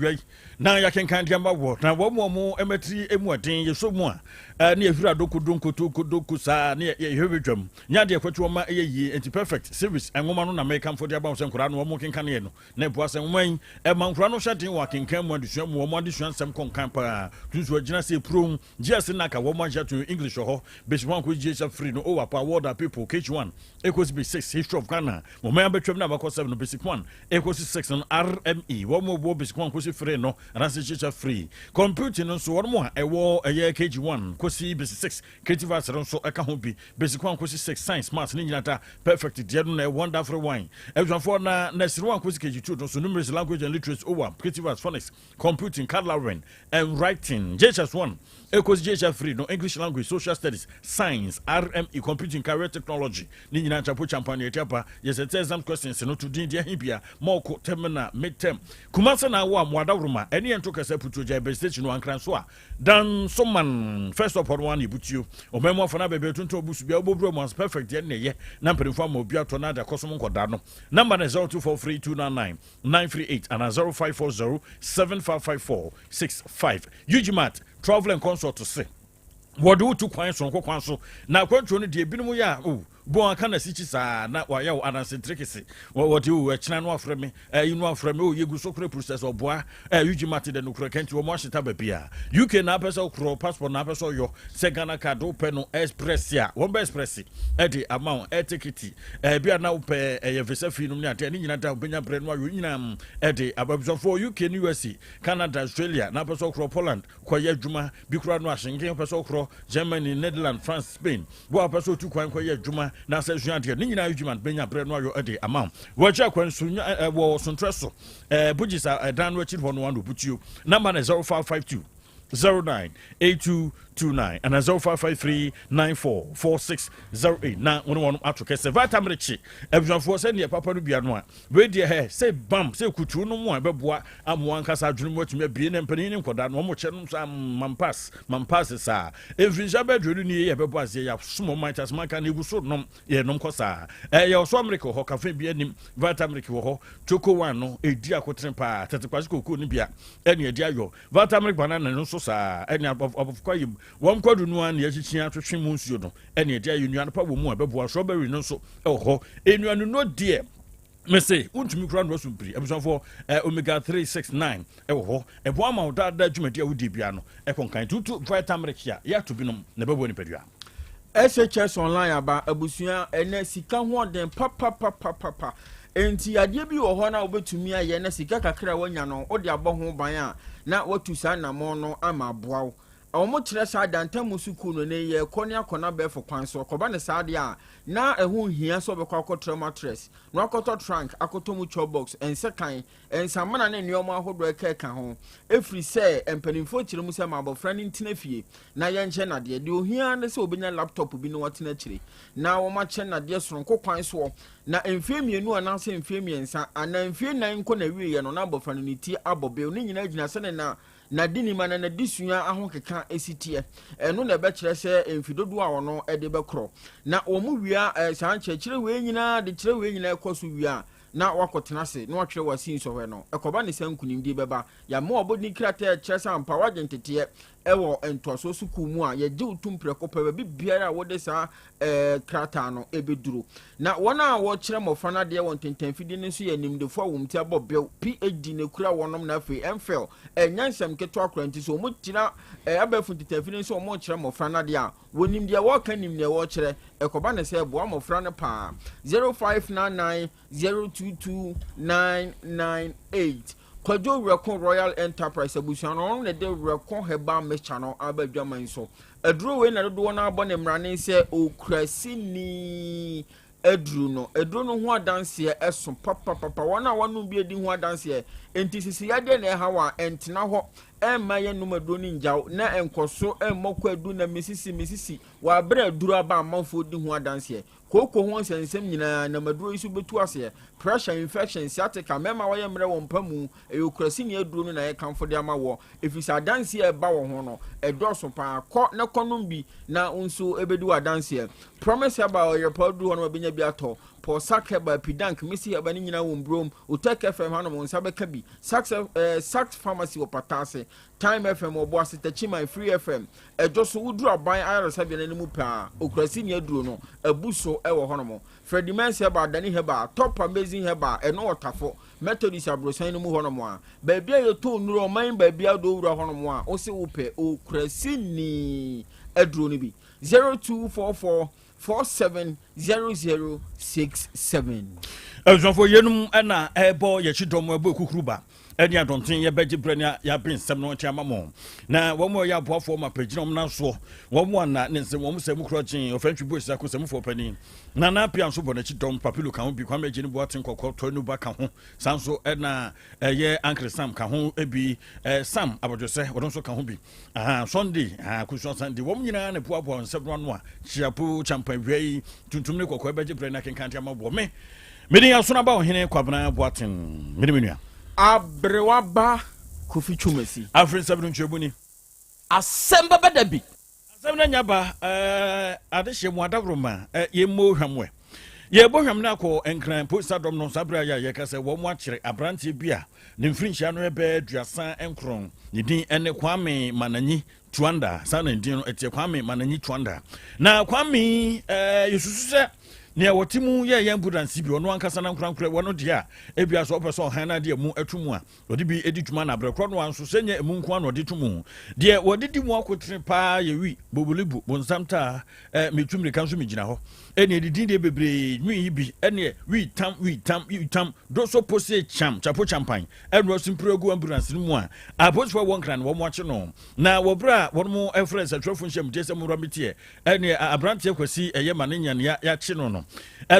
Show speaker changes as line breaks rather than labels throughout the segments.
awia yi na yɛakenkan de ama wɔ na wɔn a wɔn mmatiri mu ɛden yɛsɔ mu a ne yɛhwiri adoko donko toko doko saa ne yɛhwɛ bɛdwam nyɛ adeɛ kwati wɔn ma ɛyɛ yie. Nti Perfect Series nwoma no na mɛkamfo de aba wo sɛ nkoraa no wɔn kenkan yɛ no na ɛboa sɛ nwoma yi ɛma nkoraa no hyɛ den wɔ akenkan mu, adesua mu, wɔn adesua nsɛm kɔnkan paa tunsu agyina sɛ purom GS naka wɔn ahyɛ to English wɔ hɔ, basic 1 kɔ GS free no ɔwɔ apa World People KH1 ɛkɔsi basic 6, History of Ghana, wɔn abɛtwam na abakɔ 7 no, basic 1 ɛkɔsi 6 no, RME wɔn mo wɔ basic 1 kɔsi 3 no anaasɛ GS free. Computing no nso, wɔn mo a ɛwɔ ɛyɛ KG1 kɔsi basic 6, creative arts no nso ɛka ho bi, basic 1 kɔsi 6, science, maths ne nyinaa ta Perfect deɛ no na ɛwɔ wonderful wine. Abusuafoɔ, na nursery 1 kɔsi KG2 no nso, numeracy, language and literacy, OWA, creative arts, phonics, computing, colouring and writing. JHS 1 ɛkɔsi JHS 3 no, English language, social studies, science, RME, computing, career technology ne nyinaa. Chapo champan yɛti apa yɛsɛ tɛ exam questions no to din deɛ he bia mɔɔko terminal, midterm. Kumase na awɔ a moadaworoma ɛne yɛn to kɛsɛ putuo gya ɛbɛ station no. Ankran so a Dansoman first stop hɔ no one ebutuo ɔman mu afa na baabi atontom obusu bia wobɔbura mu as Perfect deɛ ne yɛ na mpanimfoɔ ama obi atɔ na ade akɔsom nkɔda no. Number no 0243 299 938 ana 0540 7554 65. Ugmat Travel and Consult se wɔde wotu kwan soronko kwan so na akwantuo no deɛ, ebinom yɛ a o bon aka na sikyi saa na wayɛ wo anansentire kese wɔde o ɛkyena no afrɛ me, ɛyi no afrɛ me o yɛgu so kora process ɔboa ɛ Ugmat de no kora kɛnti wɔn ahyeta baabi a UK na apɛ sɛ ɔkorɔ passport na apɛ sɛ ɔyɔ sɛ Ghana card wopɛ no express a wɔn bɛ express ɛde ama wo air ticket ɛbi a na wopɛ ɛyɛ visa fee nom ne adeɛ ne nyinaa da wobɛnya brɛ no ayɔ nyinaa ɛde ababusuafoɔ. UK ne USA, Canada, Australia na apɛ sɛ ɔkorɔ Poland kɔyɛ adwuma bi kora no ahyɛnken, wopɛ sɛ ɔkorɔ Germany, Netherland, France, Spain, wo a wopɛ sɛ otu kwan kɔyɛ adwuma na sɛ sua adeɛ ne nyinaa, adwuma bɛnya berɛ no ayɔ ɛde ama wo. Wɔakyi akwanso wɔ sontrɛ so bugyisa ɛdan no akyiri hɔ no ano butuo. Number no 0552 09 8229 ana 0553 94 4608 na wɔne wɔn ato kɛsɛ vitamin kye. Abusuafoɔ, sɛdeɛ papa no bia no a wei deɛ hɛ sɛ bam sɛ kutuo no mu a ɛbɛboa amoa ankasa adwene mu atumi abie ne mpanin ne nkɔdaa no wɔn kyɛ no nso mampas mampas saa mfirinhyia bɛduro no nie yɛ bɛbɔ aseɛ yɛasom ɔman tasmanka na egu so nom yɛnom kɔ saa. Ɛyɛ ɔsɔ Amerika wɔ hɔ kafe bi anim Vitamilk wɔ hɔ, choco one no ɛdi akotene paa, tɛtɛkwasi koko no bia ɛne ɛde ayɔ Vitamilk banana no nso saa ɛne abɔfokɔ yi wɔn kɔdu no a ne yɛkyikyi atwetwe mu nsuo no ɛne ɛde ayɔ nnuane pa wɔ mu a ɛbɛboa. Strawberry no nso ɛwɔ hɔ. Nnuane no deɛ mese wontumi kura no aso mpiri. Abusuafoɔ, omega 369 ɛwɔ hɔ, ɛboa ma wo daadaa dwumadi a wodi bia no ɛkɔ nkan tutu. Vitamilk a yɛato binom na ɛbɛboa nipadua.
SHS Online aba abusua ɛnɛ sika ho ɔden papapapapa nti adeɛ bi wɔ hɔ na wobɛtumi ayɛ na sika kakra a wanya no wode abɔ ho ban a na watu saa nnamɔ no ama aboa wo. Wɔn kyerɛ saa dantamu sukuu no ne yɛ kɔ ne akɔ n'abɛɛfo kwan so ɔkɔba ne saa deɛ a na ɛho nhia sɛ ɔbɛkɔ akɔtɔ mattress na wakɔtɔ trunk, akɔtɔ mu chop box, nsekan, nsamana ne nneɛma ahodoɔ ɛka ɛka ho, efiri sɛ mpanimfoɔ kyerɛ mu sɛ ma abɔfra no ntena fie na yɛnkyɛ nadeɛ. Deɛ ohia ne sɛ obɛnya laptop bi na watena akyire na wɔn akyɛ nadeɛ soronko kwan soɔ na mfie 2 anaasɛ mfie 3 anaa mfie 4 nkɔ na wieɛ no na abɔfra no ne ti abɔ bew ne nyinaa gyina sɛne na n'ade nim ana n'ade sua ahokeka esi teɛ. Ɛno na ɛbɛkyerɛ sɛ mfi dodoɔ a ɔno ɛde bɛkorɔ na wɔn mu wia saa nkyerɛkyerɛ wei nyinaa de kyerɛ wei nyinaa ɛkɔ so wia na wakɔtena ase na watwerɛ wasi nsɔhwɛ no ɛkɔba ne sɛ nkunimdie bɛba. Yàmú ɔbɔdin krataa kyerɛ sɛ ampa wagye nteteɛ ɛwɔ ntoasoɔ sukuu mu a yɛgye wo tum prɛko pɛ baabi biara a wɔde saa krataa no ɛbɛduro. Na wɔn a wɔkyerɛ mmɔfra no adeɛ wɔ ntentanfidie no nso yɛ nimdefoɔ a wɔn ti abɔ bɛw, PhD na ekura wɔnom na afei MPhil. Ɛnyɛ nsɛm ketewa kora nti so wɔn gyina abɛɛfo ntentanfidie nso wɔn kyerɛ mmɔfra no adeɛ a wɔnim deɛ wɔreka, nim deɛ wɔrekyerɛ. Ɛkɔba ne sɛ ɛboa mmɔfra no paa. 0599022998. Kwadwo Werɛko Royal Enterprise abusua no ɔno na de Werɛko Herbal Mixture no aba adwaman so. Aduro wei na dodoɔ no abɔ ne mmarane sɛ okurasini aduru no. Aduro no ho adanseɛ ɛso papapapa. Wɔn a wɔnom bi adi ho adanseɛ nti sisi yadeɛ na ɛha wɔ a ɛntena hɔ ɛmma yɛn nom aduro no ngyaw na ɛnkɔ so ɛmmɔ kɔ adu na mesisi mesisi wɔ abere aduro aba amanfoɔ di ho adanseɛ. Kooko ho nsɛnsɛm nyinaa nam aduro yi so bɛtu aseɛ. Pressure, infection, sciatica, mmarima wɔyɛ mmerɛ wɔ mpa mu, ɛyɛ okurasi ne aduro no na yɛkamfo de ama wɔ ɛfiri sɛ adanseɛ a ɛba wɔ ho no ɛdɔɔso paa. Kɔ na kɔnom bi na nso ɛbɛdi wɔ adanseɛ. Promise Herbal ɔyɛpɔ aduro hɔ no wabɛnya bi atɔ. Pɔsak Herbal, Pidank, Misi Herbal ne nyinaa wɔ Mbrom. Otek FM hanom wo nsa bɛka bi. Sax, eh, Sax Pharmacy wɔ Pataase. Time FM wɔ Boase, Takyiman, Free FM. Ɛdwo so, woduru aban ayaresabea no anim pɛ a, Okurasini aduro no abu so wɔ hɔnom. Freddie Mens Herbal, Dani Herbal, Top Amazing Herbal, ɛno wɔ Tafo, Methodist aborosan no mu hɔnom a. Baabi a yɛtɔn nnuro, ɔman baabi a wode wowura hɔnom a, wose wopɛ Okurasini aduro no bi. 0244 470067.
Abusuafoɔ yeinom na ɛbɔ yɛkyi dɔm ɛbɔ ekukuru ba ɛne adɔnten yɛbɛgye berɛ ne yɛabe nsɛm no nkyɛn ama mo na wɔn a wɔyɛ aboafoɔ ma pɛgyina wɔn nan soɔ wɔn a na ne nsɛm wɔn sɛ mu korɔ gyee ɔfɛntwi bu esako sɛmufoɔ panin Nana Apia nso bɔ n'akyi dɔm Papilo ka ho bi Kwame Agye ne Boaten Kɔkɔ Tɔnu ka ho saa nso ɛna ɛyɛ Ankere Sam ka ho bi Sam Abɔdwesɛ wɔn nso ka ho bi Aha, Sunday, aha, Kusua Sunday, wɔn nyinaa na ɛboaboa nsɛm no ano a, kyiapo, kyampa, wia yi, tuntum ne kɔkɔɔ ɛbɛgye berɛ ne akenkan de ama wɔ me. Mede asono aba ɔhene Kwabena Boaten, mene me nua.
Aberewa ba Kofi Twumasi.
Afiri nsɛm no nkyerɛmu ni.
Asɛm bɛba da bi.
Asɛm no anya ba eh, adehyeɛ mu adaworoma eh, yɛmmɔ hwam ɛ. Yɛbɔ hwam no akɔ Nkran polisi adɔm no saa berɛ a yɛ yɛka sɛ wɔn akyere aberanteɛ bi a ne mfirinhyia no yɛ bɛyɛ 39. Ne din ne Kwame Mananyi Tuanda. Saa na ne din no ɛteɛ, Kwame Mananyi Tuanda. Na Kwame eh, yɛsusu sɛ nea wɔte mu yɛ yɛn ambulance bi, ɔno ankasa na nkorankorɛ wɔ no deɛ a ebia sɛ ɔpɛ sɛ ɔhan no adeɛ mu ato mu a Wɔde bi di dwuma na berɛ korɔ no ara nso sɛ nyɛ emu nko ara na wɔde to mu. Deɛ wɔde di mu akotene paa yɛ wi, bobolibu, bonsam taa, eh, metu mmirika nso megyina hɔ. Ɛne ɛdidin deɛ bebree, nwi yi bi, ɛneɛ wi tam, wi tam, wi tam, doso pose kyam, kyapo kyampan, ɛnoa simpire agu ambulance no mu a, apolisifoɔ a ɛwɔ Nkran no wɔn akye no. Na wɔ berɛ a wɔn frɛ nsɛntwerɛfoɔ nhyiamudie sɛ mommra mmɛtie ɛneɛ aberanteɛ Kwasi ɛyɛ ma ne nya nea yɛakye no no,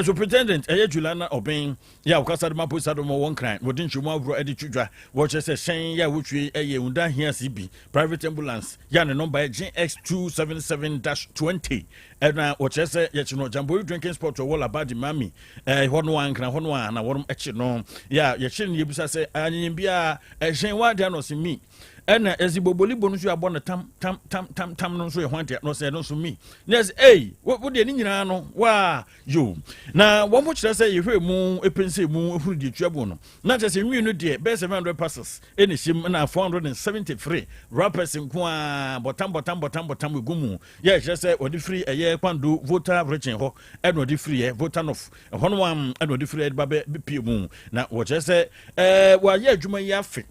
Superintendent ɛyɛ Juliana Obeng, Yɛ a wɔkasa de ma apolisi adɔm a wɔwɔ Nkran na wɔde nkyerɛmu ahorow de to dwa. Wɔkyerɛ sɛ hyɛn yi a wotue yɛ Hyundai Hiace bi, private ambulance, yɛ a ne nɔmba yɛ GX277-20. Ɛna wɔkyerɛ sɛ yɛkye no Jamboree Drinking Spot a ɛwɔ Labadi Mami hɔ no a, Nkran hɔ no a na wɔnom kye no. Yɛ a yɛkye no yɛbisa sɛ anyanyam biara ɛhyɛn wa deɛ na ɔse mi. Ɛna yɛse bobolibo no nso yɛabɔ no tam tam tam tam tam no nso yɛ hwan deɛ na ɔse ɛno nso mi. Na yɛse ei wo deɛ ne nyinaa no waa Yo, na wɔn kyerɛ sɛ yɛhwɛ mu pɛnsɛ mu hunu deɛ tua mu no, na kyerɛ sɛ nwi no deɛ bɛyɛ 700 parcels ɛna ɛhyɛ mu na 473 wrappers nko a bɔtam bɔtam bɔtam bɔtam ɛgu mu. Yɛ kyerɛ sɛ wɔde firi ɛyɛ Kwando Volta region hɔ ɛna wɔde firi yɛ Volta North ɛhɔ no am ɛna wɔde firi ɛde ba bɛ pie mu. Na wɔkyerɛ sɛ ɛɛ wɔayɛ adwuma yi afe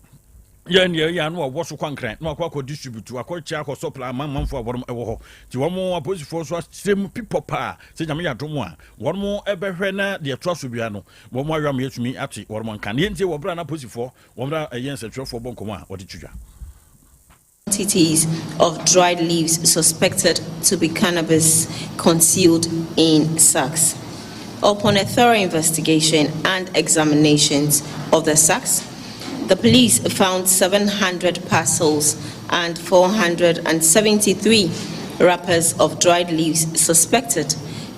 yɛ nea ɛyɛ ano a wɔwɔ so kwankran na wakɔ akɔ distribute akɔ kyɛ akɔ supply ama amanfo a wɔn wɔ hɔ nti wɔn apolisifoɔ nso akyerɛ mu pipɔ paa sɛ Nyame yɛ adom a wɔn bɛhwɛ na deɛ ɛtoa so biara no wɔn ayɔ ama yɛatumi ate wɔn nka na yɛntie wɔ berɛ a na apolisifoɔ wɔn na ɛyɛ nsɛntwerɛfoɔ bɔ nkɔmmɔ a wɔde to dwa.
Quantities of dried leaves suspected to be cannabis concealed in sacks. Upon a thorough investigation and examinations of the sacks, the police found 700 parcels and 473 wrappers of dried leaves suspected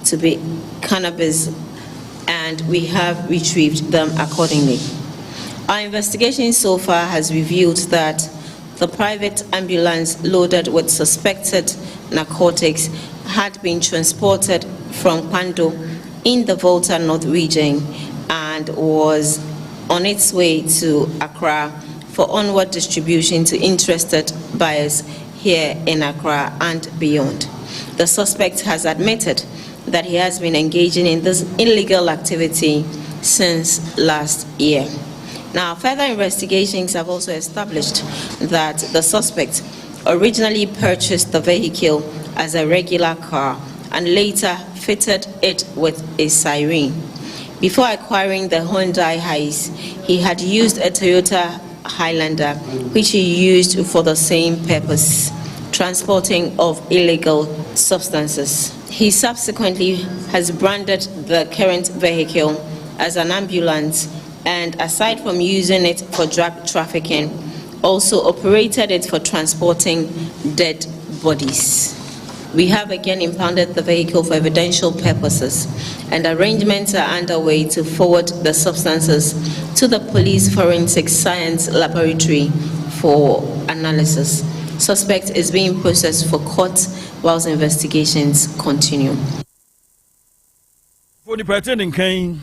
to be cannabis, and we have retrieved them accordingly. Our investigation so far has revealed that the private ambulance loaded with suspected narcotics had been transported from Kpando in the Volta North region and was on its way to Accra for onward distribution to interested buyers here in Accra and beyond. The suspect has admitted that he has been engaging in this illegal activity since last year. Now, further investigations have also established that the suspect originally purchased the vehicle as a regular car and later fitted it with a siren. Before acquiring the Hyundai Hiace, he had used a Toyota Highlander, which he used for the same purpose, transporting of illegal substances. He subsequently has branded the current vehicle as an ambulance and, aside from using it for drug trafficking, also operated it for transporting dead bodies. We have again impounded the vehicle for evidential purposes, and arrangements are underway to forward the substances to the police forensic science laboratory for analysis. Suspect is being processed for court whilst investigations continue.
Onipa ɛte ne nka yi,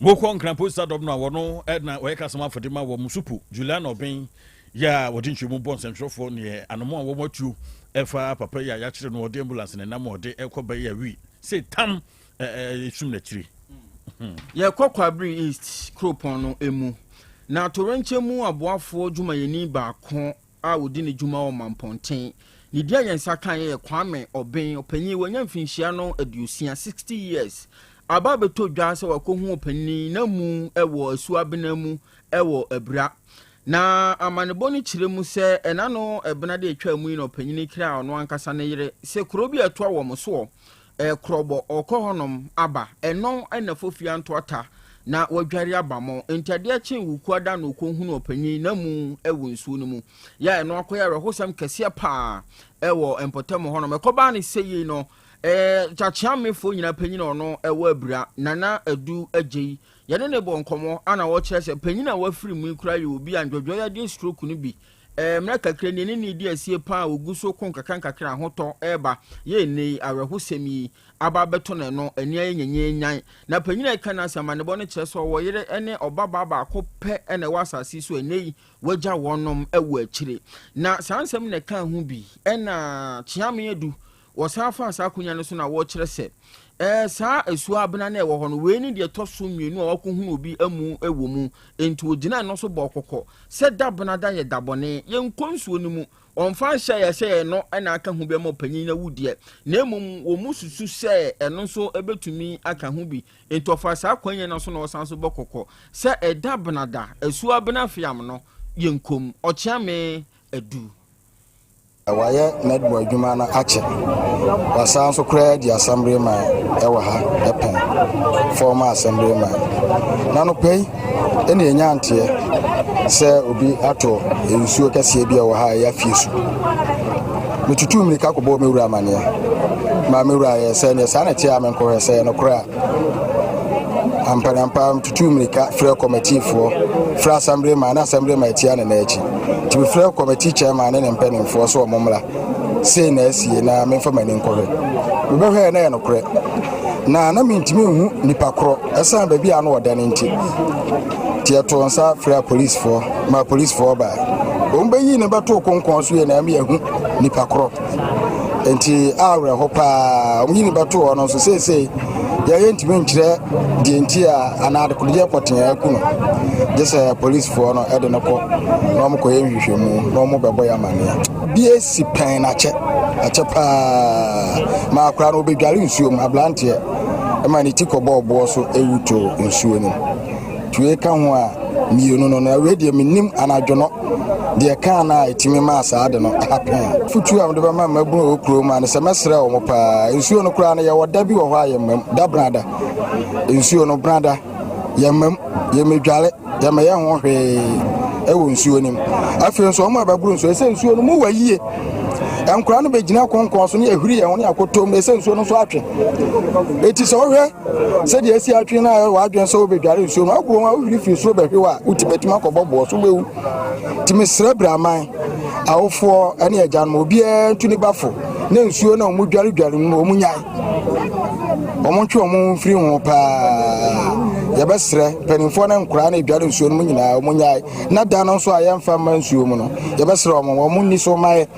mokɔ Nkran Posta dɔm no a wɔno na wɔyɛ kasam afɔde ma wɔ Musupu, Juliana Ɔben yɛ a wɔde nkyerɛmu bɔ nsɛntwerɛfoɔ neɛ anomo a wɔn atuo ɛfa papa yi a yɛakyere no ɔde ambulance ne nam ɔde ɛkɔ bɛyɛ awi se tam ɛsum n'akyiri.
Yɛkɔ Kwabre East kuropɔn no mu, na atoyerɛnkyɛm mu aboafoɔ dwumayɛni baako a ɔdi ne dwuma wɔ Mampɔnten. Ne din a yɛn nsa kaeɛ yɛ Kwame Ɔben. Ɔpanyin, wanya mfinhyia no 60, 60 years. Aba abɛtɔ dwa sɛ wakɔhu ɔpanin no amu wɔ Asuo Abena mu wɔ Abura. Na amanebɔ no kyerɛ mu sɛ ɛna no ɛbena de atwaa mu yi na ɔpanyin yi kraa ɔno ankasa ne yere sɛ kuro bi a ɛtoa wɔn soɔ Ɛrekorɔbɔ, ɔrekɔ hɔnom aba. Ɛno na Fofia ntoata na wadware aba mo. Enti adeɛ kyee Wukuada na ɔkɔhunuu ɔpanyin no amu wɔ nsuo no mu. Yɛ a ɛno akɔyɛ awerɛhosɛm kɛseɛ paa wɔ mpɔtam hɔnom. Ɛkɔbaa no sɛ yei no, Kyakyeamefoɔ nyinaa panyin a ɔno wɔ Abira, Nana Adu Agyei, yɛne no bɔɔ nkɔmmɔ ana ɔkyerɛ sɛ panyin a wafiri mu yi koraa yɛ obi a ndwɔdwɔyadeɛ stroke no bi Mmerɛ kakra nie ne ne redi asie paa a ɔgu so ko nkakrankakra a ahotɔ reba. Yei nnɛ yi, awerɛhosɛm yi aba abɛto no ɛno, ani ayɛ nyanyanyan. Na panin a ɛka n'asɛm, amanebɔ no kyerɛ sɛ ɔwɔ yere ne ɔbabaa baako pɛ na ɛwɔ asase yi so a ɛnnɛ yi wagya wɔnom wɔ akyire. Na saa nsɛm na ɛka ho bi na Kyeame Adu Wɔsan faa saa akonnwa no so na wɔkyerɛ sɛ, ɛɛ, saa asuo abena no a ɛwɔ hɔ no, wei ne deɛ ɛtɔ so mmienu a wɔakɔhunu obi amu wɔ mu. Enti wɔgyinaa ɛno so bɔɔ kɔkɔ sɛ da benada yɛ da bɔne, yɛnkɔ nsuo no mu. Wɔmfa nhyɛɛ yɛ sɛ ɛno na aka ho bi ama ɔpanyin no awu deɛ, na mmom wɔn susu sɛ ɛno nso bɛtumi aka ho bi. Enti wɔfaa saa akwannya no so na wɔsan nso bɔ kɔkɔ sɛ ɛda benada, asuo abena feam no, yɛnkɔ mu. Ɔkyeame Adu.
Wayɛ netball adwuma no akyɛ. Wasan nso koraa adi assemblyman wɔ ha pɛn, former assemblyman. Na anɔpa yi ɛna yɛnya nteɛ sɛ obi atɔ nsuo kɛseɛ bi a ɛwɔ ha a ɛyɛ afie so. Metutuu mmirika kɔbɔɔ me wura amaneɛ ma me wura yɛ sɛ neɛ saa na ɛteɛ a menkɔhwɛ sɛ ɛyɛ nokorɛ a. Ampaneampa metutuu mmirika frɛɛ kɔmɛtiifoɔ, frɛɛ assemblyman na assemblyman atia ne nan akyi. Nti mefrɛɛ kɔmɛtii chairman ne ne mpanimfoɔ sɛ wɔn mmra. Sei na asie na memfa m'ani nkɔhwɛ. Mebɛhwɛɛ na ɛyɛ nokorɛ. Na na mentumi nhu nipa korɔ ɛsiane baabi a na ɔda no nti. Nti yɛtoo nsa frɛɛ apolisifoɔ ma apolisifoɔ bae. Wɔn bɛyii no bɛtoo konkɔn so yɛ na ɛma yɛahu nipa korɔ. Nti awerɛho paa. Wɔn yi no bɛtoo hɔ no nso seesei yɛyɛ ntumi nkyerɛ deɛ nti a anaa adekodeɛ pɔtee a aku no. Gye sɛ apolisifoɔ no de no kɔ na wɔn kɔyɛ nhwehwɛmu na wɔn bɛbɔ yɛ amaneɛ. Bi esi pɛn na akyɛ, akyɛ paa. Ma akora no ɔbɛdware nsuo mu, aberanteɛ ma ne ti kɔbɔɔ boɔ so ewu too nsuo no mu. Tue ka ho a, mmienu no, na wei deɛ mennim anadwo no deɛ kaa no a ɛtumi maa saa ade no happen. Futuo a mede bɛma mmabunu a ɛwɔ kurom a ne sɛ mɛsrɛ wɔn paa. Nsuo no koraa no yɛwɔ da bi wɔ hɔ a yɛmmam, da brada. Nsuo no brada, yɛmmam, yɛmmɛdware, yɛmmɛyɛ ho hwee ɛwɔ nsuo no mu. Afei nso wɔn a bɛboro nsuo, ɛsɛ nsuo no mu wɔ yie. Nkwadaa no bɛgyina kɔnkɔn so ne yɛhuri yɛn ho ne yɛakɔtɔ mu, ɛsɛ nsuo no nso atwe. Eti sɛ wohwɛ sɛdeɛ asi atwe no a w'adwene sɛ wobɛdware nsuo mu agoɔ a wohwiri firi soro bɛhwe hɔ a woti bɛtumi akɔbɔ boɔ so wobɛwu. Nti mesrɛ braman awofoɔ ne agyanom obiara ntu ne ba fo na nsuo no a wɔn dwaredware mu no wɔn nyae. Wɔn ntwe wɔn ho mfiri ho paa. Yɛbɛsrɛ mpanimfoɔ ne nkoraa na ɛdware nsuo no mu nyinaa wɔn nyae. Na da no nso a yɛmfa mma nsuo mu no yɛbɛsrɛ wɔn wɔn nni so mma yɛ.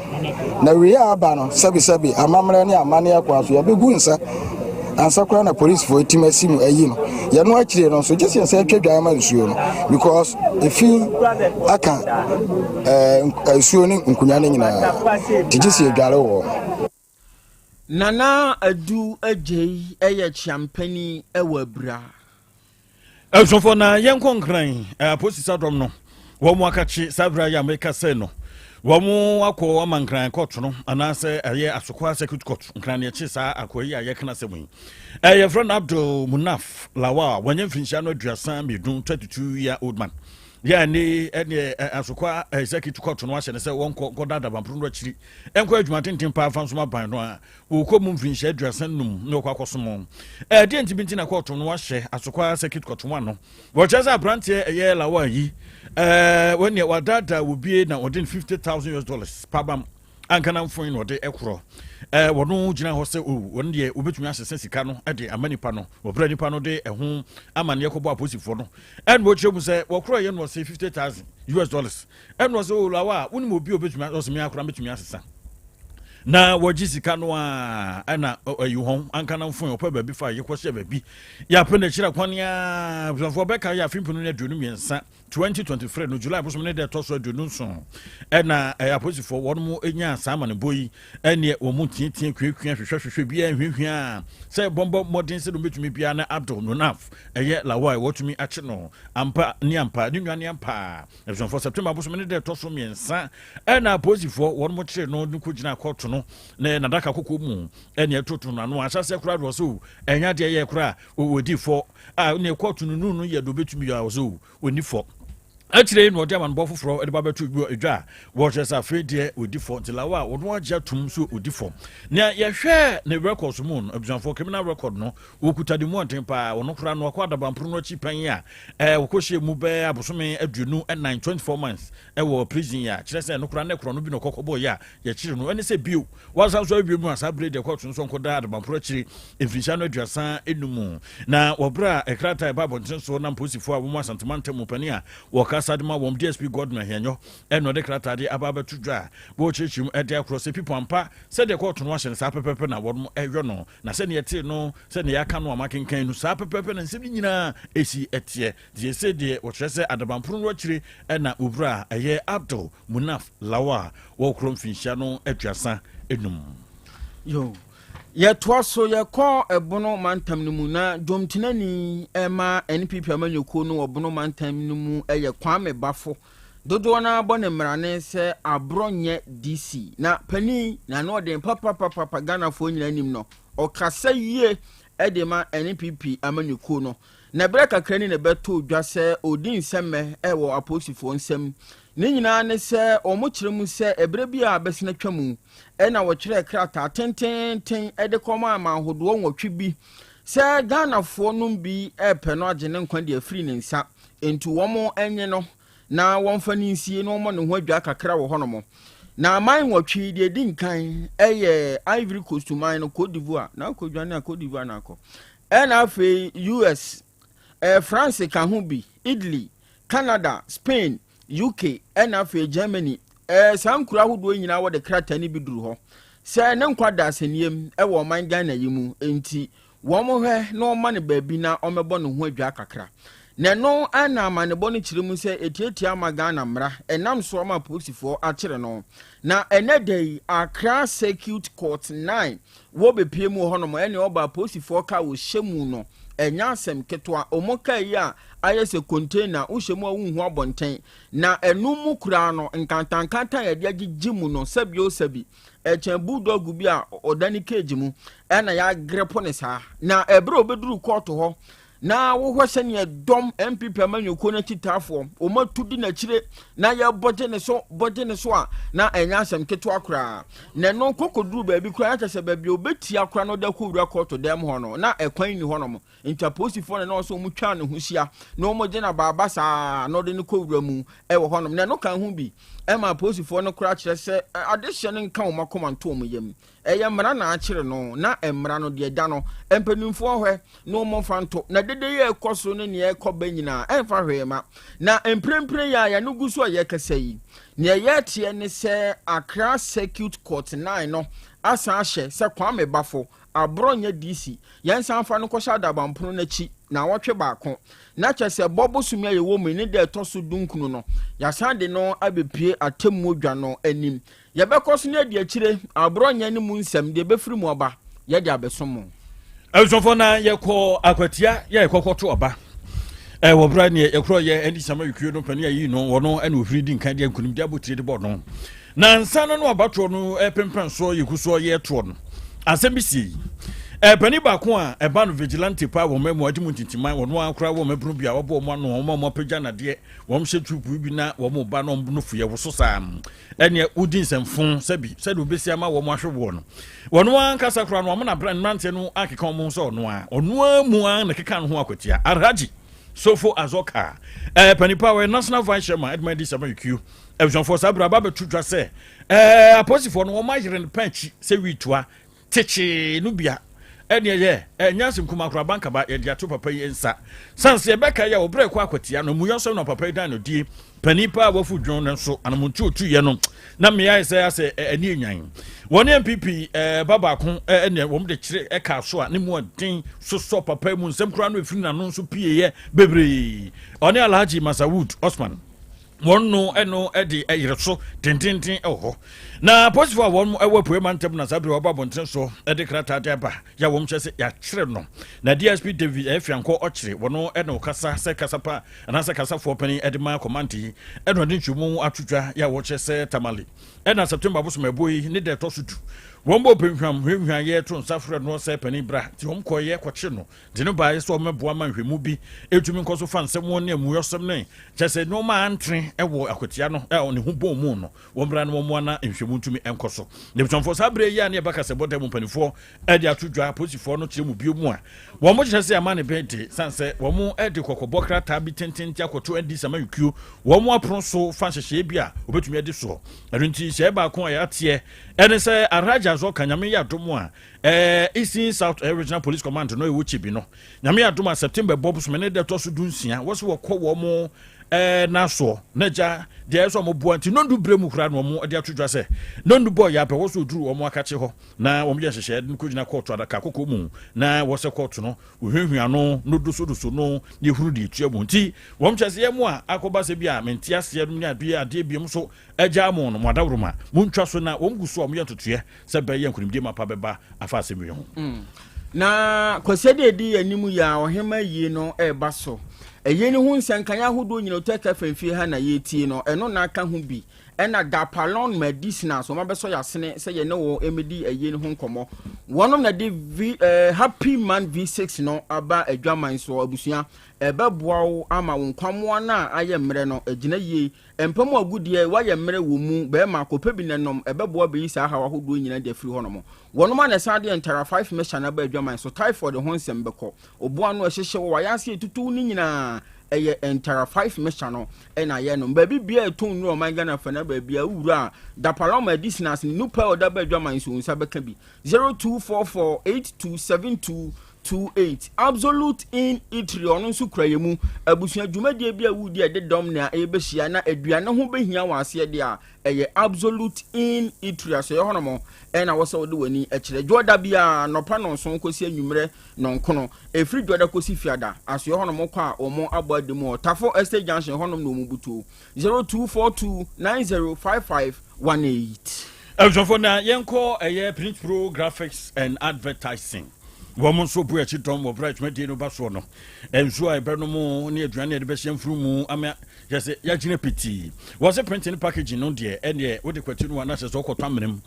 Na wei a aba no, sɛbesɛbe, amammerɛ ne amanneɛ kwan so, yɛbɛgu nsa ansa koraa na polisifoɔ atumi asi mu ayi no. Yɛno akyire no nso, gye sɛ yɛsan atwa dwan ma nsuo no because efi aka eh, nsuo ne nkonnwa no nyinaa, nti gye sɛ yɛdware wɔ.
Nana Adu Agyei yɛ kyeampanin wɔ Abura.
Abusuafoɔ na yɛnkɔ Nkran apolisi dɔm no wɔn akakye saa berɛ yi a meka sɛ no wɔn akɔ ama Nkran court no anaasɛ ɛyɛ Asokwa circuit court Nkran ne ɛkye saa akoa yi a yɛka asɛm yi yɛfrɛ no Abdul Munaf Lawal wɔnyɛ mfirinhyia no 32, 32 year old man yɛ ne ɛne Asokwa circuit court no ahyɛ no sɛ wɔnkɔ nkɔda adabamporo no akyiri nkɔ adwuma tenten paa fa nso ma ban no a Ɔkɔ mu mfirinhyia 35 na ɔkɔ akɔsom. Ɛdeɛn nti bi nti na kɔɔto no ahyɛ Asokwa Circuit Court ho ano? Wɔkyerɛ sɛ aberanteɛ ɛyɛ Lawal yi, ɛɛ wɔneɛ wadaadaa obie na ɔde no 50,000 US dollars pabam. Anka na mfon na ɔde korɔ. Ɛɛ wɔn gyina hɔ sɛ o wɔn deɛ wɔbɛtumi asesa sika no de ama nipa no. Wɔbrɛ nipa no de ɛho amanneɛ kɔbɔ apolisifoɔ no. Ɛna wɔkyerɛ mu sɛ wɔkorɔ yɛ no ɔsɛ 50,000 US dollars. Ɛna ɔsɛ o lawa a wonim obi a obɛtumi ɔsɛ me akora mɛtumi asesa. Na wɔgye sika no a ɛna ɛyi hɔn anka na mfon ɔpɛ baabi fa yɛkɔhyɛ baabi. Yɛapɛ n'akyiri akwan a abusuafoɔ bɛka yɛ afe 2023 2023 no July bosom ne deɛ ɛtɔ so 27 ɛna ɛyɛ apolisifoɔ wɔn mo nya saa amanebɔ yi. Ɛneɛ wɔn mo tiatia kuakua hwehwɛ hwehwɛ biara hwehwɛ sɛ bɔmbɔ mmɔden sɛ wɔbɛtumi biara na Abdul Nonaf ɛyɛ Lawai wɔtumi akye no ampa ne ampa ne nua ne ampa. Abusuafoɔ, September bosom ne deɛ ɛtɔ so 3 ɛna apolisifoɔ wɔn mo kyerɛ no ne kɔgyina kɔɔto no na n'adaka kɔkɔɔ mu ɛne ɛtoto no ano ahyɛseɛ koraa deɛ ɔsɛ o ɛnya deɛ yɛ koraa ɔdi fɔ a ne kɔɔto no nu no yɛ de obɛtumi yɛ a ɔsɛ o ɔni fɔ. Akyire yi na ɔde amanebɔ foforɔ de ba bɛto edwa a wɔkyerɛ sɛ afei deɛ ɔdi fɔ. Nti Lawa a ɔno agye atum so ɔdi fɔ. Nea yɛhwɛ ne records mu no, abusuafoɔ, criminal record no wɔkuta de mu ɔden paa. Ɔno koraa no wakɔ adabamporo no akyi pɛn a wɔkɔhyɛ mu bɛɛ abosome 24, 24 months ɛwɔ prison yi a kyerɛ sɛ ɛno koraa ne korɔ no bi na ɔkɔkɔ bɔɔ yi a yɛkyerɛ no ɛne sɛ bio wasan so awie mu a saa bere deɛ kɔɔto nso nkɔda adabamporo akyiri mfirinhyia no 35. Na wɔberɛ a ɛkrataa ɛba abɔnten so na mpolisifoɔ a wɔn Asantemantam mu panin a wɔkasa de ma wɔn, DSP Gordon Ahianyɔ, ɛna ɔde krataa de aba abɛto dwa a wɔrekyerɛkyerɛ mu ɛde akorɔ sɛ pipo ampa sɛdeɛ kɔɔto no ahyɛ no saa pɛpɛpɛ na wɔn ɛyɔ no, na sɛdeɛ ɛtee no, sɛdeɛ yɛaka no a makenkan no saa pɛpɛpɛ na nsɛm no nyinaa ɛsi ɛteɛ. Deɛ ɛsɛ deɛ wɔkyerɛ sɛ adabamporo no akyire ɛna owura a ɛyɛ Abdul Munaf Lawa a wɔkorɔ mfinhyia no 35.
Yo, yɛtoa so yɛkɔ Ɛbono mantam no mu na dwomtenani ɛma NPP amanyɔkuo no wɔ Bono mantam no mu ɛyɛ Kwame Bafo. Dodoɔ no abɔ ne mmarane sɛ aborɔ nyɛ DC na panin na ano ɔden papapapapa. Ghanafoɔ nyinaa nim no, ɔkasa yie ɛde ma NPP amanyɔkuo no. Na ɛberɛ kakra ni na ɛbɛtɔ dwa sɛ ɔdi nsɛmmɛ ɛwɔ apolisifoɔ nsam. Ne nyinaa ne sɛ wɔn kyerɛ mu sɛ ɛberɛ bi a bɛsena twa mu ɛna wɔtwerɛ krataa tententen ɛde kɔma ama ahodoɔ 8 bi sɛ Ghanafoɔ nom bi ɛrepɛ no agye ne nkwa de afiri ne nsa, nti wɔn nye no na wɔmfa ne nsie na wɔmmɔ ne ho adwa kakra wɔ hɔnom. Na aman 8 deɛ ɛdi nkan ɛyɛ Ivory Coast man no, Cote d'Ivoire na akɔdwane a Cote d'Ivoire na akɔ, ɛna afei US, France ka ho bi, Italy, Canada, Spain, UK, ɛna afei Germany. Saa nkuro ahodoɔ nyinaa wɔde krataa no bi duru hɔ sɛ ne nkwa da asɛnniam ɛwɔ ɔman Ghana yi mu, nti wɔn hwɛ na wɔma no baabi na wɔmɛbɔ ne ho adwa kakra. Na ɛno ɛna amanebɔ no kyerɛ mu sɛ ɛtiatia ama Ghana mmara ɛnam so ama apolisifoɔ akyere no. Na ɛnɛ da yi Accra Circuit Court 9 wɔbɛpie mu wɔ hɔnom ɛne ɔba apolisifoɔ ka wɔhyɛ mu no ɛnyɛ asɛm ketewa. Wɔn kaa yi a ayɛ sɛ container wohyɛ mu a wonhu abɔnten, na ɛno mu koraa no nkantankantan yɛde agyegye mu no sɛbi o sɛbi ɛkyɛn bulldog bi a ɔda ne cage mu ɛna yɛagrepo ne saa. Na ɛberɛ a obɛduru kɔɔto hɔ na wohwɛ sɛneɛ dɔm NPP amanyɔkuo no akyitaafoɔ wɔn atu di n'akyire na yɛbɔgye ne so bɔgye ne so a, na ɛnyɛ asɛm ketewa koraa. Na ɛno kɔkɔduru baabi koraa na kyerɛ sɛ baabi a obɛtia koraa na ɔde akɔwura kɔɔto dɛm hɔ no na ɛkwan nni hɔnom, nti apolisifoɔ no na ɔsɛ wɔn twa ne ho hyia na wɔn gye na baaba saa na ɔde no kɔwura mu ɛwɔ hɔnom. Na ɛno ka ho bi ɛma apolisifoɔ no koraa kyerɛ sɛ adehyɛ no nka wɔn akoma nto wɔn yam. Ɛyɛ mmara na akyere no, na mmara no deɛ da no mpanimfoɔ hwɛ na wɔn mfa nto. Na dede yɛ ɛkɔ so ne nea ɛkɔ bɛ nyinaa ɛmfa hwee ma. Na mprempren yi a yɛn gu so a yɛkasa yi, nea yɛteɛ ne sɛ Accra Circuit Court 9 no asan ahyɛ sɛ Kwame Bafo aborɔ nyɛ DC yɛn san fa no kɔhyɛ adabampono n'akyi na awɔtwe baako. Na kyerɛ sɛ bɔ bosome a yɛwɔ mu yi ne deɛ ɛtɔ so 19 no yɛasan de no abɛpue atemmuo dwa no anim. Yɛbɛkɔ so ne adi akyire aborɔ nyɛ ne mu nsɛm deɛ ɛbɛfiri mu aba yɛde abɛso mo.
Abusuafoɔ, na yɛkɔ Akwatia yɛ yɛkɔkɔto aba wɔ berɛ neɛ yɛkorɔ yɛ ɛne sama yɛkuo no panin ayi no wɔno ɛna ofiri di nkan deɛ nkonimdi abotire de bɔ no. Na nsa no no abatoɔ no ɛpempɛn soɔ yɛgu soɔ yɛtoɔ no asɛm bi sie yi panin baako a ɛba no vigilante paa wɔ mmamu agye mu ntintiman wɔno akora wɔ mmabunu bi a wɔbɔ wɔn ano wɔn a wɔapagya nadeɛ wɔn hyɛ tuupu bi na wɔn ba na wɔn no fuyɛ woso saa ɛneɛ wodi nsɛmfo sɛbi sɛdeɛ obɛsi ama wɔn ahwɛ woɔ no wɔn ankasa koraa no wɔn na mmeranteɛ no akeka wɔn ho sɛ ɔno a ɔno a mu a na keka no ho Akwatia Alhaji Sofo Azɔka panipa wɔyɛ national vice chairman ɛdema di sama q. Abusuafoɔ, saa berɛ aba bɛto dwa sɛ ɛɛ apolisifoɔ no wɔn ayere no pɛn akyi sɛ wii toa tekyee no bia ɛneɛ yɛ ɛnyɛ asɛm kuma koraa bankaba yɛde ato papa yi nsa san sɛ yɛbɛka yɛ a wɔbrɛ kɔ akwatia no muyɔ sɛm na papa yi dan no die panin paa wafu dwon no nso anamontu otuyɛ no na mmea sɛ asɛ ɛne enyan wɔne NPP ɛɛ ba baako ɛne wɔn de kyerɛ ɛka so a ne mu ɔden sosɔ papa yi mu nsɛm koraa no efiri n'ano nso pie yɛ bebree. Ɔne Alhaji Masawood Osman wɔn no ɛno ɛde ɛyere so tententen ɛwɔ hɔ na apolisifoɔ a wɔn ɛwɔ apue mantam na saa bere wɔba abɔnten so ɛde krataa de aba yɛ wɔn kyerɛ sɛ yɛakyerɛ no na DSP David Ɛfiankɔ ɔkyerɛ wɔn ɛna ɔkasa sɛ kasa pa anaasɛ kasafoɔ panin ɛde ma command yi ɛna ɔde ntwemu ato dwa yɛ a wɔkyerɛ sɛ Tamale ɛna September abosom ɛbɔ yi ne deɛ ɛtɔ so 10 wɔn bɔ pɛnhwam hwehwɛ yɛ to nsa frɛ no sɛ panin bra nti wɔn kɔyɛ kɔkye no de no baayɛ sɛ ɔmɛboa ma nhwɛmu bi ɛtumi nkɔ so fa nsɛm ne amuyɔsɛm ne kyɛ sɛ nneɛma antere ɛwɔ akwatia no ɛ ne ho bɔn mu no wɔn bra no wɔn mmoa na nhwɛmu ntumi nkɔ so. Na ebusuafoɔ, saa berɛ yi a ne yɛba kasɛbɔ dɛ mu mpanimfoɔ ɛde ato dwa, apolisifoɔ no kyerɛ mu bio mu a wɔn kyerɛ sɛ ama ne bɛn de san sɛ wɔn ɛde kɔkɔbɔ krataa bi tententen akɔto NDC amanyɔkuo wɔn apono so fa nhyehyɛeɛ bi a wɔbɛtumi adi soɔ. Ɛno nti hyɛ baako a yɛateɛ ɛne sɛ Alhaji Azɔka, Nyame yɛ adom a Eastern South Regional Police Command no ɛwɔ Kyebi no, Nyame yɛ adom a September bɔ bosome ne deɛ ɛtɔ so 16 wɔ so wɔkɔ wɔn mo n'asoɔ na gya deɛ ɛsɛ ɔmo boa nti nondu berɛ mu koraa na ɔmo de ato dwa sɛ nondu bɔ yɛ apɛ wɔ so oduru wɔn akakye hɔ na wɔn yɛ nhyehyɛeɛ de no kɔgyina kɔɔto adaka kɔkɔɔ mu na wɔsɛ kɔɔto no wɔhwehwɛ ano no dosodoso no na ehunu deɛ etua mu. Nti wɔn kyerɛ sɛ yɛ mo a akɔba sɛ bi a mente aseɛ no ne adeɛ biom so agya mo no mo adaworoma montwa so na wɔn gu so a wɔyɛ ntotoeɛ sɛ bɛyɛ nkonimdie mapa bɛba afa asɛm yi ho.
Na kwasiɛ de edi anim yi a ɔhema yie no ɛreba so ɛyie no ho nsɛnkan ahodoɔ nyina Otec FM fie ha na yɛtie no ɛno na aka ho bi ɛna Dapalon Medicinals wɔn abɛsɔ yɛasene sɛ yɛne wɔ ɛmɛdi ɛyie no ho nkɔmmɔ. Wɔnom na de v Happy Man V6 no aba adwaman so. Abusua, ɛbɛboa wo ama wo nkwamoa no a ayɛ mmerɛ no agyina yie. Mpa mu agudeɛ woayɛ mmerɛ wɔ mu, bɛrima kɔpɛ bi nanom ɛbɛboa bɛyi saa haw ahodoɔ nyinaa de afiri hɔnom. Wɔnom a na ɛsan de ntara 5 mixture no aba adwaman so. Typhoid ho nsɛm bɛkɔ, oboa no ɛhyehyɛ wɔ wayɛ ase etutu ne nyinaa ɛyɛ ntara 5 mixture no ɛna yɛ no. Baabi bia ɛtɔn nnuro ɔman Ghana fa na baabi a wowura a Dapalon Medicinals ne nupa a ɔda ba adwaman so nsa bɛka bi. 0244 8272 28. Absolute Inn Eatery ɔno nso kura yɛ mu. Abusua, dwumadie bi a wodi a ɛde dɔm nea ɛbɛhyia na aduane ho bɛhia wɔ aseɛ deɛ a ɛyɛ Absolute Inn Eatery asɔeɛ hɔnom ɛna wɔ sɛ wode w'ani kyerɛ. Dwoɔda biara nɔpa 7 kɔsi anwummerɛ 9, ɛfiri dwoɔda kɔsi fiada asɔeɛ hɔnom kɔ a wɔn abɔ adi mu wɔ Tafo Estate Junction hɔnom na wɔn butuo. 0242 9055 18.
Abusuafo, na yɛnkɔ ɛyɛ Print Pro Graphics and Advertising. Wɔn nso bu akyi dɔm wɔ berɛ a dwumadie no ba soɔ no. Nsuo a ɛbɛnom ne aduane a yɛde bɛhyɛ mfunu mu ama yɛ sɛ yɛagyina pitii. Wɔ sɛ printing ne packaging no deɛ, ɛneɛ wode kwati no a na sɛ sɛ wokɔtɔ amena mu.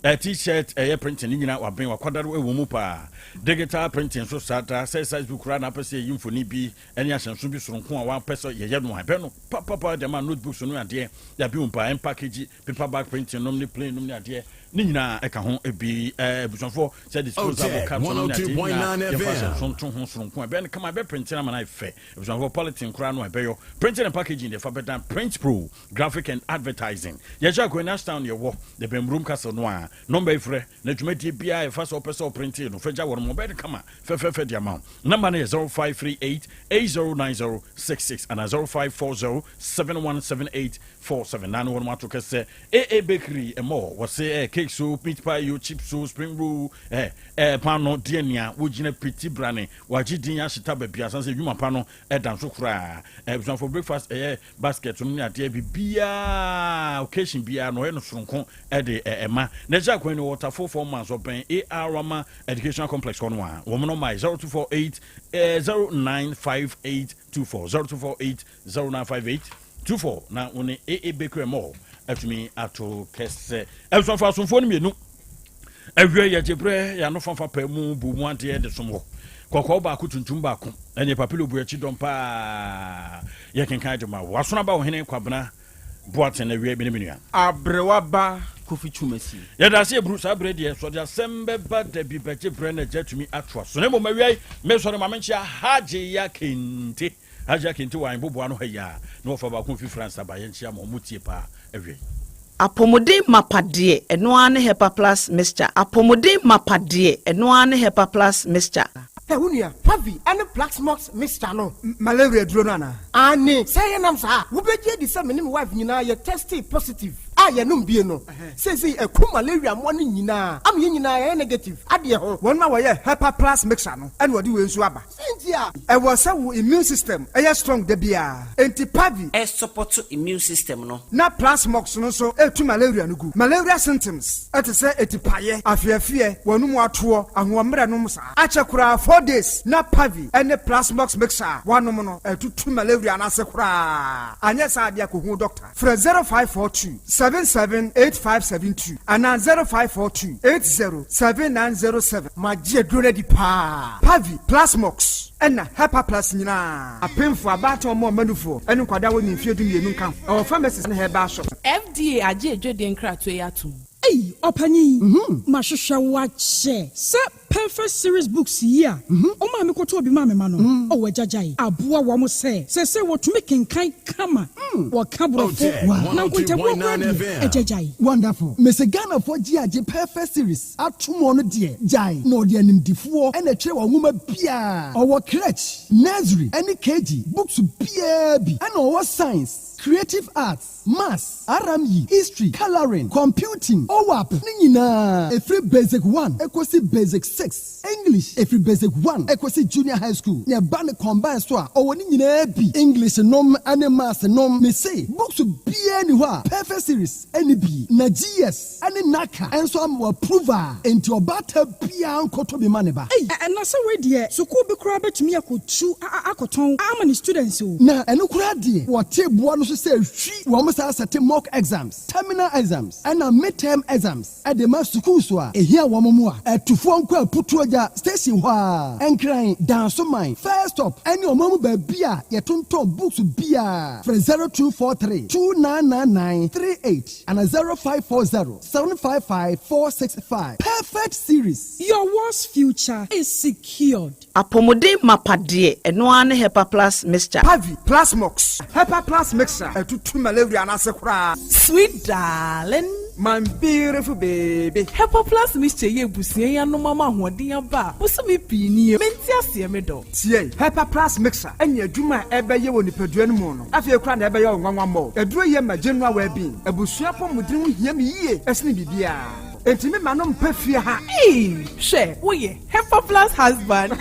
T-shirt ɛyɛ printing ne nyinaa waben wakwadare ɛwɔ mu paa. Digital printing nso saa daa sɛ size bi koraa na apɛ sɛ yɛyi mfoni bi ɛne ahyɛnso bi soronko a wapɛ sɛ yɛyɛ no a ɛbɛn no papapa de ama. Notebooks no adeɛ yɛaben mu paa, ɛmpackage paper bag printing nom ne plane nom ne adeɛ ne nyinaa ɛka ho ebi. Abusuafoɔ, sɛ disposable cups nom ne adeɛ nyinaa yɛmfa ahyɛnso nto ho soronko a ɛbɛn no kama, ɛbɛ printing ama no ayɛ fɛ. Abusuafoɔ, polythene koraa no a ɛbɛyɔ printing and packaging deɛ fa bɛdan Print Pro Graphic and Advertising. Yɛhyɛ akɔyɛ Ashtown, yɛwɔ yɛbɛn Murom Castle no a nɔmba yi frɛ na dwumadie biara yɛfa sɛ wopɛ sɛ woprinte no fagya wɔ no ma ɔbɛyɛ no kama fɛfɛɛfɛ de ama wo. Namba no yɛ 0538 809066 anaa 0540 717847 na ne wɔnom ato kɛsɛ AA Bakery ɛmɔ wɔse cake so, meat pie yo, chips so, spring roll, paano deɛ nea wogyina piti brane wagye din ahyeta baabi asan sɛ adwuma pa no ɛda nso koraa. Abusuafo, breakfast ɛyɛ basket no ne adeɛ biribiaa occasion biara na ɔyɛ no soronko ɛde ɛma na ɛhyɛ akwan no wɔtafo 4 months ɔbɛn AR Rama Educational Complex hɔ no a wɔn no ma 0248 095824, 0248 095824 na wɔn ne AA Bakery Mall atumi ato kɛsɛ. Abusuafo, asomfoɔ no mmienu awie yɛgye berɛ yɛano fafa pɛ mu bu mu adeɛ de som hɔ kɔkɔɔ baako, tuntum baako ɛne papilo bu akyi dɔm paa. Yɛkenkan de ma wo asono aba ɔhene Kwabena Boaten awie mene me nua.
Aberewa ba Kofi Twumasi.
Yɛda ase eburu saa berɛ deɛ sɔde asɛm bɛba da bi bɛgye berɛ na agya tumi atoa so. Na mmom awiai mesɔre ma menkyea Hagye Kente, Hagye Kente wɔ Ahenboboa no ha yi a na wɔfa baako fi France aba. Yɛnkyea ma ɔmo tie paa. awiei.
Apɔmuden mapa deɛ, ɛno ara ne Hepa Plus Mixture. Apɔmuden mapa deɛ, ɛno ara ne Hepa Plus Mixture.
Hɛ, wo nua, Pavi ne Plaxmox mixture no.
Malaria aduro no anaa?
Aane, sɛ ɛyɛ nam saa a, wobɛgye adi sɛ me ne me wife nyinaa yɛ testee positive a yɛnom bie no. Seesei ɛku malaria mmoa no nyinaa ama yɛn nyinaa yɛayɛ negative adeɛ ho.
Wɔn a wɔyɛ Hepa Plus mixture no na wɔde wei nso aba.
Sɛn nti a?
Ɛwɔ sɛ wo immune system yɛ strong da biara, enti Pavi.
Ɛsupɔto immune system no.
Na Plasmox no nso tu malaria no gu. Malaria symptoms te sɛ atipaeɛ, afeɛfeɛ, w'anum atoɔ, ahoɔmmerɛ nom saa. Akyɛ koraa 4 days na Pavi ne Plasmox mixture a woanom no atutu malaria no ase koraa. Anyɛ saa deɛ a kɔhu doctor. Frɛ 0542 778572 anaa 0542 80 7907.
Magye aduro no adi paa.
Pavi, Plasmox, ɛna Hepa Plus nyinaa. Apemfo, abaatan, ɔmo ɔmanufoɔ, ne nkwadaa a wɔnni mfeɛ 12 nka ho. Ɛwɔ pharmacies ne herbal shops.
FDA agye adwadie nkratoɔ yi atom.
Ei, ɔpanyin, mahwehwɛ wo akyɛ sɛ Perfect Series books yi a ɔma me kɔtɔ obi ma me ma no. Ɔwɔ agyagyae aboa wɔn sɛ sɛ wɔtumi kenkan kama, wɔka borɔfo na nkontabuo koraa deɛ, agyagyae.
Wonderful. Mese Ghanafoɔ gye agye Perfect Series ato mu no deɛ, gyae na ɔde animdifoɔ ɛna ɛtwerɛ wɔn nwoma biara. Ɔwɔ crèche, nursery ɛne KG books biara bi, ɛna ɔwɔ science, creative arts, maths, RME, history, colouring, computing, OWAP ne nyinaa, ɛfiri basic 1 ɛkɔsi basic 6, English ɛfiri basic 1 ɛkɔsi junior high school, na ɛba ne combine so a, ɔwɔ ne nyinaa bi, English nom ne maths nom. Mese books biara ni hɔ a Perfect Series ɛne bi, na GS ɛne NaCCA ɛnso ama wɔ approve a, enti ɔbaata biara nkɔtɔ bi ma ne ba.
Ei, ɛna sɛ wei deɛ, sukuu bi koraa bɛtumi akɔtu akɔtɔn ama ne students o.
Na ɛno koraa deɛ, wɔte boa no so sɛ hwi wɔn saa sɛte mock exams, terminal exams ɛna midterm exams ɛde ma sukuu so a ehia wɔn mu a ɛtufoɔ nkɔ Aputuogya station hɔ a, Nkran, Dansoman first stop, ɛne ɔman mu baabi a yɛtontɔn books biara. Frɛ 0243 299938 ana 0540 755 465. Perfect Series.
Your world's future is secured.
Apɔmuden mapa deɛ, ɛno ara ne Hepa Plus Mixture.
Pavi, Plasmox, Hepa Plus mixture ɛtutu malaria no ase koraa.
Sweet darling.
My beautiful baby.
Hepa Plus Mixture yɛ ebusua yi anom ama ahoɔden aba a bosome pii nie. Mente aseɛ, me dɔ.
Tie, Hepa Plus mixture ɛnyɛ adwuma a ɛbɛyɛ wɔ nipadua no mu no, afei koraa na ɛbɛyɛ wo nwanwa mmɔ. Aduro yɛ ma general well-being. Abusua pɔmuden ho hia me yie ɛsene biribiara, enti me ma no mpɛ fie ha.
Ee, hwɛ, woyɛ Hepa Plus husband.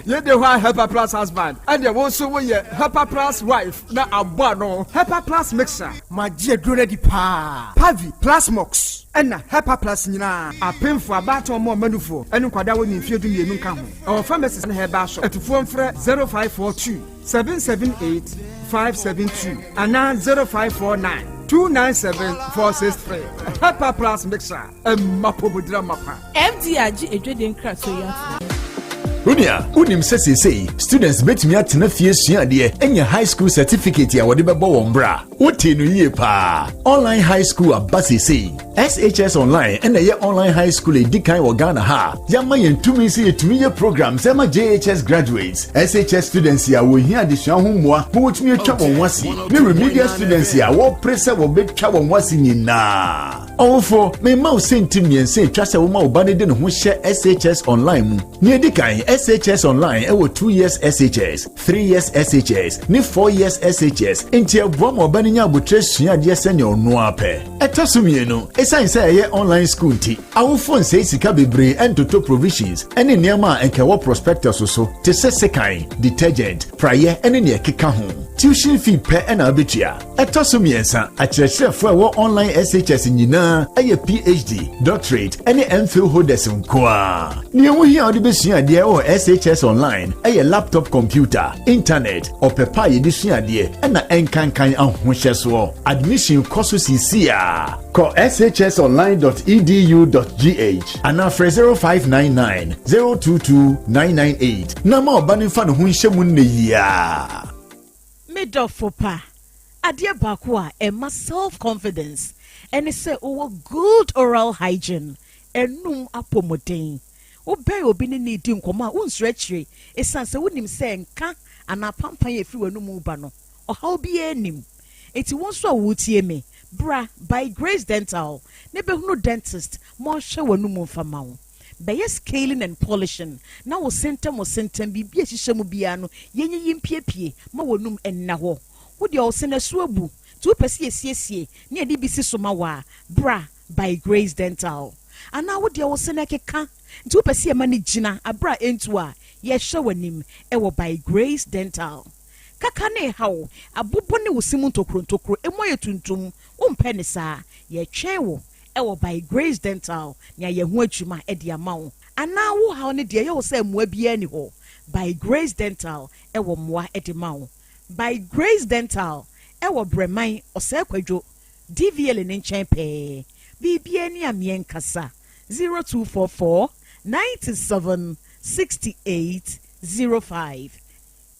Yɛde hɔ a, Hepa Plus husband, ɛdeɛ wo nso woyɛ Hepa Plus wife na abɔ ano. Hepa Plus mixture.
Magye aduro no adi paa.
Pavi, Plasmox, ɛna Hepa Plus nyinaa. Apemfo, abaatan, ɔmo ɔmanufoɔ, ɛne nkwadaa wɔ ne mfeɛ 12 nka ho. Ɛwɔ pharmacies ne herbal shop. Atufoɔ mfrɛ 0542 778 572 anaa 0549 297 463. Hepa Plus mixture, ɛma pɔmudira mapa.
FDA agye adwadie nkratoɔ yi atom.
Onua, wonim sɛ seesei students bɛtumi atena fie sua adeɛ anya high school certificate a wɔde bɛbɔ wɔn bra? Wote no yie paa. Online high school aba seesei. SHS Online ɛna ɛyɛ online high school a ɛdi kan wɔ Ghana ha. Yɛama yɛn tumi sɛ yɛtumi yɛ programs ɛma JHS graduates, SHS students a wɔhia adesua ho mmoa ma wɔtumi atwa wɔn ho ase, ne remedial students a wɔpere sɛ wɔbɛtwa wɔn ho ase nyinaa. Ɔwofo, mema wo sɛnti mmiɛnsa atwa sɛ woma wo ba no de ne ho hyɛ SHS Online mu. Nea ɛdi kan, SHS Online ɛwɔ 2 years SHS, 3 years SHS ne 4 years SHS, nti ɛboa ma ɔba no nya abotire sua adeɛ sɛnea ɔno apɛ. Ɛtɔ so mmienu, ɛsiane sɛ ɛyɛ online school nti, awofoɔ nsɛe sika bebree ɛntoto provisions ɛne nneɛma a ɛnka ɛwɔ prospectus so te sɛ sekan, detergent, praeɛ ɛne nea ɛkeka ho. Tuition fee pɛ ɛna wobɛtua. Ɛtɔ so mmiɛnsa, akyerɛkyerɛfoɔ a ɛwɔ online SHS nyinaa ɛyɛ PhD, doctorate ɛne MPhil holders nko a. Nea ɛho hia a wode bɛsua adeɛ wɔ SHS Online ɛyɛ laptop computer, internet, ɔpɛ pa a yɛde sua adeɛ, ɛna ɛnkankan ahohyɛsoɔ. Admission kɔ so sisi a, kɔ shsonline.edu.gh anaa frɛ 0599 022 998 na ma ɔba no mfa ne ho nhyɛ mu nnɛ yia.
Me dɔfo pa, adeɛ baako a ɛma self confidence ɛne sɛ wowɔ good oral hygiene, ɛnum apɔmuden. Wobɛn obi ne ne di nkɔmmɔ a, wonsuro akyire, ɛsiane sɛ wonim sɛ nka anaa pampan a ɛfiri w'anum ba no, ɔhaw biara nim. Enti wo nso a woretie me, bra By Grace Dental na bɛhunu dentist ma ɔnhwɛ w'anomu mfa ma wo. Bɛyɛ scaling and polishing na wo se ntam wo se ntam biribi a ɛhyehyɛ mu biara no yɛnyiyi mpiepie ma w'anum nna hɔ. Wo deɛ wo se no ɛso abu nti wopɛ sɛ yɛsiesie na yɛde bi si so ma wo a, bra By Grace Dental. Anaa wo deɛ wo se no ɛkeka nti wopɛ sɛ yɛma no gyina aberɛ a ɛntu a, yɛhwɛ w'anim wɔ By Grace Dental. Kaka ne reha wo, abobɔ ne wo se mu ntokuro ntokuro, emu ayɛ tuntum, wompɛ ne saa? Yɛtwɛn wo wɔ By Grace Dental na yɛayɛ ho adwuma de ama wo. Anaa wo haw no deɛ ɛyɛ wo sɛ mmoa biara nni hɔ? By Grace Dental wɔ mmoa de ma wo. By Grace Dental wɔ Brɛman, Ɔsɛe Kwadwo, DVLA no nkyɛn pɛɛ. Biribiara ni a meɛ nkasa. 0244 97 68 05.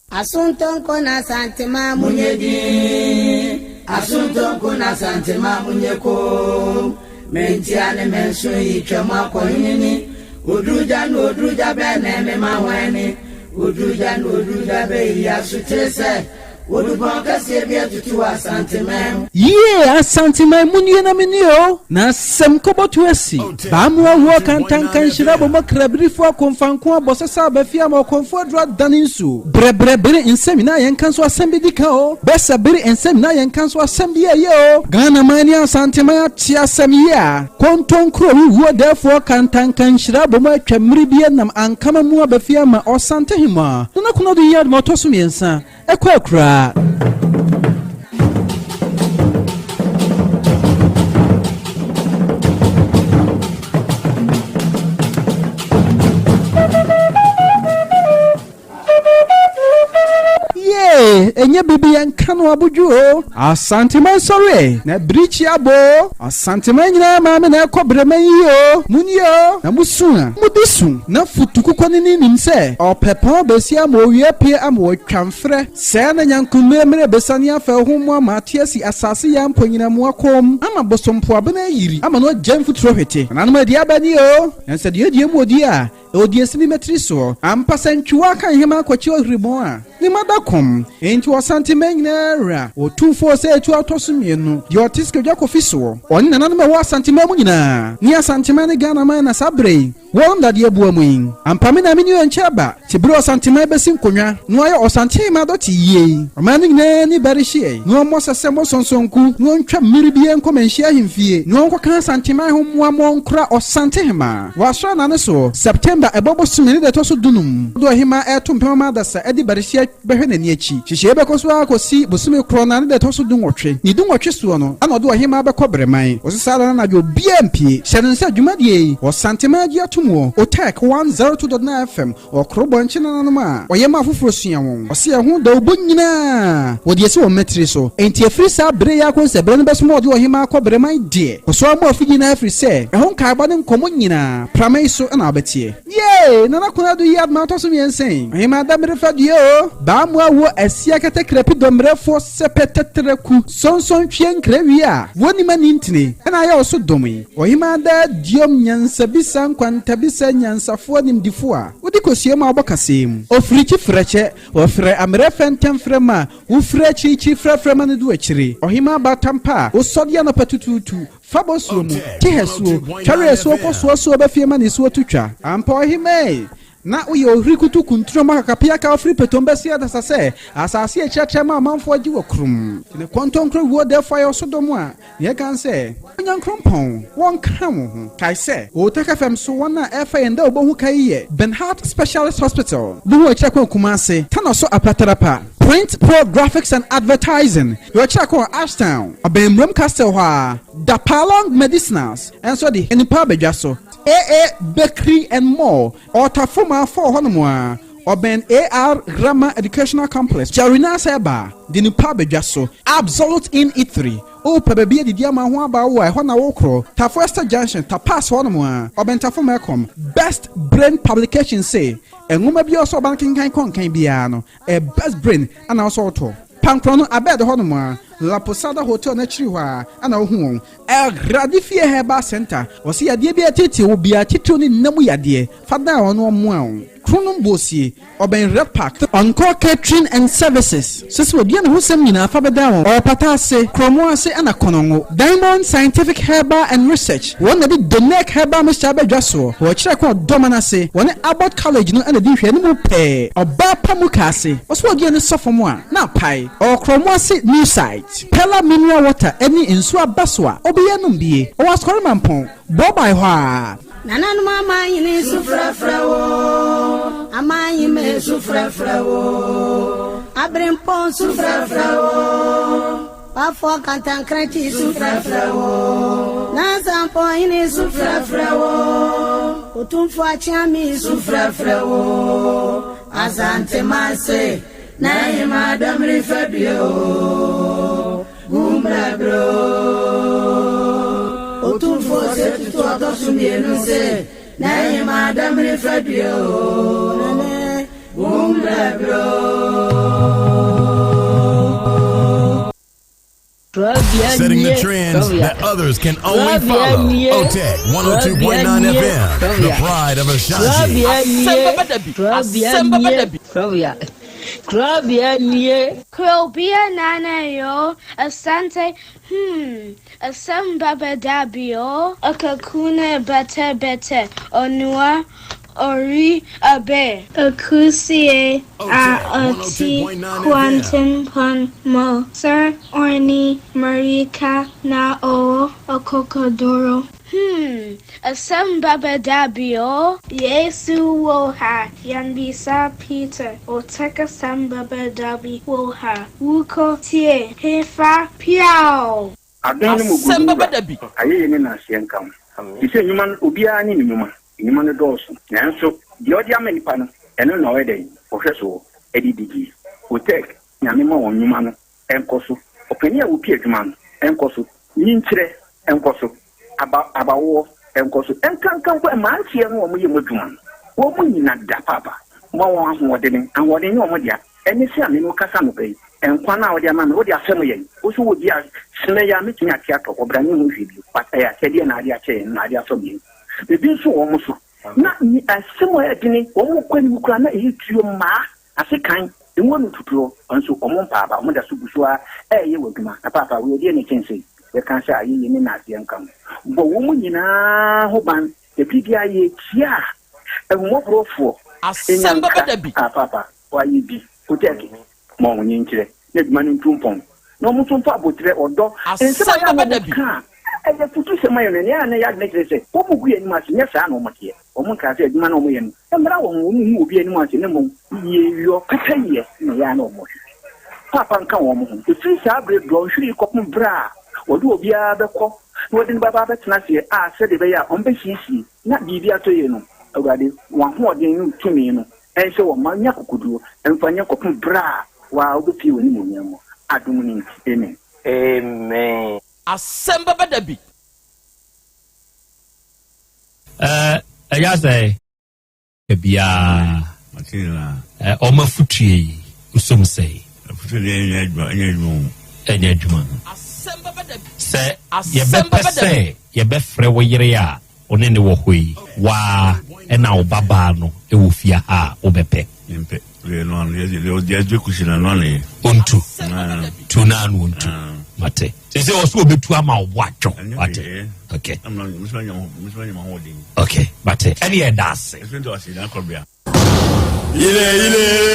Asontonko na Asantema munyɛ din Asontonko na Asantema munyɛ koom Mentia ne menso yi twam akɔhene ni Odurugya ne odurugya bɛɛ na ɛmema hwan ni Odurugya ne odurugya bɛɛ yi asokyere sɛ Odupɔn kɛseɛ bi atutu wɔ Asanteman mu.
Yie Asanteman mu nie na me nie o Na asɛm kɔbɔto asi Baamoa wuo kantanka nhyira bɔ mu Krabirifo akomfanko abɔ sasa aba fie ama ɔkɔmfo aduru adane nsuo Brɛbrɛ bere nsɛm nyinaa yɛnka nso asɛm bi di ka o Bɛsa bere nsɛm nyinaa yɛnka nso asɛm bi ɛyɛ o Ghana man ne Asanteman ate asɛm yi a Kontonkuro wuo dɛɛfoɔ kantanka nhyira bɔ mu atwa mmere bi nam ankama mu aba fie ama Ɔsantehemmaa Nana Konadu Yiadom ɔtɔ so mmiɛnsa Ɛkɔ akuraa. Yee, ɛnyɛ biribi yɛnka no abodwo o. Asanteman sɔre ɛ, na birikyi abɔ o. Asanteman nyinaa maame na ɛkɔ brɛman yi o. Monnie o, na mosu a, mode su. Na futukukɔ no ni nim sɛ ɔpɛpɔn bɛsi ama owia apue ama watwa mferɛ. Sɛɛ na nyanko mmerɛmmerɛ bɛsiane afa ahum mu ama ate asi asase yaa mponyinamoa kɔn mu ama bosompoabena ayiri ama no agya mfuturo hwete. Nananom adi aba nie o, na sɛ deɛ ɔdie mu ɔdie a, ɛwɔ deɛ ɛsini mmatiri soɔ. Ampa sɛ ntwewaa ka nhema akɔkye ɔhwiribɔn a, Ne mma da kɔm, enti Ɔsanteman nyinaa wura, Otumfoɔ Osei Tutu a ɔtɔ so mmienu, deɛ ɔte Sikadwa Kofi soɔ, ɔne nananom a ɛwɔ Asanteman mu nyinaa, ne Asanteman ne Ghanaman na saa berɛ yi, wɔnom dadeɛ boa mu yi. Ampa me na me ni ɛnkyɛ aba, te berɛ Ɔsanteman bɛsi nkonwa na wayɛ Ɔsanteman dɔte yie yi, ɔman no nyinaa ani bɛrehyeɛ, na wɔmmɔ sɛsɛ mmɔ sɔnsɔnku, na wɔntwa mmere biara nkɔ Manhyia ahemfie, na wɔnkɔka Asanteman ho mmoa ma wɔnkora Ɔsantehemaa. Wɔ asram nnan soɔ, September, ɛbɔ bosome ne da ɛtɔ so dunum, do ɔhemaa ɛreto mpem ama adasa de barehyeɛ bɛhwɛ n'ani akyi. Nhyehyɛeɛ bɛkɔ so ara kɔsi bosome korɔ no ara ne da ɛtɔ so dunwɔtwe. Ne dunwɔtwe soɔ no, ɛna ɔde ɔhemaa bɛkɔ Breman. Wɔse saa da no anadwo obiara mpue. Hyɛ no nsa dwumadie yi wɔ Santeman agye atom wɔ Otec 102.9 FM Wɔ koro bɔnkye nananom a wɔyɛ ma afoforɔ sua wɔn ɔseɛ ho dawubɔ nyinaa wɔde asi wɔn mmatiri so. Enti ɛfiri saa berɛ yi ara kɔsi sɛ berɛ no bɛso ma wɔde ɔhemmaa akɔ Breman deɛ, kɔ so ara mmɔ afidie no ara ɛfiri sɛ ɛho nkaebɔ ne nkɔmmɔ nyinaa prama yi so na wobɛteɛ. Yee! Nana Konadu yi adoma ɔtɔ so mmiɛnsa yi, Ɔhemmaa Damiri fa due o! Baa mo awo asia kɛtɛkrɛpi dɔmmerɛfoɔ sɛpɛ tɛtrɛku sɔnsɔn twie nkrawie a wɔnnim ani ntini na ayɛ wo so dom yi. Ɔhemaa daa duam nyansabisa nkwantabisa nyansafoɔ nimdefoɔ a wode kosua mu a wobɔ kasɛɛ mu. Ofirikyi frɛkyɛ, wɔfrɛ amerɛ fɛntɛm frɛ ma wofiri akyirikyiri frɛfrɛ ma no du akyiri. Ɔhemaa baatan pa a wosɔde anɔpa tutuutu fa bosuo mu, te hasuo, tware asuo kɔ soɔ soɔ ba fie ma ne suo to twa. Ampa ɔhemaa ei, na woyɛ ohiri kutu kuntunu ma kakapeaka ofiri petom bɛsi adasa sɛ asase a ɛkyerɛkyerɛ ma amanfoɔ gye wɔ kurom. Ne kɔntɔnkrɔ wuo dɛɛfoɔ ayɛ ɔsodɔm a Nea ɛka ne sɛ, Onyankrompɔn, wɔnka wo ho. Kae sɛ, Otec FM so wɔn a ɛrefa yɛn dawubɔ ho ka yi yɛ Benhart Specialist Hospital, Buhu Akyiri Kwan Kumasi, Tano so Apatrapa, Print Pro Graphics and Advertising, yɛ ɔkyerɛ kwan wɔ Ashtown, ɔbɛn Muram Castle hɔ ara, Dapalong Medicinals nso de nnipa aba dwa so, AA Bakery and More, Ɔtafo Maafo wɔ hɔnom ara, ɔbɛn AR Grammar Educational Complex, Jarina Sɛba de nnipa aba dwa so, Absolute Inn Eatery, Wopɛ baabi adidi ama ho aba wo a, ɛhɔ na wokorɔ. Tafo Esther Junction, Tapas hɔ nom a, ɔbɛn Tafo Melcom. Best Brain Publication se, nwoma biara ɔsɛ ɔba no kenkan kɔ nkan biara no, ɛyɛ Best Brain na ɔsɛ ɔtɔ. Pankorɔ no, Abed hɔ nom a, La Posada Hotel no akyiri hɔ a na wohu wɔn. Awurade Fie Herbal Centre, wɔse yadeɛ biara ɛteetee wo biara, titiriw ne nna mu yadeɛ, fa dan wɔn na wɔmmoa wo. Kronom Bosie, ɔbɛn Red Park. Encore Catering and Services, sɛ sɛ wɔdua ne ho sɛm nyinaa fa bɛdan wɔn. Ɔwɔ Pata ase, Krɔmo ase ɛna Konongo. Diamond Scientific Herbal and Research, wɔn na de Donec Herbal Mixture aba dwa soɔ. Wɔkyerɛ kwan ɔdɔman ase, wɔne Abbott College no na di nhwɛanimu pɛɛ. Ɔbaa pa mu ka ase, ɔsɛ wɔdua no sɔ fam a, na apae. Ɔwɔ Krɔmo ase New Site. Pella Mineral Water ne nsuo aba so a, obiara nom bie. Ɔwɔ Asukɔre Mampɔn, Bɔɔbae hɔ ara.
Nananom amanyini su frɛfrɛ wo, amanyime su frɛfrɛ wo, aberempɔn su frɛfrɛ wo, bafoɔ kantankrakyi su frɛfrɛ wo, nansampɔhene su frɛfrɛ wo, otumfoɔ akyeame su frɛfrɛ wo, Asante manse, n'ahema dɔmiri fadue o, gumbrɛbrɛ o. Otumfoɔ se tutu ɔtɔ so mmienu se, n'ahema dɔmiri fadue o, nane, gumbrɛbrɛ o.
Setting the trends that others can only follow. OTEC 102.9 FM, the pride of Ashanti.
Krobia nana yo, asante, asem baba dabio, akakuna bete bete, onua, ori abe. Akusie a oti kwantenpon mo, Sir Orni Marika na o okokodoro. Asem baba dabio, Yesu woha, Yambisa Peter, Oteka sem baba dabi woha, Wuko tie, hefa piao.
Adom no mu gu no wura, ayɛyie ne naaseɛ nka ho. Te sɛ nnwuma no, obiara ne ne nnwuma. Nnwuma no dɔɔso, nanso deɛ ɔde ama nnipa no, ɛno na ɔyɛ dɛn? Ɔhwɛ soɔ de di die. Otec, Nyame ma wɔn nnwuma no nkɔ so. Ɔpanin a ɔpie adwuma no nkɔ so. Nyinkyerɛ nkɔ so. Aba, abawoɔ nkɔ so. Nkanka mpo mmeranteɛ no a wɔyɛ mu adwuma no, wɔn nyina da paapa. Ma wɔn ahoɔdene. Ahoɔden nyɛ wɔn dea. Ɛne sɛ a me ne wo kasa anɔpa yi, nkwa no a wode ama me, wode afɛm yɛn. Wo nso wɔ bi a, sene yi a mɛtumi ate atɔ, ɔbra ne ho hwee bio. But ɛyɛ akyɛdeɛ na ade akyɛ yɛn, na ade afɛm yɛn. Biribi nso wɔ wɔn so. Na ne asɛm a ɛyɛ dene, wɔn kɔ anim koraa na ɛyɛ tuo mmaa ase kan, ngo no tutuo, nso wɔn mpa aba, wɔn da so gu so ara reyɛ wɔ adwuma. Na paapa, wei ɛdeɛn na ɛkyɛn sei? Yɛka sɛ ayɛyie ne nnaseɛ nka ho. Bɔ wɔn nyinaa ho ban, na biribiara yɛtia a, ahummɔborɔfoɔ nya nkra. Ah, paapa, wɔayɛ bi, Kotɛɛke, ma wɔn nkyerɛ, na adwuma no ntu mpɔn, na wɔn nso mfa aboterɛ, ɔdɔ, nsɛm a ɛyɛ a wɔka a ɛyɛ afutusɛm ayɛ no, nea na ɛyɛ adwene kyerɛ sɛ wɔgu yɛn anim ase, nyɛ saa na wɔteɛ. Wɔnkaa sɛ adwuma no a wɔyɛ no mmra wɔn ho, wɔnhu obi anim ase, na mmom yieyɔ, pɛpɛyɛ na ɛyɛ a na wɔhwehwɛ. Paapa nka wɔn ho. Ɛfiri saa berɛ dɔnhwere yi kɔpem berɛ a wɔde obiara bɛkɔ na wɔde no bɛba abɛtena aseɛ a sɛdeɛ ɛbɛyɛ a wɔbɛsiesie na biribi atɔ yie no, Awurade, wɔn ahoɔden ne wo tumi no nhyɛ wɔn ma nya akokoduo mfa nyɛ kɔpem berɛ a wo ara wobɛpue w'animuonyam mu. Adom no nti, amen.
Amen.
Asɛm bɛba da bi.
Ɛɛ ɛyɛ asɛ biara ɔmo afutue yi nsom sɛe.
Afutue deɛ ɛnyɛ adwuma ɛnyɛ adwuma o.
Ɛnyɛ adwuma. Sɛ yɛbɛpɛ sɛ yɛbɛfrɛ wo yere a wo ne ne wɔ hɔ yi waa ɛna wo ba baa no wɔ fie ha a wobɛpɛ.
Mempɛ. Deɛ no ano deɛ deɛ deɛ kusi na no ano yɛ.
Ontu. Tu na ano ontu. Mate. Sɛ sɛ ɔso obetu ama wo bo atwo. Wate. Okay. Okay. Mate. Ɛne ɛda ase.
Yile yile.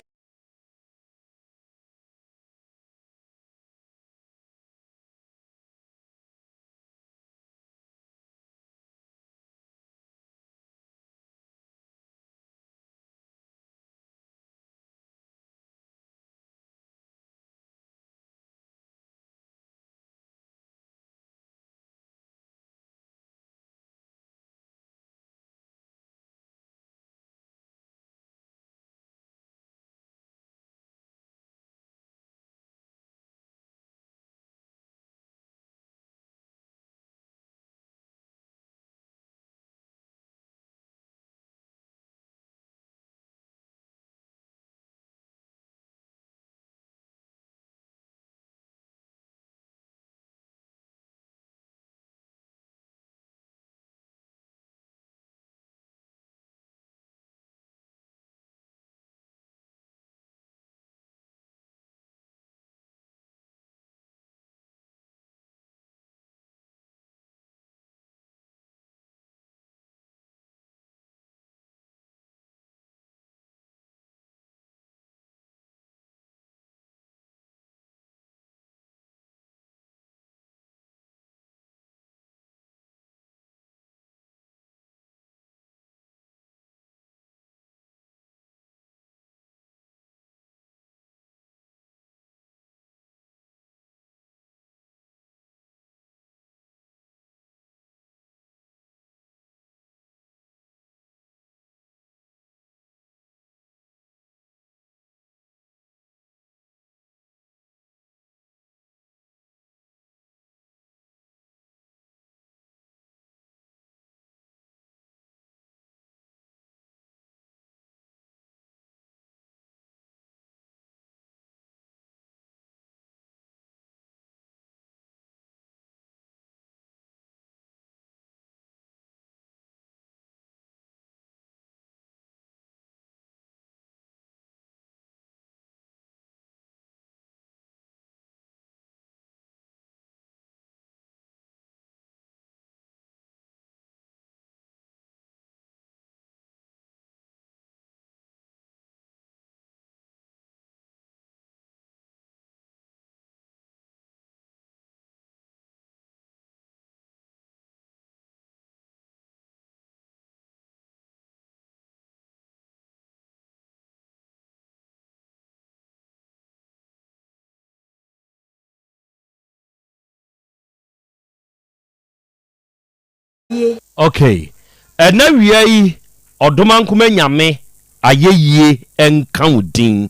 Ye.
Ok ɛnɛ wia yi Ɔdomankoma Nyame ayɛyie nka wo din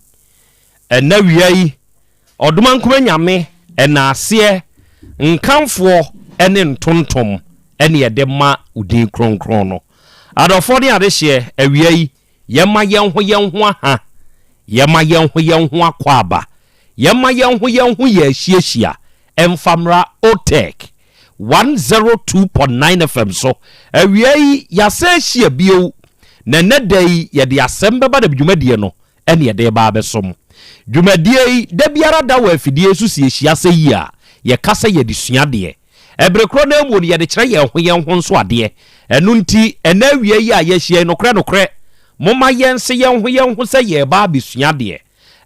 Ɛnɛ wia yi Ɔdomankoma Nyame ɛnaaseɛ nkamfoɔ ne ntontom ɛne yɛde ma wo din kronkron no Adɔfoɔ ne adehyeɛ awia yi yɛma yɛn ho yɛn ho aha Yɛma yɛn ho yɛn ho akwaaba Yɛma yɛn ho yɛn ho yɛ ahyiahyia Ɛmfa mmra Otec 102.9 FM so. Awia yi, yɛasan ahyia bio, na ɛnnɛ da yi, yɛde asɛm bɛba na dwumadie no ɛne yɛde reba abɛsom. Dwumadie yi, da biara da wɔ afidie yi so sɛ yɛhyia sɛ yi a, yɛka sɛ yɛde sua adeɛ. Ɛbere korɔ no ara mu no, yɛde kyerɛ yɛn ho yɛn ho nso adeɛ. Ɛno nti, ɛnnɛ awia yi a yɛahyia yi, nokorɛ nokorɛ, momma yɛnse yɛn ho yɛn ho sɛ yɛreba abɛsua adeɛ.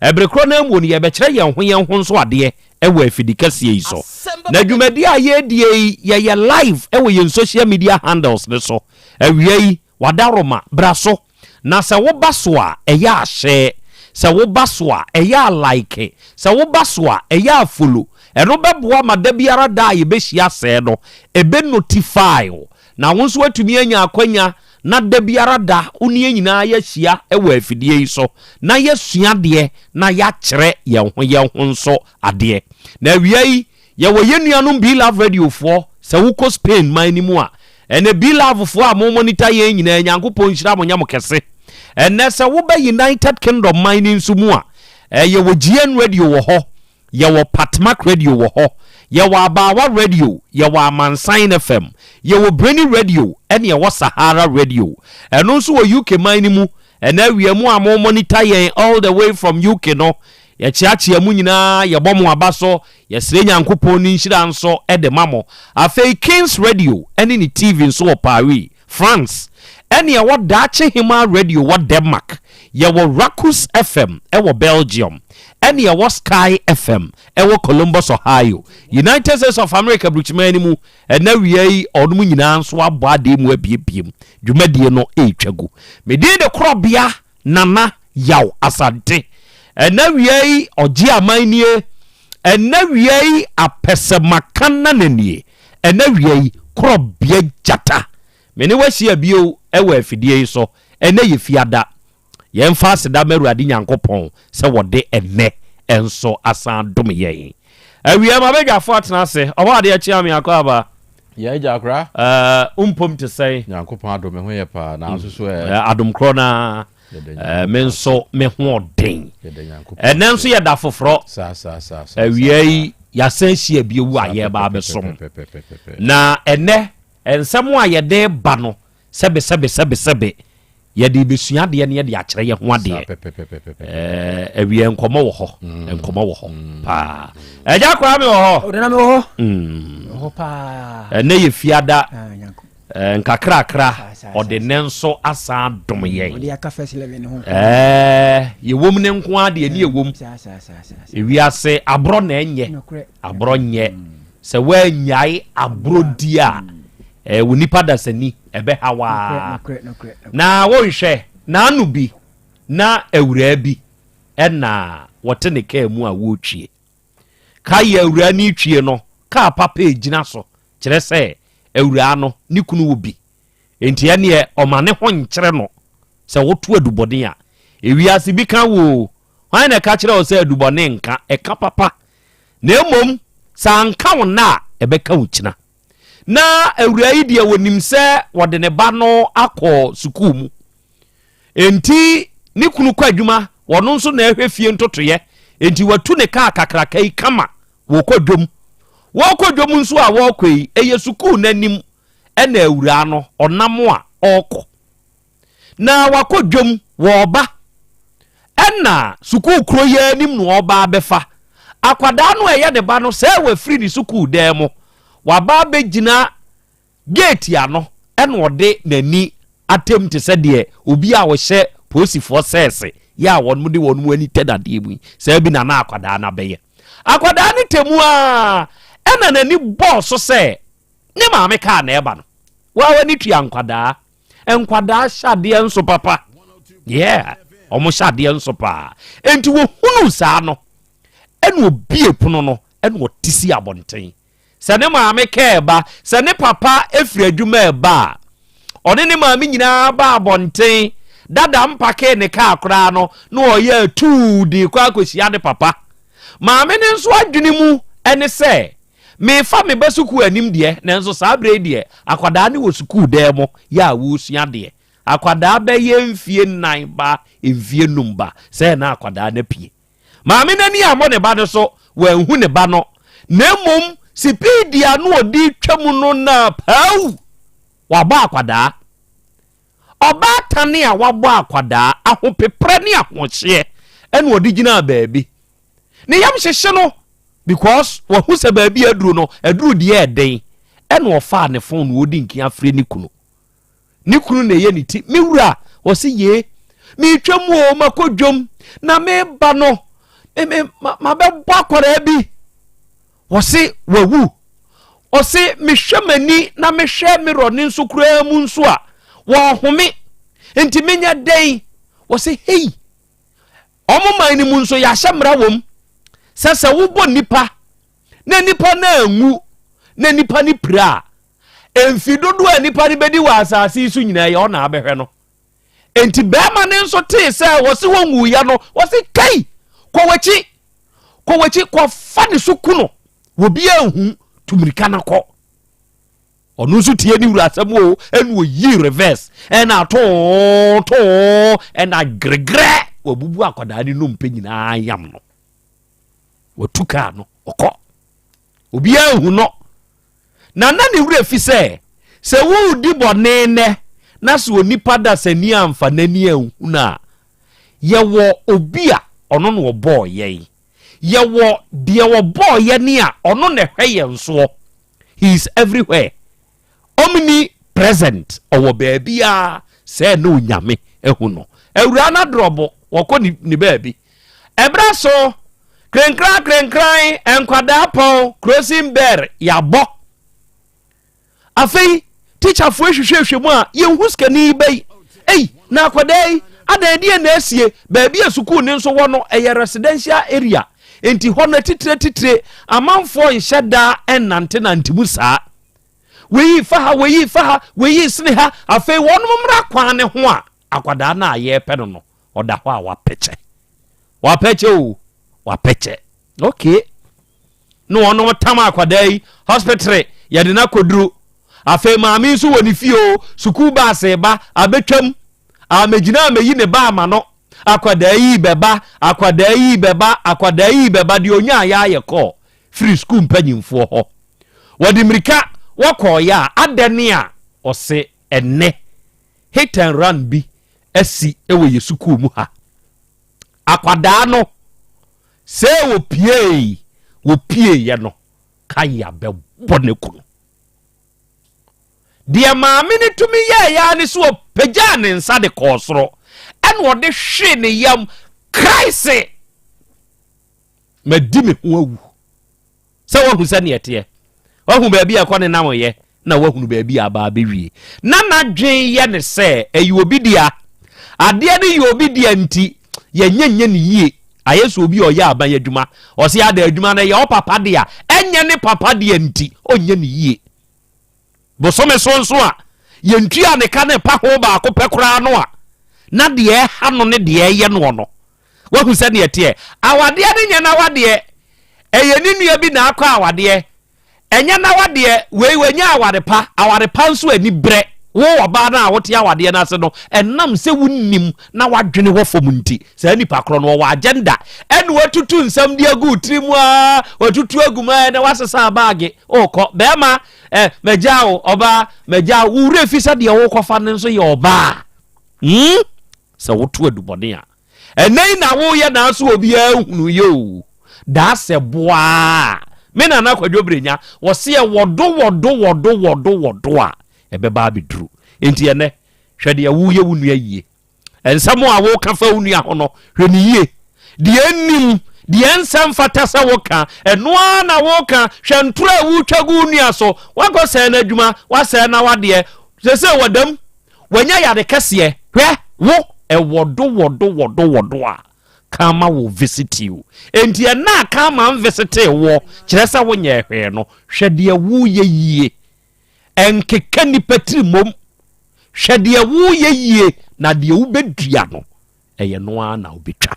Ɛbere korɔ no ara mu no, yɛbɛkyerɛ yɛn ho yɛn ho nso adeɛ wɔ afidi kɛseɛ yi so. Na dwumadie a yɛredie yi, yɛyɛ live wɔ yɛn social media handles no so. Awia yi, w'adaworoma, bra so. Na sɛ woba so a, ɛyɛ a share. Sɛ woba so a, ɛyɛ a like. Sɛ woba so a, ɛyɛ a follow. Ɛno bɛboa ma da biara da a yɛbɛhyia sɛɛ no, ɛbɛ notify wo. Na wo nso woatumi anya akwanya na da biara da wo ne yɛn nyinaa yɛahyia wɔ afidie yi so na yɛasua adeɛ na yɛakyerɛ yɛn ho yɛn ho nso adeɛ. Na awia yi, yɛwɔ yɛn nuanom Be-Love Radio foɔ, sɛ wokɔ Spain man no mu a, ɛnɛ Be-Love foɔ a mo monitor yɛn nyinaa, Nyankopɔn nhyira mo nyɛ mo kɛse. Ɛnɛ sɛ woba United Kingdom man no nso mu a, yɛwɔ GN Radio wɔ hɔ, Yɛwɔ Patmak Radio wɔ hɔ, yɛwɔ Abaawa Radio, yɛwɔ Amansan FM, yɛwɔ Breni Radio ɛne yɛwɔ Sahara Radio. Ɛno nso wɔ UK man no mu. Ɛnɛ awia mu a mo monitor yɛn all the way from UK no, yɛkyeakyea mo nyinaa, yɛbɔ mo aba so, yɛsrɛ Nyankopɔn ne nhyira nso de ma mo. Afei Kings Radio ɛne ne TV nso wɔ Paris. France, ɛne ɛwɔ Daakye Hemaa Radio wɔ Denmark, yɛwɔ Rakus FM wɔ Belgium, ɛne ɛwɔ Sky FM wɔ Columbus, Ohio, United States of America Brukyiman no mu. Ɛnɛ awia yi, ɔnom nyinaa nso abɔ adeɛ mu abiebiem. Dwumadie no retwa gu. Me din de Korɔbea Nana Yaw Asante. Ɛnɛ awia yi, ɔgye aman nie. Ɛnɛ awia yi, apɛsɛmaka nana nie. Ɛnɛ awia yi, korɔbea gyata. Me ne wo ahyia bio wɔ afidie yi so. Ɛnɛ yɛ Fiada. Yɛmfa aseda ma Awurade Nyankopɔn sɛ wɔde ɛnnɛ nso asan adom yɛn. Awia m'abadwafoɔ atena ase. Ɔbɔ adeɛ kyea me akɔ aba.
Yɛn agya akora.
Ɛɛ, wo mpom te sɛn?
Nyankopɔn adom, me ho yɛ paa. Na nso so ɛ?
Adom korɔ no ara. Me nso me ho ɔden. Ɛnɛ nso yɛ da foforɔ. Awia yi yɛasan hyia bio a yɛreba abɛsom. Na ɛnɛ nsɛm a yɛde ba no sɛbe sɛbe sɛbe sɛbe yɛde bɛsua adeɛ ne yɛde akyerɛ yɛ ho adeɛ. Awia nkɔmmɔ wɔ hɔ. Mm. Nkɔmmɔ wɔ hɔ mm. paa. Ɛgya koraa me wɔ hɔ. Mm. Ɛnɛ yɛ fiada. Ah, Eh, nkakrakra ɔde ne nso asan adom yɛn. Eh, yɛwom ne nko ara deɛ ne yɛwom. Ewiase aborɔ na ɛnyɛ, aborɔ nyɛ. Mm. Sɛ woanyae aborɔ di a, mm. eh, wo nipa dasani ɛbɛha waa. Na wonhwɛ, n'ano bi na awuraa bi ɛna wɔte ne kaa mu a wɔretwie. Ka yɛ awuraa ne twie no, kaa papa egyina so Kyerɛ sɛ, awuraa no, ne kunu wɔ bi. Enti ɛnneɛ ɔma ne ho nkyere no sɛ woto adubɔne a. Ewiase bi ka wo oo, hwan na ɛka kyerɛ wo sɛ adubɔne nka? Ɛka papa. Na mmom, sɛ anka wo nnɛ a, ɛbɛka wo kyina. Na awuraa yi deɛ wɔnim sɛ wɔde ne ba no akɔ sukuu mu. Enti ne kunu kɔ adwuma, ɔno nso na ɛhwɛ fie ntotoeɛ. Enti watu ne kaa kakraka yi kama Wɔkɔ dwam. Wɔkɔ dwam nso a wɔkɔ yi, ɛyɛ sukuu no anim ɛna awuraa no ɔnam a ɔrekɔ. Na wakɔ dwam, wɔreba. Ɛna sukuu kuro yi anim na ɔreba abɛfa. Akwadaa no a ɛyɛ ne ba no, sɛ wafiri ne sukuu dan mu, waba abɛgyina Geeti ano na ɔde n'ani atam te sɛ deɛ obi a ɔhyɛ polisifoɔ sɛɛse yɛ a wɔn de wɔn ani tɛ dadeɛ mu yi, saa bi na na akwadaa no abɛyɛ. Akwadaa no tɛ mu ara ɛna n'ani bɔɔ so sɛ ne maame kaa na ɛba no. Waa w'ani tua nkwadaa. Nkwadaa hyɛ adeɛ nso papa. Yeah, wɔn hyɛ adeɛ nso paa. Enti wɔhunuu saa no, ɛna obie pono no ɛna ɔte si abɔnten. Sɛ ne maame ka ɛba, sɛ ne papa firi adwuma ɛba a, ɔne ne maame nyinaa ba abɔnten. Dada mpakee ne kaa koraa no, na ɔyɛ atuu de rekɔ akɔhyia ne papa. Maame no nso adwene mu ne sɛ, Merefa me ba sukuu anim deɛ, nanso saa berɛ yi deɛ, akwadaa no wɔ sukuu dan mu yɛ a wɔresua adeɛ. Akwadaa bɛyɛ mfie nnan ba mfie num ba, sɛɛ na akwadaa no apue. Maame no ani ammɔ ne ba no so, wanhu ne ba no, na mmom sipiidi a na ɔde retwa mu no na paaw! Wabɔ akwadaa. Ɔbaatan a wabɔ akwadaa, ahopeprɛ ne ahoɔhyeɛ ɛna ɔde gyinaa baabi. Ne yam hyehye no because wahu sɛ baabi aduru no, aduru deɛ ɛden. Ɛna ɔfaa ne fon na ɔdi nkin afrɛ ne kunu. Ne kunu na ɛyɛ ne ti. Me wura, ɔse yee, meretwa mu o, makɔ dwom, na meba no, me, me, ma, mabɛbɔ akwadaa bi. Ɔse wawu. Ɔse mehwɛ m'ani na mehwɛ mirror ne nso koraa mu nso a, wɔhome. Nti menyɛ dɛn? Ɔse hei, ɔmo man no mu nso yɛahyɛ mmara wom sɛ sɛ wobɔ nipa na nipa no anwu na nipa no pira a, mfe dodoɔ a nipa no bɛdi wɔ asase yi so nyinaa yɛ ɔna abɛhwɛ no. Enti bɛrima no nso tee sɛ wɔse wɔnwuiɛ no, wɔse kai, kɔ w'akyi, kɔ w'akyi, kɔfa ne so ku no, obiara nhu, tu mmirika na kɔ. Ɔno nso tie ne wura asɛm o, ɛna oyi reverse, ɛna too too, ɛna gregrɛ, wabubu akwadaa ne nnompe nyinaa yam no. Watu kaa no, ɔkɔ. Obiara nhu no. Na na ne werɛ fi sɛ, sɛ woredi bɔne nnɛ na sɛ onipa dasani amfa n'ani anhu no a, yɛwɔ obi a ɔno na ɔbɔɔ yɛn. Yɛwɔ deɛ ɔbɔɔ yɛn a ɔno na ɛhwɛ yɛn soɔ. He is everywhere. Omni present. Ɔwɔ baabiara sɛ na Onyame ahu no. Awuraa no adrɔbo, wɔkɔ ne, ne baabi. Ɛberɛ so, krenkran krenkran, nkwadaa pɔn, crossing bell, yɛabɔ. Afei, tikyafoɔ hwehwɛhwɛ mu a, yɛnhu sikani yi bɛyi. Ei, na akwadaa yi, adan deɛ na asie, baabi a sukuu ne nso wɔ no, ɛyɛ residential area. Enti hɔ no atitire titire, amanfoɔ nhyɛ da nnantenante mu saa. Wei fa ha, wei fa ha, wei sene ha, afei wɔnom mmra kwan ne ho a, akwadaa no a yɛrepɛ no no, ɔda hɔ a wapɛkyɛ. Wapɛkyɛ o, wapɛkyɛ. Okay. Na wɔnom tam akwadaa yi, hospital yɛde no akɔduru. Afei maame nso wɔ ne fie o, sukuu baase ba, abɛtwam. Amɛgyina amɛyi ne ba ama no. Akwadaa yi bɛba, akwadaa yi bɛba, akwadaa yi bɛba, deɛ ɔnyaa yɛ ayɛ kɔɔ firi sukuu mpanyinfoɔ hɔ. Wɔde mmirika wɔkɔɔyɛ a, adɛne a ɔse ɛnnɛ hit and run bi asi wɔ yɛ sukuu mu ha. Akwadaa no, sɛ wɔpiei, wɔpieeɛ no, kaya bɛbɔ ne kunu. Deɛ maame no tumi yɛeɛ ara ne sɛ ɔpagyaa ne nsa de kɔɔ soro, ɛna ɔde hwee ne yam kae se, Madi me ho awu. Sɛ woahu sɛdeɛ ɛteɛ, woahu baabi a ɛkɔ ne nam yɛ, na woahunu baabi a aba abɛwie. Na n'adwene yɛ ne sɛ ɛyɛ obi dea. Adeɛ no yɛ obi dea nti, yɛnyɛ nyɛ ne yie. Ayɛ sɛ obi a ɔyɛ aban adwuma. Ɔse ada adwuma no ɛyɛ ɔpapa dea. Ɛnyɛ ne papa dea nti, ɔnyɛ ne yie. Bosome so nso a, yɛntua ne ka ne pa ho baako pɛ koraa no a, na deɛ ɛha no ne deɛ ɛyɛ noɔ no. Wahu sɛdeɛ ɛteɛ. Awadeɛ no nyɛ n'awadeɛ. Ɛyɛ ne nua bi na akɔ awadeɛ. Ɛnyɛ n'awadeɛ, wei wanya aware pa, aware pa nso ani brɛ. Wo ɔbaa no a wote awadeɛ no ase no, ɛnam sɛ wonnim na w'adwene wɔ fam nti, saa nipa korɔ no ɔwɔ agenda. Ɛna watutu nsɛm de agu wo tiri mu aa, watutu agu mu aa, ɛnɛ wasesa baage, wokɔ. Bɛrima, eh, magyaa wo, ɔbaa, magyaa wo. Wo werɛ fi sɛ deɛ wokɔfa no nso yɛ ɔbaa. Hmm? Sɛ woto adubɔne a. Ɛnɛ yi na woyɛ nanso obiara nhunu yɛ o. Daa sɛ boaa. Me nana Kwadwo Brenya, wɔse ɛwɔdo wɔdo wɔdo wɔdo wɔdo a, ɛbɛba abɛduru. Enti ɛnɛ, hwɛ deɛ woyɛ wo nua yie. Nsɛm a woka fa wo nua ho no, hwɛ ne yie. Deɛ ɛnnim, deɛ ɛnsɛ mfata sɛ woka, ɛno ara na woka. Hwɛ ntorɔ a wotwa gu wo nua so. Woakɔsɛe n'adwuma, woasɛe n'awadeɛ. Seesei wɔda mu, wanya yare kɛseɛ. Hwɛ, wo, ɛwɔdo wɔdo wɔdo wɔdo a, Karma will visit you. Enti ɛna a karma nvisitee woɔ, kyerɛ sɛ wonyɛɛ hwee no, hwɛ deɛ woreyɛ yie. Ɛnkeka nnipa tiri mmom. Hwɛ deɛ woreyɛ yie, na deɛ wobɛdua no, ɛyɛ no ara na wobɛtwa.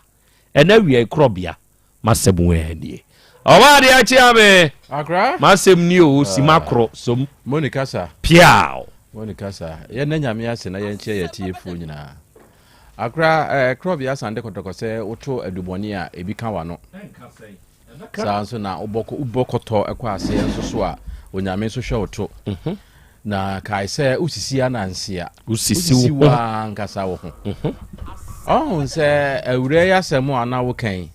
Ɛna awia yi korɔbea, m'asɛm ara nie. Ɔbaa adeɛ akyea me.
Akra.
M'asɛm nie o, si m'akoro, som.
Moni kasa.
Piaw.
Moni kasa. Yɛnna Nyame ase na yɛnkyea yɛn atiefoɔ nyinaa. Akra, eh, korɔbea asante kɔtɔkɔ sɛ woto adubɔne a, ebi ka w'ano. Saa nso na wobɔ wobɔ kɔtɔ kɔ aseɛ nso so a, Onyame nso hwɛ wo to. Mhm. Na kae sɛ wosisi ananse a,
wosisi wo
ankasa wo ho. Mhm. Ɔho sɛ awura yi asɛm a na woka yi,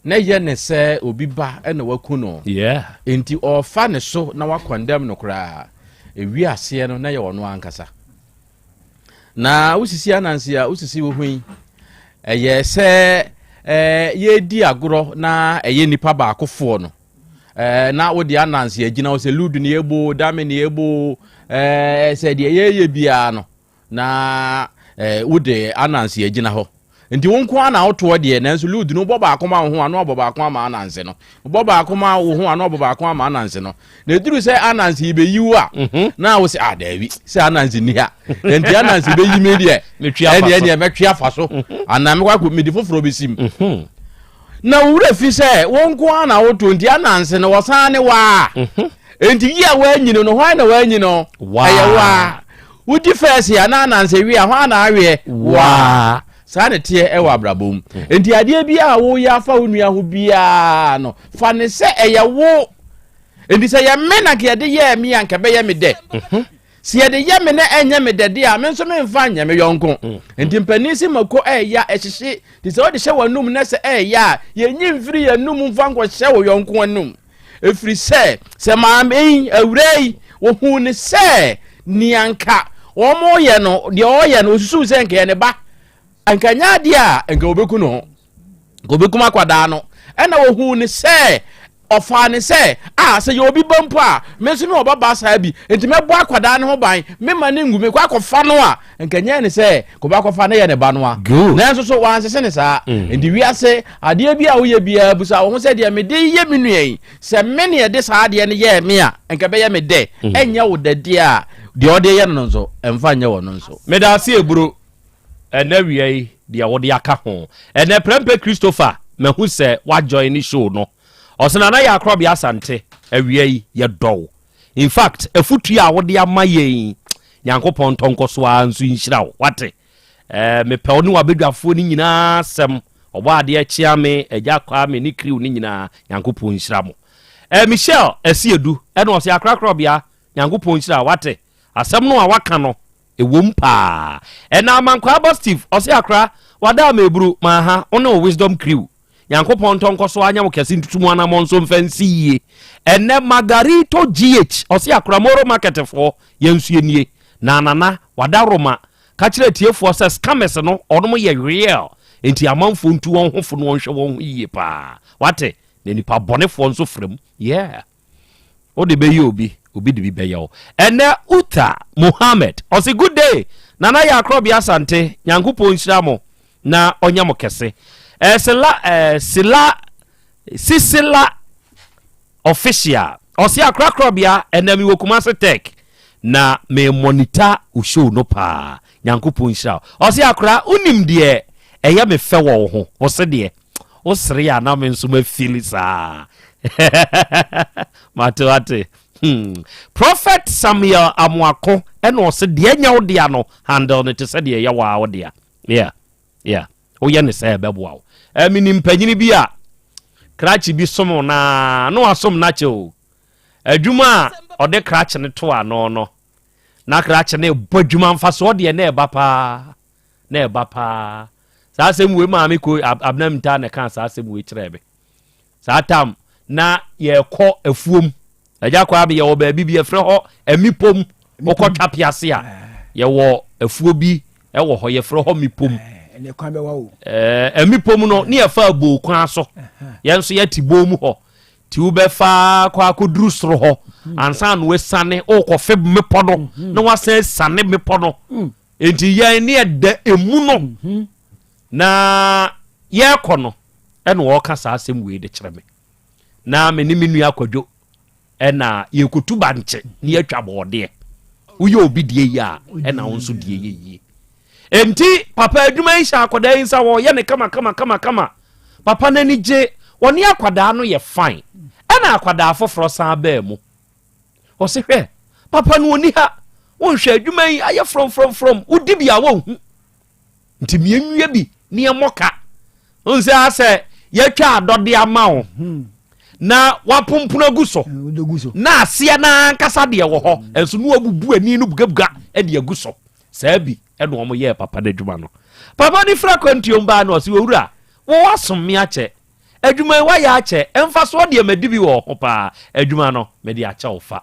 na ɛyɛ ne sɛ obi ba na waku no.
Yeah.
Enti ɔfa ne so na wakɔndɛm no koraa. Ewi aseɛ no na yɛ ɔno ankasa. Na wosisi ananse a wosisi wo ho yi, ɛyɛ sɛ ɛɛ yɛredi agorɔ na ɛyɛ nipa baakofoɔ no ɛɛ na wode ananse agyina hɔ sɛ ludu ne yɛbo dame ne yɛbo ɛɛ sɛ deɛ yɛyɛ biara no na ɛɛ wode ananse agyina hɔ Nti wo nko ara na wotoɔ deɛ, nanso Lut no wobɔ baako ma wo ho a na wabɔ baako ama Ananse no. Wobɔ baako ma wo ho a na wabɔ baako ama Ananse no. Na ɛduru sɛ Ananse yi bɛyi wo a, mhm. na wo sɛ, ah daabi, sɛ Ananse nni ha. Nti Ananse bɛyi me deɛ, ɛneɛ deɛ mɛtwe afa so. Mhm. Anaa mɛkɔ akɔ mede foforɔ bɛsim. Mhm. Na wo werɛ fi sɛ wo nko ara na woto nti Ananse no wɔsan ne waa. Nti yi a woanyini no, hwan na woanyi no? Ɛyɛ waa. Wodi fɛɛse a na ananse we a, hwan na aweɛ? Waa. Saa na ɛteɛ ɛwɔ abrabɔ mu. Enti adeɛ biara a woyɛ afa wo nua ho biara no, fa ne sɛ ɛyɛ wo. Enti sɛ yɛ me na nka yɛde yɛɛ me a, nka ɛbɛyɛ me dɛ. Mhm. Sɛ yɛde yɛ me na ɛnyɛ me dɛ deɛ a, me nso memfa nyɛ me yɔnko. Mm. Enti mpanin se mako ɛɛya ɛhyehye, nti sɛ wode hyɛ w'anum na sɛ ɛɛya a, yɛnyi mfiri yɛn anum mfa nkɔhyɛ wo yɔnko anum. Ɛfiri sɛ, sɛ maame yi, awuraa yi, wɔhuu no sɛ nea nka wɔyɛ no, deɛ ɔyɛ no, ɔsusuu sɛ nka yɛ ne ba, nka nyɛ adeɛ a nka wɔbɛku no ho, nka wɔbɛkum akwadaa no. Ɛna wɔhuu no sɛ ɔfaa ne sɛ, a sɛ yɛ obi ba mpo a, me nso me wɔ ba saa bi, nti mɛbɔ akwadaa no ho ban, mema no ngu, mekɔ akɔfa no a, nka nyɛ ne sɛ kɔba akɔfa ne yɛ ne ba no a. Nanso so wansese ne saa. Mm. Nti wiase adeɛ bi a woyɛ biara busa wo ho sɛ deɛ mede yɛ me nua yi, sɛ me ne ɛde saa adeɛ no yɛɛ me a, nka bɛyɛ me dɛ. Mm. Ɛnyɛ wo dɛ deɛ a, deɛ ɔde yɛ no no nso, ɛmfa nyɛ wɔ no nso.
Meda ase eburo. Ɛnɛ wia yi deɛ wode aka ho. Ɛnɛ Prɛmpɛ Christopher mahu sɛ woajoin ne show no. Ɔsɛ Nana yɛ akorɔbea Asante awia yi yɛdɔ wo. In fact afutuo a wode ama yɛn yi Nyankopɔn ntɔ nkɔ so ara nso nhyira wo. Wate? Ɛɛ mepɛ wo ne w'abadwafoɔ no nyinaa asɛm. Ɔbɔ adeɛ kyea me, Agya Kwame ne crew no nyinaa Nyankopɔn nhyira mo. Ɛɛ Michelle Asiedu ɛna ɔsɛ akorakorɔbea Nyankopɔn nhyira wo. Wate? Asɛm no a waka no Ɛwom paa. Ɛna Amankwaa Steve ɔse akora wada ama eburu maa ha wo ne wo wisdom crew Nyankopɔn ntɔ nkɔso anyɛ wo kɛse ntutu mo anamɔn nso mfa nsi yie Ɛnɛ Margarito GH ɔse akora Moro market foɔ yɛn nso yɛnie Na Nana wada Roma ka kyerɛ atiefoɔ sɛ scammers no ɔnom yɛ real enti amanfoɔ ntu wɔn ho fo na wɔnhwɛ wɔn ho yie paa wate na nipa bɔnefoɔ nso fra mu yeah. Wode bɛyɛ obi, obi de bi bɛyɛ wo. Ɛnɛ Uta Mohammed ɔse good day Nana yɛ akorɔbea Asante Nyankopɔn nhyira mo na ɔnyɛ mo kɛse. Eh, Sila, eh, Sila, Sisila official ɔse akorakorɔbea ɛnɛ mewɔ Kumasi Tech na me monitor wo show no paa Nyankopɔn nhyira wo. Ɔse akora wonim deɛ ɛyɛ me fɛ wɔ wo ho wo se deɛ Wo sere a na me nso ma fili saa. Mate wate. Hmm. Prophet Samuel Amoako ɛna ɔse deɛ nyɛ wo dea no handle no te sɛ deɛ ɛyɛ waa wo dea. Yeah. Yeah. Woyɛ ne sɛ ɛbɛboa wo. Eh, menim panyini bi a krakye bi som na na wasom no akyɛ o. Adwuma a ɔde krakye no to ano no na krakye no bɔ adwuma mfasoɔ deɛ na ɛba paa. Na ɛba paa. Saa asɛm wei maame ko Abena Mintah na ɛkaa saa asɛm wei kyerɛɛ me. Saa tam na yɛkɔ afuom. Agya Kwame yɛwɔ baabi bi yɛfrɛ hɔ Amipom. Wokɔ Twapease a yɛwɔ afuo bi wɔ hɔ yɛfrɛ hɔ Mipom. Amipom no ne yɛfa aboo kwan so. Yɛn nso yɛte boo mu hɔ. Ti wobɛfa kɔ akɔduru soro hɔ ansa na wasiane wokɔfe mmepɔ no na wasan asiane mmepɔ no. Enti yɛn ne ɛda emu no mhm. na yɛrekɔ no. Ɛna ɔreka saa asɛm wei de kyerɛ me. Na me ne me nua Kwadwo ɛna yɛkɔtu bankye na yɛatwa bɔɔdeɛ. Woyɛ obi deɛ yie a, ɛna wo nso deɛ yɛ yie. Enti papa adwuma yi hyɛ akwadaa yi nsa wɔyɛ ne kama kama kama kama. Papa no ani gye, wɔne akwadaa no yɛ fine. Ɛna akwadaa foforɔ san baa mu. Ɔse hwɛ, papa no ɔni ha, wonhwɛ adwuma yi ayɛ frɔmfrɔmfrɔm, wodi bi a wonhu. Nti mienwie bi ne yɛmmɔ ka. Wohu sɛ asɛ yɛatwa adɔde ama wo hmm. na wapompono agu so eh, na aseɛ no ankasa deɛ wɔ hɔ hmm. ɛnso ne wabubu ani no bugabuga de agu so saa bi ɛna wɔn yɛɛ papa no adwuma no papa no fira kwantuom baa no ɔse owura wɔwɔ asom me akyɛ adwuma yi wayɛ akyɛ ɛmfa soɔ deɛ madi bi wɔ ho paa adwuma no mede akyɛ wo fa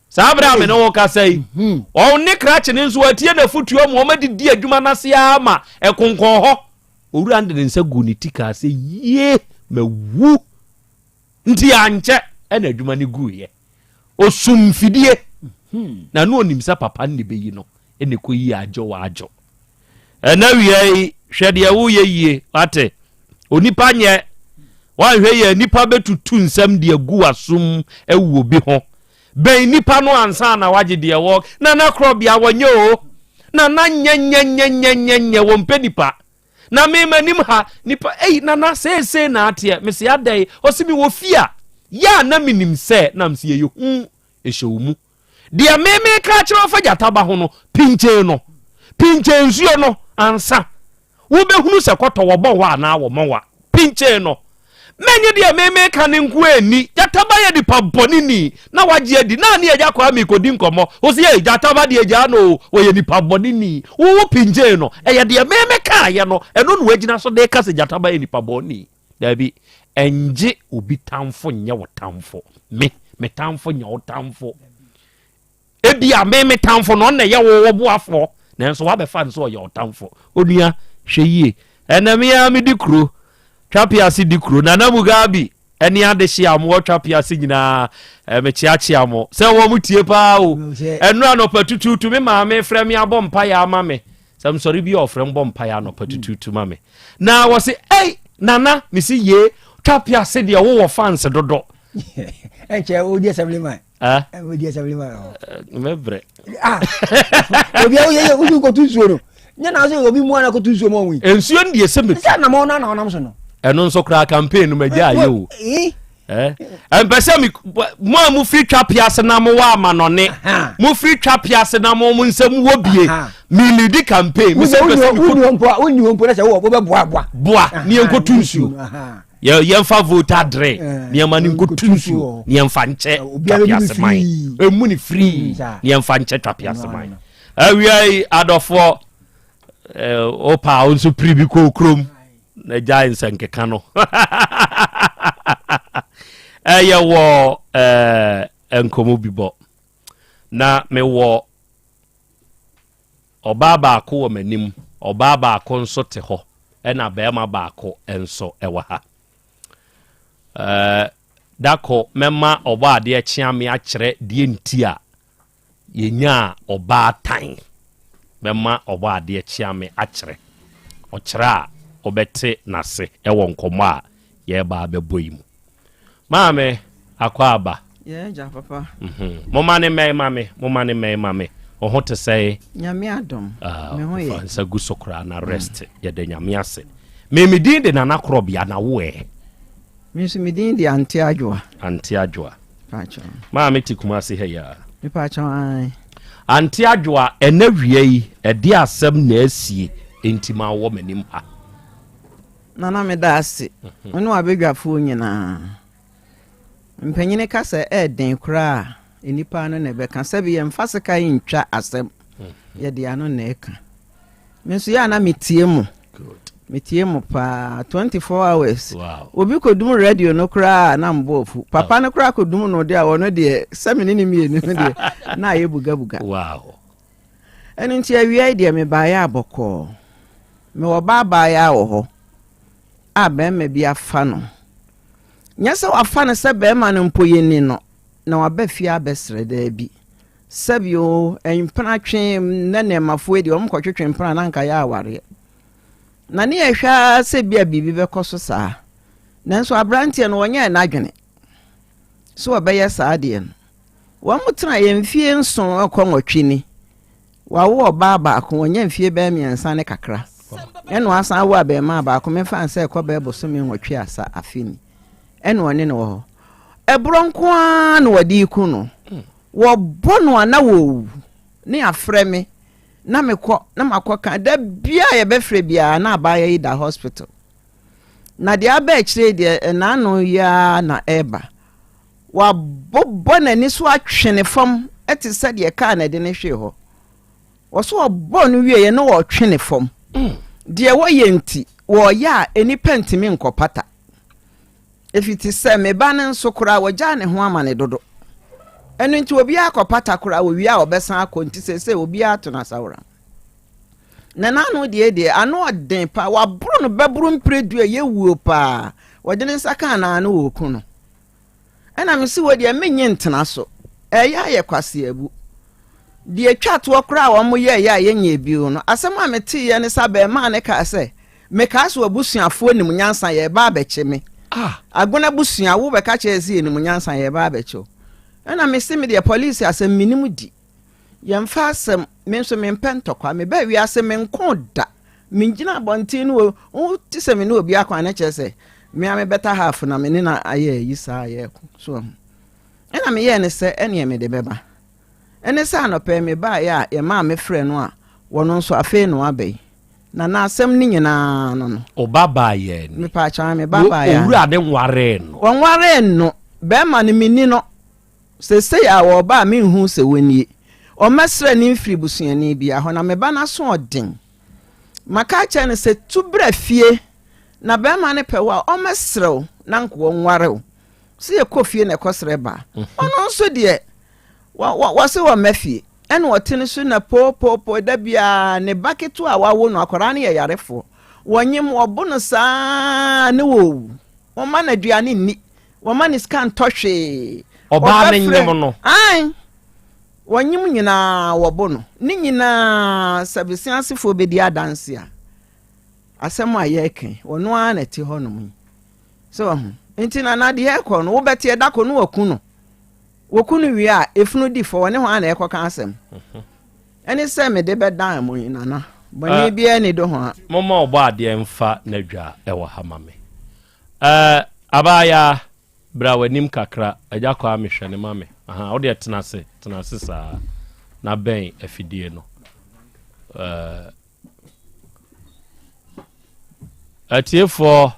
Saa bere a me ne wo kasa yi, mhm. wɔn ne krakye no nso atie n'afotuo mu, wɔadidi adwuma no ase ara ma ɛkonkɔn hɔ. Owura no de ne nsa guu ne ti kaa sɛ, yie, mawu. Nti ankyɛ ɛna adwuma no guiɛ. Osum mfidie. Mhm. Na no onim sɛ papa no ne bɛyi no, ɛna ɛkɔyi adwo wɔ adwo. Ɛna wia yi, hwɛ deɛ woyɛ yie, wate? Onipa nyɛ, woanhwɛ yɛ nipa bɛtutu nsɛm de agu w'asom awu obi ho. Bɛn nipa no ansa na wagye deɛ wɔ, nana korɔbea wɔnyɛ o, nana nyɛ nyɛ nyɛ nyɛ nyɛ nyɛ wɔmpɛ nipa. Na me m'anim ha, nipa, ei nana seesei na ateɛ, mese adɛn, ɔse mewɔ fie a, yɛ a na menim sɛ, na mese ɛyɛ hu, ɛhyɛ wo mu. Deɛ me meka akyerɛ wo fa gyata ba ho no, pinkyɛn no, pinkyɛn nsuo no ansa wobɛhunu sɛ kɔtɔ wɔbɔ wa anaa wɔmmɔ wa. Pinkyɛn no. Mɛnye deɛ me meka no nko anni. Gyata ba yɛ nipa bɔne ni na wagye adi. Na ne agya Kwame kɔdi nkɔmmɔ. Wo se, ei, gyata ba deɛ gyaa no o, ɔyɛ nipa bɔne ni. Wo wo pinkyɛn no, ɛyɛ deɛ me mekaeɛ no, ɛno na wagyina so de reka sɛ gyata ba yɛ nipa bɔne. Dabi, ɛngye obi tamfo nyɛ wo tamfo. Me, me tamfo nyɛ wo tamfo. Ebia me, me tamfo no, ɔno na ɛyɛ wo wo boafoɔ, nanso wabɛfa no sɛ ɔyɛ wo tamfo. Onua, hwɛ yie. Ɛnɛ me ara medi kuro, Twapease di kuro, Nana Mugabe ɛne adehye a wɔwɔ Twapease nyinaa, mekyeakyea mo. Sɛ wɔn tie paa o. Ɛno anɔpa tutuutu me maame frɛ me abɔ mpaeɛ ama me. Sɛ mesɔre bi a ɔfrɛ m bɔ mpaeɛ anɔpa tutuutu ma me. Na wɔse, ei, Nana, mese yee, Twapease deɛ wowɔ fans dodo.
Ɛnkyɛ wodi assemblyman.
Ah?
Wodi assemblyman hɔ.
Mɛbrɛ.
Ah! Obi a woyɛ wodi kɔtu nsuo no. Nyɛ na sɛ obi mu ana kɔtu nsuo mu ɔnwi.
Nsuo no deɛ sɛ metu.
Sɛ nam ɔno na ɔnam so no.
Ɛno nso koraa campaign no magya ayɛ o. Ɛmpɛ sɛ me mo a mofiri twa piase na mowɔ amanɔne mofiri twa piase na mo mo nsɛm wɔ bie melidi campaign mesɛ mpɛ sɛ
wonni hɔ mpo na sɛ wowɔ wobɛboaboa
boa ne yɛnkɔtu nsuo yɛmfa vote adere nneɛma no nkɔtu nsuo ne yɛmfa nkyɛ twa piase man ɛmu ne firii ne yɛmfa nkyɛ twa piase man awia yi adɔfoɔ wopa wo nso piri bi kɔɔ kurom na gyae nsɛnkeka no ɛyɛ wɔ nkɔmmɔ bi bɔ na mewɔ ɔbaa baako wɔ m'anim ɔbaa baako nso te hɔ ɛna bɛrima baako nso ɛwɔ ha dako mɛma ɔbɔ adeɛ kyea me akyerɛ deɛ nti a Yɛnyaa ɔbaatan bɛma Ɔbɔadeɛ Kyeame akyerɛ ɔkyerɛ a wobɛte n'ase wɔ nkɔmmɔ a yɛreba abɛbɔ yi mu. Maame, akwaaba.
Yɛn agya papa.
Mhm. Momma ne mmɛn ma me, momma ne mmɛn ma me. Wo ho te sɛn?
Nyame adom, ah, me ho yɛ.
Fa nsa gu so koraa na rest. Mm. Yɛda Nyame ase. Me me din de Nana Korɔbea na wo ɛ?
Me nso me din de Ante Adwoa.
Ante Adwoa.
Pakyɛw.
Maame te Kumasi ha yi ara.
Mepakyɛw ae.
Ante Adwoa, ɛnɛ wia yi, ɛde asɛm na asie enti ma wɔ m'anim ha.
Nana meda ase. Mhm. Wo ne w'abadwafoɔ nyinaa. Mpanyini ka sɛ ɛɛden koraa a nnipa ano na ɛbɛka. Sɛbi yɛmfa sekan ntwa asɛm. Mhm. Yɛde ano na ɛka. Me nso yɛ a na metie mo. Metie mo paa 24 hours.
Wow.
Obi kɔdum radio no koraa na mbɔ afu. Papa no koraa kɔdum no deɛ ɔno deɛ sɛ me ne ne mmienu no deɛ na ayɛ bugabuga.
Wow.
Ɛno nti awia yi deɛ mebaeɛ abɔkɔɔ. Mewɔ baabaayaa wɔ hɔ a bɛrima bi afa no. Nyɛ sɛ wafa no sɛ bɛrima no mpo yɛni no na waba fie abɛsrɛ daabi. Sɛbi oo, mpena twe nnɛ nnɛɛmafoɔ yi deɛ wɔn kɔtwetwe mpena na anka yɛ awareɛ. Na ne yɛhwɛ ara sɛ bi a biribi bɛkɔ so saa. Nanso aberanteɛ no ɔnyɛɛ n'adwene sɛ ɔbɛyɛ saa adeɛ no. Wɔtenaeɛ mfie nson rekɔ nwɔtwe ni. Wawo ɔbaa baako, wanya mfie bɛyɛ mmiɛnsa ne kakra. Ɛna wasan awo abarimaa baako, memfa no sɛ ɛkɔ bɛyɛ bosome nwɔtwe asa afe ni. Ɛna ɔne no wɔ hɔ. Ɛborɔ nko ara na wɔde reku no. Wɔbɔ no a na wɔrewu. Ne afrɛ me na mekɔ na makɔka. Da biara a yɛbɛfrɛ biara na abaayewa yi da hospital. Na deɛ aba akyire yi deɛ, ɛnaano yi ara na ɛreba. Wabobɔ n'ani so atwe ne fam te sɛ deɛ kaa na ɛde no hwee hɔ. Wɔso wɔbɔɔ no wieeɛ na wɔretwe ne fam. Deɛ wɔyɛ nti, wɔreyɛ a nnipa ntumi nkɔpata. Ɛfiti sɛ me ba no nso koraa wɔgyaa ne ho ama ne dodo. Ɛno nti obiara kɔpata koraa wɔwie a wɔbɛsan akɔ nti seesei obiara to no asaworam. Na n'ano deɛ deɛ ano ɔden paa waboro no bɛboro mpire du ɛyɛ wuo paa wɔde ne nsa kaa n'ano wɔ ku no ɛna mesi wɔ deɛ menye ntena so ɛyɛ ayɛ kwaseabu deɛ twa toɔ koraa a wɔn yɛɛyɛ a yɛnyɛ bio no asɛm a meteeɛ ne sɛ abɛɛmaa ne kaa sɛ mekaa sɛ abusuafoɔ nim nyansa yɛreba abɛkye me ah. Agona abusua wo bɛka kyerɛ sɛ yɛnim nyansa yɛreba abɛkye wo ɛna mese me deɛ polisi asɛm menim di Yɛmfa asɛm, me nso mempɛ ntɔkwa. Mebaa wiase menkoo da. Mengyina abɔnten ne o, wote sɛ me ne obi ako a na kyerɛ sɛ me a me better half na me ne no ayɛ ayi saa a yɛreko. So wahu? Ɛna meyɛɛ no sɛ ɛneɛ mede bɛba. Ɛne sɛ anɔpa yi mebaeɛ a yɛmaa me frɛ no a wɔno nso afei na waba yi. Na n'asɛm no nyinaa no no.
Wo ba baeɛ ni?
Mepaakyɛw, me ba baeɛ a.
Owura ne nwaree no?
Wɔnwaree no. Bɛrima no menni no. Seesei a wɔreba a menhuu sɛ wɔnie. Ɔmmɛsrɛ ne mfiri busuani biara hɔ, na me ba no aso ɔden. Maka akyerɛ no sɛ, Tu bra fie, na barima no pɛ wo a, ɔmmɛsrɛ wo na anka ɔnware wo. Sɛ yɛkɔ fie na ɛkɔsrɛ ba a, ɔno nso deɛ, wɔse wɔmma fie. Ɛna ɔte no so na poopoopoo da biara ne ba ketewa a wawo no, akwadaa no yɛ yarefoɔ. Wɔnyem, wɔbo no saa ne wɔwu. Wɔmma no aduane nni. Wɔma ne sika ntɔ hwee.
Ɔbaa no nyem no.
Ae. Wɔnyem nyinaa wɔbo no. Ne nyinaa sɛ bese asefoɔ bɛdi adanse a, asɛm a yɛreka yi, ɔno ara na ɛte hɔnom yi. Sɛ wahu. Nti na na deɛ ɛrekɔ no, wobɛte ɛda kɔ no wɔku no. Wɔku no wie a, efunu di fɔ, wɔne hwan na ɛrekɔka asɛm? Ɛne sɛ mede bɛdan mo yi, Nana. Bɔne biara ni do ho a.
Momma ɔbɔ adeɛ mfa n'adwa wɔ ha ma me. Eh, abaayaa, bra w'anim kakra, Agya Kwame hwɛ no ma me. Aha, wo deɛ tena ase, tena ase saa na bɛn afidie no. Eh, atiefoɔ,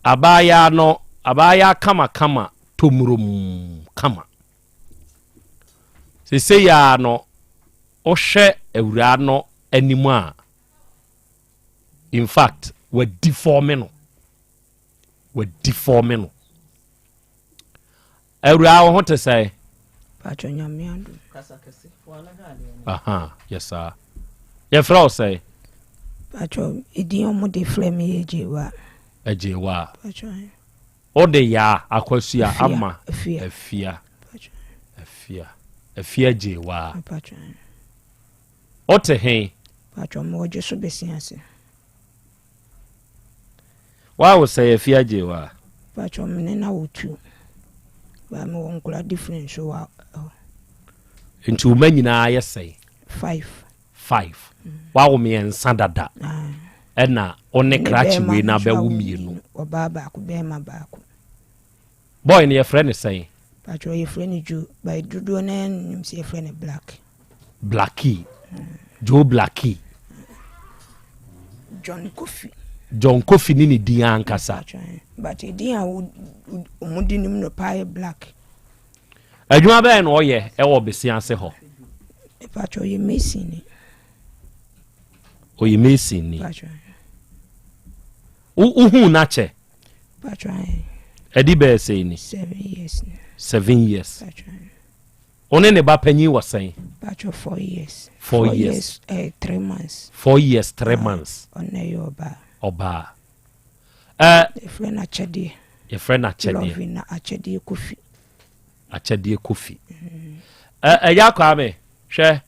abaayaa no, abaayaa kamakama, tomurom kama. Sesei ara no, wohwɛ awuraa no anim a, In fact, wa deforme no. Wa deforme no. Awuraa wo ho te sɛ?
Pacho nyame adom.
Aha, yɛ saa. Yɛfrɛ wo sɛ?
Pacho, edin ɔmo de frɛ me yɛ Gyewa.
Agyewa.
Pacho.
Wode yaa akwasua ama afia. Afia. Afia Gyewa.
Pacho.
Wote he?
Paatwɔ mewɔ dwoso bɛsi ase.
Woa wo sɛe afie agye wo a?
Paatwɔ me ne na wo tu. But mewɔ nkora different nso wɔ hɔ.
Nti wo mma nyinaa yɛ sɛn?
Five.
Five. Woawo mmiɛnsa dada. Ɛna wo ne krakye wei no abɛwo mmienu.
Ɔbaa baako bɛɛma baako.
Boy no yɛfrɛ no sɛn?
Paatwɔ yɛfrɛ no Joe but dodoɔ no ara nim sɛ yɛfrɛ no Black.
Blackie. Joe Blackie.
John Kofi.
John Kofi ne ne din ankasa.
But edin a wɔn di nim no paa yɛ Black.
Adwuma bɛyɛ na ɔyɛ ɛwɔ besia ase hɔ.
Paatwɔ ɔyɛ mason ni.
Ɔyɛ mason ni. Wohu n'akyɛ. Ɛdi bɛyɛ sɛn ni?
Seven years ni.
Seven years. Wo ne ne ba panyin wɔ sɛn?
Patro four years.
Four years.
Eh, 3 months.
4 years 3 months.
Ɔno yɛ ɔbaa.
Ɔbaa. Ɛɛ.
Yɛfrɛ no akyɛdeɛ.
Yɛfrɛ no akyɛdeɛ.
Love na akyɛdeɛ Kofi.
Akyɛdeɛ Kofi. Ɛ ɛyɛ akɔ ame hwɛ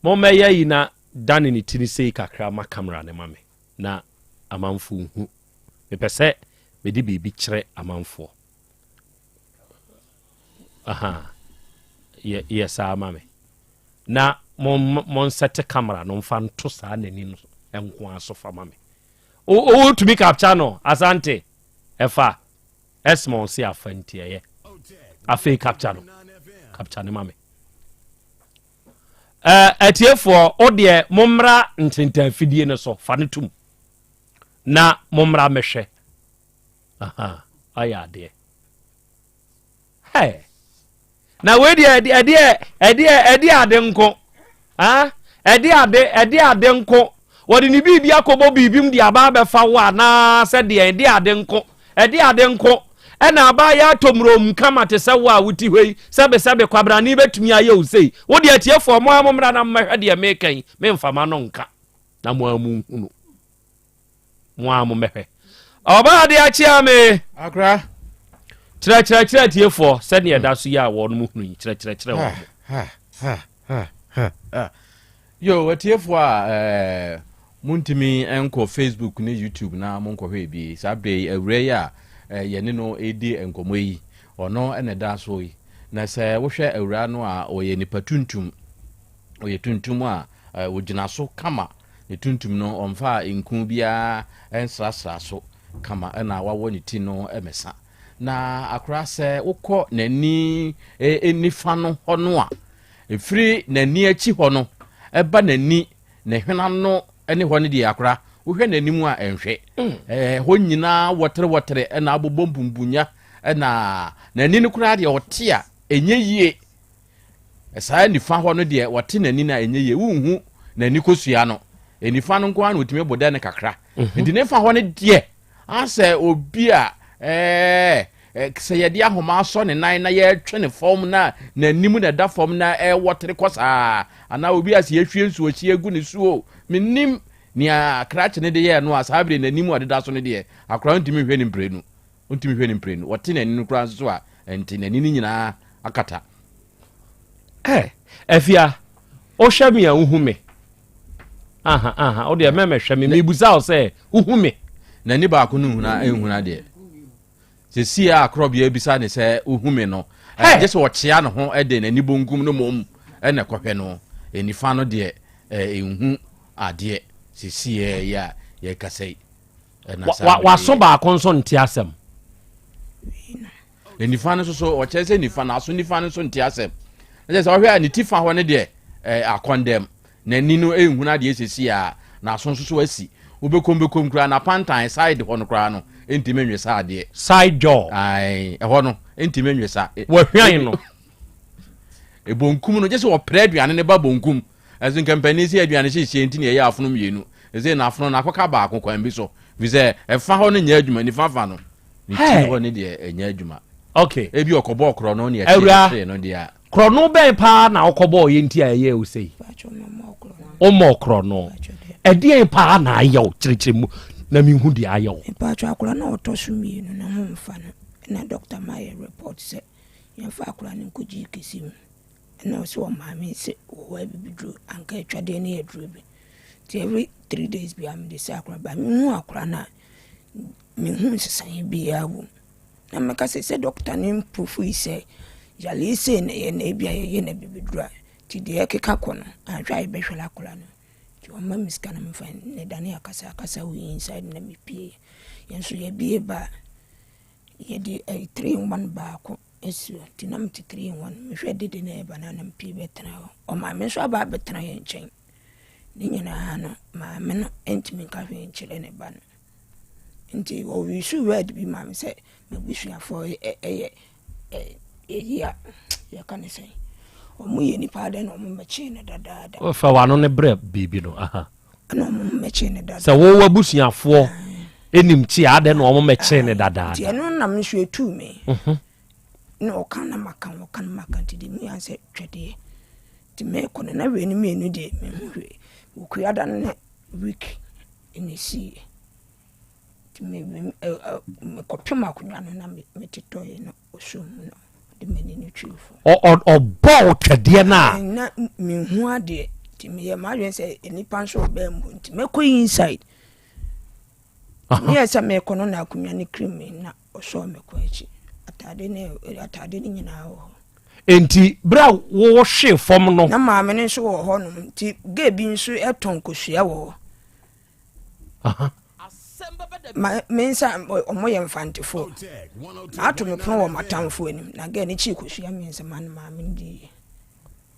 mo mmɛyɛ yi na dane ne tiri sei kakra ma camera ne ma me na amanfo nhu. Mepɛ sɛ. Mede biribi kyerɛ amanfoɔ. Aha. Yɛ, yɛ saa ma me. Na mo, mo nsɛte camera no mfa nto saa n'ani no nko ara so fa ma me. Wotumi capture no, Asante. Ɛfa. Esmond se afa nti ɛyɛ. Afei capture no. Capture no ma me. Uh, atiefoɔ, wo deɛ mommra ntentanfidie no so, fa no tom. Na mommra mɛhwɛ. Aha, ayɛ adeɛ. Hey. Na wei deɛ ɛdeɛ ɛdeɛ ɛdeɛ ade nko. Ah, ɛde ade ɛde ade nko. Wɔde ne biribi akɔbɔ biribi mu de aba abɛfa wo anaasɛ deɛ ɛde ade nko. Ɛde ade nko. Ɛna aba yɛ atɔ mmrom kama te sɛ wo a wote hɔ yi, sɛbesɛbe kwabrane bɛtumi ayɛ wo sei. Wo deɛ atiefoɔ mo ara mommra na mommɛhwɛ deɛ meka yi, memfa m'ano nka na mo ara monhunu. Mo ara mommɛhwɛ. Ɔbaa adeɛ akyea me.
Akora.
Kyerɛkyerɛkyerɛ atiefoɔ sɛdeɛ ɛda so yi a wɔn hunu yi, kyerɛkyerɛkyerɛ wɔn.
Ha, ha, ha, ha, ha. Yo, atiefoɔ a eh, montumi nkɔ Facebook ne YouTube na monkɔhwɛ bi. Saa berɛ yi, awura yi a eh, yɛne no redi nkɔmmɔ yi, ɔno na ɛda so yi. Na sɛ wohwɛ awura no a, ɔyɛ nipa tuntum. Ɔyɛ tuntum a eh, ɔgyina so kama. Ne tuntum no, ɔmfaa nku biara nsrasra so kama ɛna wawɔ ne ti no mmɛsa. Na akora sɛ wokɔ n'ani eh, nifa no hɔ no a, Ɛfiri n'ani akyi hɔ no ba n'ani, ne hwene ano ne hɔ no deɛ akora, wohwɛ n'anim a ɛnhwɛ. Ɛhɔ nyinaa wɔterewɔtere na abobɔ mpumpunya na n'ani no koraa deɛ ɔte a ɛnyɛ yie. Saa nifa hɔ no deɛ ɔte n'ani no a ɛnyɛ yie. Wonhu n'ani kosua no. Nifa no nko ara na ɔtumi bɔ dɛ no kakra. Nti ne fa hɔ no deɛ Asɛ obi a ɛɛ sɛ yɛde ahoma asɔ ne nan na yɛretwe ne fam na n'anim na ɛda fam na ɛrewɔtere kɔ saa anaa obi a sɛ yɛhwie nsuo hye agu ne so o menim nea krakye no de yɛɛ no a saa bere n'anim a ɔdeda so no deɛ akora ntumi nhwɛ ne mprenu ntumi hwɛ ne mprenu ɔte n'ani no koraa nso so a ɛnte n'ani no nyinaa akata.
Ɛ afia wohwɛ me a wohu me aha aha wo deɛ mɛmɛhwɛ me mebusa wo sɛ wohu me.
N'ani baako no nhuna nhuna deɛ sɛsi a akorɔbea bisa ne sɛ wohu me no gye sɛ ɔkyea ne ho de n'ani bonkum no mmom ɛna ɛkɔhwɛ no nifa no deɛ ɛnhu adeɛ sɛsi yɛ a yɛkasa yi
waso baako nso nte asɛm
Nifa no nso so ɔkyerɛ sɛ nifa no aso nifa no nso nte asɛm. Ɛkyɛ sɛ ɔhwɛ a ne ti fa hɔ no deɛ ɛɛ akɔndɛm n'ani no nhunu adeɛ sisi a n'aso nso so asi. Wobɛkom bɛkom koraa n'apantan side hɔ no koraa no ntumi nwe sa adeɛ.
Side jaw.
Ae ɛhɔ no ntumi nwe sa.
Wɔhwan no.
Ebonkum no gye sɛ ɔpere aduane no ba bonkum. Ɛso nka mpanin sɛ aduane hyehyɛ nti na ɛyɛ afono mmienu. Ɛsɛ na afono no akɔka baako kwan bi so. Fi sɛ ɛfa hɔ no nyɛ adwuma nifa fa no. Ne ti hɔ ne deɛ ɛnyɛ adwuma.
Okay.
Ebi ɔkɔbɔɔ korɔno ne ɛkyee no deɛ a.
Korɔno bɛn paa na ɔkɔbɔɔ yɛ nti a ɛyɛ wo sei? Wommɔɔ korɔno. Ɛdeɛn paa na ayɛ wo kyerɛkyerɛ mu na menhu deɛ ayɛ wo.
Mpakyɛ akwadaa no a ɔtɔ so mmienu no ho mfa no na dɔkta ma yɛ report sɛ yɛmfa akwadaa no nkɔgye kɛse mu. Ɛna ɔsɛ ɔmaame sɛ wɔwɔ abibiduro anka atwadeɛ ne aduro bi nti every 3 days biara mede sɛ akwadaa ba mehu akwadaa no a Menhuu nsesaeɛ biara wɔ mu. Na mɛka sɛ, sɛ dɔkota no mprofui sɛ yareɛ sei na ɛyɛ na ebia yɛyɛ no abibiduro a, nti deɛ ɛkeka kɔ no, anhwɛ a yɛbɛhwere akwadaa no. Nti ɔma me sika na mefa ne dane akasakasa wɔ inside na mepie. Yɛn nso yɛbie ba a, yɛde ɛyi 3 in 1 baako asi hɔ. Nti na mete 3 in 1 mehwɛ dede na ɛba no a na mepie bɛtena hɔ. Ɔmaame nso aba abɛtena yɛn nkyɛn. Ne nyinaa no, maame no ntumi nka hwee nkyerɛ ne ba no. Nti wɔwisu word bi maa me sɛ m'abusuafoɔ yɛ ɛyi a yɛka ne sɛn wɔn yɛ nipa adɛn na wɔn mmɛkyee no dadaada.
Fa w'ano ne brɛ biribi no aha.
Ɛna wɔn mmɛkyee no dadaada.
Sɛ wo w'abusuafoɔ enim kye a adɛn na wɔn mmɛkyee no dadaada.
Nti ɛno nam nso etuu me. Na ɔka na maka ɔka na maka nti deɛ mu yɛ ansɛ twɛdeɛ nti mɛkɔ no na wei no mmienu deɛ mehu hwee okua da no ne week. na esiiɛ. Nti me me ɛ ɛ mekɔpem akonnwa no na metetɔeɛ na ɔsɔ mu na ɔde m'ani no twii fam.
Ɔbɔɔ wo twɛdeɛ no a.
Na menhu adeɛ nti meyɛ m'adwene sɛ nnipa nso ɔbɛn mu nti mɛkɔ inside. Meyɛɛ sɛ merekɔ no na akonnwa no kirim me na ɔsɔɔ me kɔ akyi. Atade ne atade no nyinaa wɔ hɔ.
Enti berɛ a wohwee fam no.
Na maame no nso wɔ hɔnom nti gay bi nso tɔn kosua wɔ hɔ. Ma me nsa ɔmo yɛ mfantefoɔ. Mato me pono wɔ m'atamfoɔ anim na gay no kyii kosua mmiɛnsa ma no maame no diiɛ.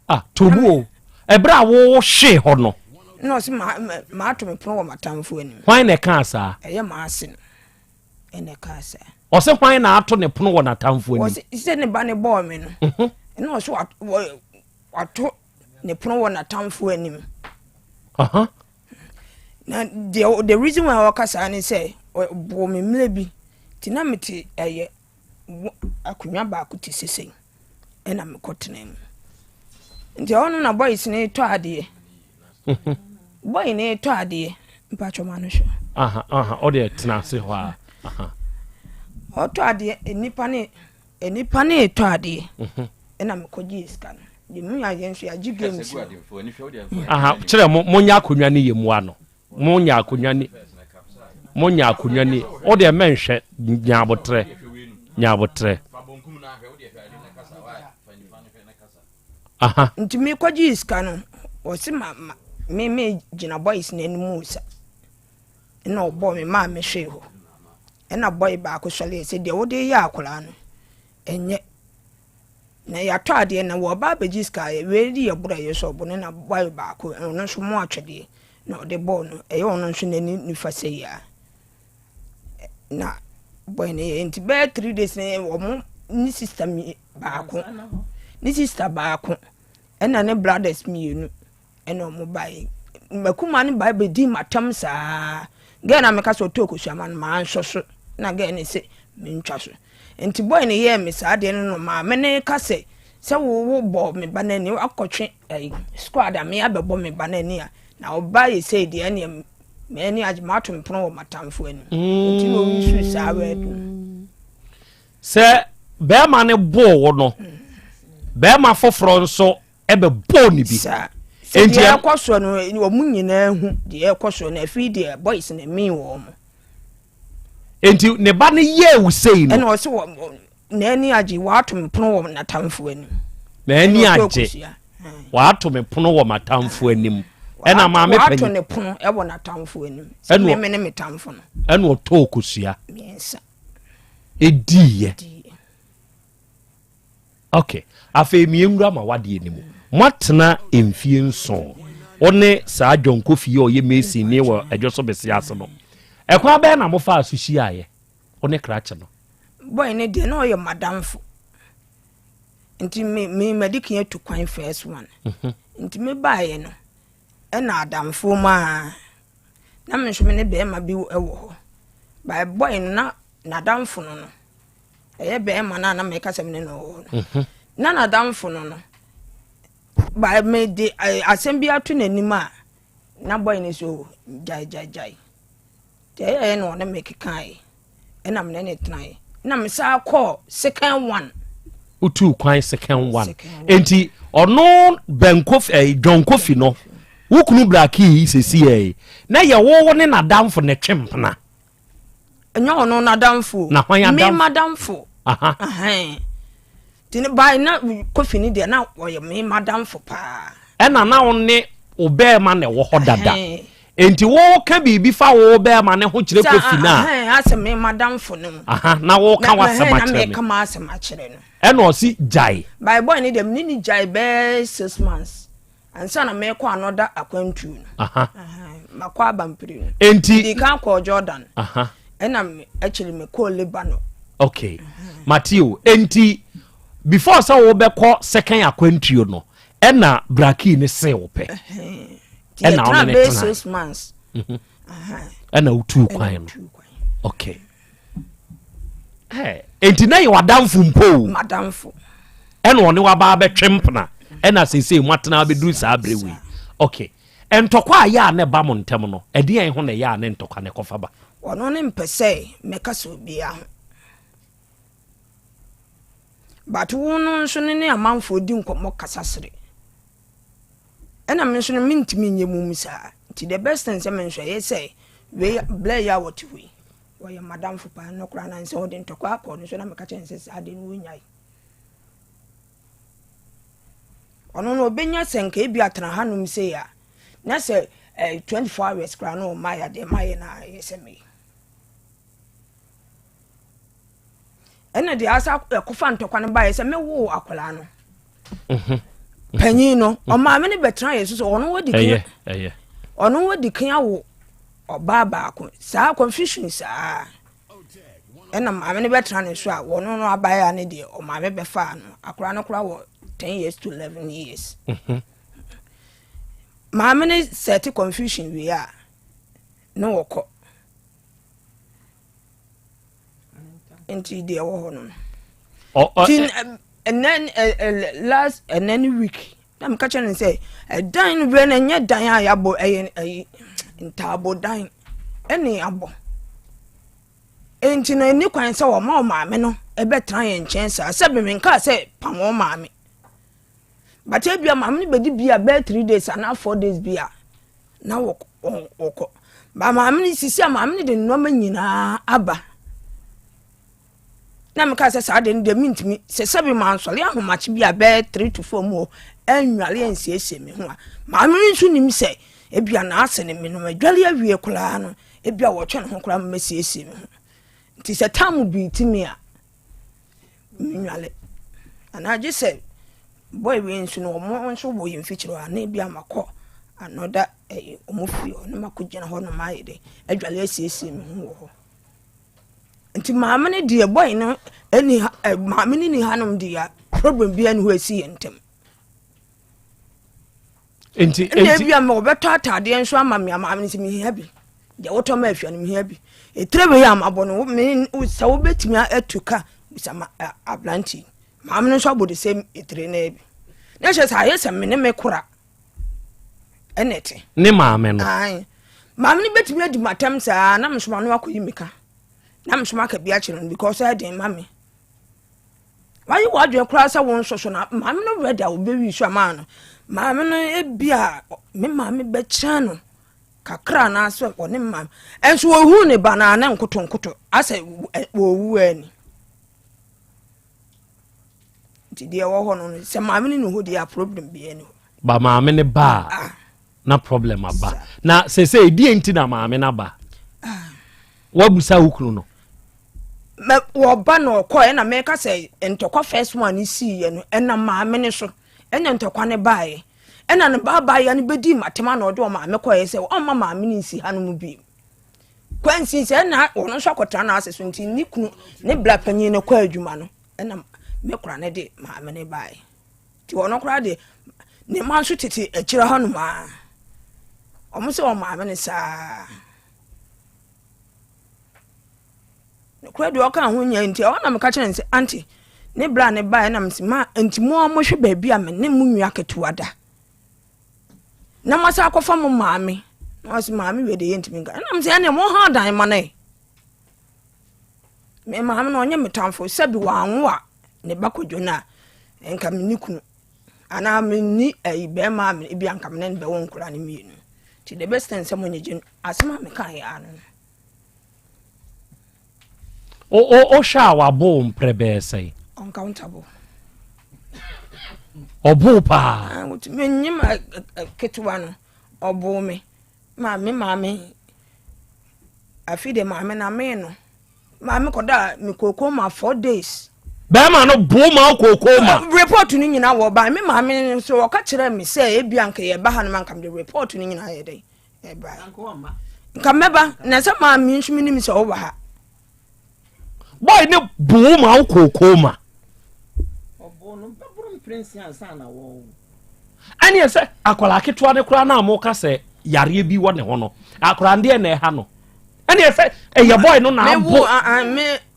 Ah, tobu o. Ɛberɛ a wohwee hɔ no.
Na ɔse mato me pono wɔ m'atamfoɔ anim.
Hwan na ɛkaa saa?
Ɛyɛ m'ase no ɛna ɛkaa saa.
Ɔse hwan na ato ne pono wɔ n'atamfoɔ anim?
Ɔse sɛ ne ba ne bɔɔ me no. Mhm. Ɛna ɔse wato ne pono wɔ n'atamfoɔ anim. Na deɛ the reason why ɔka saa ne sɛ ɔbɔɔ me mmerɛ bi nti na mete ɛyɛ akonnwa baako te sesei ɛna mekɔtena mu nti ɛhɔ no na boys no tɔ adeɛ boy no tɔ adeɛ mpatwɔ ma no hwɛ
ɔde tena ase hɔ a
ɔtɔ adeɛ nipa ne nipa ne tɔ adeɛ mhm. ɛna mekɔgye sika no de mu yɛ nso yɛagye games
kyerɛ mo monyɛ akonnwa no yɛ mua no Mo nya akonwa ni. Mo nya akonwa ni. O deɛ mɛnhwɛ nya abotrɛ. Nya abotrɛ. Aha.
Nti me kɔgye sika no ɔsi ma ma me me gyina boys n'anim sa ɛna ɔbɔ me maa me hwee hɔ ɛna boy baako sɔre sɛ deɛ wode yɛ akwadaa no ɛnyɛ Na yɛatɔ adeɛ na wɔba abɛgye sika a, wei de yɛ borɔ a ɛyɛ sɛ ɔbo no na boy baako ɔno nso mo atwedeɛ na ɔde bɔɔ no ɛyɛ ɔno nso n'ani nifa sɛ yi a na boy no yɛ nti bɛyɛ 3 days na wɔn ne sister mi baako ne sister baako ɛna ne brothers mmienu Ɛna ɔmo bae. M'akuma no bae bɛdii m'atam saa. Gɛɛ na meka sɛ ɔtɔɔ kosua ma no mansɔ so. Na gɛɛ no se mentwa so. Nti bɔy no yɛɛ me saa adeɛ no no maame no ka sɛ sɛ wo wo bɔ me ba no ani wakɔtwe ɛyi squad a me abɛbɔ me ba no ani a na ɔba yɛ sei deɛ ɛneɛ m'ani agye mato me pono wɔ m'atamfo anim. Nti na ɔyi saa word no.
Sɛ bɛrima no boo wo no, bɛrima foforɔ nso ɛbɛbɔɔ ne bi.
Saa. Sɛ deɛ ɛkɔ soɔ no wɔn nyinaa hu deɛ ɛkɔ soɔ no afei deɛ boys na min wɔn.
Nti ne ba no yɛɛ wo sei no.
Ɛna ɔsɛ wɔ n'ani agye wɔato me pono wɔ n'atamfo anim.
N'ani agye wɔato me pono wɔ m'atamfo anim. Ɛna maame panyin.
Wɔato ne pono wɔ n'atamfo anim. Sɛ meme ne me tamfo no.
Ɛna ɔtɔɔ kosua.
Mmiɛnsa.
Ediiɛ. Ok, afei mienwura ma wadeɛ no mu. Moatena mfie nson, wo ne saa John Kofi yi a ɔyɛ mason ni wɔ Adwo so Bese ase no. Ɛkwan bɛn na mofaa so hyiaeɛ, wo ne krakye no?
Boy no deɛ na ɔyɛ madamfo nti me me madi kan atu kwan first one mhm. nti me baeɛ no ɛna adamfo mu a na me nso me ne bɛrima bi wɔ hɔ by boy no na n'adamfo no no ɛyɛ bɛrima no a na mɛka sɛ mene no wɔ hɔ no mhm. na n'adamfo no no ba mede asɛm bi ato n'anim a na bɔe no so gyae gyae gyae nti ɛyɛyɛ na ɔne me kekaeɛ ɛna mene ne tenaeɛ na mesaa kɔɔ second one
wotuu kwan second one enti ɔno Ben Kofi eh, John Kofi no wo kunu braki yi sɛsi yɛ na yɛ wo ne n'adamfo ne twe mpena
ɛnyɛ ɔno n'adamfo
na hwan adamfo
me madamfo nti ne bae na kofi ne deɛ na ɔyɛ me madamfo paa
ɛna na wo ne wo bɛrima na ɛwɔ hɔ dada nti woka biribi fa wo bɛrima ne ho kyerɛ kofi no
a asɛ me madamfo no
na woka w'asɛm akyerɛ me
na m'asɛm akyerɛ no
ɛna ɔsi gyae
bae boy ne deɛ mene ne gyae bɛɛ six months ansa na mekɔ another akwantuo no makɔ abampire no
enti
di kan kɔɔ Jordan ɛna akyiri mekɔɔ Lebanon
okay Mateo enti before sɛ wobɛkɔ second akwantuo no ɛna braki ne se wo pɛ
ɛna wo ne ne tena six months
mhm. ɛna wotuu kwan no okay enti na yɛ w'adamfo mpo o
madamfo
ɛna ɔne waba abɛtwe mpena ɛna seesei mo atena abɛduru saa berɛ wei okay ntɔkwa a yɛ a na ɛba mo ntɛm no ɛdeɛn ho na ɛyɛ a ne ntɔkwa na ɛkɔfa ba
ɔno ne mpɛ sɛ mɛka sɛ obiara ho but wo no nso ne ne amanfoɔ di nkɔmmɔ kasa sere Ɛna me nso no mentumi nyɛ mum saa nti the best thing sɛ me nso ɛyɛ sɛ wei blɛ yi a wɔte hɔ yi. Wɔyɛ madamfo paa no koraa na nsɛ wɔde ntɔkwa akɔ no so na meka kyerɛ no sɛ saa de no wɔnyae. Ɔno no ɔbɛnya sɛ nka ebi atena hanom sei a na sɛ eh, 24 hours koraa na ɔma yɛ adeɛ ma yɛ na ɛyɛ sɛ meyɛ. Ɛna deɛ asa ɛkɔfa ntɔkwa no baeɛ sɛ mewoo akwadaa no.
Mhm.
Panyin no ɔmaame no bɛtena yɛ so sɛ ɔno wadi kan ɔno wadi kan awo ɔbaa baako saa confusion saa. Ɛna maame no bɛtena ne so a wɔn no abaayewa no deɛ ɔmaame bɛfaa no akora no kora wɔ ten years to 11 years. Maame no sɛte confusion wie a ne wɔkɔ nti deɛ ɛwɔ hɔ no no nti ɛnɛ last ɛnɛ ne week na meka kyerɛ no sɛ ɛdan no berɛ no ɛnyɛ dan a yɛabɔ ɛyɛ ɛyi ntaabo dan ɛne abɔ nti no ɛni kwan sɛ wɔma wo maame no ɛbɛtena yɛn nkyɛn saa sɛ menkaa sɛ pam wɔn maame but ebia maame no bɛdi bi a bɛyɛ three days anaa four days bi a na wɔkɔ ba maame no sisi a maame no de nneɛma nyinaa aba na meka sɛ saa de no deɛ mentumi sɛ sɛbi mansɔre ahomakye bi a bɛyɛ three to four mu hɔ ɛnwale ansiesie me ho a maame no nso nim sɛ ebia n'ase ne me no madwale awie koraa no ebia wɔtwe ne ho koraa mɛsiesie me ho nti sɛ tam bi ti me a menwale anaa gye sɛ boy wei nso no wɔn nso wɔ yɛn mfikyire hɔ a na ebia makɔ another ɛyi wɔn fie hɔ na makɔ gyina hɔ nom ayɛ dɛ adwale asiesie me ho wɔ hɔ. Nti maame no deɛ boy no ɛni ha ɛ maame no ni hanom deɛ problem biara ni hɔ esi yɛn ntam.
Nti
ɛna ebi a ɔbɛtɔ ataadeɛ nso ama me ama me sɛ mehia bi deɛ wotɔ ma afia no mehia bi etire wei a mabɔ no me sɛ wobɛtumi atu ka bisa ma aberante maame no nso abɔ de same etire no bi na kyerɛ sɛ ayɛ sɛ me ne me kora ɛna ɛte.
Ne maame no.
Ae. Maame no bɛtumi adi m'atɛm saa na mesoma no akɔyi me ka. Na mesoma aka bi akyerɛ no because ɛden ma me. Wayɛ w'adwene koraa sɛ wo nso so na maame no ready a wobɛwi so ama no. Maame no ebi a me maame bɛkyɛn no kakra anaasɛ ɔne maame. Ɛnso wɔhu ne ba no a na nkoto nkoto asɛ wɔwu ani. Nti deɛ ɛwɔ hɔ no sɛ maame no ne hɔ deɛ a problem biara ni hɔ.
Ba maame no ba a ah. na problem aba na sese deɛ nti na maame no aba ah. wabusa wo kunu no.
Mɛ wɔba na ɔkɔ ɛna mɛka sɛ ntɔkwa first one ne sii yɛ no ɛna maame no so ɛna ntɔkwa no baeɛ ɛna ne ba baeɛ no bɛdi matema na ɔde ɔmaame kɔɛ sɛ ɔmma maame no nsi ha no mu bio kwansi sɛ ɛna ɔno nso akɔtena n'ase so nti ne kunu ne bra panyin no kɔ adwuma no ɛna me kora ne de maame no baeɛ nti ɔno koraa deɛ ne mma nso tete akyire hɔ nom a wɔn sɛ wɔn maame no saa nokorɛ deɛ ɔka ho nyɛ nti ɛhɔ na meka kyerɛ no sɛ ante ne bra ne baeɛ na mese ma nti mo a mohwɛ baabi a me ne mo nua ketewa da na moasa akɔfa mo maame na ɔse maame wei deɛ yɛntumi nka ɛna mesɛ ɛneɛ mo ha dan ma no ɛ Me maame no ɔnyɛ me tamfo sɛbi wanwo a ne ba kɔdwo no a nka me ne kunu anaa me ni ayi bɛrima a ebi anka me ne no bɛwɔ nkora no mmienu nti the best thing sɛ mo nyegye no asɛm a meka yɛ ano no.
Wohwɛ a wabo wo mprɛ bɛyɛ sɛn?
Uncountable.
Ɔbo paa.
Ah, wotumi nye ma ketewa no ɔbo me ma me maame Afei deɛ maame na mee no. Maame kɔda me kooko ma four days.
Bɛrima no bo ma kooko ma.
Report no nyinaa wɔ ba. Me maame nso ɔka kyerɛ me sɛ ebi anka yɛ ba ha no ma nka mede report no nyinaa yɛ dɛ. Ɛba. Nka mɛba na sɛ maame nso menim sɛ ɔwɔ ha.
Boy ne bo ma wo kooko ma.
Ɔbo no bɛboro mprɛnsia ansa na wɔwo.
Ɛneɛ sɛ akwadaa ketewa no koraa no a moka sɛ yareɛ bi wɔ ne ho no, akwadaa no deɛ na ɛha no. Ɛneɛ sɛ ɛyɛ boy no na abo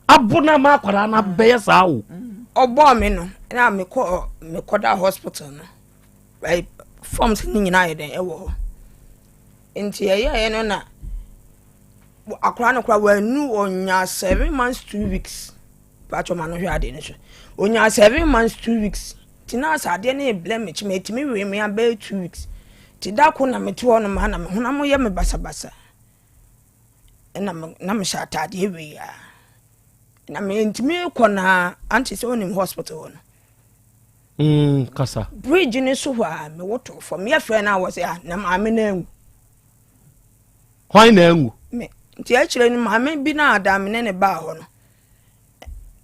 abo no ama akwadaa no abɛyɛ saa o.
Ɔbɔɔ me no na mekɔ mekɔda hospital no forms no nyinaa yɛ dɛn ɛwɔ hɔ. Nti ɛyɛeɛ no na akwadaa no koraa wannu ɔnyaa 7 months 2 weeks. Paatwɔ ma no hwɛ adeɛ no so. Ɔnyaa 7 months 2 weeks. Nti na sɛ adeɛ no rebrɛ me kyima ɛtumi wee me abɛyɛ 2 weeks. Nti da ko na mete hɔ nom a na me honam yɛ me basabasa. Ɛna na mehyɛ ataadeɛ wei a. Na mentumi kɔ na ante sɛ wonim hospital hɔ no.
Kasa.
Bridge no so hɔ a mewoto fam. Yɛfrɛ no a wɔ sɛ ah, na maame no anwu.
Hwan na anwu?
Me. Nti akyire no maame bi na ada me ne ne baa hɔ no.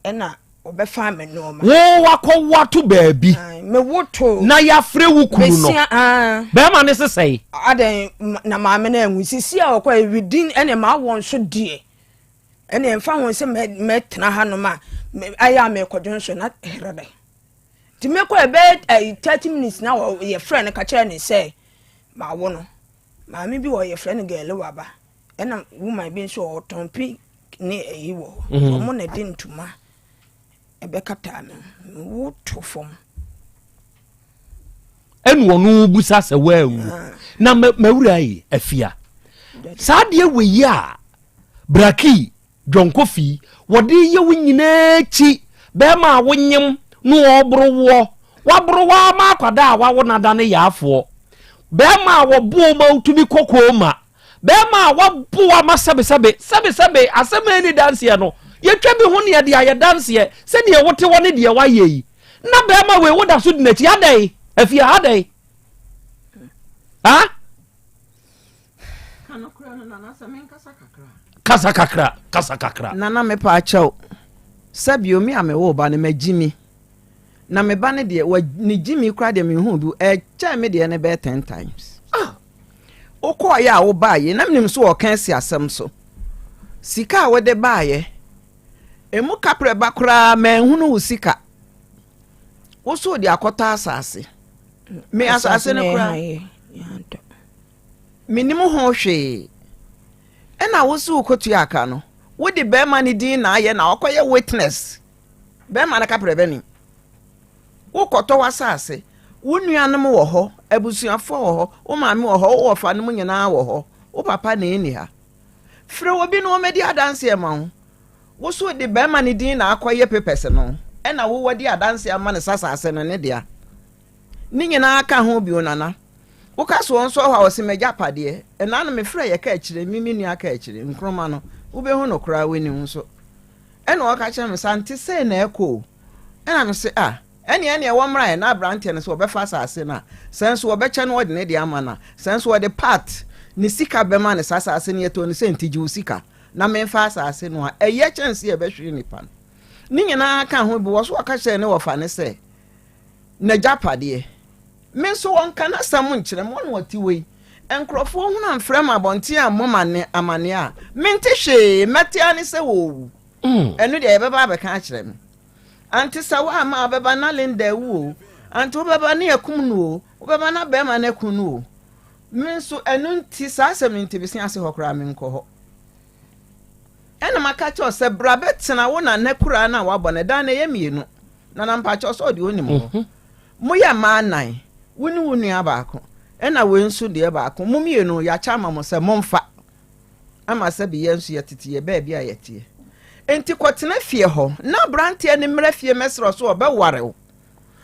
Ɛna ɔbɛfa me nneɛma.
Wo wakɔ wato baabi.
Mewoto.
Na yɛafrɛ wo kunu no. Bɛrima ne sesɛe.
Adɛn na maame no anwu. Sisi a ɔkɔ ewidin ɛna maa wɔn so deɛ. Ɛna ɛmfa ho sɛ mɛtena hanom a ayɛ a mekɔdwo nso na herɛ dɛ. Nti mekɔ ɛbɛyɛ ɛyi 30 minutes na yɛfrɛ no ka kyerɛ ne sɛ mawo no. Maame bi wɔ yɛfrɛ no Gɛle Waba ɛna woman bi nso ɔtɔn pi ne ɛyi wɔ hɔ. Mhm. Wɔn na ɛde ntoma ɛbɛkataa me ho. Mewo to fam.
Ɛna ɔno busa sɛ woanwu. Ah. Na mawura yi afia. Saa deɛ wɔ yi a Braki John Kofi wɔde yɛ wo nyinaa akyi bɛrima a wonyem no ɔreboro woɔ waboro wo ama akwadaa a wawo no ada ne yaafoɔ bɛrima a wɔbo ma wotumi kɔ kooma bɛrima a wabo ama sɛbesɛbe sɛbesɛbe asɛm a ɛni danseɛ no yɛtwa bi ho ne yɛde ayɛ danseɛ sɛdeɛ wote hɔ ne deɛ wayɛ yi na bɛrima wei woda so di n'akyi adɛn afie adɛn ha Kasa kakra, kasa kakra.
Nana mepa akyɛw. Sɛ bio me a mewoo ba no magyi mi. Na me ba no deɛ wa ne gyi mi koraa deɛ menhuu bi ɛkyɛn me deɛ no bɛyɛ ten times. Ah! Wokɔɔyɛ a wobaayɛ na menim so wɔka asi asɛm so. Sika a wode baayɛ emu kaprɛ ba koraa manhunu wo sika. Wo so wode akɔtɔ asase. Me asase no koraa. Mennim ho hwee. Ɛna wo so wokɔtua aka no, wode bɛrima no din na ayɛ na wakɔyɛ witness. Bɛrima no kaprɛ bɛni. Wokɔtɔ w'asase, wo nuanom wɔ hɔ, abusuafoɔ wɔ hɔ, wo maame wɔ hɔ, wo wɔfa nom nyinaa wɔ hɔ, wo papa na ɛnni ha. Frɛ obi na ɔmmɛdi adanseɛ ma wo. Wo so wode bɛrima no din na akɔyɛ papers no, ɛna wo wadi adanseɛ ama no sɛ asase no ne dea. Ne nyinaa ka ho bio Nana. Woka soɔ nso hɔ a ɔse m'agyapadeɛ. Ɛna no mefrɛ yɛ ka akyire, me me nua ka akyire, Nkrumah no, wobɛhu no koraa w'anim nso. Ɛna ɔka kyerɛ me sɛ ante sei na ɛkɔ o. Ɛna me se ah, ɛneɛ ɛneɛ wɔmmra ɛ na aberanteɛ no sɛ wɔbɛfa asase no a, sɛ nso wɔbɛkyɛ no wɔde ne deɛ ama no a, sɛ nso wɔde part ne sika bɛma no saa asase no yɛtɔɔ no sɛ nti gye wo sika na memfa asase no a, ɛyɛ kyɛn sɛ yɛbɛhwere nipa no. Ne nyinaa ka ho bi wɔ so ɔka kyerɛ ne wɔfa ne sɛ n'agyapadeɛ. Me nso wɔnka n'asɛm nkyerɛ me, wɔn na wɔte wei. Nkurɔfoɔ hunu amfrɛ me abɔnten ammɔ me amaneɛ a, mente hwee, mɛte ara ne sɛ wɔrewu. Mm. Ɛno deɛ yɛbɛba abɛka akyerɛ me. Ante sɛ woamma a wobɛba na Linda awu o, ante wobɛba ne akum no o, wobɛba na bɛrima no aku no o. Me nso ɛno nti, saa asɛm no nti, mese ase hɔ koraa menkɔ hɔ. Ɛna maka kyerɛ sɛ bra bɛtena wo nana kuraa no a wabɔ no, ɛdan no ɛyɛ mmienu. Nana mpakyɛw sɛ ɔde onim hɔ. Mhm. Moyɛ mmaa nnan, wo ne wo nua baako, ɛna wei nso deɛ baako. Mo mmienu yɛakyɛ ama mo sɛ momfa. Ama sɛ bi yɛn nso yɛtete yɛ baabi a yɛteɛ. Enti kɔtena fie hɔ na aberanteɛ no mmra fie mmɛsrɛ so ɔbɛware wo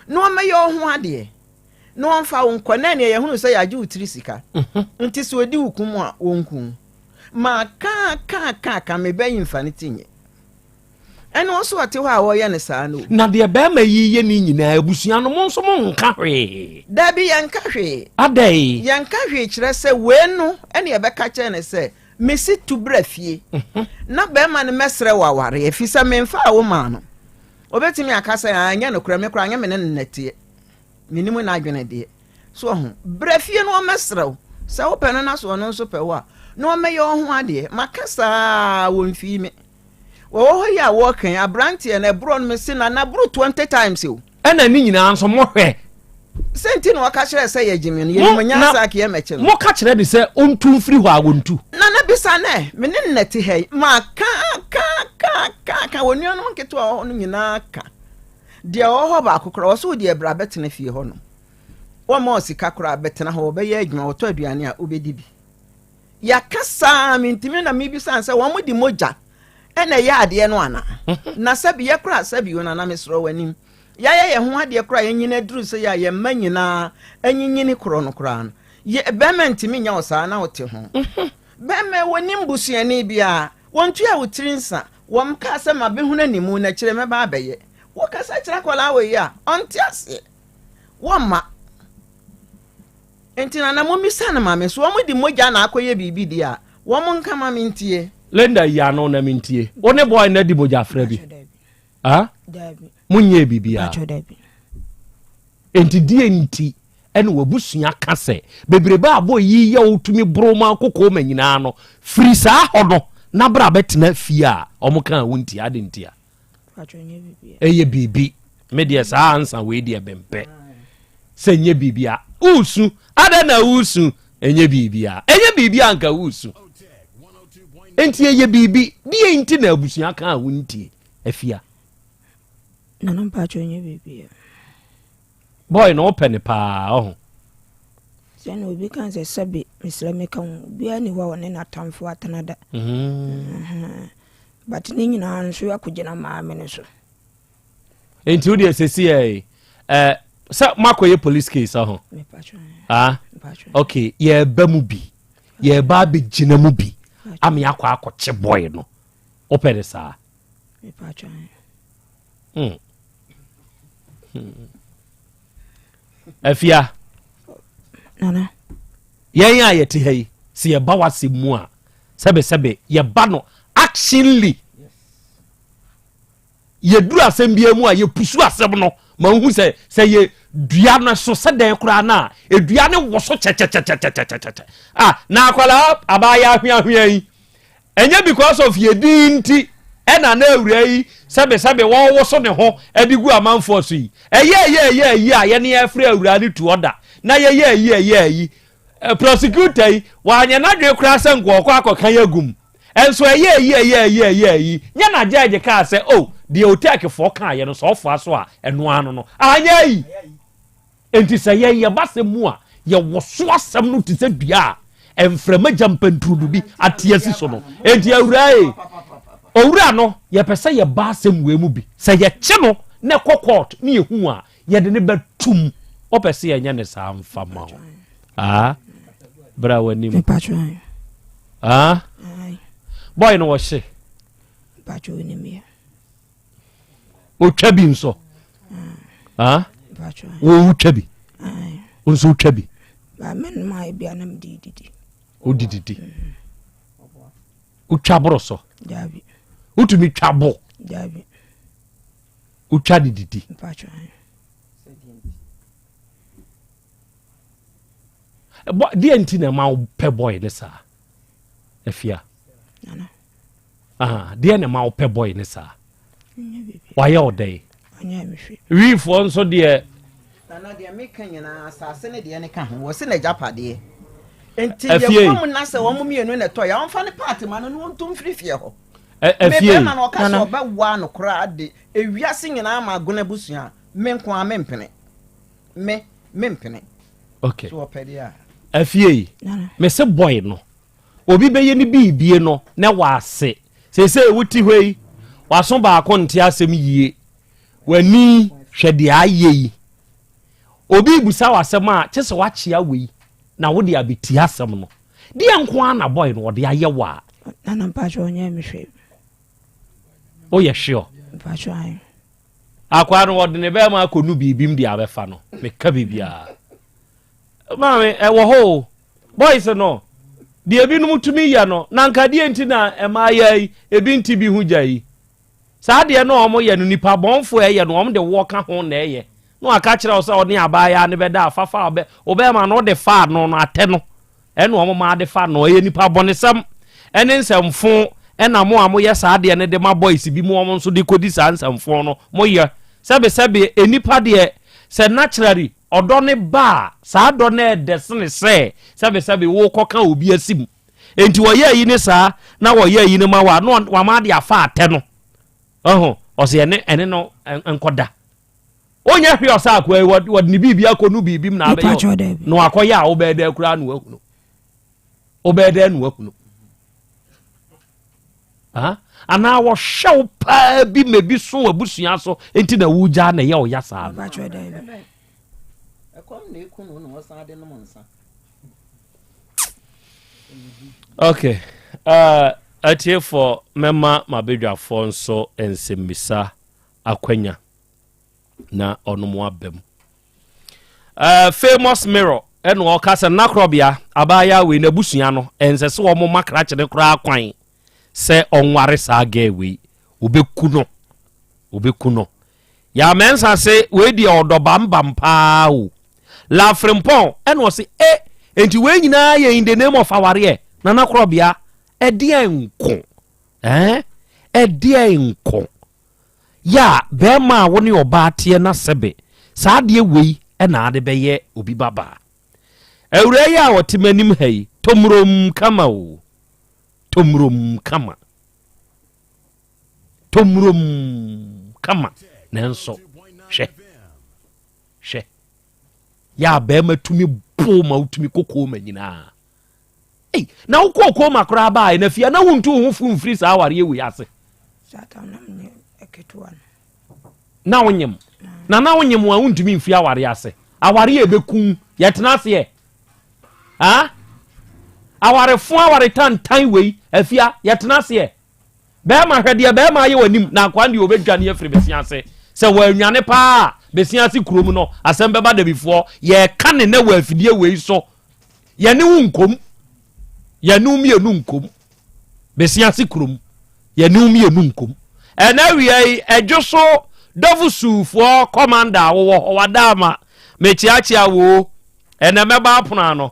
na ɔmmɛyɛ wo ho adeɛ na ɔmfa wo nkɔ na ɛneɛ yɛhunu sɛ yɛagye wo tiri sika. Mhm. Nti sɛ ɔdi wo kum a wɔnku wo. Maa kaa kaa kaa ka me bɛyi mfa ne ti nyɛ. Ɛne ɔso ɔte hɔ a wɔyɛ no saa no o.
Na deɛ bɛrima yi yɛ ne nyinaa abusua no mo nso mo nka hwee.
Dabi yɛnka hwee.
Adɛn?
Yɛnka hwee kyerɛ sɛ wei no ɛne yɛbɛka kyerɛ no sɛ mesi tu bra fie mhm. na bɛrima no mɛsrɛ wo aware ɛfiri sɛ memfaa wo maa no. Obɛtumi aka sɛ anyɛ nokorɛ me koraa anyɛ me ne no nɛteɛ. Menim n'adwene deɛ. So ɔho? Bra fie na ɔmmɛsrɛ wo. Sɛ wopɛ no na sɛ ɔno nso pɛ wo a, na ɔmmɛyɛ wo ho adeɛ. Maka saa wɔmfii me. Wɔwɔ hɔ yi a wɔreka yi, aberanteɛ no, ɛborɔ no mese Nana boro 20 times o.
Ɛna ne nyinaa nso mohwɛ.
Sɛ nti na ɔka kyerɛɛ sɛ yɛgye me no, yɛnim nyansa a keɛ mɛkye no.
Moka kyerɛ no sɛ ɔntu mfiri hɔ a, ɔntu.
Nana bisa no ɛ, me ne no na ɛte ha yi, maka, ka, ka, ka, ka, wɔn nuanom nketewa a wɔwɔ hɔ no nyinaa ka. Deɛ ɔwɔ hɔ baako koraa, ɔse wo deɛ bra bɛtena fie hɔ nom. Wɔmma wo sika koraa, bɛtena hɔ, wɔbɛyɛ adwuma, wɔtɔ aduane a, wobɛdi bi. Yɛaka saa mentumi na mebisa no sɛ wɔn de mogya ɛna ɛyɛ adeɛ no anaa? Na sɛbi yɛ koraa sɛbi o nana mesrɛ w'anim. Yɛayɛ yɛn ho adeɛ koraa yɛnyini aduru sɛ yɛ a yɛn mma nyinaa anyinyini korɔ no koraa no. Yɛ bɛrima ntumi nyɛ wo saa na wote ho. Bɛrima yi wɔnnim busuani biara, wɔntua wo tiri nsa, wɔkaa sɛ mabɛhunu animu na akyire mɛba abɛyɛ. Wokasa kyerɛ akwadaa wei a, ɔnte aseɛ. Wɔmma. Nti nana mommisa no ma me, so wɔn de mogya na akɔyɛ biribi deɛ a, wɔn nka ma mentie.
Linda yi ano na mentie. Wo ne boy no adi mogya frɛ bi? Ah? Monyɛɛ biribiara? Enti deɛ nti ɛna w'abusua ka sɛ bebrebe a boy yi yɛ wo tumi boro ma kokoo ma nyinaa no firi saa hɔ no na bra bɛtena fie a wɔn ka a wontie ade ntia? Ɛyɛ biribi. Me deɛ saa ansa wei deɛ mempɛ sɛ nyɛ biribi a wosu adɛn na wosu ɛnyɛ biribi a ɛnyɛ biribi a nka wosu nti ɛyɛ biribi deɛ nti na abusua ka a wontie afia
Nana mpakyɛ ɔnyɛ biribi a.
Boy no wopɛ ne paa ɔho.
Sɛ na obi ka sɛ sɛbe mesrɛ meka ho obiara ni hɔ a ɔne n'atamfo atena da. Mm. But ne nyinaa nso akɔgyina maame no so.
Nti wo deɛ sɛsi ɛ eh, sɛ moakɔyɛ police case ɔho? Ah, okay, yɛba mu bi yɛba abɛgyina mu bi ama yɛakɔ akɔkye boy no wopɛ ne saa? Hmm. Hmm. Afia.
Nana.
Yɛn a yɛte ha yi, sɛ yɛba w'asɛm mu a, sɛbesɛbe yɛba no actionly. Yɛduru asɛm biara mu a yɛpusu asɛm no ma wohu sɛ sɛ yɛ dua no so sɛ dɛn koraa no a edua no wɔ so kyɛkyɛkyɛkyɛkyɛkyɛ. Ah, na akwadaa abaayɛ ahweahwea yi Ɛnyɛ because of yɛ din nti ɛna na awuraa yi sɛbesɛbe wɔwoso ne ho de gu amanfoɔ so yi. Ɛyɛ ɛyɛ ɛyɛ ayi a yɛne yɛfrɛ awuraa no tu ɔda na yɛyɛ ayi ɛyɛ ayi. Prosecutor yi, wanyɛ n'adwene koraa sɛ nka ɔkɔ akɔka yɛ agum. Ɛnso ɛyɛ ayi ɛyɛ ayi ɛyɛ ayi. Nyɛ na judge kaa sɛ oh deɛ Otekfoɔ kaeɛ no sɛ ɔfoa so a ɛno ara no no. Anyɛ ayi. Enti sɛ yɛn yɛba asɛm mu a, yɛwoso asɛm no te sɛ dua a mframa gya mpanturudu bi ate asi so no. Enti awuraa e, owura no, yɛpɛ sɛ yɛba asɛm wei mu bi. Sɛ yɛkye no na ɛkɔ court na yɛhu a, yɛde no bɛtum. Wopɛ sɛ yɛnyɛ ne saa mfa ma wo? Ah, bra w'anim. Ah, boy no wɔhye. Otwa bi nso. Ah, wo wotwa bi. Wo nso wotwa bi. Wodididi. Wotwa boro so. Wotumi twa bo. Wotwa de didi. Deɛ nti na ɛma wopɛ bɔe ne saa afia. Ah, deɛ na ɛma wopɛ boy ne saa? Wayɛ wo dɛn? Wiifoɔ nso deɛ.
Nana deɛ meka nyinaa asase ne deɛ ne ka ho wɔ se n'agyapadeɛ nti yɛ fam na sɛ wɔn mmienu na ɛtɔ yɛ wɔmfa ne paati ma no na wɔntu mfiri fie hɔ.
Efie.
Me bɛrima na ɔka sɛ ɔbɛwa no koraa de ewiase nyinaa ma agono abusua me nko ara mempene me mempene.
Okay.
So ɔpɛ deɛ a.
Efie. Me se boy no. Obi bɛyɛ ne biibie no na wase. Seesei wote hɔ yi, w'aso baako nte asɛm yie, w'ani hwɛ deɛ ayɛ yi. Obi rebusa wo asɛm a, kyɛ sɛ wakyea wei na wode abɛtie asɛm no. Deɛ nko ara na boy no ɔde ayɛ wo a?
Nana mpakyɛ ɔnyɛ me hwee.
Woyɛ sure?
Mpakyɛ ae.
Akwaa no wɔde ne bɛrima akɔnu biribi mu de abɛfa no. Meka biribiara. Maame, ɛwɔ hɔ o. Boys no, deɛ ebinom tumi yɛ no, na nka deɛ nti na mmaayɛ yi, ebi nti bi ho gya yi. Saa deɛ no a wɔyɛ no, nipa bɔnfo a ɛyɛ no, wɔn de woɔ ka ho na ɛyɛ. Na waka kyerɛ wo sɛ ɔne abaayaa no bɛda a, fafa ɔbɛ, ɔbɛrima no wode fa ano no, atɛ no, ɛna wɔn maa de fa no. Ɛyɛ nipa bɔnesɛm ɛne nsɛmfo ɛna mo a moyɛ saa deɛ no de ma boys bi mu wɔn nso de kɔdi saa nsɛmfo no, moyɛ. Sɛbesɛbe, nnipa deɛ, sɛ naturally, Ɔdɔ no ba a, saa dɔ no yɛ dɛ sene sɛ sɛbesɛbe worekɔka obi asim. Enti wɔyɛ ayi ne saa na wɔyɛ ayi no ma wo a, na wama ade afa atɛ no. Ɔho, ɔsɛ ɛne ɛne no nkɔda. Wonyɛ hwee ɔsɛ akoa yi, wɔde ne biribi akɔnu biribi mu na abɛyɛ na wakɔyɛ a wobɛyɛ dɛ koraa na wahunu. Wobɛyɛ dɛ na wahunu. Anaa wɔhwɛ wo paa bi ma ebi so w'abusua so nti na wogyaa na ɛyɛ ɔya saa no. Okay. Uh, atiefoɔ mɛma mabadwafoɔ nso nsɛmmisa akwanya na ɔnom aba mu. Uh, famous mirror ɛna ɔka sɛ nakorɔbea abaayewa wei n'abusua no ɛnsɛ sɛ wɔn ma krakye ne koraa kwan sɛ ɔnware saa gɛɛ wei obeku no obeku no Yaa Mensah se wei deɛ ɔdɔ bambam paa o. La Frimpong ɛna ɔse e enti wei nyinaa yɛ in the name of awareɛ? Nana Korɔbea ɛdeɛn nko eh ɛdeɛn nko ya bɛrima a wo ne ɔbaa teɛ na sɛbe saa adeɛ wei ɛna ade bɛyɛ obi babaa. Awuraa yi a ɔte m'anim ha yi tomurom kama o tomurom kama. Tomurom kama nanso hwɛ hwɛ yɛ a bɛrima tumi bo ma wotumi kɔ kooma nyinaa ei na wokɔɔ kooma koraa baa na fia na wontu wo ho fo mfiri saa awareɛ wei ase na wonyem na na wonyem a wontumi mfiri awareɛ ase awareɛ ɛbɛkum yɛtena aseɛ ah awarefo aware tantan wei afia yɛtena aseɛ Bɛɛma, hwɛ deɛ bɛɛma ayɛ w'anim, na akoa no deɛ ɔbɛdwane afiri besia ase. Sɛ wannwane paa a, besia ase kurom no, asɛm bɛba Dabifoɔ. Yɛreka ne nɛ wɔ afidie wei so. Yɛne wo nkom. Yɛne wo mmienu nkom. Besia ase kurom. Yɛne wo mmienu nkom. Ɛnɛ awia yi, ɛdwo so dɔfo suufoɔ kɔmanda a wowɔ hɔ, wada ama. Mekyeakyea woo. Ɛnɛ mɛba apono ano.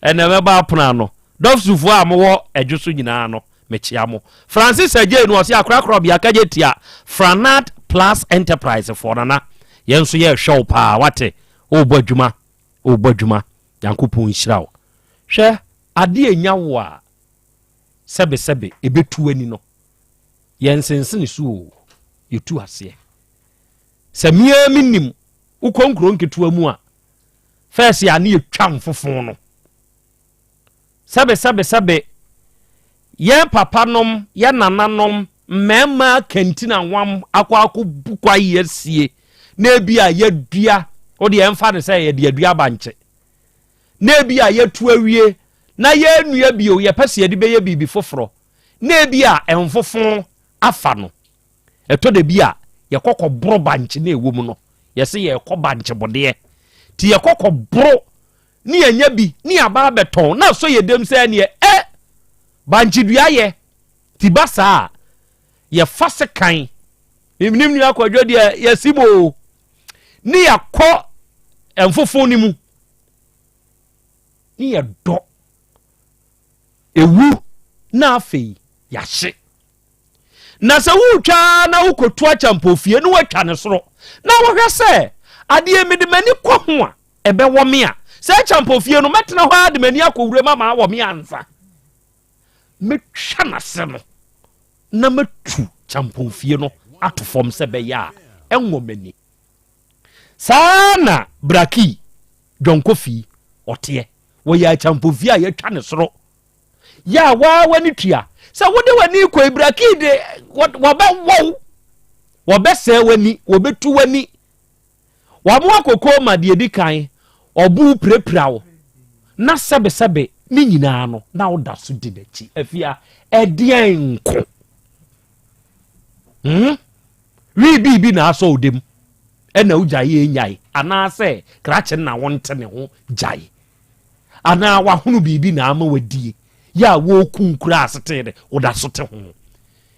Ɛnɛ mɛba apono ano. Dɔfsufoɔ a mowɔ ɛdwo so nyinaa no, mekyea mo. Francis Agyei no ɔse akorakora ɔbea kagye tia Franad Plus Enterprise foɔ nana yɛn nso yɛrehwɛ wo paa wate wobɔ adwuma wobɔ adwuma Nyankopɔn nhyira wo hwɛ adeɛ nya wo a sɛbesɛbe ɛbɛtu w'ani no yɛnsensene so o yɛtu aseɛ sɛ meaa menim wokɔ nkuro nketewa mu a Fɛs a ne yɛtwa mfofo no. Sɛbe sɛbe sɛbe yɛn papanom, yɛn nananom, mmarima kantina nwam akɔ akɔbu kwae asie na ebi a yɛadua, wo deɛ ɛmfa no sɛ yɛde adua bankye, na ebi a yɛatu awie na yɛnnua bio, yɛpɛ sɛ yɛde bɛyɛ biribi foforɔ, na ebi a mfofo afa no. Ɛtɔ da bi a yɛkɔ kɔboro bankye na ɛwɔ mu no, yɛse yɛrekɔ bankye bodeɛ. Nti yɛkɔ kɔboro ne yɛnya bi ne yɛaba abɛtɔn na asɔ yɛ dam sɛ ɛneɛ ɛ bankye dua yɛ. Nti ba saa a yɛfa sekan, menim nua akwadwo deɛ yɛsi mo o, ne yɛakɔ mfofo no mu ne yɛdɔ ɛwu na afei yɛahye. Na sɛ woretwa ara na wokɔtu akyɛmpɔfie na woatwa ne soro na wohwɛ sɛ adeɛ mede m'ani kɔ ho a ɛbɛwɔ me a, saa akyɛmpɔfie no mɛtena hɔ ara de m'ani akɔ wuram ama awɔ me ansa. Mɛtwa n'ase no na matu kyampɔnfie no ato fam sɛ ɛbɛyɛ a ɛnwɔ m'ani. Saa na Braki John Kofi ɔteɛ. Wɔyɛ akyɛmpɔfie a yɛatwa ne soro Yɛ a waa w'ani tua. Sɛ wode w'ani kɔ ibiraki de wɔbɛwɔ wo, wɔbɛsɛe w'ani, wɔbɛtu w'ani. Wɔn akoko ma deɛ di kan, ɔbo pirapira wo. Na sɛbesɛbe ne nyinaa no, na woda so di n'akyi. Afia, ɛdeɛn nko? Hmm? Wii biribi na asɔ wo dem ɛna wogyae ɛnyae anaasɛ krakye na wonte ne ho gyae. Anaa wahono biribi na ama wadie yɛ a wɔreku kura asetee de woda so te ho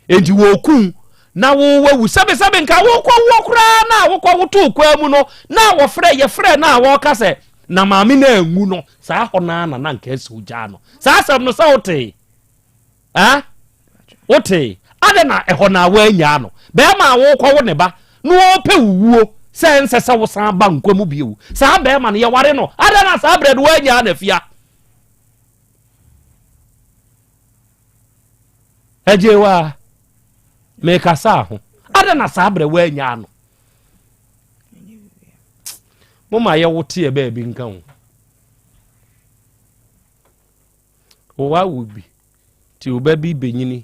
enti wɔreku na wowawu sɛbesɛbe nka wokɔ woɔ koraa na wokɔ wotoo kwaa mu no na wɔfrɛ yɛfrɛ na wɔka sɛ na maame no anwu no saa hɔ naa na na nka asi wogyaa no saa asɛm no sɛ wotee Ah? Wotee? Adɛn na ɛhɔ na woanyaa no? Bɛrima a worekɔwo ne ba na ɔrepɛ wo wuo sɛ ɛnsɛ sɛ wosan ba nkwa mu bio. Saa bɛrima no, yɛware no. Adɛn na saa berɛ no woanyaa no afia? Agyewa, mekasa ho. Adɛn na saa berɛ woanyaa no? Moma yɛwo teɛ baabi nka ho. Woawo bi, nti wo ba bi bɛnyini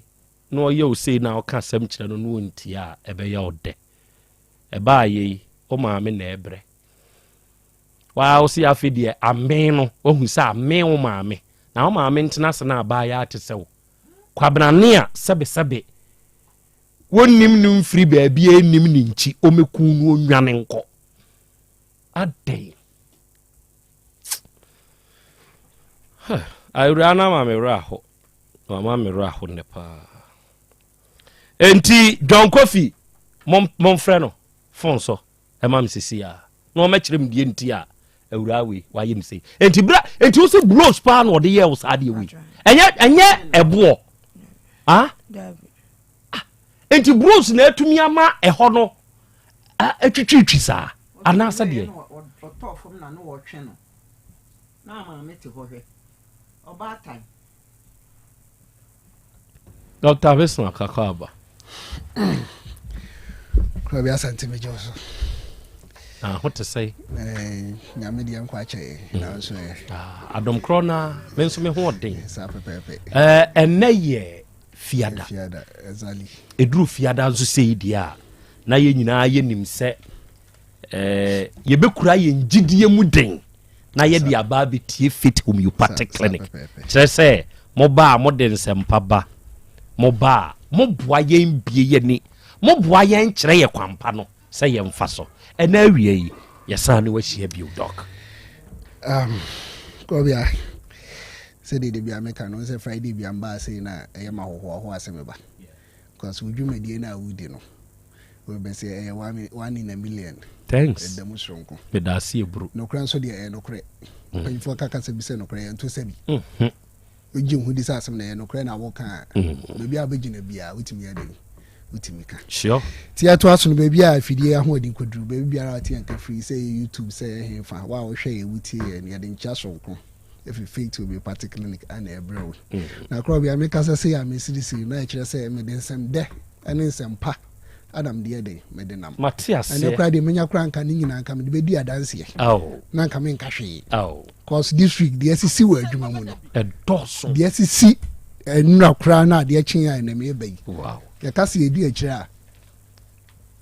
na ɔyɛ wo sei na ɔka asɛm kyerɛ no na ɔntie a, ɛbɛyɛ wo dɛ. Ɛbaa yei, wo maame na ɛbrɛ. Waa wo se afei deɛ amee no, wahu sɛ amee wo maame. Na wo maame ntena ase na abaayaa te sɛ wo. Kwabenane a sɛbesɛbe wonnim no mfiri baabi a nnim ne nkyi, ɔmmɛku no ɔnnwane nkɔ. Adɛn? Awuraa no ama me werɛ aho. Wama me werɛ aho nnɛ paa. Enti John Kofi, momfrɛ no fon so ɛma me sisi a na ɔmɛkyerɛ me deɛ nti a awuraa wei wayɛ me sei. Enti bra, enti wo sɛ blows paa na ɔde yɛɛ wo saa deɛ wei. Ɛnyɛ ɛnyɛ ɛboɔ. Ah? Ah, enti blows na atumi ama ɛhɔ no atwitwitwi saa anaasɛ deɛ.
Ɔtɔɔ fam na no wɔtwe no. Na maame te hɔ hwɛ. Ɔbaatan.
Dr. Bismarck Akwaaba.
Kura bi asante megye wo so.
Na ho te sɛ.
Eh, nyame deɛ nkɔ akyɛ yɛ hmm. nanso ɛ.
Ah, adom korɔ na me nso me ho ɔden.
Saa pɛpɛɛpɛ.
Eh, ɛnɛ yɛ fiada.
Fiada, exactly.
Ɛduru fiada nso sei deɛ a na yɛn nyinaa yɛnim sɛ Eh, yɛbɛkura yɛn gyidie mu den na yɛde aba abɛtie Faith Homeopathic Clinic. Kyerɛ sɛ, moba a mode nsɛmpa ba, moba a moboa yɛn bie yɛni, moboa yɛn kyerɛ yɛ kwampa no sɛ yɛmfa so. Ɛna awia yi, yɛsan ne wahyia bio, Doc.
Um, Kɔbea, sɛdeɛ da bia meka no sɛ Friday bia mbaa sei na ɛyɛ ma hohoahoa sɛ meba. Because wo dwumadie no a wodi no, wobɛsɛ ɛyɛ one in a million.
Thanks.
Ɛda mu soronko.
Meda ase eburu.
Nokorɛ nso deɛ ɛyɛ nokorɛ. Mm. Mpanyinfoɔ ka kasa bi sɛ nokorɛ yɛn to sɛ bi. Mm-hmm. Wogye ho di sɛ asɛm na ɛyɛ nokorɛ na woka a, mm. baabi a wobɛgyina biara wotumi yɛ dɛn wotumi ka.
Sure.
Ti ato aso no baabi a afidie ahoɔden kɔduru baabi biara a wote yɛn ka firi sɛ ɛyɛ YouTube sɛ ɛyɛ hefa wo a wohwɛ yɛn wotie yɛn yɛde nkyia soronko. Efi Faith Homeopathic Clinic a na ɛbrɛ wo. Na korɔ bia mekasa sei a mesirisiri na ɛkyerɛ sɛ mede nsɛm dɛ ne nsɛm pa ana mede yɛ dɛn mede nam.
Mate aseɛ.
Ɛnɛ koraa deɛ menya koraa nka ne nyinaa nka mede bɛdi adanseɛ. Na nka menka hwee. Cause this week deɛ asisi wɔ adwuma mu no.
Ɛdɔɔso.
Deɛ asisi nnura koraa na adeɛ kye a ɛnɛ meba yi.
Wow.
Yɛka sɛ yɛdi akyire a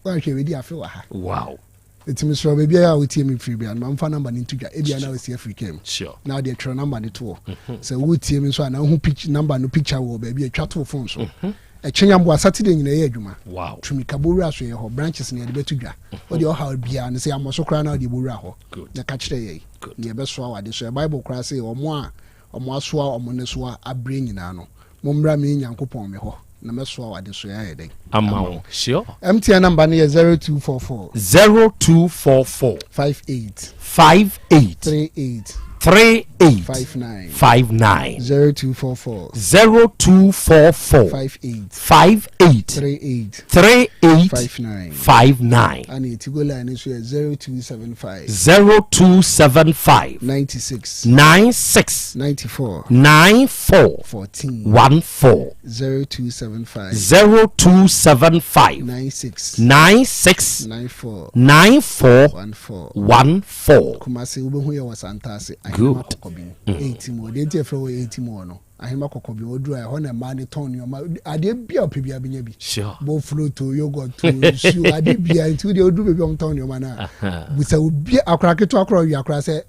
woanhwɛ bɛdi afe wɔ ha.
Wow.
Nti mesrɛ wo baabiara a wotie me firi biara no ma mfa number no nto dwa ebia na wosi afiri kaa mu
Sure.
na wode atwerɛ number no to hɔ mhm. sɛ wotie me nso a na wohu pitch number no picture wɔ baabi a atwa to phone so mhm. ɛkyɛ nyamboa Saturday nyina ɛyɛ adwuma
wow.
tumi ka bɔwura so yɛ hɔ branches no yɛde bɛto dwa mhm. wode ɔhaw biara no sɛ yɛammɔ so koraa na wode bɔwura hɔ na ka kyerɛ yɛn ne yɛbɛsoa wade so Bible koraa sɛ ɔmo a ɔmo asoa ɔmo ne soa abrɛ nyinaa no Mommra me Nyankopɔn me hɔ, na mɛsoa wo adesoa ayɛ dɛn?
Ama wo. Sure.
MTN number no yɛ 0244.
0244.
58.
58.
38.
38.
59.
59.
0244.
0244.
58.
58.
38.
38.
59.
59.
Ana Etigo line nso yɛ 0275.
0275.
96.
96.
94.
94.
14.
14.
0275.
0275.
96.
96.
94.
94.
14.
14.
Kumasi wobɛhu yɛ wɔ Santase. Ahema Kɔkɔbin. 8 mu. Deɛ nti ɛfrɛ wɔ 8 mu hɔ no. Ahema Kɔkɔbin wɔduru a ɛhɔ na mmaa no tɔn nneɛma. Adeɛ bi a ɔpɛ biara bɛnya bi.
Sure.
Bofloto, yogurt, nsuo, adeɛ biara. Nti wodeɛ woduru baabi a wɔtɔn nneɛma no a. Busa obi akora ketewa koraa ɔwia koraa sɛ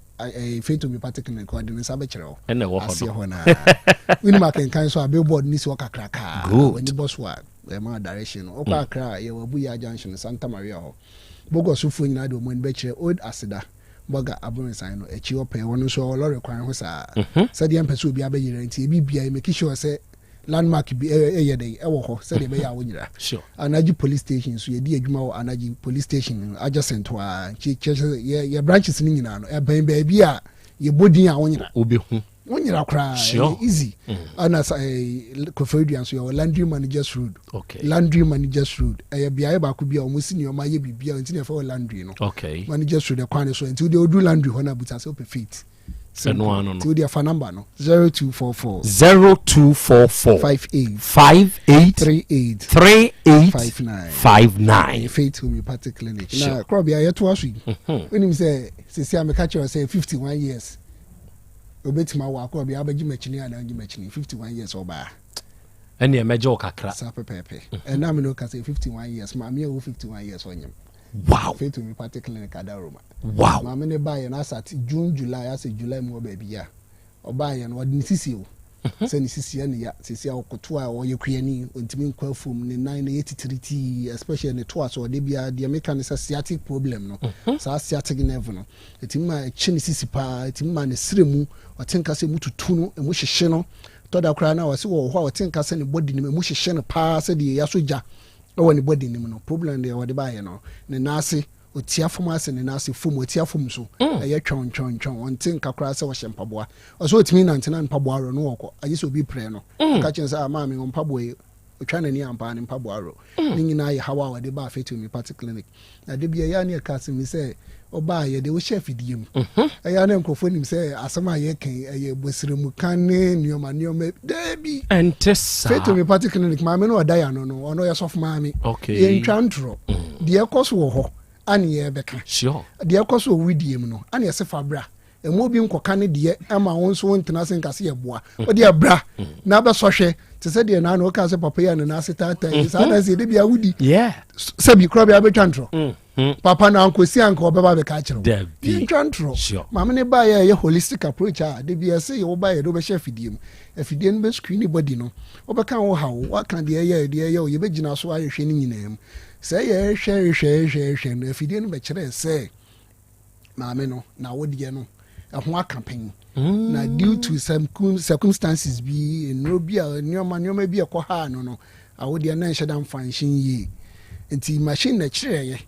Faith Homeopathic Clinic ɔde ne nsa bɛkyerɛ wo.
Ɛna ɛwɔ hɔ
no. Aseɛ hɔ naa. Wonim akenkan so a billboard ne si hɔ kakrakaa.
Good.
W'ani bɔ so a ɛma direction no. Wokɔ mm. Accra a yɛwɔ Abuya Junction Santa Maria hɔ. Bogɔsofoɔ nyinaa de wɔn ani bɛkyerɛ Old Aseda Bɔga Abronsan no akyi hɔ pɛɛ. Wɔn nso ɛwɔ lɔre kwan ho saa. Mhm. Sɛdeɛ mpɛ sɛ obi abɛyera nti ebi bia make sure sɛ landmark bi ɛyɛ dɛn ɛwɔ hɔ sɛdeɛ ɛbɛyɛ a wonyera.
Sure.
Anagye police station so yɛdi adwuma wɔ Anagye police station no adjacent hɔ ara nti kyerɛ sɛ yɛ yɛ branches no nyinaa no ɛbɛn baabi a yɛbɔ din a wonyera.
Wobɛhu.
Wonyera koraa
Sure.
ɛyɛ easy.
Mm.
Ɛna sa ɛɛ Koforidua nso yɛwɔ Landry Managers Road.
Okay.
Landry Managers Road ɛyɛ beaeɛ baako bi a wɔn si nneɛma yɛ biribiara nti na yɛfrɛ hɔ Landry no.
Okay.
Managers Road ɛkwan no so nti wodeɛ woduru Landry hɔ no a busa sɛ wopɛ Faith.
Ɛno ano no.
Nti wodeɛ fa number no 0244.
0244.
58.
58.
38.
38.
59.
59.
Ɛyɛ Faith Homeopathic Clinic.
Sure.
Na korɔbea yɛtoa so yi.
Mhm.
Wonim sɛ sisi a meka kyerɛ sɛ 51 years obetumi awo akorɔbea abɛgye m'akyini anaa ɔngye m'akyini 51 years ɔbaa.
Ɛnneɛ mɛgye wo kakra.
Saa pɛpɛɛpɛ. Ɛna me no ka sɛ 51 years maame a ɛwɔ 51 years ɔnyem.
Wow.
Faith Homeopathic Clinic Adaroma.
Wow.
Maame ne baeɛ no asate June July asɛ July mu wɔ baabi a. Ɔbaeɛ no, ɔde ne sisi o, sɛ ne sisi yɛ ne ya, sisi a ɔkoto a ɔyɛ kuani, ɔntumi nkɔ afuom, ne nan no yɛ titiritii, especially ne to aso, ɔde biara deɛ meka ne sɛ sciatic problem no, saa sciatic nerve no, ɛtumi ma ɛkye ne sisi paa, ɛtumi ma ne serɛ mu, ɔte nka sɛ ɛmu tutu no, ɛmu hyehye no, tɔ da koraa na ɔse wɔ hɔ a ɔte nka sɛ ne body no mu ɛmu hyehye no paa sɛdeɛ yɛasɔ gya ɛwɔ ne body no mu no, problem deɛ ɔde baeɛ no, ne nan ase. Ɔtia fam ase ne nan ase fam, ɔtia fam so, ɛyɛ twɔn twɔn twɔn, ɔnte nka koraa sɛ ɔhyɛ mpaboa. Ɔsɛ ɔtumi nante na mpaboa aworɔ no ɔkɔ, agye sɛ obi prɛ no. Ɔka kyerɛ no sɛ, ah maame, wo mpaboa yi, ɔtwa n'ani ampa ara ne mpaboa aworɔ. Ne nyinaa yɛ haw a ɔde baa Faith Homeopathic Clinic. Na da bi ɛyɛ a na yɛka asɛm yi sɛ, ɔbaa a yɛde wo hyɛ afidie mu. Ɛyɛ a na nkurɔfoɔ nim sɛ asɛm a yɛka yi, ɛyɛ bɔsrɛmuka ne nneɛma nneɛma. Daabi!
Ɛnte saa.
Faith Homeopathic Clinic maame no ɔda yɛn ano no, ɔno ɔyɛ sɔfo maame.
Okay.
Yɛntwa ntorɔ. Deɛ ɛkɔ so wɔ hɔ ane yɛrebɛka.
Sure.
Deɛ ɛkɔ so wɔ widie mu no ane yɛse fa bra. Ɛma obi nkɔka ne deɛ ɛma wo nso wontena ase nka se yɛboa. Wo deɛ bra na bɛsɔ hwɛ. Te sɛ deɛ naano wokaa sɛ papa yi a ne nan ase taataa yi. Saa na ɛsɛ de bia wodi.
Yeah.
Sɛbi korɔ bia bɛtwa ntorɔ. Papa no ankɔsi anka ɔbɛba bɛka akyerɛ wo.
Dabi.
Yɛntwa ntorɔ.
Sure.
Maame ne baeɛ a ɛyɛ holistic approach a de bia ɛsɛ yɛ wo baeɛ de wobɛhyɛ afidie mu. Afidie no bɛ screen body no. Wobɛka wo haw, woaka deɛ ɛyɛ deɛ ɛyɛ wo, yɛbɛgyina so ahwehwɛ ne nyinaa mu. Sɛ yɛhwɛ hwɛ hwɛ hwɛ no, afidie no bɛkyerɛɛ sɛ maame no n'awodeɛ no ɛho aka pɛn. Na due to some circumstances bi, nnuro bi a nneɛma nneɛma bi a ɛkɔ haa no no, awodeɛ no nhyɛ da mfa nhyɛn yie. Nti machine na ɛkyerɛeɛ.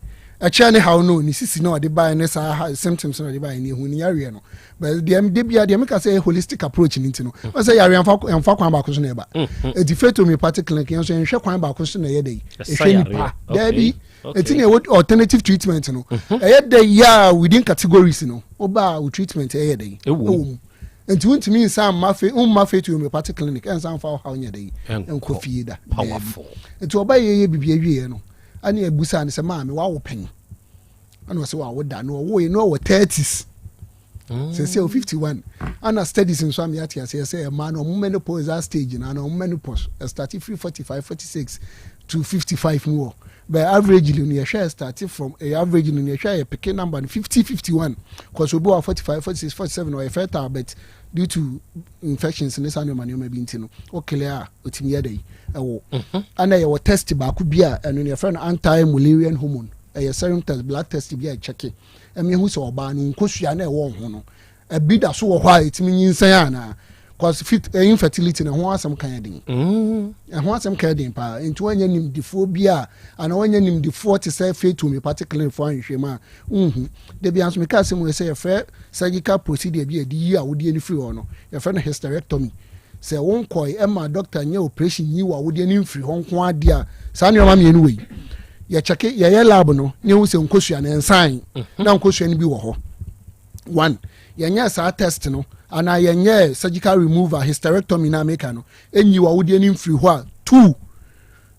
Ɛkyerɛ ne haw no, ne sisi na ɔde baeɛ ne saa symptoms na ɔde baeɛ ne ehu ne yareɛ no. But deɛ de bia deɛ meka sɛ holistic approach ne nti no, wɔn sɛ yareɛ mfa mfa kwan baako so na ɛba. Eti Faith Homeopathic Clinic yɛn nso yɛnhwɛ kwan baako so na ɛyɛ dɛ yi. Ɛhwɛ nipa. Daabi. Eti na ɛwɔ alternative treatment no. Ɛyɛ dɛ yi a within categories no, woba a wo treatment ɛyɛ dɛ yi. Ɛwɔ mu. Nti wontumi nsa mma fe mma Faith Homeopathic Clinic ɛnsa mfa ɔhaw nyɛ dɛ yi. Nkɔ fie da.
Powerful.
Nti ɔba yɛ yɛ bibi awieɛ no, ɛne abusa ne sɛ maame wawo pɛn. Ɛna ɔsɛ wawo da na ɔwo yi na ɔwɔ 30s. Sɛ sɛ 51 ana studies nso ame ate aseɛ sɛ ɛmaa no ɔmo menopause that stage na ana ɔmo menopause ɛstart firi 45 46 to 55 mu wɔ but averagely no yɛhwɛ start from ɛyɛ average no yɛhwɛ yɛ pick number no 50 51 cause obi wɔ 45 46 47 ɔyɛ fertile but due to infections ne saa nneɛma nneɛma bi nti no okele a otumi yɛ dɛ ɛwɔ ana yɛwɔ test baako bi a ɛno no yɛfrɛ no anti mullerian hormone ɛyɛ serum test blood test bi a ɛkyɛke ɛmi ehu sɛ ɔbaa no nkosua na ɛwɔ ho no ɛbi da so wɔ hɔ a ɛtumi nyinsɛn anaa cause fit infertility na ɛho asɛm kan yɛ den ɛho asɛm kan yɛ den paa nti wɔnyɛ nimdifoɔ bi a anaa wɔnyɛ nimdifoɔ te sɛ Faith Homeopathic Clinic foɔ ahwehwɛ mu a nhu debi anso meka asɛm wɔ sɛ yɛfrɛ surgical procedure bi a yɛde yi awodeɛ no firi hɔ no yɛfrɛ no hysterectomy sɛ wonkɔe ɛma doctor nyɛ operation yi wɔ awodeɛ no mfiri hɔ nko adeɛ a saa nneɛma mmienu wɔ yi yɛkyɛke yɛyɛ lab no ne ehu sɛ nkosua no nsan na nkosua no bi wɔ hɔ one yɛnyɛ saa test no anaa yɛnyɛ surgical removal hysterectomy na ameka no enyi wɔ awodeɛ no mfiri hɔ a two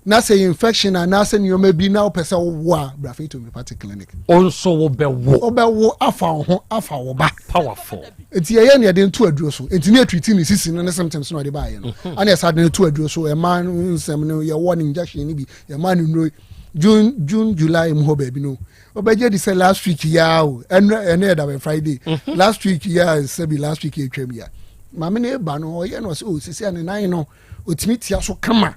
na sɛ infection anaasɛ nneɛma bi na wopɛ sɛ wowo a bra Faith Homeopathic Clinic.
O nso wobɛwo.
Wobɛwo afa wo ho afa wo ba.
Powerful.
Nti yɛyɛ ne yɛde nto aduro so nti ne yɛtreat ne sisi no ne symptoms na ɔde baayɛ no ana yɛsa de no to aduro so ɛma no nsɛm no yɛwɔ ne injection no bi yɛma no nnuro June June July mu hɔ baabi no wobɛgye di sɛ last week yaa o ɛnɛ ɛnɛ yɛda bɛ Friday last week yaa sɛbi last week yɛtwam ya maame no eba no ɔyɛ no ɔsɛ o sisi a ne nan no otumi tia so kama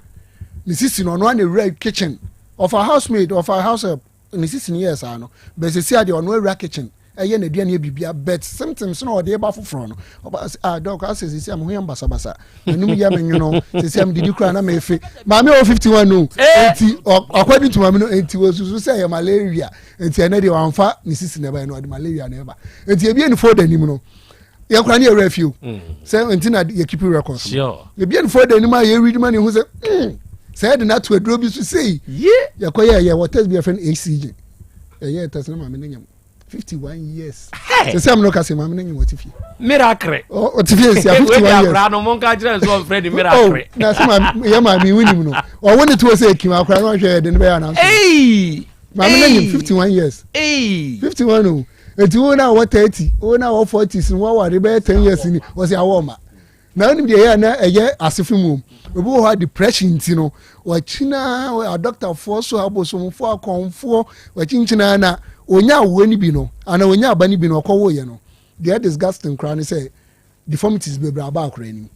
ne sisi no ɔno ana ewura kitchen ɔfa housemaid ɔfa house help ne sisi no yɛ saa no bɛsɛ si adeɛ ɔno awura kitchen ɛyɛ n'aduane yɛ bibia but symptoms na ɔde ba foforɔ no ɔba sɛ ah dɔk asɛ sisi a me ho yɛ basabasa m'anum yɛ me nwono sisi a me didi kura na mefe maame wɔ 51 no eti according to maame no eti wɔsusu sɛ ɛyɛ malaria eti ɛnɛ deɛ wamfa ne sisi na ɛba yɛ no ɔde malaria na ɛba eti ebien ne folder anim no yɛkora ne yɛwerɛ afio sɛ nti na yɛ keep records ebien ne folder anim a yɛread ma ne ho sɛ sɛ yɛde no ato aduro bi so sei yɛkɔ yɛ yɛ wɔ test bi yɛfrɛ no HCG ɛyɛ test no maame no nyam 51 years. Sɛ sɛ amino kase maame ne nyim ɔte fie.
Miracle.
Ɔte fie nsia 51 years.
Wei akora no mo nka kyerɛ nso ɔmfrɛ ne miracle.
Oh, na sɛ maame yɛ maame wo nim no. Ɔwo ne to sɛ ekim akora no ɔhwɛ yɛ de ne bɛyɛ ananso.
Hey.
Maame ne nyim 51 years.
Hey.
51 o. Eti wo na wɔ 30, wo na wɔ 40 sin wo aware bɛyɛ 10 years ni wɔsi awɔ ɔma. Na wonim deɛ ɛyɛ na ɛyɛ asefe mu obi wɔ hɔ a depression nti no wakyina adɔktafoɔ so abosomfoɔ akɔnfoɔ wakyinkyina na onya awoɔ no bi no ana onya aba no bi no ɔkɔwoeɛ no deɛ disgusting koraa ne sɛ Deformities bebree aba akora anim.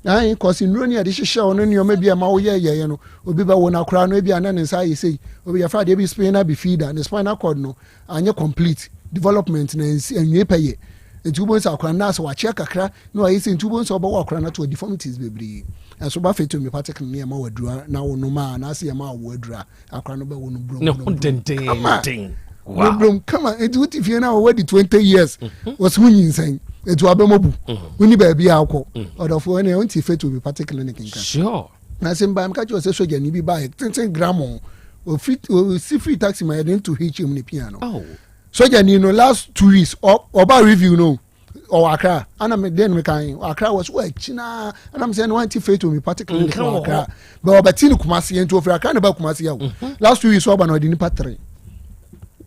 Ayi kɔsi nnuro ni yɛde hyehyɛ wɔn ne nneɛma bi a ɛma woyɛ yɛyɛ no obi bɛwo no akora no ebi a na ne nsa ayɛ sei obi yɛfrɛ adeɛ bi spina bifida ne spinal cord no anyɛ complete development na nsi anwie pɛyɛ nti wobɛhu sɛ akora no asɛ wakyea kakra na wayɛ sei nti wobɛhu sɛ wobɛwo akora no ato deformities bebree ɛnso ba fɛ tumi pate no yɛma wadura na wonom a anaasɛ yɛma awo adura akora no bɛwo no brom
ne ho dendenden
brom kama nti wote fie no a wɔwadi 20 years mhm. wɔsɛ wo nyinsɛn nti wabɛmɔ bu mhm. woni baabi a wokɔ mhm. ɔdɔfoɔ ɛne wonte fɛ to bi pate clinic nka
sure
na sɛ mbaa meka kyerɛ sɛ sogyani bi baeɛ tenten gramo ɔsi firi taxi ma yɛde no to hm ne pia no
oh.
sogyani no last 2 weeks ɔba review no ɔwɔ akra ana me den me kan akra wɔ so wɔ akyi naa ana me sɛ no anti faith homeopathic clinic wɔ akra bɛ ɔbɛti ne kumase yɛn nti ofiri akra ne ba kumase yɛ o mhm. last 2 weeks ɔba na ɔde nipa tere.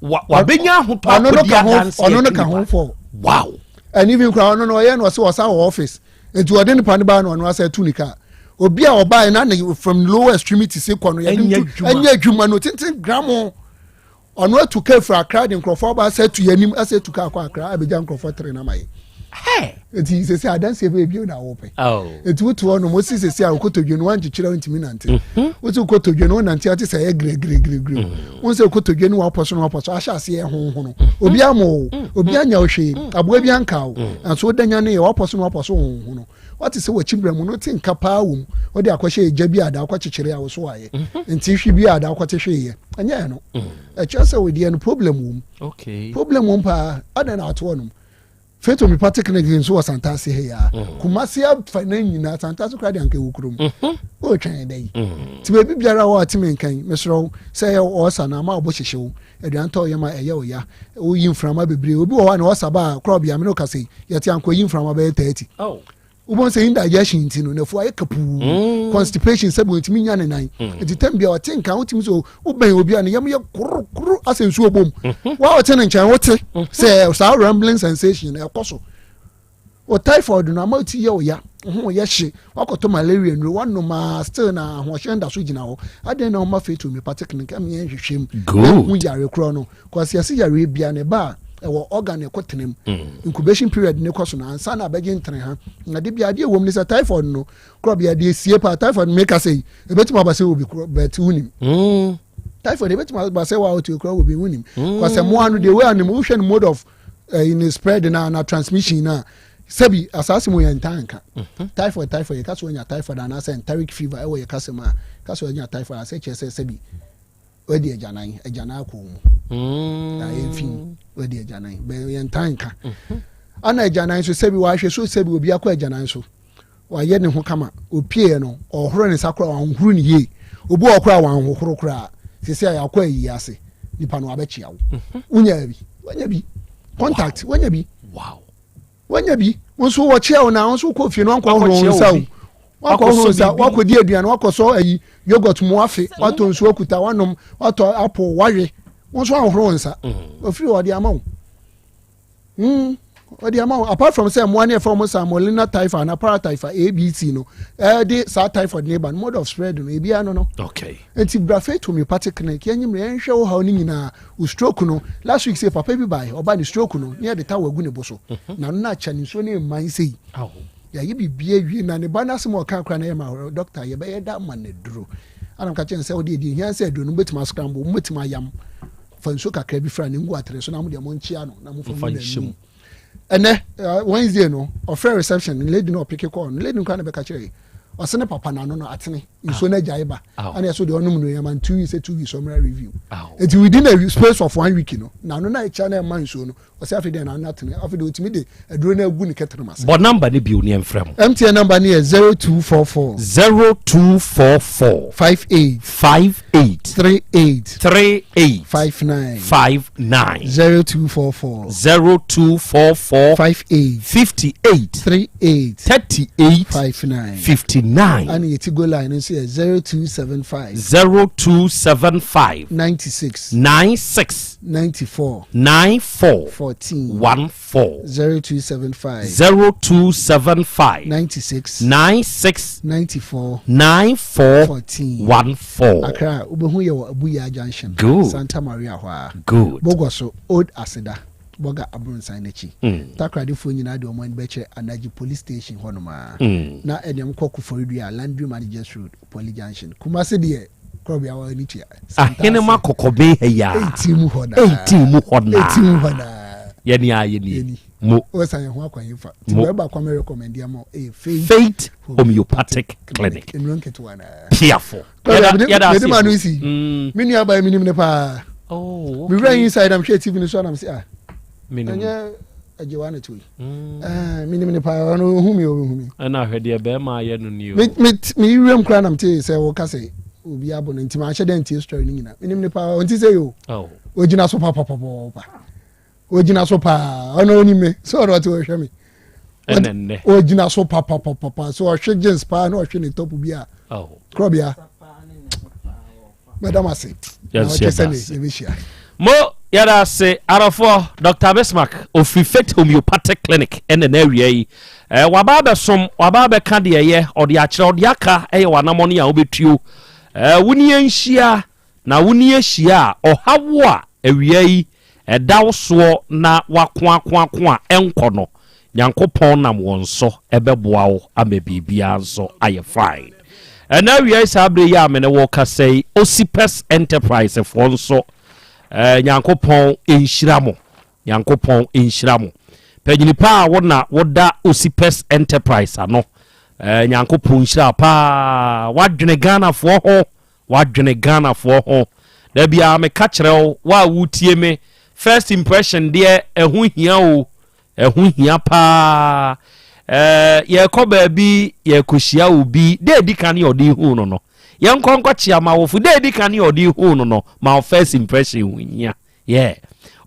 wabɛnya ahotɔ akɔdi adanse
ɔno no ka ho fɔ
wow
ɛne bi nkura ɔno no ɔyɛ no ɔsɛ ɔsa wɔ office nti ɔde nipa no ba na ɔno asɛ tu ne kaa obi a ɔbaa na ne from lower extremity se kɔ no yɛde ntu ɛnyɛ adwuma no tenten gramo. Ɔno atu kaa firi Accra de nkurɔfoɔ aba asɛ atu yɛn anim asɛ atu kaa kɔ Accra abɛgya nkurɔfoɔ tere no ama yɛ. Nti sese adanseɛ bɛyɛ bio na wopɛ.
Oh.
Nti wotu hɔ nom wosi sese a wokotodwe no wankyekyerɛ wontumi nante.
Mhm.
Wosi wokotodwe no wonante ate sɛ ɛyɛ giregiregiregire.
Mm.
Wo sɛ wokotodwe no wapɔ so no wapɔ so ahyɛ aseɛ honhono.
Mhm.
Obi ama wo,
Mm.
obi anya wo hwee, aboa bi anka wo. Nanso woda nyane yɛ wapɔ so no wapɔ so honhono. Wate sɛ w'akyi brɛ mu no te nka paa wom. Wode akɔhyɛ egya bi a ada akɔkyekyere a wo so ayɛ.
Mhm.
Nti hwe bi a ada akɔte hweeɛ. Ɛnyɛ ɛno.
Mm.
Ɛkyerɛ sɛ wedeɛ no problem wom.
Okay.
Problem wom paa. Adɛn na ato hɔnom? Faith Homeopathic Clinic nso wɔ Santase ha yi ara.
Mm.
Kumasi afa na nyinaa Santase koraa de anka ɛwɔ kurom.
Mhm.
Wotwɛn dɛ yi.
Mm.
Nti baabi biara wɔ a teme nkan mesrɛ wo sɛ ɛyɛ ɔɔsa na ama ɔbo hyehye wo aduan tɔ yam a ɛyɛ wo ya woyi mframa bebree obi wɔ hɔ a na ɔsa ba a korɔ bia me ne kasa yi yɛte ankɔ yi mframa bɛyɛ 30
oh.
wobɛhu sɛ indigestion nti no nafu ayɛ kapuu
mm.
constipation sɛ bi ɔntumi nya ne nan
mm.
nti tɛm bia ɔte nka wotumi sɛ wobɛn obi a ne yam yɛ korokoro asɛ nsuo bom
mm-hmm.
wa ɔte ne nkyɛn wote
mm-hmm.
sɛ saa rumbling sensation ɛkɔ so o typhoid no ama ti yɛ ɔya ho yɛ hye wakɔtɔ malaria nnuro wanom a still na ahoɔhyɛ nda so gyina hɔ adɛn na ɔma faith homeopathic clinic ɛmi yɛn hwehwɛ mu ɛhu yare korɔ no kɔsi ɛsi yare bia ne ba a ɛwɔ organ ɛkɔ tena mu
mm.
incubation period ne kɔ so na ansa na abɛgye ntene ha na de bia adeɛ wɔm ne sɛ typhoid no korɔ bia deɛ esie paa typhoid meka sɛ yi ebetumi aba sɛ obi korɔ bɛt wunim
mm.
typhoid ebetumi aba sɛ wa otu korɔ obi wunim kɔsɛ mmoa no deɛ wei anim wohwɛ no mode of ɛyi eh, ne spread na na transmission na sɛbi asaase mu yɛ ntaa nka
mhm.
typhoid typhoid yɛ kaso anya typhoid anaasɛ enteric fever ɛwɔ yɛ kasa mu a kaso anya typhoid asɛ kyerɛ sɛ sɛbi wadi agyanan agyanan akɔ mu
mm.
ayɛ fi wadi agyanan bɛ yɛ ntaa nka mhm. ana agyanan so sɛbi wahwɛ so sɛbi obi akɔ agyanan so Wayɛ ne ho kama. Opieeɛ no, ɔhohoro ne nsa koraa, wanhohoro no yie. Obi wɔ hɔ koraa a, wanhohoro koraa. Seesei a yɛakɔ ayi ase, nipa no wabɛkyea wo.
Mhm.
Wonyaa bi. Wanya bi. Contact, wanya bi.
Wow.
Wanya bi. Wo nso wɔkyea wo na wo nso wokɔ fie no wankɔ hohoro wo nsa o. Wakɔ hohoro nsa, wakɔdi aduane, wakɔsɔ ayi yogurt mu afe, watɔ nsuo akuta, wanom, watɔ apple, wawe. Wo nso wanhohoro wo nsa.
Mm.
Ofiri hɔ ɔde ama wo. Mm, ɔde ama wɔn apart from sɛ mmoa ne ɛfɛ wɔn salmonella typhi na paratyphi abc no ɛde saa typhoid ne ba no mode of spread no ebi ano no.
Okay.
Nti brafe homeopathic clinic yɛn nyim yɛn hwɛ wo haw ne nyinaa o stroke no last week sɛ papa bi bae ɔba ne stroke no ne yɛde towel agu ne bo so
mhm.
na no na akyɛ ne nsuo ne mman sei yɛayɛ biribi awie na ne ba no asɛm a ɔka koraa na ɛyɛ ma ahorɔ doctor yɛbɛyɛ da ama no aduro anam ka kyerɛ no sɛ wode ɛdeɛ hia sɛ aduro no mobɛtumi ascramble mobɛtumi ayam fa nsuo kakra bi fra ne ngu atere so na mo deɛ monkyea no na momfa ngu n'anum ɛnɛ eh, Wednesday no ɔfrɛ reception lady no ɔpeke kɔɔ no lady no koraa na bɛka kyerɛ ɔse ne papa n'ano no atene nsuo no agyae ba ɛna ɛso deɛ ɔnom no yɛma 2 weeks 2 weeks ɔmmra review nti within a space of one week no n'ano no akyia na ɛma nsuo no Ɔsɛ afei deɛ n'ano atene afei deɛ otumi de aduro no agu ne kɛtɛrɛma ase.
Bɔ number no bio ne yɛmfrɛ mo.
MTN number no yɛ 0244.
0244.
58.
58.
38.
38.
59.
59.
0244.
0244.
58.
58.
38.
38.
59.
59.
Ɛna yɛ Tigo line no nso yɛ 0275.
0275.
96.
96.
94.
94.
14.
14.
0275.
0275.
96.
96.
94.
94.
14.
14.
Accra, wobɛhu yɛ wɔ Abuya Junction.
Good.
Santa Maria hɔ a.
Good.
Bogɔ so, Old Aseda. Bɔga Abronsan no akyi. Takoradefoɔ nyinaa de wɔn ani bɛkyerɛ Anagye Police Station hɔnom ara. Na ɛdeɛ mokɔ Koforidua, Landry Managers Road, Poly Junction. Kumasi deɛ, korɔbea wɔ ani tua.
Ahenema kɔkɔben ha yi a.
18 mu hɔ naa.
18 mu hɔ naa.
18 mu hɔ naa.
Yɛne a yɛnie. Mo.
Wɔsan yɛn ho akwan yi fa. Ti
Mo.
bɛrɛ baako a mɛ recommend ama wo ɛyɛ Faith.
Faith Homeopathic Clinic.
Nnuro nketewa naa.
Piafo.
Yɛda ase. Mede ma no si. Me nua baa mi nim ne paa.
Oh,
okay. Mewura inside am hwɛ TV no so anam sɛ ah. Ɛnyɛ agyewa na to yi. Eh, menim ne paa ɔno ohu mi ohu mi.
Ɛna ahwɛ deɛ bɛrima ayɛ no ni o.
Me me me wuram koraa nam te sɛ wɔka sɛ obi abo no nti manhyɛ dɛ ntie story no nyina. Menim ne paa ɔnti sɛ yo.
Oh.
Ogyina so papapapapa. Ogyina so paa ɔno onim me sɛ ɔno ɔte ɔhwɛ me.
Ɛnɛ nnɛ.
Ogyina so papapapapa so ɔhwe jeans paa na ɔhwe ne top bi a.
Oh.
Korɔbea. Mɛda mo ase.
Yɛnso yɛda ase. Mo yɛda ase arɔfoɔ Dr. Bismarck ofiri Faith Homeopathic Clinic ɛna na awia yi. Eh, waba abɛsom, waba abɛka deɛ ɛyɛ, ɔde akyerɛ, ɔde aka ɛyɛ w'anamɔne a wobɛtuo. Eh, wo ni yɛnhyia Na wo ni ahyia a, ɔhaw a awia yi ɛda wo soɔ na woakoakoako a ɛnkɔ no, Nyankopɔn nam wɔn so bɛboa wo ama biribiara nso ayɛ fine. Ɛnɛ awia yi saa berɛ yi a me ne wo rekasa yi, Osipes Enterprise foɔ nso, eh, Nyankopɔn nhyira mo. Nyankopɔn nhyira mo. Panyini pa a wo na woda Osipes Enterprise ano, eh, Nyankopɔn nhyira paa. Woadwene Ghanafoɔ ho. Wadwene Ghanafoɔ ho. Da biara meka kyerɛ wo, wo a wotie me, first impression deɛ ɛho hia o, ɛho hia paa. Ɛɛ yɛkɔ baabi yɛkɔhyia obi, da edi kan yɛ ɔde hu no no, yɛnkɔ nkɔkyea m'awofo, da edi kan yɛ ɔde hu no no, ma wo first impression ho hia. Yeah.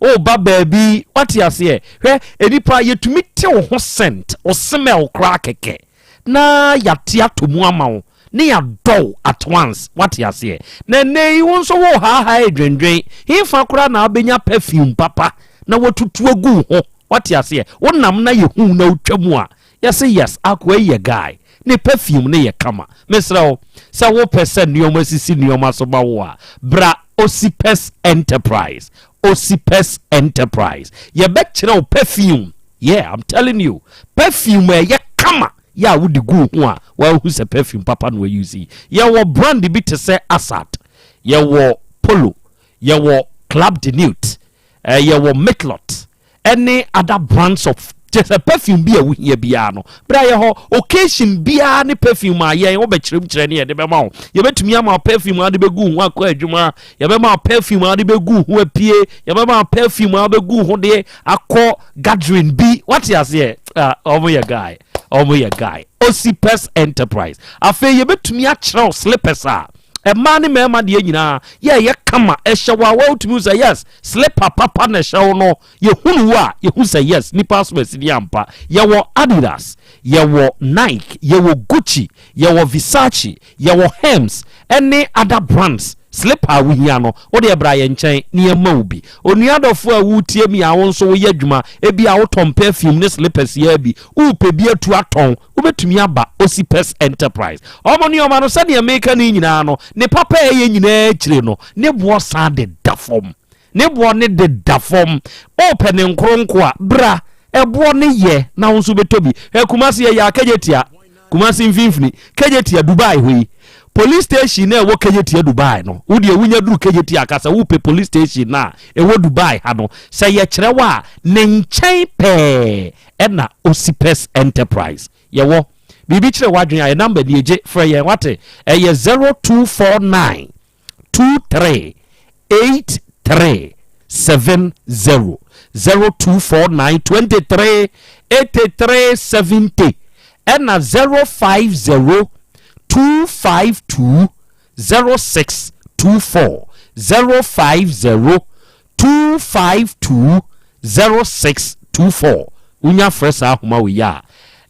O ba baabi, wate aseɛ. Hwɛ, nnipa yɛtumi te wo ho scent, wo smell koraa kɛkɛ, na yɛate ato mu ama wo, ne yɛadɔ wo at once, wate aseɛ. Na ɛnnɛ yi wo nso wo haahaa edwendwen, hefa koraa na wobɛnya perfume papa na watutu agu wo ho, wate aseɛ. Wonam na yɛhu na wotwa mu a, Yɛse yes akoa yi yɛ guy, ne perfume no yɛ kama. Mesrɛ wo, sɛ wopɛ sɛ nnoɔma sisi nnoɔma so ma wo a, bra Osipes Enterprise. Osipes Enterprise. Yɛbɛkyerɛ wo perfume, yeah, I'm telling you, perfume a ɛyɛ kama yɛ a wode gu wo ho a, woahu sɛ perfume papa na wouse yi. Yɛwɔ brand bi te sɛ Assad, yɛwɔ Polo, yɛwɔ Club de Nuit, eh, yɛwɔ Mitlot, ɛne other brands of kyɛ sɛ perfume bi a wohia biara no berɛ a yɛ hɔ occasion biara ne perfume a yɛn wobɛkyerɛm kyerɛ ne yɛde bɛma wo. Yɛbɛtumi ama wo perfume a wode bɛgu ho akɔ adwuma, yɛbɛma wo perfume a wode bɛgu ho apue, yɛbɛma wo perfume a wobɛgu ho de akɔ gathering bi. Wate aseɛ? Ah, ɔmo yɛ guy, ɔmo yɛ guy. Osipes Enterprise. Afei yɛbɛtumi akyerɛ wo slippers a mmaa ne mmarima deɛ nyinaa yɛ ɛyɛ kama ɛhyɛ wo a wotumi sɛ yes Slipper papa na ɛhyɛ wo no, yɛhunu wo a, yɛhu sɛ yes, nipa asomasi ni ampa. Yɛwɔ Adidas, yɛwɔ Nike, yɛwɔ Gucci, yɛwɔ Versace, yɛwɔ Hermes ɛne other brands. Slipper a wohia no, wo deɛ bra yɛn nkyɛn na yɛmma wo bi. Onua dɔfoɔ a woretie me a wo nso woyɛ adwuma, ebia wotɔn perfume ne slippers yi ara bi, worepɛ bi atu atɔn, wobɛtumi aba Osipes Enterprise. Wɔn nneɛma no, sɛdeɛ meka no yi nyinaa no, ne papa a ɛyɛ nyinaa akyire no, ne boɔ san deda fam. Ne boɔ no deda fam. Wopɛ ne nkoronko a, bra. Ɛboɔ no yɛ na wo nso wobɛtɔ bi. Hwɛ Kumasi yɛyɛ a Kejetia, Kumasi mfimfini, Kejetia Dubai hɔ yi. Police station no a ɛwɔ Kejetia Dubai no, wo deɛ wonya duru Kejetia ka sɛ wopɛ police station no a ɛwɔ Dubai ha no, sɛ yɛkyerɛ wo a, ne nkyɛn pɛɛ ɛna Osipes Enterprise yɛwɔ. Biribi kyerɛ w'adwene a, yɛ number nie, gye frɛ yɛn wate, ɛyɛ 0249 23 83 70, 0249 23 83 70, ɛna 050 252 0624, 050 252 0624 Wonya frɛ saa ahoma wei a,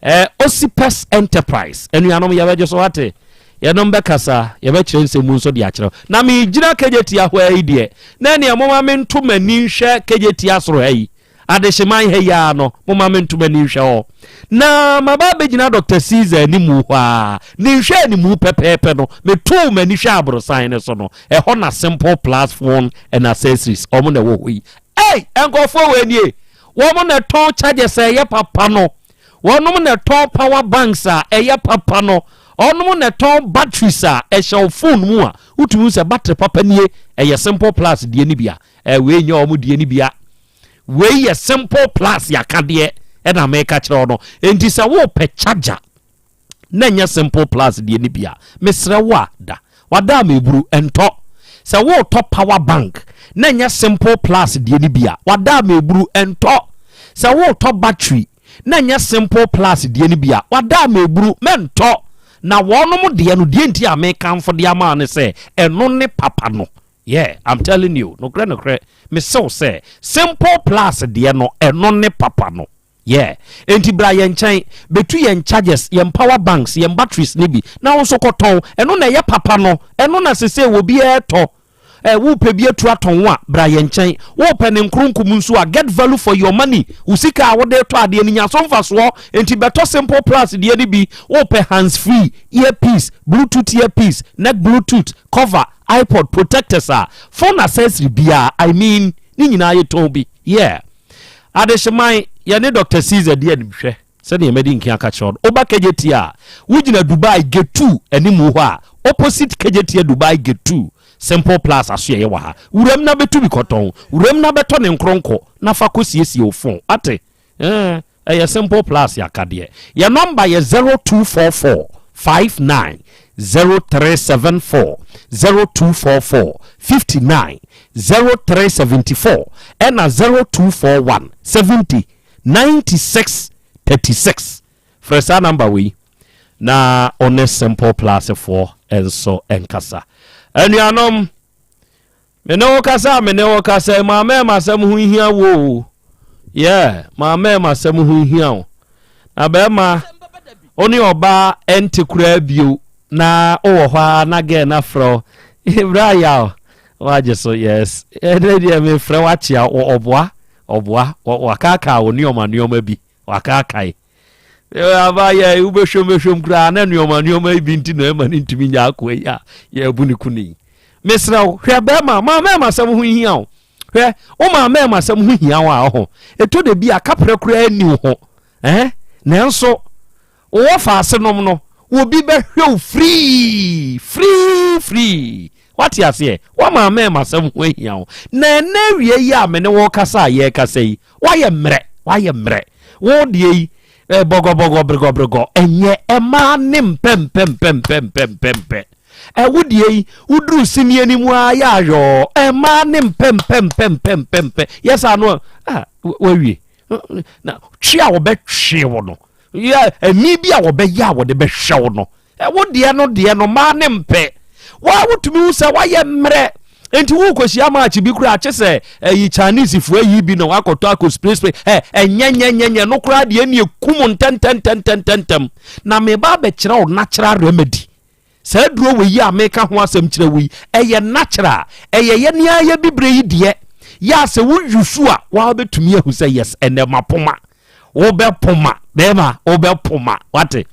eh, Osipes Enterprise, anuanom yɛbɛgye so wate, yɛnom bɛkasa, yɛbɛkyerɛ nsɛm mu nso de akyerɛ. Na megyina Kejetia hɔ yi deɛ, na ɛneɛ moma mento m'ani nhwɛ Kejetia soro ha yi. Adehyeman ha yi ara no, momma mento m'ani nhwɛ hɔ. Na maba abɛgyina Dɔkta Caesar animu hɔ ara, ne nhwɛanimu pɛpɛɛpɛ no, metoo m'ani hwɛɛ aborosan no so no, ɛhɔ na Simple Plus Phone and Accessories, wɔn na ɛwɔ hɔ yi. Ei, nkurɔfoɔ wei nie! Wɔn na ɛtɔn chargers a ɛyɛ papa no. Wɔnom na ɛtɔn power banks a ɛyɛ papa no. Wɔnom na ɛtɔn batteries a ɛhyɛ wo phone mu a wotumi hu sɛ battery papa nie. Ɛyɛ Simple Plus deɛ no bi a. Ɛɛ wei nyɛ wɔn deɛ no bi a. Wei yɛ Simple Plus yakadeɛ ɛna meka kyerɛ wo no. Enti sɛ wopɛ charger na ɛnyɛ Simple Plus deɛ no bi a, mesrɛ wo a da wada a meburu ɛntɔ. Sɛ woretɔ power bank na ɛnyɛ Simple Plus deɛ no bi a, wada a meburu ɛntɔ. Sɛ woretɔ battery na ɛnyɛ Simple Plus deɛ no bi a, wada a meburu mɛntɔ. Na wɔnom deɛ no, deɛ nti a mekamfo de ama wo ne sɛ ɛno ne papa no. Yeah, I'm telling you, nokorɛ nokorɛ, mese wo sɛ Simple Plus deɛ no, ɛno ne papa no. Yeah. Enti bra yɛn nkyɛn, bɛtu yɛn chargers, yɛn power banks, yɛn batteries no bi, na wo nso kɔtɔn. Ɛno na ɛyɛ papa no. Ɛno na sesei obiara tɔ. Eh, wopɛ bi atu atɔn a, bra yɛn nkyɛn. Wopɛ ne nkronkom nso a, get value for your money. Wo sika a wode retɔ adeɛ no, nya so mfasoɔ. Enti bɛtɔ Simple Plus deɛ no bi. Wopɛ hands free, earpiece, Bluetooth earpiece, neck Bluetooth, cover, iPod, protectors a, phone accessory biara, I mean, ne nyinaa yɛtɔn bi. Yeah. Adehyeman, yɛne Dɔkta Caesar di animhwɛ sɛdeɛ madi nkan aka kyerɛ wo no. Woba Kejetia a, wogyina Dubai Gate 2 animu hɔ a, opposite Kejetia Dubai Gate 2, Simple Plus asoɛeɛ wɔ ha. Wuram na bɛtu bi kɔtɔn. Wuram na bɛtɔ ne nkronko na fa kɔsiesie wo phone. Wate? Ɛɛ, ɛyɛ Simple Plus akadeɛ. Yɛn nɔmba yɛ 0244 59 0374, 0244 59 0374 ɛna 0241 70 96 36. Frɛ saa namba wei na ɔne Simple Plus foɔ nso nkasa. Anuanom, Me ne wo kasa a me ne wo kasa yi, maa mɛɛma asɛm ho hia wo o. Yeah, maa mɛɛma asɛm ho hia wo. Na bɛɛma, wo ne ɔbaa ɛnte koraa bio na wowɔ hɔ a na gɛɛ na frɛ wo. Bra yaw, wagye so, yes. Ɛnɛ deɛ mefrɛ wo akyea, ɔboa, ɔboa, wakaakaa wo nneɛma nneɛma bi. Wakaakae. Aba yɛ wobɛhwɛm bɛhwɛm koraa na nneɛma nneɛma yi bi nti na ɛma no ntumi nyɛ akoa yi a yɛabu ne kuni yi. Mesrɛ wo, hwɛ bɛrima, maa mɛrima asɛm ho hia wo. Hwɛ, wo maa mɛrima asɛm ho hia wo a ɔho. Ɛtɔ da bi a kaprɛ koraa nni wo ho. Eh? Nanso, Wowɔ faase nom no, obi bɛhwɛ wo firii, firii, firii. Wate aseɛ? Woama amɛɛmasɛm ho ahia wo. Na ɛnnɛ awia yi a me ne wo rekasa a yɛrekasa yi, woayɛ mmerɛ, woayɛ mmerɛ. Wo deɛ yi, eh, bɔgɔbɔgɔ, bregɔbregɔ, ɛnyɛ, ɛmaa ne mpɛmpɛmpɛmpɛmpɛmpɛmpɛ. Ɛ, wo deɛ yi, woduru sini anim ara yɛ ayɔɔ, ɛmaa ne mpɛmpɛmpɛmpɛmpɛmpɛ. Yɛ saa no, ah, wawie. Na twe a wɔbɛtwe wo no, yɛ ani bi a wɔbɛyɛ a wɔde bɛhwɛ wo no, wo deɛ no deɛ no mmaa ne mpɛ. Wa wotumi hu sɛ wayɛ mmerɛ nti wokɔhyia match bi koraa kye sɛ ɛyi Chinese foɔ ayi bi na wakɔtɔ akɔ spray spray ɛ ɛnyɛnyɛnyɛnyɛ no koraa deɛ ɛni ekum ntɛntɛntɛntɛntɛm. Na meba abɛkyerɛ wo natural remedy. Saa aduro wei yi a meka ho asɛm kyerɛ wo yi, ɛyɛ natural, ɛyɛ yɛn ara yɛ bibire yi deɛ. Yɛ a sɛ wo use a, waa bɛtumi ahu sɛ yes, ɛnɛ mapoma. Wobɛpoma, bɛrima, wobɛpoma, wate.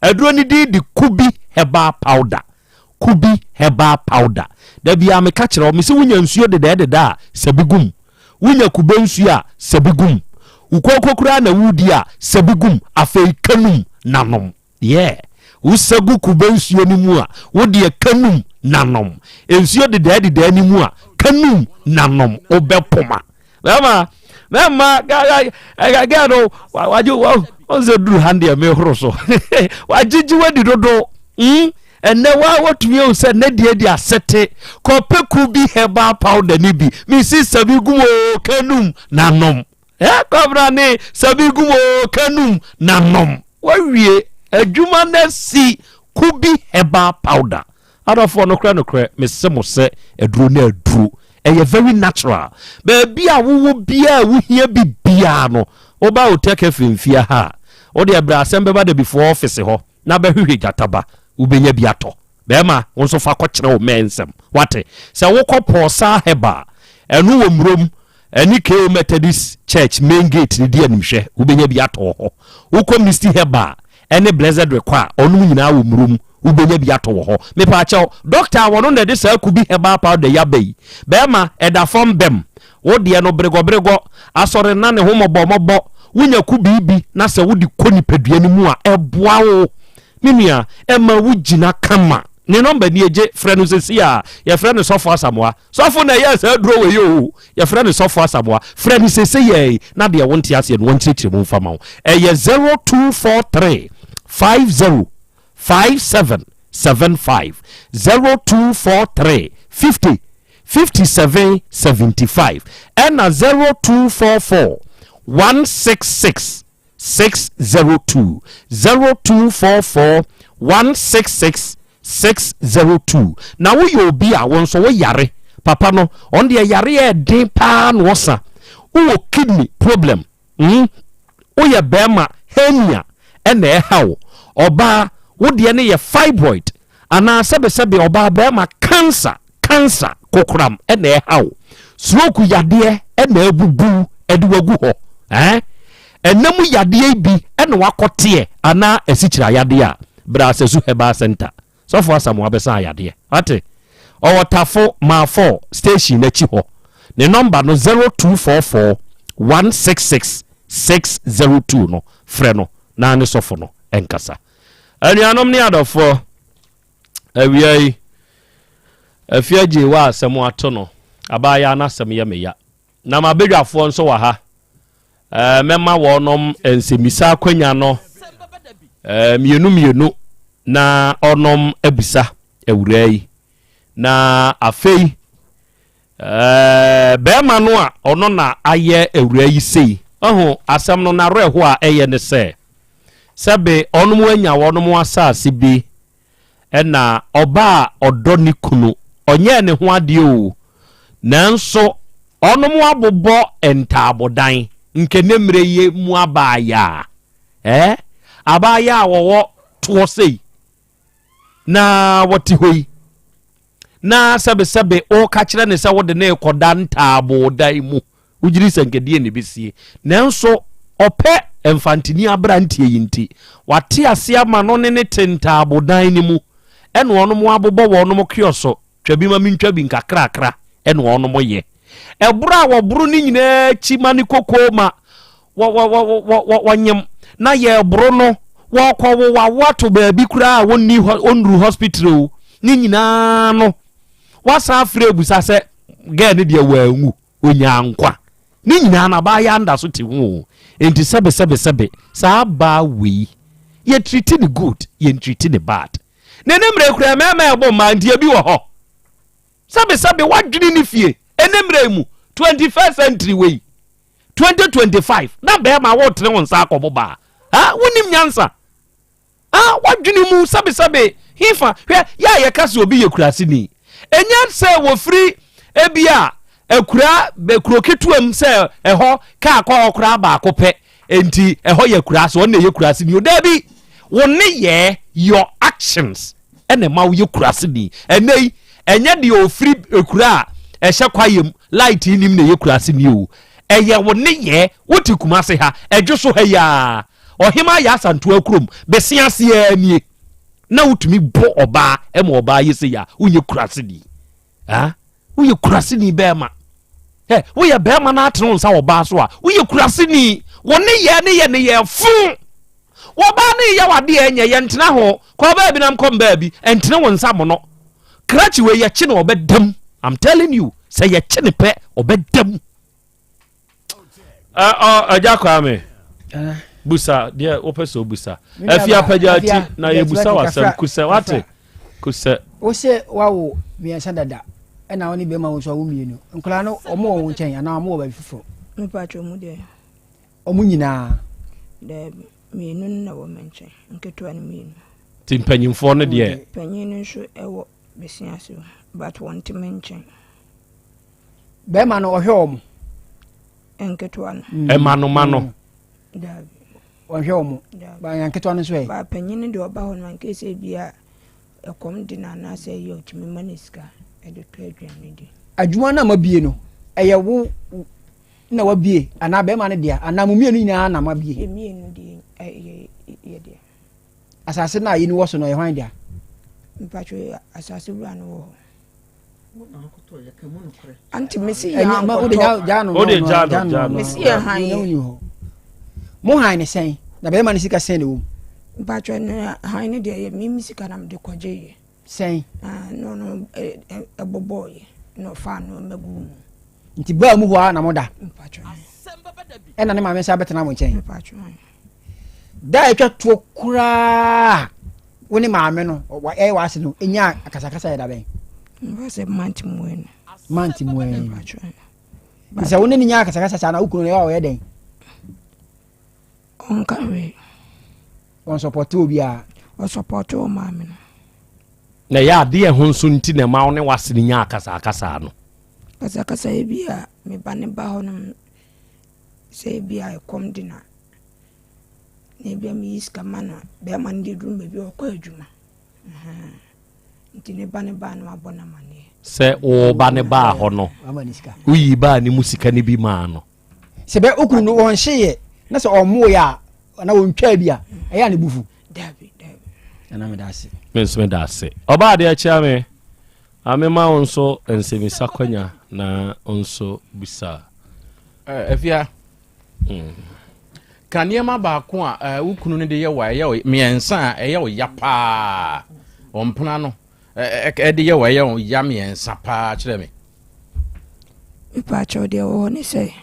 Aduro no din de Kubi Herbal Powder. Kubi Herbal Powder. Da biara meka kyerɛ wo, mese wonya nsuo dedɛɛdedɛ a, sɛ bi gum. Wonya kube nsuo a, sɛ bi gum. Wo kooko koraa na woredi a, sɛ bi gum. Afei ka num na nom. Yeah. Wosa gu kube nsuo no mu a, wo deɛ ka num na nom. Nsuo dedaa dedaa no mu a, ka num na nom. Wobɛpoma. Bɛma, bɛma, gɛɛ no, wagye, wɔn sɛ duru ha deɛ mehoro so. Wagyegye wadi dodo. Mm? Ɛnɛ wa watumi ahu sɛ ne deɛ di asete. Kɔpɛ kubi herbal powder ni bi. Mesi sabi gu mu o, ka num na nom. Ɛ Kwabena ne sabi gum oo kanum na nom. Wawie adwuma no asi Kubi herbal powder. Adɔfoɔ nokorɛ nokorɛ mese mo sɛ aduro no aduro. Ɛyɛ very natural. Baabi a wowɔ biara a wohia bi biara no woba Otec FM fie ha a wodeɛ brɛ asɛm bɛba dabifoɔ office hɔ na bɛhwehwɛ gyata ba wobɛnya bi atɔ. Bɛɛma, wo nso fa kɔkyerɛ wo mmɛn nsɛm. Wate? Sɛ wokɔ Pɔɔsaa Herbal, ɛno wɔ Murom, ɛne KO Methodist Church main gate no di animhwɛ, wobɛnya bi atɔ wɔ hɔ. Wokɔ Misty Herbal ɛne Blessed Rekɔ a, ɔnom nyinaa wɔ Murom, wobɛnya bi atɔ wɔ hɔ. Mepaakyɛw, dɔkta a wɔno na ɛde saa Kubi Herbal Powder yi aba yi, bɛɛma, ɛda fam bɛm. Wo deɛ no bregɔbregɔ, asɔre na ne ho mmɔbɔmmɔbɔ, wonya ku biribi na sɛ wode kɔ nipadua no mu a, ɛboa wo. Me nua, ɛma wogyina kama. Ne nɔmba nie, gye frɛ no sɛsi a, yɛfrɛ no Sɔfo Asamoah. Sɔfo na ɛyɛɛ saa aduro wei o, yɛfrɛ no Sɔfo Asamoah. Frɛ no sɛsei yɛi na deɛ wonte aseɛ no wɔnkyerɛkyerɛ mu mfa ma wo. Ɛyɛ 0243 50 57 75, 0243 50 57 75 ɛna 0244 166 602, 0244 166 602. Na woyɛ obi a wo nso woyare papa no, ɔno deɛ yare a ɛden paa na ɔsa. Wowɔ kidney problem, mm, woyɛ bɛrima hernia ɛna ɛha wo, ɔbaa wo deɛ no yɛ fibroid anaa sɛbesɛbe ɔbaa bɛrima cancer, cancer kokoram ɛna ɛha wo, stroke yadeɛ ɛna abubu ɛde wagu hɔ, eh? Ɛna mu yadeɛ bi ɛna wakɔteɛ anaa asikyira yadeɛ a, bra Asasu Herbal Center. Sɔfo Asamoah bɛsa ayadeɛ. Wate? Ɔwɔ Tafo Maafɔ station n'akyi hɔ. Ne nɔmba no 0244 166 602 no, frɛ no na ne sɔfo no nkasa. Anuanom ne adɔfoɔ, awia yi, Afia gyee wɔ asɛm ato no, abaayaa no asɛm yɛ me ya. Na m'abadwafoɔ nso wɔ ha. Ɛɛ, mɛma wɔnom nsɛmmisa akwanya no ɛɛ, mmienu mmienu na ɔnom abisa awuraa yi. Na afei, ɛɛ, bɛrima no a ɔno na ayɛ awuraa yi sei, ɔho asɛm no n'awerɛho a ɛyɛ ne sɛ, sɛbe ɔnom anya wɔnom asase bi ɛna ɔbaa a ɔdɔ ne kunu, ɔnyɛɛ ne ho adeɛ o, nanso ɔnom abobɔ ntaabodan, nkɛ ne mmerɛ yi mu abaayaa, eh, abaayaa a wɔwɔ toɔ sei, na wɔte hɔ yi, na sɛbesɛbe woka kyerɛ ne sɛ wode ne rekɔda ntaabodan mu, Wogye di sɛ anka deɛn na ɛbɛsie? Nanso ɔpɛ Mfantini aberanteɛ yi nti, wate aseɛ ama no ne ne te ntaabodan no mu, ɛna wɔnom abobɔ wɔnom kiɔso, twa bi ma mentwa bi nkakrakra ɛna wɔnom yɛ. Ɛboro a wɔboro ne nyinaa akyi ma ne kokoo ma wɔnyem na yɛboro no, wɔkɔ wowawo ato baabi koraa a wɔnni ɔnnuru hospital o, ne nyinaa no, wasan afrɛ abusa sɛ gɛɛ no deɛ wanwu. Onyaa nkwa. Ne nyinaa no abaayaa no da so te ho o. Enti sɛbe sɛbe sɛbe saa baa wei yɛ treat no good yɛn treat no bad. Na ɛnɛ mmerɛ yi koraa mmarima ɛbɔ mmaa nti ebi wɔ hɔ. Sɛbe sɛbe wadwene ne fie ɛnɛ mmerɛ yi mu 21st century wei 2025 na bɛrima wotene wo nsa akɔbɔ baa. Ha wonim nyansa. Ah, w'adwene mu sɛbesɛbe hefa? Hwɛ, yɛ a yɛka sɛ obi yɛ kuraseni, ɛnyɛ sɛ wɔfiri ebi a akura kuro ketewa mu sɛ ɛhɔ kaa kɔ hɔ koraa baako pɛ, enti ɛhɔ yɛ kurase, ɔno na ɛyɛ kuraseni o. Daabi, wo nneyɛɛ, your actions, ɛna ɛma woyɛ kuraseni. Ɛnnɛ yi, ɛnyɛ deɛ ɔfiri akura a ɛhyɛ kwaeɛ mu, light nnim na ɛyɛ kuraseni o. Ɛyɛ wo nneyɛɛ, wote Kumase ha, ɛdwo so ha yi ara, Ɔhemaa yɛ Asantewa kurom bese ase ara nie na wotumi bɔ ɔbaa ma ɔbaa yɛ sei a wonyɛ kuraseni. Ah, woyɛ kuraseni bɛrima. Ɛ woyɛ bɛrima na atene wo nsa wɔ ɔbaa so a woyɛ kuraseni. Wo ne yɛ ne yɛ ne yɛ fo. Wɔbaa ne yɛ wadeɛ ɛnyɛ yɛ ntena ho. Kɔ baabi na nkɔ baabi ɛntene wo nsa mono. Krakye wei yɛkye no ɔbɛdam. I'm telling you sɛ yɛkye ne pɛ ɔbɛdam. Agya Kwame, busa deɛ wopɛ sɛ obusa. Afi apagya ti na yɛbusa w'asɛm kusɛ wate kusɛ.
Wo se wawo mmiɛnsa dada ɛna wo ne bɛrima wo nso awo mmienu. Nkwadaa no wɔn wɔ wo nkyɛn anaa wɔn wɔ baabi foforɔ?
Mepatwa mu deɛ.
Wɔn nyinaa?
Daabi, mmienu no na wɔ me nkyɛn, nketewa no mmienu.
Ti mpanyinfoɔ no deɛ?
Panyin no nso ɛwɔ besia so but wɔn te me nkyɛn.
Bɛrima no ɔhwɛ wɔn.
Nketewa no.
Ɛma no ma no.
Daabi.
Ɔhwɛ wɔn.
Daabi.
Ba nketewa no nso ɛ.
Ba panyin no deɛ ɔba hɔ no anka sɛ bi a ɛkɔm de no anaasɛ ɛyɛ ɔtumi ma no sika ɛde tɔ aduane di.
Adwuma no a mabie no ɛyɛ wo na wabie anaa bɛrima no dea anaa mo mmienu nyinaa na mabie.
Yɛ mmienu deɛ ɛyɛ yɛ deɛ.
Asase no a yɛni wɔ so no ɛyɛ hwan dea?
Mpatwo asase wura no wɔ hɔ. Anti mesi yɛ ankɔtɔ.
O de gya no gya no.
Mesi yɛ han yɛ.
Mo han ne sɛn na bɛrima ne sika sɛn na ɛwɔ mu.
Mpatsɔ ne han ne deɛ yɛ mimi sika na mede kɔgye yɛ.
Sɛn.
Na ɔno ɛbobɔɔ yɛ na ɔfaa nneɛma gu mu.
Nti baa mu hɔ ara na mo da.
Mpatsɔ.
Ɛna ne maame nsa bɛtena mo nkyɛn.
Mpatsɔ.
Da a ɛtwa toɔ koraa wo ne maame no ɛyɛ w'ase no ɛnya akasakasa yɛ da bɛn?
Mfa sɛ mant mu no.
Mant mu no. Sɛ wo ne ne nya akasakasa saa na wo kunu no ɛwɔ a ɔyɛ dɛn?
Ɔnka hwee.
Ɔnsɔpɔte obiara.
Ɔsɔpɔte wo maame no.
Na ɛyɛ adeɛ ho nso nti na ɛma wo ne w'ase no nya akasakasa no.
Kasakasa ebi a me ba ne ba hɔ nom sɛ ebi a ɛkɔm de na na ebi a meyi sika ma no a bɛrima no de duru baabi a ɔkɔ adwuma nti ne ba ne baa no abɔ no amaneɛ.
Sɛ wo ba ne baa hɔ no woyi baa ne mu sika no bi maa no.
Sɛ bɛ okunu no wɔnhyeeɛ na sɛ ɔmmoeɛ a anaa ɔntwaa bi a ɛyɛ a ne bo fu.
Dabi dabi.
Nana meda ase.
Me nso meda ase. Ɔbaa adeɛ kyea me. Ame ma wo nso nsɛmisa kwanya na nso bisa.
Afia. Mm. Ka nneɛma baako a wo kunu no de yɛ wo a ɛyɛ wo mmiɛnsa a ɛyɛ wo ya paa. Ɔmpena no ɛde yɛ wo ɛyɛ wo ya mmiɛnsa paa kyerɛ me.
Mepaakyɛw deɛ wɔ hɔ ne sɛ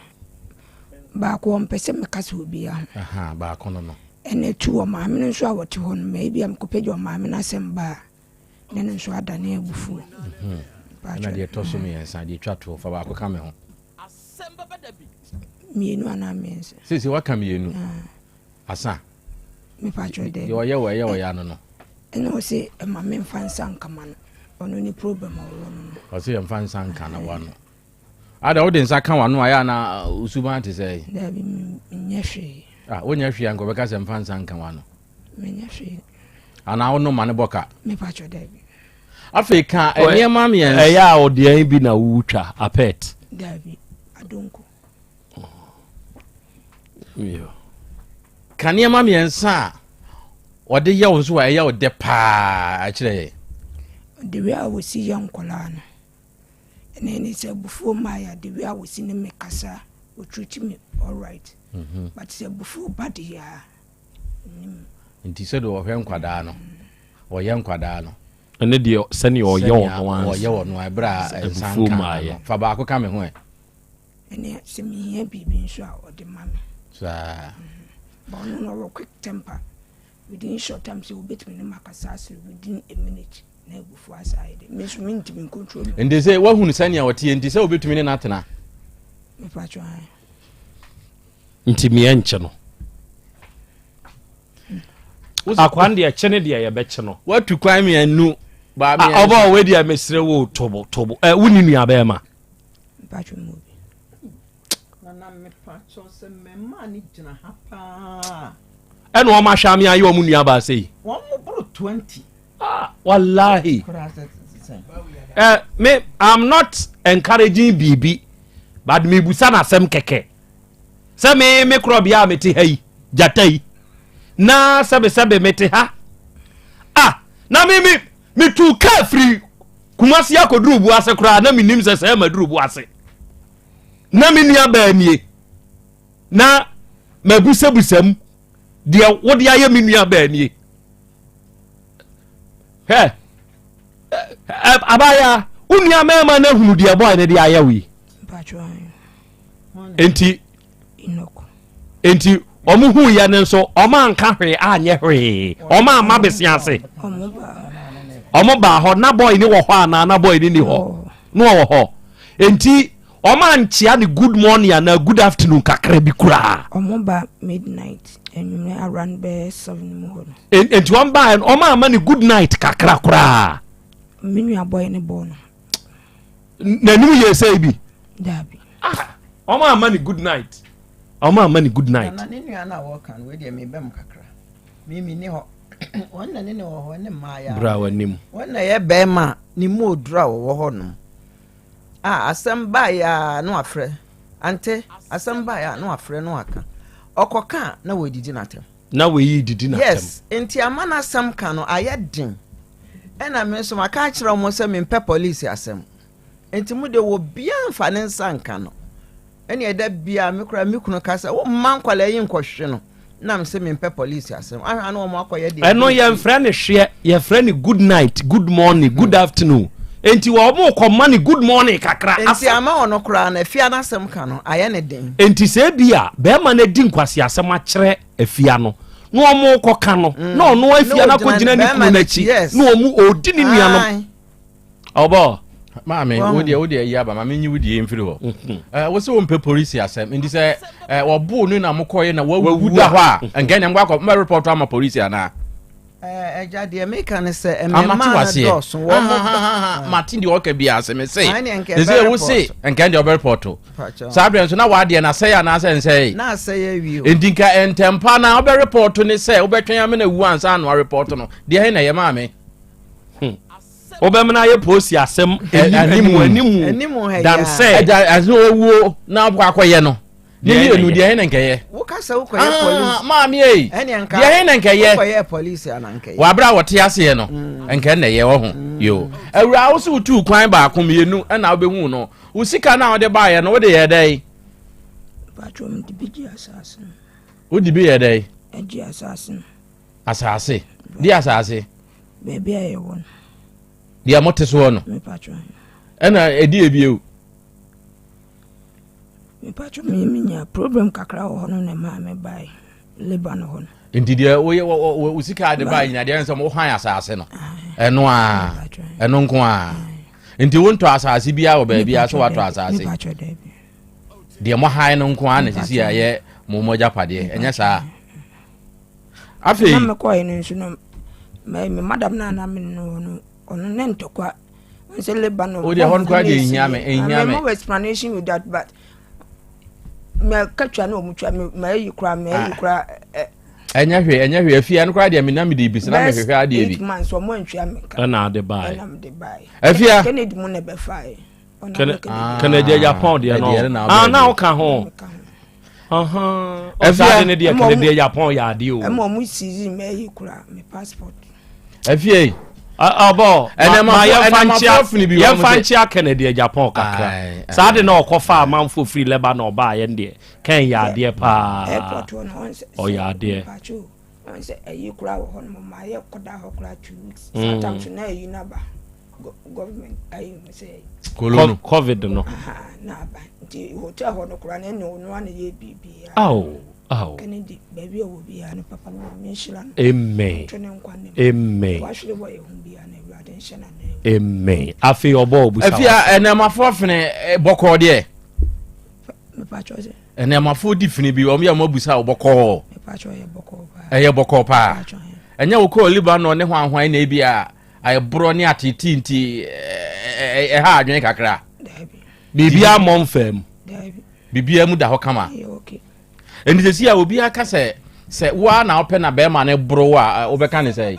baako ɔmpɛ sɛ meka sɛ obiara ho.
Aha, baako no no.
Ɛna tu wɔ maame no nso a wɔte hɔ no ma ebi a mekɔpɛgya ɔmaame no asɛm ba a ne no nso adane abufuo.
Mhm. Ɛna deɛ ɛtɔ so mmiɛnsa deɛ ɛtwa toɔ fa baako ka me ho.
Mmienu anaa mmiɛnsa.
Sisi waka mmienu. Ah. Asa.
Mepa kyerɛ dɛ.
Deɛ ɔyɛ wɔ ɛyɛ ɔyɛ ano no.
Ɛna ɔse ɛma me nfa nsa nkama no. Ɔno ne problem a ɔwɔ no no.
Ɔse yɛ nfa nsa nka na wano. Ada wode nsa ka wano ayɛ ana osuban te sɛ.
Daabi menyɛ hwee.
Ah wonyɛ hwee anka ɔbɛka sɛ nfa nsa nka wano.
Menyɛ hwee.
Anaa wonom ma ne bɔ ka.
Mepa kyerɛ daabi.
Afei ka nneɛma mmiɛnsa.
Ɛyɛ a ɔdeɛn bi na wotwa apɛt.
Daabi, adonko.
Ka nneɛma mmiɛnsa a ɔde yɛ wo nso a ɛyɛ wo dɛ paa kyerɛ yɛn.
The way a wɔsi yɛ nkwadaa no, ɛna ɛne sɛ abufuo mmaa yɛ the way a wɔsi ne me kasa, wɔtreat me alright. Mm-hmm. But sɛ abufuo ba de yɛ a,
Nti sɛdeɛ ɔhwɛ nkwadaa no, ɔyɛ nkwadaa no.
Ɛne deɛ sɛdeɛ ɔyɛ ɔno ara.
Ɔyɛ ɔno ara ɛberɛ a nsa nka no. Fa baako ka me ho ɛ.
Ɛne sɛ mehia biribi nso a ɔde ma me.
Saa.
Mm-hmm. But ɔno no ɔwɔ quick temper. Within short time sɛ wobɛtumi ne ma kasa asere within a minute na abufuo asa ayɛ de. Me nso mentumi ncontrol me.
Nti sɛ woahunu sɛnea ɔteɛ nti sɛ wobɛtumi ne no atena.
Mepa kyɛw.
Nti meɛ nkye no. Akwan deɛ kye ne deɛ yɛbɛkye no.
Watu kwan mmienu
baa mmiɛnsa. Ɔbɔ wei deɛ mesrɛ wo tobo tobo ɛ wonni nua bɛrima.
Mpatwo mu bi.
Nana mepatwo sɛ mmarima ne gyina ha paa.
Ɛna wɔn ahwɛ ame ayɛ wɔn nua baa sɛ yi.
Wɔn mo boro 20.
Ah, wallahi. Eh, me I'm not encouraging biribi but mebusa n'asɛm kɛkɛ. Sɛ me me korɔbea a mete ha yi, gyata yi, na sɛbesɛbe mete ha. Ah, na me me metu kaa firi Kumasi akɔduru bu ase koraa na menim sɛ sɛ maduru bu ase. Na me nua baa nie na mabusabusa mu deɛ wode ayɛ me nua baa nie. Hɛ, abaayaa, wo nua mmarima no ahunu deɛ bɔe no de ayɛ wo yi. Enti, enti wɔn hu yɛ no nso wɔn anka hwee anyɛ hwee wɔn amma bese ase wɔn baa hɔ na bɔe no wɔ hɔ anaa na bɔe no ni hɔ na ɔwɔ hɔ enti wɔn ankyea ne good morning anaa good afternoon kakra bi koraa.
Wɔn ba midnight enyimire around bɛyɛ seven mu hɔ no.
Enti wɔn baa no wɔn amma ne good night kakra koraa.
Me nua bɔe ne bɔɔ no.
N'anim yɛ sɛ bi.
Daabi.
Ah, wɔn amma ne good night. Wɔn amma ne good night.
Nana ne nua na wɔka no wei deɛ mebɛm kakra. Mimi ni hɔ. Wɔn na ne ne wɔ hɔ ne mmaa
Bra w'anim.
Wɔn na yɛ bɛrima ne mu oduru a wɔwɔ hɔ nom. Ah, asɛm baeɛ a na wafrɛ. Ante, asɛm baeɛ a na wafrɛ na waka. Ɔkɔka a na wɔredidi n'atɛm.
Na wei redidi n'atɛm.
Yes, nti ama n'asɛm ka no ayɛ den. Ɛna me nso maka akyerɛ wɔn sɛ mempɛ polisi asɛm. Nti mo deɛ obiara mfa ne nsa nka no. Ɛnneɛ da biara me koraa me kunu ka sɛ womma nkwadaa yi nkɔhwe no. Na me sɛ mempɛ polisi asɛm. Ahwɛ a na wɔn akɔyɛ deɛ.
Ɛno yɛmfrɛ no hweɛ, yɛfrɛ no good night, good morning, good hmm. afternoon. Enti wɔn kɔma no good morning kakra.
Enti ama wɔn koraa no afia n'asɛm ka no ayɛ ne den.
Enti sɛ ebi a bɛrima no adi nkwasi asɛm akyerɛ afia no na wɔn kɔka no mm. na ɔno afia no akɔgyina ne kunu n'akyi na wɔn ɔdi ne nuanom. Ɔbɔ.
Maame, wo deɛ wo deɛ yi aba, maame nyi wo deɛ mfiri hɔ. Mhm. Eh, wo sɛ wompɛ polisi asɛm, nti sɛ eh, wɔboo no na mokɔyɛ na wawu da hɔ a, mhm. nkɛ nea mokɔ akɔ mɛ report ama polisi anaa?
Eh, ɛgya deɛ meka ne sɛ mmɛma no dɔɔso
wɔ mo mate deɛ ɔka bi ase me se sɛ wo se nkɛ deɛ ɔbɛ report saa berɛ nso na wadeɛ na asɛe anaasɛ nsɛe
na asɛe awie
nti nka ntɛmpa na wobɛ report ne sɛ wobɛtwɛn amena wu ansa na report no deɛ he na ɛyɛ maame
Hmm. Wobɛmena ayɛ polisi asɛm animu animu dan sɛ.
Ɛgya ɛsɛ owuo na akɔ akɔyɛ no. Ne mmienu deɛ ɛhe na nkɛyɛ.
Wokasa wokɔyɛ ah, polisi.
Maame ei deɛ ɛhe na nkɛyɛ.
Wokɔyɛ polisi ana nkɛyɛ.
Wabere a wɔte aseɛ no mm. nkɛ na ɛyɛ wɔ ho. Mm. Yo awura wo so wotuu kwan baako mmienu ɛna wobɛhu no wo sika no a wode baeɛ no wode yɛ dɛn.
Patro mede bi gye asase no.
Wode bi yɛ dɛn?
Ɛgye asase no.
Asase. Di asase.
Baabi a yɛwɔ no.
Deɛ mote soɔ no. Ɛna ɛdi ebie o.
Mepatwo me menya problem kakra wɔ hɔ no na ɛmaa me bae Lebanon hɔ no.
Nti deɛ woyɛ wo sika de bae nyina deɛ sɛ wohan asase no. Ɛno a ɛno nko a. Nti wontɔ asase biara wɔ baabi a so watɔ asase. Deɛ mohan no nko a na sisi a ɛyɛ mo mo agyapadeɛ ɛnyɛ saa. Afei.
Na mekɔɛ no nso no me madam no a na me no no ɔno ne ntɔkwa sɛ Lebanon.
O deɛ hɔ no koraa deɛ nhia me nhia me.
Mɛ explanation with that but mɛ katwa na ɔmo twa mɛ mɛ ayi koraa mɛ ayi ah. koraa ɛ.
Ɛnyɛ hwee ɛnyɛ hwee afia no koraa deɛ me nam de bi na mɛ hwehwɛ adeɛ bi.
Eight months ɔmo antwa me ka.
Ɛna ade baa
yɛ. Ɛna mede baa yɛ.
Afia.
Kennedy mu na ɛbɛfa yɛ.
Kennedy Japan deɛ no. Ah na ɔka ho. Ɛfia ne deɛ Kennedy Japan yɛ adeɛ o.
Ɛma ɔmo seize mɛ ayi koraa me passport.
Afia yi.
Ɔbɔ ma yɛmfa nkyea yɛmfa nkyea Kennedy Japan kakra. Saa de na ɔkɔfa amanfo firi Lebanon ɔbaa yɛn deɛ kɛn yɛ adeɛ paa. Ɔyɛ adeɛ.
Wɔn sɛ ayi koraa wɔ hɔ nom ma yɛ kɔda hɔ koraa two weeks. Saa tam so na ayi no aba government ayi ho sɛ.
Kolo
covid no.
Na aba nti hotel hɔ no koraa na ɛna ɔno ana yɛ biribiara.
Awo awo.
Kennedy baabi a ɔwɔ biara no papa no maame nhyira no.
Amen.
Ɔto ne nkwa ne
mu. Amen.
Wahwere wɔ yɛ ho biara na awurade nhyɛ n'anan.
Amen. Afei ɔbɔ obusa.
Afia ɛnɛmafoɔ fene bɔkɔɔ deɛ. Nneɛmafoɔ di fini bi wɔn yɛ wɔn abusa wɔ bɔkɔɔ. Ɛyɛ bɔkɔɔ paa. Ɛnyɛ wokɔɔ Lebanon ne hwanhwan na ebi a ayɛ borɔ ne atete nti ɛha adwene kakra.
Biribiara mmɔ mfaa mu.
Biribiara mu da hɔ kama. Ɛnti sɛ si a obiara ka sɛ sɛ woa na wopɛ na bɛrima no boro wo a wobɛka ne sɛ.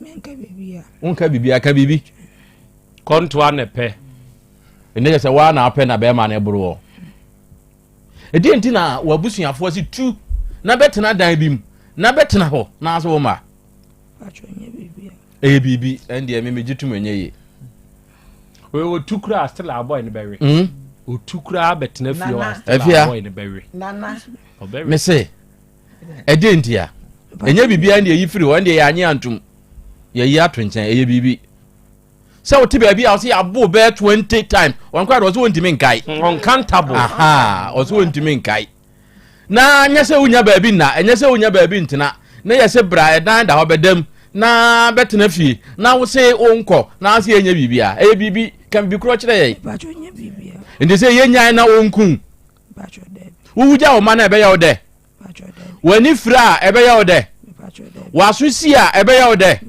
Menka biribiara.
Wonka biribiara ka biribi.
Kɔntoa na ɛpɛ.
Ɛnɛ yɛ sɛ waa na apɛ na bɛrima no ɛboro wɔ. Ɛdeɛ nti na w'abusuafoɔ si tu na bɛtena dan bi mu na bɛtena hɔ na ase wo ma. Ɛyɛ biribi ɛndeɛ me megye tom ɛnyɛ yie.
Otu koraa still abɔe no bɛwe. Hmm? Otu koraa bɛtena fie hɔ still abɔe no bɛwe.
Ɔbɛwe. Mese ɛdeɛ nti a ɛnyɛ biribiara ɛndeɛ yi firi hɔ ɛndeɛ yɛanye antom yɛyi ato nkyɛn ɛyɛ biribi. sɛ wote baabi a ɔsɛ yɛabo bɛyɛ 20 times wɔn koraa de ɔsɛ wɔntumi nkae
uncountable
aha ɔsɛ wɔntumi nkae na nyɛ sɛ wonya baabi nna ɛnyɛ sɛ wonya baabi ntena na yɛ sɛ bra ɛdan da hɔ bɛdam na bɛtena fie na wo se wonkɔ na ase yɛnyɛ biribi a ɛyɛ biribi ka biribi korɔ kyerɛ yɛn nti sɛ yɛnyae na wɔnku wowu gya wo ma no ɛbɛyɛ wo dɛ W'ani fira a, ɛbɛyɛ wo dɛ? W'aso si a, ɛbɛyɛ wo dɛ?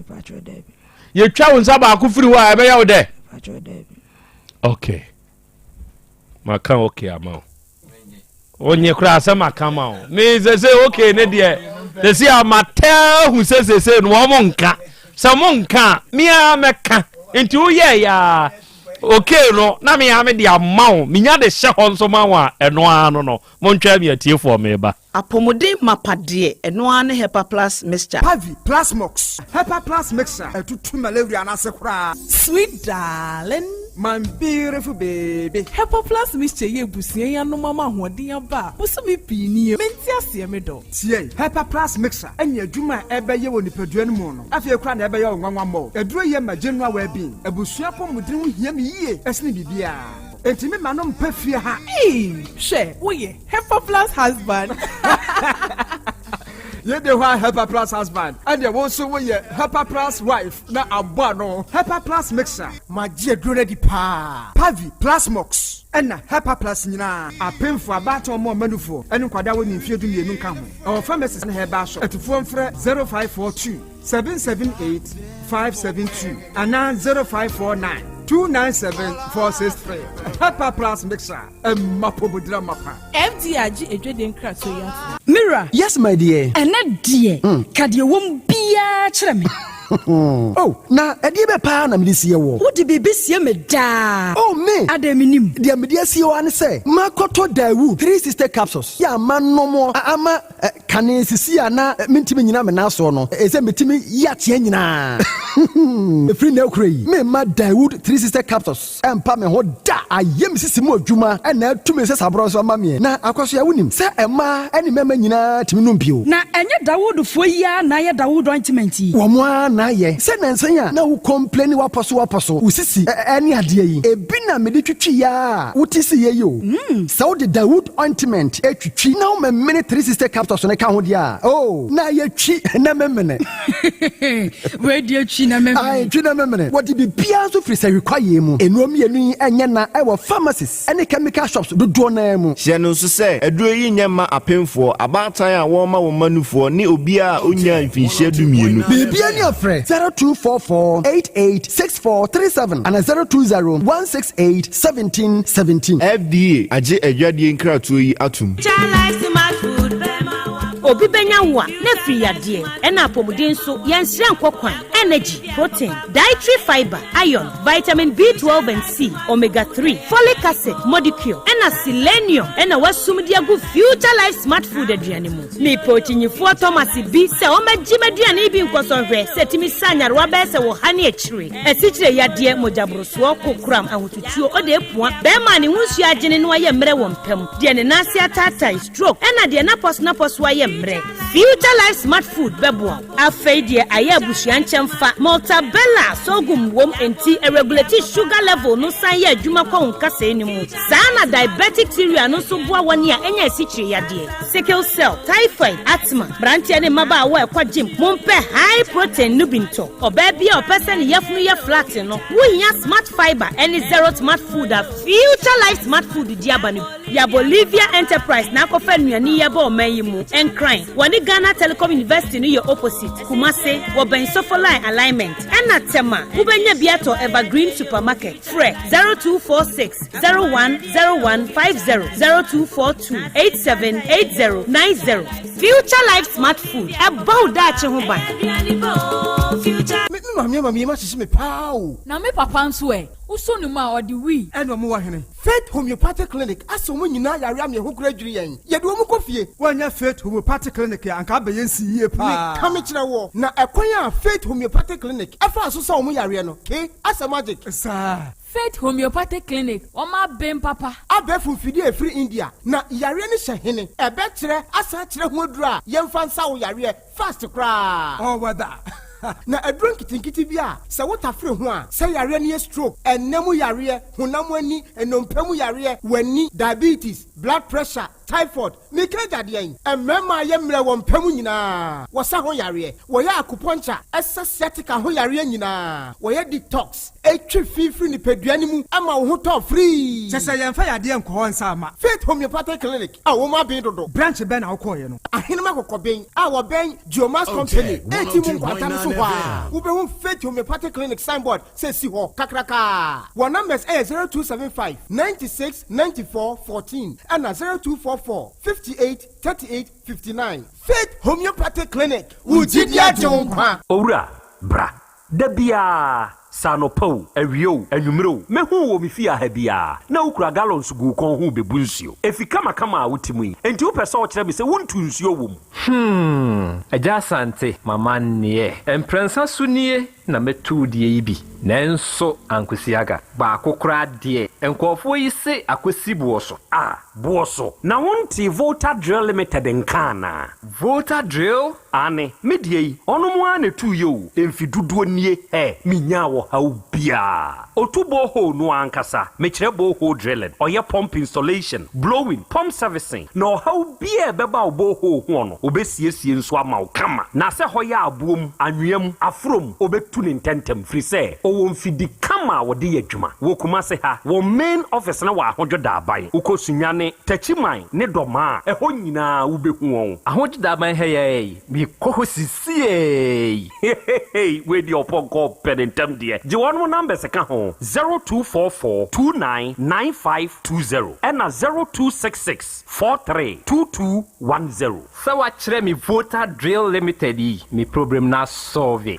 Yɛtwa wo nsa baako firi hɔ a, ɛbɛyɛ wo dɛ?
Okay. Maka okay ama wo. Onye koraa sɛ maka ma wo. Me sɛ sɛ okay ne deɛ sɛsi a matɛ hu sɛ sɛsɛ no wɔn nka. Sɛ mo nka a, me ara mɛka. Nti woyɛɛ ya okay no na me ara me de ama wo. Menya de hyɛ hɔ nso ma wo a ɛno ara no no. Montwɛn me atiefoɔ mereba.
Apɔmuden mapa deɛ, ɛno ara ne Hepa Plus Mixture.
Pavi, Plasmox, Hepa Plus Mixture, ɛtutu malaria no ase koraa.
Sweet darling. My beautiful baby. Hepa Plus mixture yi abusua yi anom ama ahoɔden aba a bosome pii nie. Mente aseɛ me dɔ.
Tie! Hepa Plus Mixture ne adwuma a ɛbɛyɛ wɔ nipadua no mu no, afei koraa na ɛbɛyɛ wo nwanwa mmɔ. Aduro yi yɛ ma general well-being. Abusua apɔmuden ho hia me yie sene biribiara. Enti me ma no mpa fie ha.
Eii hwɛ woyɛ Hepa Plus husband.
Yei de hɔ a Hepa Plus husband, ɛnneɛ wo nso woyɛ Hepa Plus wife na abɔ ano. Hepa Plus Mixture. Magye aduro no adi paa. Pavi, Plasmox, ɛna Hepa Plus nyinaa. Apemfo, abaatan, wɔn a wɔma nufoɔ, ne nkwadaa a wɔnni mfeɛ dumienu nka ho. Ɛwɔ pharmacies ne herbal shop. Atufoɔ mfrɛ 0542 778 572 anaa 0549 297 463. Hepa Plus Mixture, ɛma apɔmuden amapa.
FDA agye adwadie nkratoɔ yi atom.
Me wura.
Yes my dear.
Ɛnɛ deɛ, ka deɛ ɛwɔ mu biara kyerɛ me.
Oh, na ɛdeɛ bɛ paa na mede sie woɔ?
Wode biribi sie me daa.
Oh, me!
Adɛn mennim?
Deɛ mede asie wo ara ne sɛ, makɔtɔ Daewoo 360 capsules yi a manom a ama kane sisi a na mentumi nnyina me nan soɔ no, ɛsɛ metumi yi ateɛ nyinaa. Ɛfiri nnɛ rekora yi, meremma Daewoo 360 capsules ɛmpa me ho da. Ayɛ me sisi mu adwuma na atu me nsasaborɔ nso ama meɛ. Na Akwasoa, wonim sɛ mmaa ne mmarima nyinaa tumi nom bio.
Na ɛnyɛ Dawoodfoɔ yi ara na ayɛ Dawood ointment yi?
Wɔn ara na ayɛ. Sɛ nnansa yi a na wo complaini w'apɔ so w'apɔ so, wo sisi ne adeɛ yi, ebi na mede twitwiiɛ ara a wote siiɛ yi o. Sɛ wode Dawood ointment twitwi na womemene 360 capsules no ka ho deɛ a, oh, na ayɛ twi na memene.
Wei deɛ twi na memene.
Ae, twi na memene. Wɔde biribiara nso firi sahwi kwaeɛ mu. Nnuro mmienu yi nyɛ na ɛwɔ pharmacies ne chemical shops dodoɔ no ara mu.
Hyɛ no nso sɛ, aduro yi nyɛ mma apemfoɔ, abaatan a wɔrema wɔn mma nufoɔ, ne obiara a ɔnnyaa mfinhyia dumienu.
Biribiara ni a frɛ 0244 88 64 37 anaa 020 168 17 17.
FDA agye adwadie nkratoɔ yi atom.
Obi bɛnya wo a, na afiri yadeɛ, ɛna apɔmuden nso, yɛnsrɛ nkɔ kwan, energy, protein, dietary fibre, iron, vitamin B12 and C, omega 3, folic acid, modicure, ɛna selenium ɛna wasum de agu Future Life Smart Food aduane mu. Mepɛ okyinyifoɔ Thomas bi sɛ ɔmmɛgye m'aduane yi bi nkɔsɔ nhwɛ sɛ ɛtumi sa nyarewa bɛyɛ sɛ wɔ ha ne akyire, asikyire yadeɛ, mogyaborosoɔ, kokoram, ahotutuo, ɔde apua, bɛrima a ne ho nsuo agyene na wayɛ mmerɛ wɔ mpa mu, deɛ ne nan ase ataatae, stroke, ɛna deɛ n'apɔso-n'apɔso ayɛ mmerɛ. Future Life Smart Food bɛboa wo. Afei deɛ ayɛ abusua nkyɛmfa, Maltabella sorghum wom enti ɛregulate sugar level no san yɛ adwuma kɔ wo nkasɛɛ no mu. Saa na diabetic cereal no nso boa wɔn a anya asikyire yadeɛ, sickle cell, typhoid, asthma. Mmeranteɛ ne mmabaawa a ɛkɔ gym, mompɛ high protein no bi ntɔ. Ɔbaa bi a ɔpɛ sɛ ne yafunu yɛ flat no, wohia Smart Fibre ne Zero Smart Food a Future Life Smart Food de aba no bi. Ya Bolivia Enterprise na akɔfa nnuane yi aba ɔman yi mu. Nkran, wɔne Ghana Telecom University no yɛ opposite. Kumase, wɔbɛn Sofoline Alignment. Ɛna Tema, wobɛnya bi atɔ Evergreen Supermarket. Frɛ 0246 01 01 50, 0242 87 80 90. Future Life Smart Food, ɛbɔ wo daakye ho ban.
Me maame ama me yam ahyehye me paa o.
Na me papa nso ɛ? Wosɔ ne mu a, ɔde wii.
Ɛna ɔmo wɔ hene? Faith Homeopathic Clinic asa wɔn nyinaa yare ama yɛn ho kora adwiri yɛn. Yɛde wɔn kɔ fie.
Woannya Faith Homeopathic Clinic a, anka abɛyɛ nsi yie paa.
Meka mekyerɛ woɔ, na ɛkwan a Faith Homeopathic Clinic faa so sa wɔn yareɛ no, ke, asɛ magic.
Saa.
Faith Homeopathic Clinic, wɔn aben papa.
Abɛɛfo mfidie a ɛfiri India, na yareɛ no hyɛ hene? Ɛbɛkyerɛ asan akyerɛ ho aduro a yɛmfa nsa wo yareɛ fast koraa.
All weather.
Na aduro nketenkete bi a sɛ wotafere ho a, sɛ yareɛ no yɛ stroke, ɛnna mu yareɛ, honam ani, nnompe mu yareɛ, w'ani, diabetes, blood pressure, typhoid, meka agya deɛn? Mmarima a yɛ mmerɛ wɔ mpa mu nyinaa, wɔsa ho yareɛ, wɔyɛ acupuncture, ɛsa sciatica ho yareɛ nyinaa, wɔyɛ detox, ɛtwe fi firi nipadua no mu ma wo ho tɔ firii.
Kyɛ sɛ yɛmfa yadeɛ nkɔ hɔ nsa mma.
Faith Homeopathic Clinic a wɔn aben dodo.
Branch bɛn na wokɔeɛ no?
Ahenema Kɔkɔben a wɔbɛn Geomas Company eti mu nkwanta no so hɔ a, wobɛhu Faith Homeopathic Clinic signboard sɛ esi hɔ kakraka. Wɔn numbers yɛ 0275 96 94 14 ɛna 0244 58 38 59. Faith Homeopathic Clinic, wo gyidi agye wo nkwa.
Owura, bra. Da biara, sɛ anɔpa o, awia o, anwummere o, mehu wo wɔ me fie ha biara, na wokura gallons gu wo kɔn ho rebebu nsuo. Efi kamakama a wote mu yi, enti wopɛ sɛ wokyerɛ me sɛ wontu nsuo wɔ mu?
Hmm, Agya Asante, m'amanneɛ. Mprɛnsa so nie.
na mɛtu wo deɛ yi bi, nanso ankosi aga. Baako koraa deɛ, nkurɔfoɔ yi se akɔsi boɔ so.
Ah, boɔ so. Na wontee Volta Drill Limited nka anaa?
Volta Drill?
Aane, me deɛ yi, ɔnom ara na ɛtuiɛ o, mfe dodoɔ nie, hɛ, menyaa ɔhaw biara. Ɔtu borehole no ara ankasa, mekyerɛ borehole drilling, ɔyɛ pump installation, blowing, pump servicing, na ɔhaw biara a ɛbɛba wo borehole hoɔ no, ɔbɛsiesie nso ama wo kama. Na sɛ hɔ yɛ aboɔ mu, anwea mu, aforɔ mu, ɔbɛtu no ntɛntɛm, firi sɛ ɔwɔ mfidi kama a wɔde yɛ adwuma. Wɔ Kumase ha, wɔn main office no wɔ Ahodwo Daaban. Wokɔ Sunyani, Techiman ne Dɔmaa a, ɛhɔ nyinaa wobɛhu wɔn.
Ahodwo Daaban ha yi ara yi, mekɔ hɔ sisiei.
Hehehe wei deɛ ɔpɔnkɔ ɔpɛ ne ntɛm deɛ. Gye wɔnom numbers ka ho, 0244 29 9520 ɛna 0266 43 2210.
Sɛ wakyerɛ me Volta Drill Limited yi, me problem no asɔlve.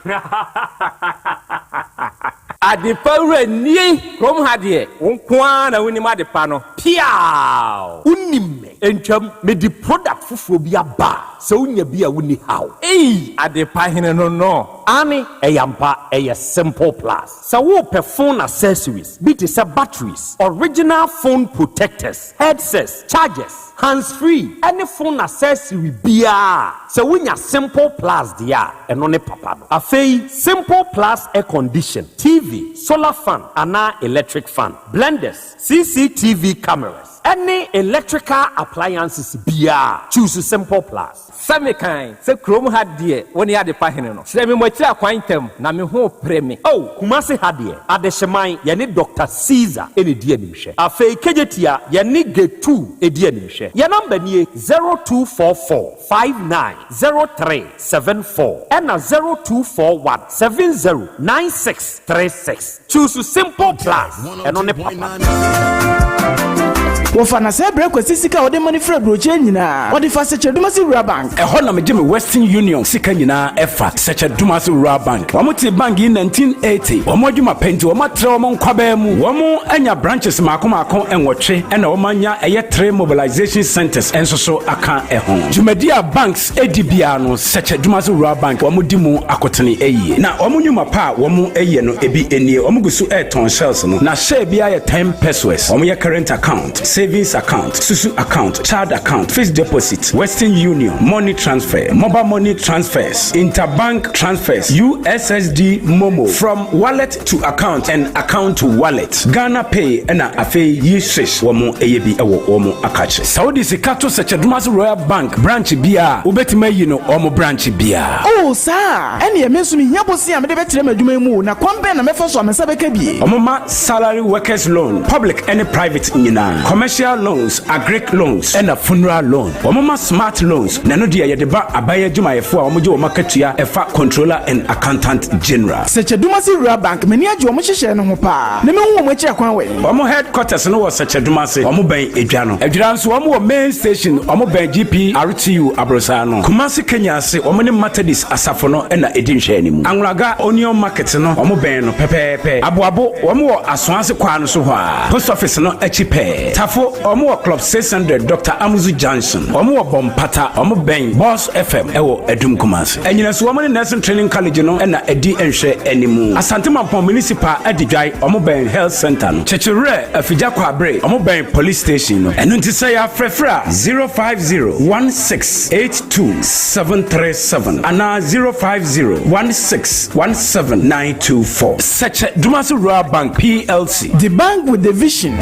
Adepa wura nie! Kurom ha deɛ, wo nko ara na wonim adepa no.
Piaaw! Wonim me. Ntwam, mede product foforɔ bi aba a, sɛ wonya bi a wonni haw.
Ei! Adepa hene no no.
Aane, ɛyɛ ampa, ɛyɛ Simple Plus. Sɛ worepɛ phone accessories bi te sɛ batteries, original phone protectors, headsets, chargers, hands free ɛne phone accessory biara a, sɛ wonya Simple Plus deɛ a, ɛno ne papa no. Afei, Simple Plus air condition, TV, solar fan anaa electric fan, blenders, CCTV cameras, ɛne electrical appliances biara a, choose Simple Plus.
Sɛ mekan sɛ kurom ha deɛ wo ne adepa hene no, kyerɛ me mo akyiri akwan ntɛm na me ho repere me.
Oh, Kumasi ha deɛ, Adehyeman, yɛne Doctor Caesar na ɛdi animhwɛ. Afei Kejetia, yɛne Getu di animhwɛ. Yɛn number nie, 0244 59 03 74 ɛna 0241 70 96 36. Choose Simple Plus, ɛno ne papa no.
Wɔfa na sɛ brɛ Kwasi sika a ɔde ma no firi aburokyire nyinaa, ɔde fa Sɛkyɛ-Dumasi Rural Bank.
Ɛhɔ na megye me Western Union sika nyinaa ɛfa, Sɛkyɛ-Dumasi Rural Bank. Wɔn tee bank yi 1980. Wɔn adwuma pɛ nti wɔn atrɛ wɔn nkwabaa mu. Wɔn anya branches maako maako nwɔtwe ɛna wɔn anya ɛyɛ three mobilization centers nso so aka ɛho. Dwumadi a banks di biara no, Sɛkyɛ Dumase Rural Bank wɔn di mu akotene yie. Na wɔn nnwuma pa a wɔn yɛ no ebi nie, wɔn gu so retɔn shells no, na share biara yɛ ten pesewas. Wɔn yɛ current account, savings account, susu account, child account, fixed deposit, Western Union, money transfer, mobile money transfers, interbank transfers, USSD momo, from wallet to account and account to wallet, Ghana Pay ɛna afei yi swish wɔn yɛ bi wɔ wɔn akakye. Sɛ wode sika to Sɛkyɛdomase Royal Bank branch biara a, wobɛtumi ayi no wɔn branch biara.
Oh, saa a? Ɛnneɛ me nso mehia bosea a mede bɛtrɛ m'adwuma yi mu o, na kwan bɛn na mɛfa so a me nsa bɛka bi?
Wɔma salary workers loan, public ne private nyinaa, commercial loans, agric loans ɛna funeral loan. Wɔma smart loans, na ɛno deɛ yɛde ba aban adwumayɛfoɔ a wɔgye wɔn akatua ɛfa Controller and Accountant General.
Sɛkyɛdumase Rural Bank, m'ani agye wɔn nhyehyɛɛ no ho paa, na mehu wɔn akyiri akwan wɛn?
Wɔn headquarters no wɔ Sɛkyɛdumase, wɔn bɛn Edwa no. Adwira nso wɔn wɔ main station, wɔn bɛn GPRTU aborosan no. Kumasi Kenya ase, wɔn ne Methodist asafo no na edi nhwɛanimu. Anwulaga Onion Market no, wɔn bɛn no pɛpɛɛpɛ. Aboabo, wɔn wɔ Asoase kwan no so hɔ ara, Post Office no akyi pɛɛ. Tafo, wɔn wɔ Club 600, Doctor Amuzu Junction. Wɔn wɔ Bompata, wɔn bɛn Boss FM wɔ Adum Kumasi. Anyinaso, wɔn ne Nursing Training College no na edi nhwɛanimu. Asante Mampong Municipal Adidwae, wɔn bɛn Health Centre no. Kyekyewerɛ, Afigya Kwabre, wɔn bɛn Police Station no. Ɛno nti sɛ yɛafrɛfrɛ a, 0501682737 anaa 0501617924. Sɛkyɛ Dumasi Rural Bank PLC.
The bank with the vision.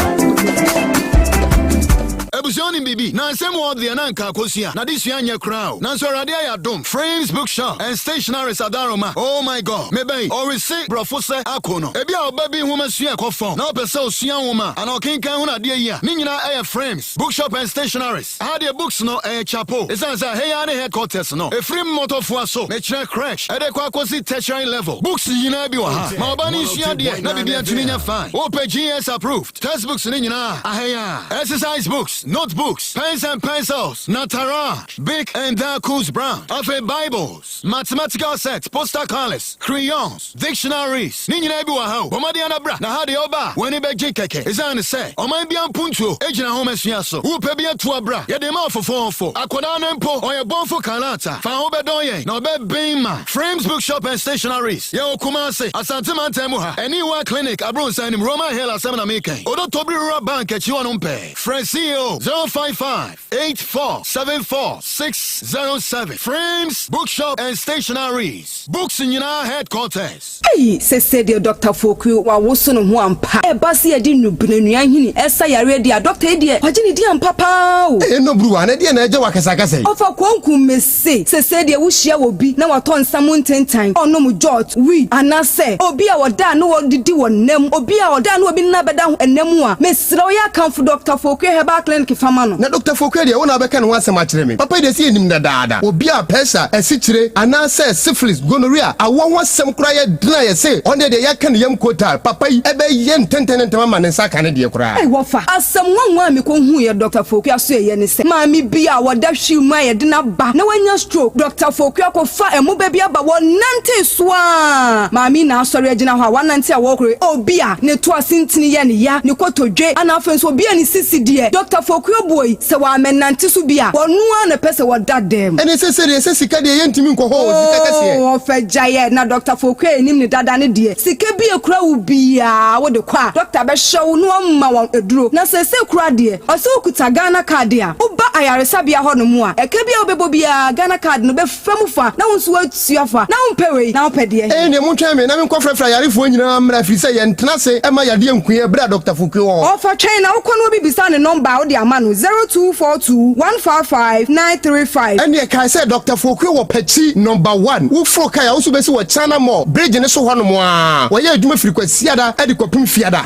Abusua wonim biribi? Na nsɛm wɔ hɔ deɛ na anka akosua n'adesua nyɛ koraa o. Nanso Awurade ayɛ adom, Frames Bookshop and Stationaries Adaroma, oh my God, me ba yi, ɔrese borɔfo sɛ ako no. Ebia ɔba bi nwoma sua kɔ fam na ɔpɛ sɛ osua nwoma anaa ɔkenkan hunu adeɛ yi a, ne nyinaa ɛyɛ Frames Bookshop and Stationaries. Aha deɛ books no ɛyɛ chapo, esiane sɛ ɛha yi ara ne headquarters no. Ɛfiri mmɔtɔfoa so, mekyerɛ crèche, ɛde kɔ akɔsi tertiary level, books nyinaa bi wɔ ha. Ma ɔba no nsua adeɛ na biribiara ntumi nyɛ fine. Wopɛ GS approved textbooks no nyinaa a, aha yi ara. Exercise books. notebooks, pens and pencils, Nataraj, Bic and Darkus Brown, afei Bibles, mathematical sets, poster colors, crayons, dictionaries, ne nyinaa bi wɔ ha o. Bɔ mmɔden ara bra, na ha deɛ woba a, w'ani bɛgye kɛkɛ. Esiane sɛ ɔman biara mpuntuo gyina nhomasua so, wopɛ bi atu a bra, yɛde ma ɔfofoofo. Akwadaa no mpo, ɔyɛ bɔnfo kalata, fa ho bɛdɔn yɛn na ɔbɛben ma. Frames Bookshop and Stationaries, yɛwɔ Kumasi, Asante Mantam mu ha, Aniwa Clinic, Abronssan anim, Roman Hill asɛm na meka yi, Odotobiri Rural Bank akyi hɔnom pɛɛ. Frɛ CEO 055 84 74 607. Frames Bookshop and Stationaries, books nyinaa headquarters.
Eyi sese deɛ Dɔkta Foku wawoso ne ho ampa. Ɛba sɛ yɛde nnubena nnua nhini ɛsa yareɛ deɛ a, dɔkta yi deɛ wagye ne din ampa paa o.
Ee Nobruwa, na ɛdeɛn na ɛgye wo akasakasa yi?
Ɔfa konku mese sese deɛ wohyia obi na watɔ nsa mu ntentan, ɔnom jot, weed, anaasɛ obi a ɔda a na ɔdidi wɔ nna mu, obi a ɔda a na obi nna bɛda nna mu a, mesrɛ wo yɛ akamfo Dɔkta Foku Herbal Clinic fa ma no.
Na Dɔkta Fokuɛ deɛ, wo na wobɛka ne ho asɛm akyerɛ me. Papa yi deɛ, sɛ yɛnim no dadaada. Obi a pɛsa, asikyire, anaasɛ syphilis, gonorrhea, awoɔ ho asɛm koraa yɛ den a yɛse ɔno deɛ deɛ yɛaka ne yam kotaa. Papa yi bɛyɛ ntɛntɛn ne ntɛm ama ne nsa aka ne deɛ koraa.
Ei wɔfa! Asɛm nwanwa a mekɔhuuiɛ Dɔkta Fokuɛ asoɛeɛ ne sɛ, maame bi a ɔda wheel mu a yɛde no aba na wanya stroke, Dɔkta Fokuɛ akɔfa mmoba bi aba, wɔnantee so ara, maame yi na asɔre agyina hɔ a wanante a wɔrekɔ, obi a ne to ase ntini yɛ ne ya, ne kotodwe, ana afei nso obi a ne sisi deɛ, Dɔkta Fokuo buoi sɛ wammɛnante so bi a, wɔno ara na ɛpɛ sɛ wɔda dam.
Ɛne sese deɛ sɛ sika deɛ yɛntumi nkɔ hɔ o, sika kɛseɛ.
Oo ɔfɛ gyaeɛ na Dɔkta Fokuo a yɛnim no dada no deɛ, sika bi a ɛkura wo biara wode kɔ a, dɔkta bɛhwɛ wo na wama wo aduro. Na seesei koraa deɛ, ɔsɛ wokuta Ghana card a, woba ayaresabea hɔnom a, ɛka bi a wobɛbɔ biara, Ghana card no bɛfa mu fa na wo nso woatua fa. Na wompɛ wei, na wopɛ deɛ he?
Ɛnneɛ montwɛn me na menkɔfrɛfrɛ ayarefoɔ nyinaa mmra, ɛfiri sɛ yɛntena ase mma yadeɛ nku yɛn berɛ a Dɔkta Fokuo wɔ hɔ.
Ɔfa twɛn na wokɔ na obi bisa ne nɔmba a wode ama no, 0242 155 935.
Ɛnneɛ kae sɛ Dɔkta Fokuo wɔ Pakyi Nɔmba One. Woforo kae a, wo nso wobɛsi wɔ China Mall bridge no so hɔnom ara. Wɔyɛ adwuma firi Kwasiada de kɔpem Fiada.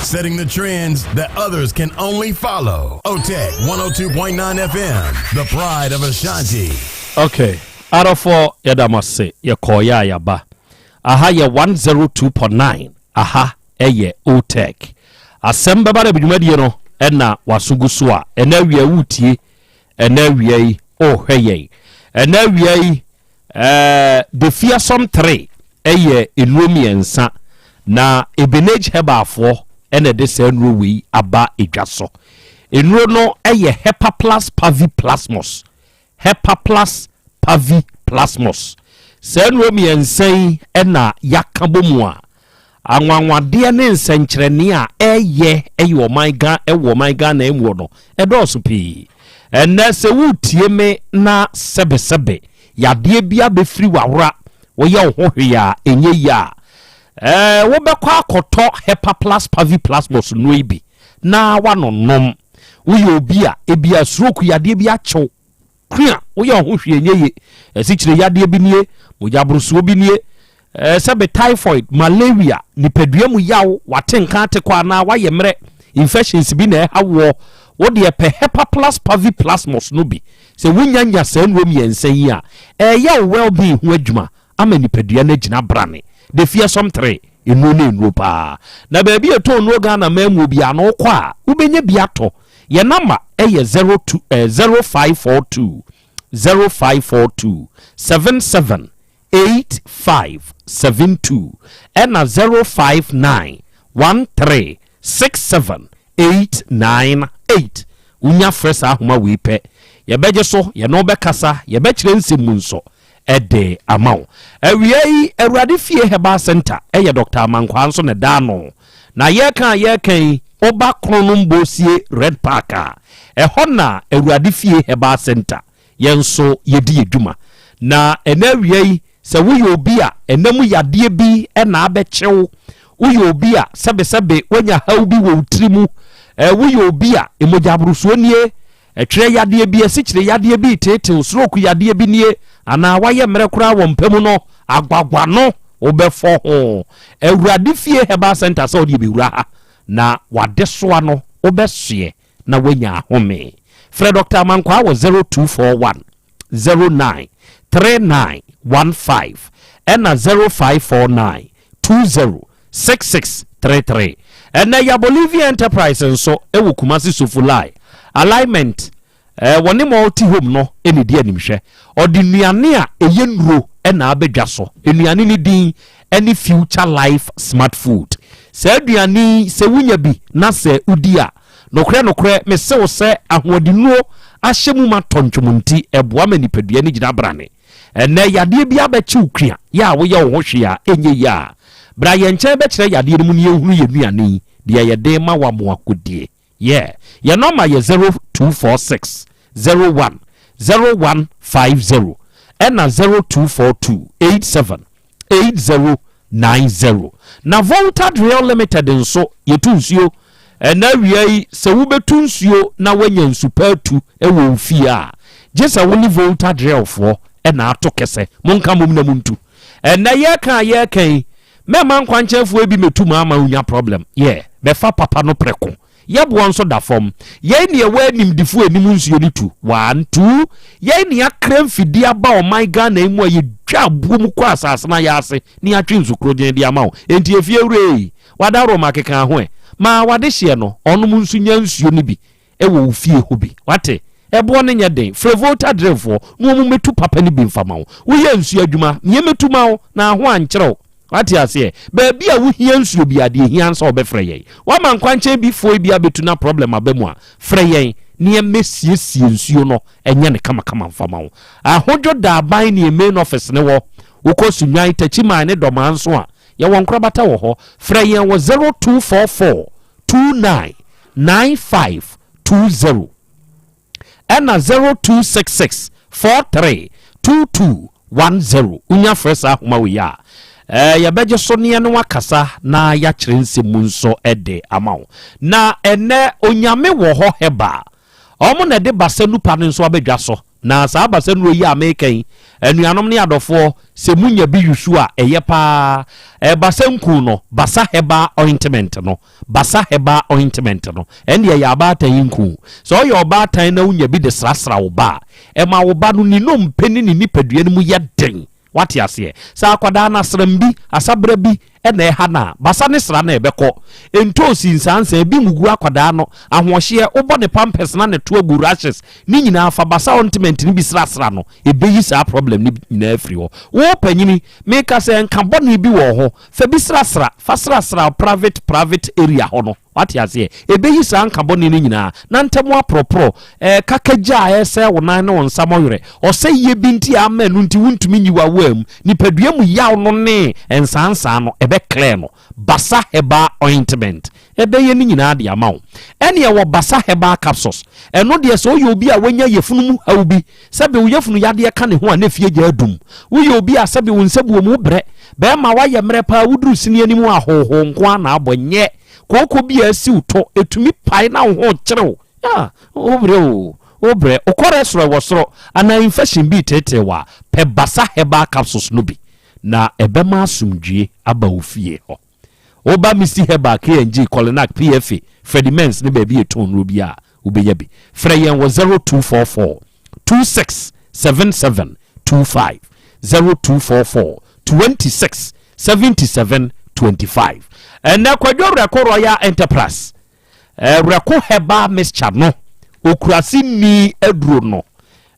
Setting the trends that others can only follow. OTEC 102.9 FM, the pride of Ashanti.
Okay, adɔfoɔ yɛda mo ase yɛkɔɔeɛ a yɛaba. Aha yɛ 102.9, aha ɛyɛ OTEC. Asɛm bɛba dɛ dwumadie no ɛna waso gu so a ɛnɛ awia woretie, ɛnɛ awia yi wohwɛ yɛn, ɛnɛ awia yi Ɛɛ The Fearsome Three yɛ nnuro mmiɛnsa, na Ebenage Herbalfoɔ na ɛde saa nnuro wei aba dwa so. Nnuro no yɛ Hepaplus Paviplasmus, Hepaplus Paviplasmus. Saa nnuro mmiɛnsa yi na yɛaka bɔ mu a, Anwanwadeɛ ne nsɛnkyerɛnne a ɛyɛ ɛyɛ ɔman Ga ɛwɔ ɔman Ghana mu no ɛdɔɔso pii. Ɛnnɛ sɛ woretie me na sɛbesɛbe yadeɛ bi abɛfiri w'awora woyɛ wo ho hwee a ɛnyɛ yie a, ɛɛ wobɛkɔ akɔtɔ Hepaplus Paviplasmus nnuro yi bi na woanonom. Woyɛ obi a ebia stroke yadeɛ bi akye wo Kua, woyɛ wo ho hwee ɛnyɛ ye. Asikyire yadeɛ bi nie, mogyaborosoɔ bi nie, ɛɛ sɛbe typhoid, malaria, nipadua mu yaw, wate nka ate kɔ anaa wayɛ mmerɛ, infections bi na ɛha woɔ. Wo deɛ pɛ Hepaplus Paviplasmus no bi. Sɛ wonya nya saa nnuro mmiɛnsa yi a, ɛɛyɛ wo well being ho adwuma ama nipadua no agyina brane. The Fearsome 3, nnuro no nnuro paa. Na baabi a ɛtɔn nnuro Ghana man mu biara no wokɔ a, wobɛnya bi atɔ. Yɛn namba yɛ 02 eh, 0542 0542 77 8572 ɛna 059 13 67 898. Wonya frɛ saa ahoma wei pɛ, yɛbɛgye so, yɛne wo bɛkasa, yɛbɛkyerɛ nsɛm mu nso de ama wo. Awia yi, Awurade Fie Herbal Centre yɛ Dɔkta Amankwaa nso na ɛda ano. Na yɛreka a yɛreka yi, woba Kronom Bosie Red Park a, ɛhɔ na Awurade Fie Herbal Centre yɛn nso yɛdi yɛn dwuma. Na ɛnɛ awia yi, sɛ woyɛ obi a ɛna mu yadeɛ bi na abɛkye wo, woyɛ obi a sɛbesɛbe woanya haw bi wɔ wo tiri mu, woyɛ obi a mogya aborosoɔ nie, ɛtwerɛ yadeɛ bi, asikyire yadeɛ bi reteetew, stroke yadeɛ bi nie, anaa woayɛ mmerɛ koraa wɔ mpa mu no, agwagwa no wobɛfɔ ho. Awurade Fie Herbal Centre sɛ wodeɛ bɛwura ha na wadesoa no wobɛsoɛ na woanya ahome. Frɛ Dɔkta Amankwaa wɔ 0241 09 3915 ɛna 0549 20 66. 33. Ɛnɛ ya Bolivia Enterprise nso wɔ Kumasi Sofolai Alignment eh, wɔne Multi Home no na ɛdi animhwɛ. Ɔde nnuane a ɛyɛ nnuro na aba dwa so. Nnuane no din ne Future Life Smart Food. Saa aduane yi sɛ wonya bi na sɛ wodi a, nokorɛ nokorɛ mese wo sɛ ahoɔdennuro ahyɛ mu ma tɔntwom nti ɛboa ma nipadua no gyina brane. Ɛnnɛ, yadeɛ bi abɛkye wo kua, yɛ a woyɛ wo ho hwee a ɛnyɛ yie a, bra yɛn nkyɛn bɛkyerɛ yadeɛ no mu na yɛnhunu yɛn nnuane yi deɛ ɛyɛ den ma wo amoa kɔdie. Yeah, yɛn nɔma yɛ 0246 01 0150 ɛna 0242 87 8090. Na Volta Drill Limited nso, yɛtu nsuo. Ɛnnɛ awia yi, sɛ wobɛtu nsuo na woanya nsu pa atu wɔ wo fie a, gye sɛ wo ne Volta Drillfoɔ na ato kɛsɛ. Monka mmom na montu. Ɛnnɛ yɛreka a yɛreka yi, mɛmma nkwankyɛnfoɔ bi mmɛtu mo ama wonya problem. Yeah, bɛfa papa no prɛko. Yɛboɔ nso da fam. Yɛn ne yɛwɔ animdefoɔ a ɛnim nsuo no tu. One, two, yɛn ne yɛakra mfidie aba ɔman Ghana yi mu a yɛdwa aboɔ mu kɔ asase no ayaase na yɛatwe nsu korogyenn de ama wo. Enti efie wura ei, w'adaworoma keka ho ɛ. Ma w'adehyeɛ no, ɔnom nso nya nsuo no bi wɔ wo fie hɔ bi. Wate? Ɛboɔ no nyɛ den. Frɛ Volta Drillfoɔ na wɔn mmɛtu papa no bi mfa ma wo. Woyɛ nsuo adwuma, me yɛmmɛtu ma wo na ho ankyere wo. Wate aseɛ? Baabi a wohia nsuo biara, deɛ ɛhia ara ne sɛ wɔbɛfrɛ yɛn. Woama nkwankyɛn bi foe bi abɛtu na problem aba mu a, frɛ yɛn na yɛmmɛsiesie nsuo no nyɛ no kamakama mfa ma wo. Ahodwo Daaban ne yɛn main office no wɔ. Wokɔ Sunyani, Takyiman ne Dɔmaa nso a, yɛwɔ nkorabata wɔ hɔ. Frɛ yɛn wɔ 0244 29 95 20. ɛna 0266 43 22 10. Wonya frɛ saa ahoma wei a, eh, yɛbɛgye so ne yɛne wakasa na yɛakyerɛ nsɛm mu nso de ama wo. Na ɛnɛ Onyame wɔ hɔ hɛba a, ɔmo na ɛde basa nupa no nso abɛdwa so. Na saa basa nuro yi a meka yi, anuanom ne adɔfoɔ, sɛ munya bi yusu a, ɛyɛ paa. Eh, basa nku no, basa herbal ointment no, Basa herbal ointment no, ɛnde ɛyɛ abaatan yi nku. Sɛ woyɛ ɔbaatan na wunya bi de srasra wo ba a, ɛma wo ba no ne nnompe ne ne nipadua no mu yɛ den. Woate aseɛ? Sɛ akwadaa no asram bi, asabra bi na ɛha no a, basa ne sra no ɛbɛkɔ. Ntoosi nsaansaa, ebi ngugu akwadaa no, ahoɔhyeɛ, wobɔ ne pampers na ne to agu, rashes, ne nyinaa fa basa ointment no bi srasra no, ɛbɛyi saa problem no nyinaa afiri hɔ. Wo panyini, meka sɛ nka bɔne bi wɔ wo ho, Fa bi srasra, fa srasra wo private private area hɔ no, wate aseɛ? Ɛbɛyi saa nka bɔne no nyinaa, na ntɛm aporɔporɔ, ɛɛ kakagya a ɛresɛe wo nan ne wo nsa mɔwerɛ, ɔsɛeɛ bi nti a ama ɛno nti wontumi nyi w'awaa mu, nipadua mu yaw no ne nsaansaa no, ɛbɛ clear no. Basa Herbal Ointment ɛbɛyɛ ne nyinaa de ama wo. Ɛne ɛwɔ Basa Herbal Capsules, ɛno deɛ sɛ woyɛ obi a wanya yafunu mu haw bi, Sɛbe wo yafunu yadeɛ ka ne ho a na efie gya adum. Woyɛ obi a sɛbe wo nsabuo mu wobrɛ. Bɛɛma woayɛ mmerɛ paa woduru sini anim a hoohoo nko ara na abɔ. Nyɛ kooko bi a asi wo to, ɛtumi pae na wo ho rekyere wo. Ah, wobrɛ oo, wobrɛ. Wo kɔrɛsrɔ wɔ soro anaa infɛhyen bi reteetee wo a, pɛ Basa Herbal Capsules no bi na ɛbɛma asomdwie aba wo fie hɔ. Woba Misty Herbal, K&G, Kolinak, PFA, Freddie Mens ne baabi a yɛtɔn nnuro biara a, wobɛnya bi. Frɛ yɛn wɔ 0244 26 77 25, 0244 26 77 25. Ɛnnɛ Kwadwo Werɛko Royal Enterprise, eh, Werɛko Herbal Mixture no, okurase ni aduro no.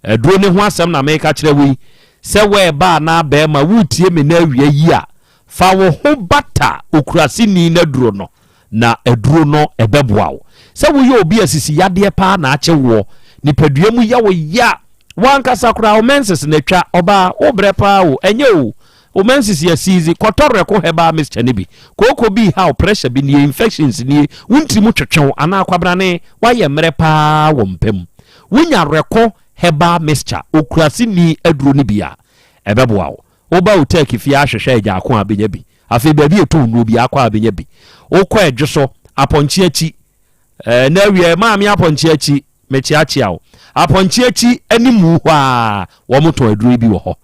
Aduro ne ho asɛm na meka kyerɛ wo yi. Sɛ wɔɛba anaa bɛrima woretie me na awia yi a, Fa wo ho bata okuraseni no aduro no, na aduro no ɛbɛboa wo. Sɛ woyɛ obi a sisi yadeɛ paa na akye woɔ, nipadua mu yɛ wo ya, w'ankasa koraa wo menses no atwa, ɔbaa, wobrɛ paa o, ɛnyɛ o, wo menses yɛ siizi, kɔtɔ Reko herbal mixture no bi. Kooko bi reha wo, pressure bi nie, infections nie, wo ntiri mu twetwe wo anaa kwabrane, woayɛ mmerɛ paa wɔ mpa mu. Wonya Reko herbal mixture, okuraseni aduro no bi a, ɛbɛboa wo. Woba wo Turkey fie ahwehwɛ agyaako a bɛnya bi. Afei baabi a ɛtɔn nnuro biara kɔ a bɛnya bi. Wokɔ ɛdwo so, apɔnkye akyi. Ɛɛ na awie maame apɔnkye akyi, mekyeakyea wo. Apɔnkye akyi animu hɔ a wɔn tɔn aduro yi bi wɔ hɔ.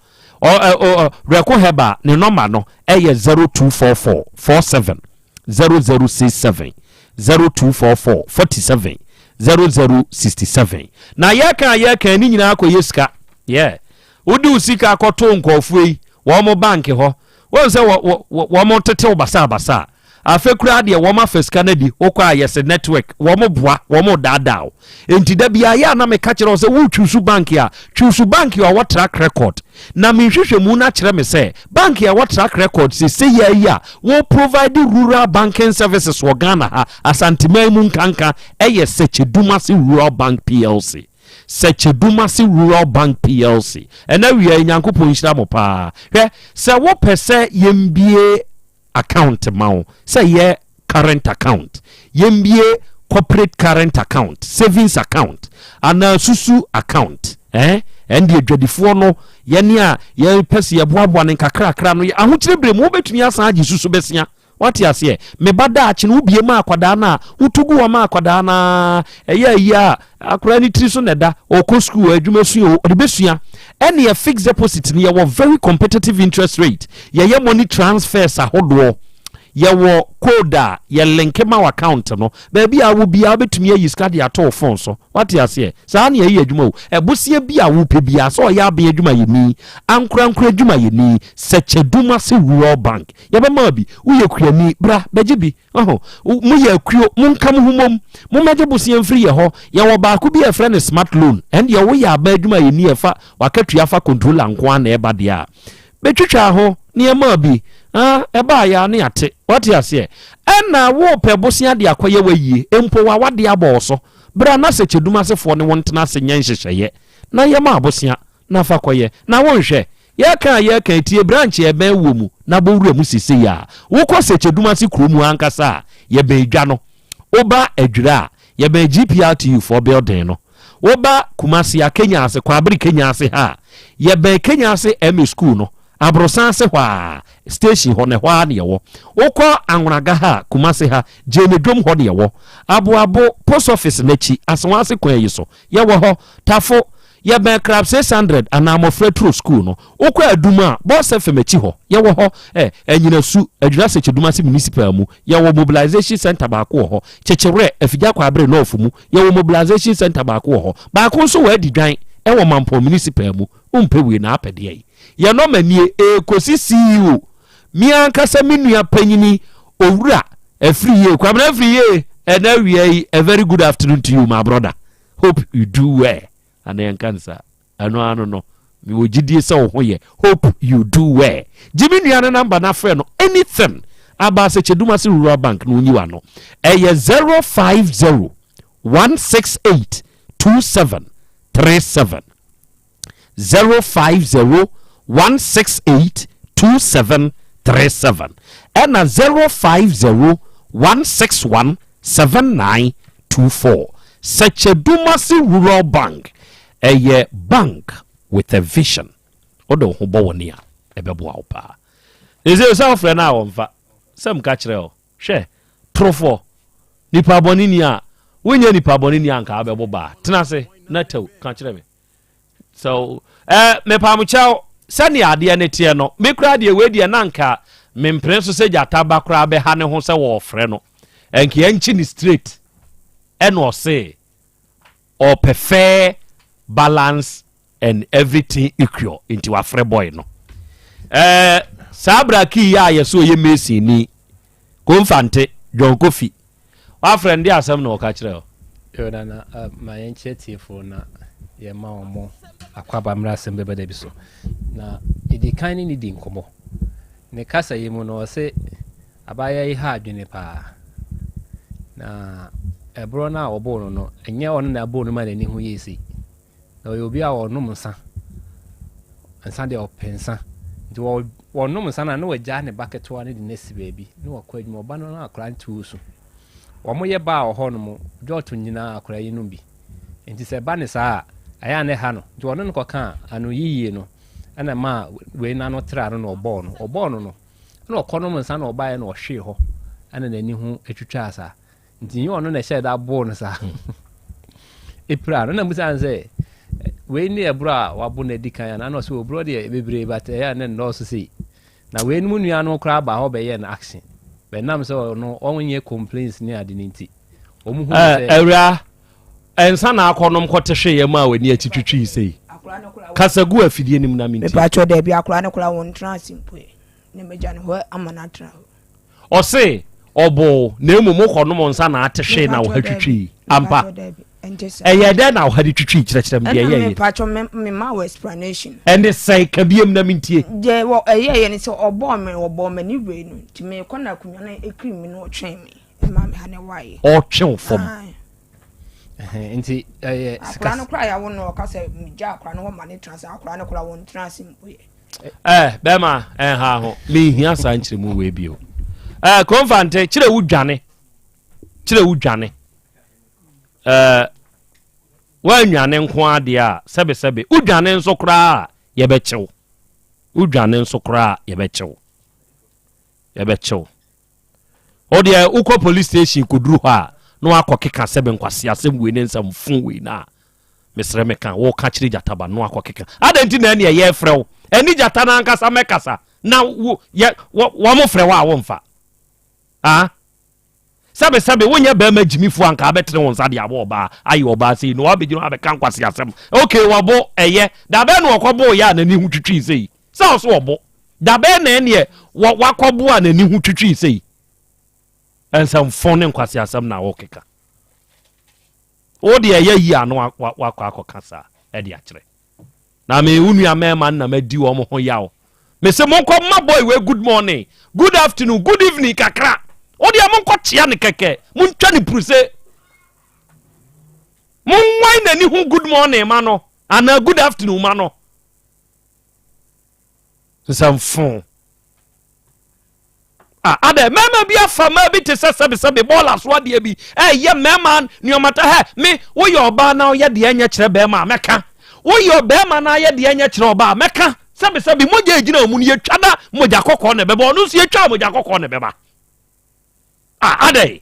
Ɔ ɛ ɔ Rɛko Herbal ne nɔma no ɛyɛ 0244 47 0067 0244 47 0067. Na yɛka a yɛka ne nyinaa kɔyɛ sika. Yeah. Wode wo sika kɔto nkurɔfoɔ yi wɔn bank hɔ, woahu sɛ wɔ wɔ wɔn tete wo basabasa. Afei koraa deɛ wɔn afa sika no adi, wokɔ a yɛse network, wɔn boa, wɔn daadaa wo. Enti da biara yɛ a na meka kyerɛ wo sɛ wo choose bank a, choose bank a ɔwɔ track record. Na me nhwehwɛmu no akyerɛ me sɛ bank a ɛwɔ track record seesei ara yi a wɔ provide rural banking services wɔ Ghana ha, Asanteman mu nkanka, ɛyɛ Sekyedumase Rural Bank PLC. Sekyedumase Rural Bank PLC. Ɛna awia yi Nyankopɔn nhyira mo paa. Hwɛ, sɛ wopɛ sɛ yɛmbie account ma wo sɛ yɛ current account, yɛmbie corporate current account, savings account anaa susu account eh? Ɛnde adwadifoɔ no yɛne a yɛpɛ sɛ yɛboaboa no nkakrakra no ahokyerɛ berɛ mu wobɛtumi asan agye susu bɛsia. Wate aseɛ? Me ba daakye no wobie ma akwadaa no a wotu gu hɔ ma akwadaa no a ɛyɛ ayi a akwadaa no tiri so na ɛda ɔkɔ sukuu adwuma sua o ɔde bɛsua. Ɛneɛ fixed deposit no yɛwɔ very competitive interest rate, yɛyɛ money transfers ahodoɔ, yɛwɔ code a yɛ link ma account no baabi a wo biara wobɛtumi ayi sika de ato wo phone so. Wate aseɛ? Saa ne ɛyɛ adwuma o. Ɛboseɛ bi a wopɛ biara sɛ ɔyɛ aben adwumayɛni, ankorankora adwumayɛni, Sɛkyɛdumase Rural Bank Yɛbɛma wo bi. Woyɛ kuani, bra bɛgye bi. Wahu? Moyɛ akuo, monka mo ho mmom. Mommɛgye bosea mfiri yɛ hɔ. Yɛwɔ baako bi a yɛfrɛ no smart loan. Ɛno deɛ woyɛ aba adwumayɛni a ɛfa w'akatua fa controller nko ara na ɛba deɛ a, bɛtwitwa ho na yɛma wo bi. Ah, ɛbaa yɛ a na yɛate. Woate aseɛ? Ɛna worepɛ bosea de akɔyɛ w'ayie, mpo w'awadeɛ abɔ wo so. Bra na Sɛkyɛdumasefoɔ ne wo ntena ase nyɛ nhyehyɛeɛ na yɛma wo bosea. Na fa kɔyɛ. Na wonhwɛ. Yɛreka a yɛreka yi, tie branch a ɛbɛn woɔ mu na bɔ wura mu seesei a. Wokɔ Sekyedumase kuro mu ankasa a, yɛbɛn dwa no. Woba Adwira a, yɛbɛn GPRTU foɔ building no. Woba Kumasi a, Kenya ase, Kwabere Kenya ase ha a, yɛbɛn Kenya ase MA school no. Aborosan ase hɔ a, station hɔ no, ɛhɔ ara na yɛwɔ. Wokɔ Anwonaga ha a, Kumasi ha, Gyene Dwom hɔ na yɛwɔ. Aboabo, post office no akyi, Asawase kwan yi so, yɛwɔ hɔ. Tafo, Yɛbɛn Club 600 anaa Mmɔfra Turo Sukuu no. Wokɔ Adum a, Boss FM akyi hɔ, yɛwɔ hɔ. Ɛ, Anyinasu, Adwira Sekyedumase Municipal mu, yɛwɔ Mobilization Centre baako wɔ hɔ. Kyekyewerɛ, Afigya Kwaabere North mu, yɛwɔ Mobilization Centre baako wɔ hɔ. Baako nso wɔ Adidwan wɔ Mampɔn Municipal mu. Wompɛ wei na apɛ deɛn? Yɛn nɔma nie, ɛrekɔsi CEO, me ankasa me nua panyini, Owura Afriyie, Kwabena Afriyie, ɛnɛ awia yi, a very good afternoon to you, my brother. Hope you do well. Ana yɛnka no saa? Ɛno ano no, mewɔ gyidie sɛ wo ho yɛ. Hope you do well. Gye me nua no namba na frɛ no anything about Sekyedumase Rural Bank na ɔnyi w'ano. Ɛyɛ 050 168 2737. 050 168 2737 ɛna 050 161 7924. Sɛkyɛdumase Rural Bank, ɛyɛ bank with a vision. Wode wo ho bɔ wɔn a, ɛbɛboa wo paa. Ɛsɛ sɛ wofrɛ no a wɔmfa sɛ mka kyerɛ wo. Hwɛ, torofoɔ, nipa bɔne ni a, wonyɛ nipa bɔne ni a nka wobɛbɔ baa. Tena ase na tɛw, ka kyerɛ me. So, eh, mepamokyɛw, sɛnea adeɛ no teɛ no, me koraa deɛ wei deɛ na nka mempene so sɛ gyata ba koraa bɛha ne ho sɛ wɔɔfrɛ no. Ɛnka yɛnkye ne straight. Ɛna ɔse, ɔpɛ fair balance and everything equal nti wafrɛ boy no ɛɛ saa braki yi a yɛsɛ ɔyɛ mason ni komfante John Kofi wafrɛ no de asɛm na ɔka kyerɛ o.
Yo nana uh, ma yɛnkyerɛ tiefoɔ na yɛma wɔn akwaba mmerɛ asɛm bɛba da bi so na ɛdi kan ne ne di nkɔmmɔ ne kasa yi mu no ɔse abaayewa yi ha adwene paa na ɛborɔ no a ɔbɔɔ no no ɛnyɛ ɔno na ɛbɔɔ no ma n'ani ho yie sei Na ɔyɛ obi a ɔnom nsa. Nsa deɛ ɔpɛ nsa. Nti wɔnom nsa no a na wagyaa ne ba ketewa no de no asi baabi na wakɔ adwuma. Ɔba no na akwadaa no te osu. Wɔyɛ baa wɔ hɔ nom, dwɔto nyinaa akwadaa yi nom bi. Nti sɛ ɛba ne saa a, ɛyɛ a na ɛha no. Nti ɔne no kɔkaa ano yiyie no ɛna ɛmaa wei no ano traa no na ɔbɔɔ no. Ɔbɔɔ no no, ɛna ɔkɔnom nsa na ɔbaeɛ na ɔhwee hɔ ɛna n'ani ho twitwaa saa. Nti nyɛ ɔno na ɛhyɛɛ da boo no saa. Ɛpira no na musa no sɛ wei ne ɛborɔ a wabo no adi kan anaa na ɔsɛ ɔborɔ deɛ bebree but ɛyɛ a na nnɔɔso sei. Na wei no mu nua no koraa baa hɔ bɛyɛɛ no action. Bɛnam sɛ ɔno ɔnyɛ complaints ne ade no nti. Wɔn hu sɛ.
Awura ɛnsa na akɔnom kɔte hwe yɛ ma w'ani akyi twitwi sei. Kasa gu afidie no mu na mentie.
Mepatwɔ daabi akora no koraa wɔn ntena ase mpo ɛ. Na magya no hɔ ama no atena hɔ.
Ɔse. Ɔboo na mmom wokɔnom nsa na ate hwee na wo ha twitwii. Ampa? Ɛyɛ dɛn na wo ha de twitwii? Kyerɛkyerɛ me deɛ ɛyɛeɛ.
Ɛna mepatwɔ mema wo explanation.
Ɛne sɛn? Ka biam na mentie.
Deɛ wɔ ɛyɛeɛ ne sɛ ɔbɔɔ me ɔbɔɔ m'ani wei no nti mekɔ na akonnwa no ɛkiri me no ɔtwee me ɛma me ha ne waeɛ.
Ɔtwe wo fam.
Nti ɛyɛ sika.
Akora no koraa yɛawo no ɔka sɛ megya akora no hɔ ma ne tena ase akora no koraa wɔntena ase mpo yɛ.
Eh, bɛma ɛnha ho menhia saa nkyerɛmu wei bio. Eh, Komfante, kyerɛ wo dwane. Kyerɛ wo dwane. Eh, woannwane nko adeɛ a sɛbesɛbe wodwane nso koraa a yɛbɛkyew. Wodwane nso koraa a yɛbɛkyew. Yɛbɛkyew. Wo deɛ wokɔ police station kɔduru hɔ a na wakɔ keka sɛbe nkwasea asɛm wei ne nsɛm fo wei no a mesrɛ meka woka kyerɛ gyata ba no akɔ keka adɛn nti na ɛneɛ yɛfrɛ wo ɛne gyata no ankasa mɛkasa na wo yɛ wɔn frɛ wo a womfa ah sɛbe sɛbe wonyɛ bɛrima gyimifoɔ anka abɛtene wo nsa de abɔ ɔbaa ayɛ ɔbaa sei na wabɛgyina hɔ abɛka nkwasea asɛm okay wɔbo ɛyɛ dabɛn na ɔkɔboo yɛ a n'ani ho twitwii sei Sɛ ɔso ɔbo. Dabɛn na ɛneɛ wɔ wakɔbo a n'ani ho twitwii sei? Nsɛmfo ne nkwaseasɛm na wokeka. Wo deɛ ɛyɛ yie a na wakɔ akɔka saa ɛde akyerɛ. Na me wo nua mmarima no na madi wɔn ho yaw. Mese monkɔ ma boy wei good morning, good afternoon, good evening kakra. Wo deɛ monkɔ kyea no kɛkɛ, montwa ne puruse. Monwan n'ani ho good morning ma no anaa good afternoon ma no. Nsɛmfo. Ah, adɛ mmarima bi afa mmaa bi te sɛ sɛbesɛbe bɔɔla so adeɛ bi ɛyɛ mmarima nneɛma ta hɛ me woyɛ ɔbaa na ɔyɛ deɛ ɛnyɛ kyerɛ bɛrima a mɛka woyɛ ɔbɛrima na ayɛ deɛ ɛnyɛ kyerɛ ɔbaa mɛka sɛbesɛbe mogya egyina wɔn mu no yɛtwa na mogya kɔkɔɔ na ɛbɛba ɔno nso yɛtwa mogya kɔkɔɔ na ɛbɛba ah adɛ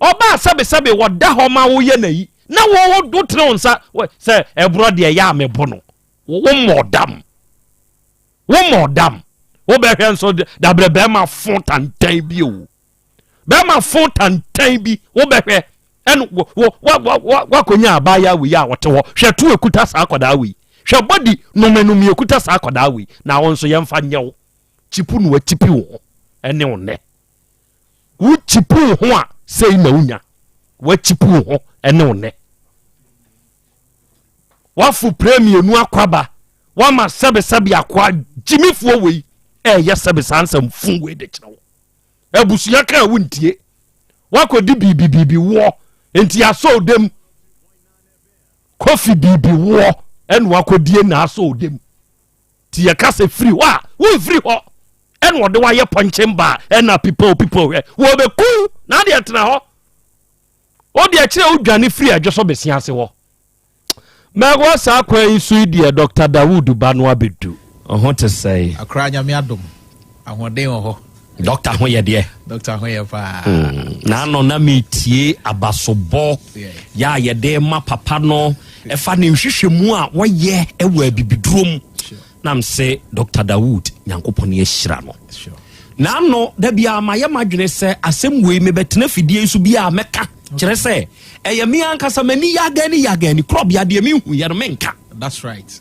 Ɔbaa sɛbesɛbe wɔda hɔ ma woyɛ n'ayi na wo wotene wo nsa sɛ ɛborɔ deɛ ɛyɛ a mebo no. Wommɔ dam. Wommɔ dam. Wobɛhwɛ nso dabrɛ bɛrima fo tantan bi o. Bɛrima fo tantan bi wobɛhwɛ ɛno wakɔnya abaayewa wei a wɔte hɔ hwɛ to ekuta saa akwadaa wei hwɛ bɔdi nomenome ekuta saa akwadaa wei na wo nso yɛmfa nyɛ wo kyipu na wakyipi wo ho ɛne wo nnɛ. Wo kyipi wo ho a sei na wonya. Wakyipi wo ho ɛne wo nɛ. Wafo pire mmienu akwaba. Wama sɛbesɛbe akoa gyimifoɔ wei ɛyɛ sɛbe saa nsɛm fun wei de kyerɛ wo. Abusua ka a wontie. Wakɔdi biribi biribi woɔ nti asɔ odem. Kofi biribi woɔ ɛna wakɔdie na asɔ odem. Nti yɛka sɛ firi hɔ a womfiri hɔ ɛna ɔde wayɛ pɔnkyen baa ɛna pipaw pipaw hwɛ wɔbɛku na adeɛ tena hɔ wode akyerɛ wodwane firi adwo so bɛsi ase hɔ mɛwɔ saa kwan yi so yi deɛ Dr. Dawood ba no abɛdu ɔho te sɛe
akora nyame adom ahoɔden wɔ hɔ
Dɔkta ho yɛ deɛ.
Dɔkta ho yɛ paa.
Hmm. N'ano na metie abasobɔ yɛ a yɛde ma papa no ɛfa ne nhwehwɛmu a wɔyɛ ɛwɔ abibiduro mu. Nam se Dr. Dawood Nyankopɔn ahyira no. N'ano da biara mayɛ m'adwene sɛ asɛm wei mebɛtena fidie yi so bi a mɛka kyerɛ sɛ ɛyɛ me ankasa m'ani yagani yagani korɔbea deɛ menhu yɛ no menka.
That's right.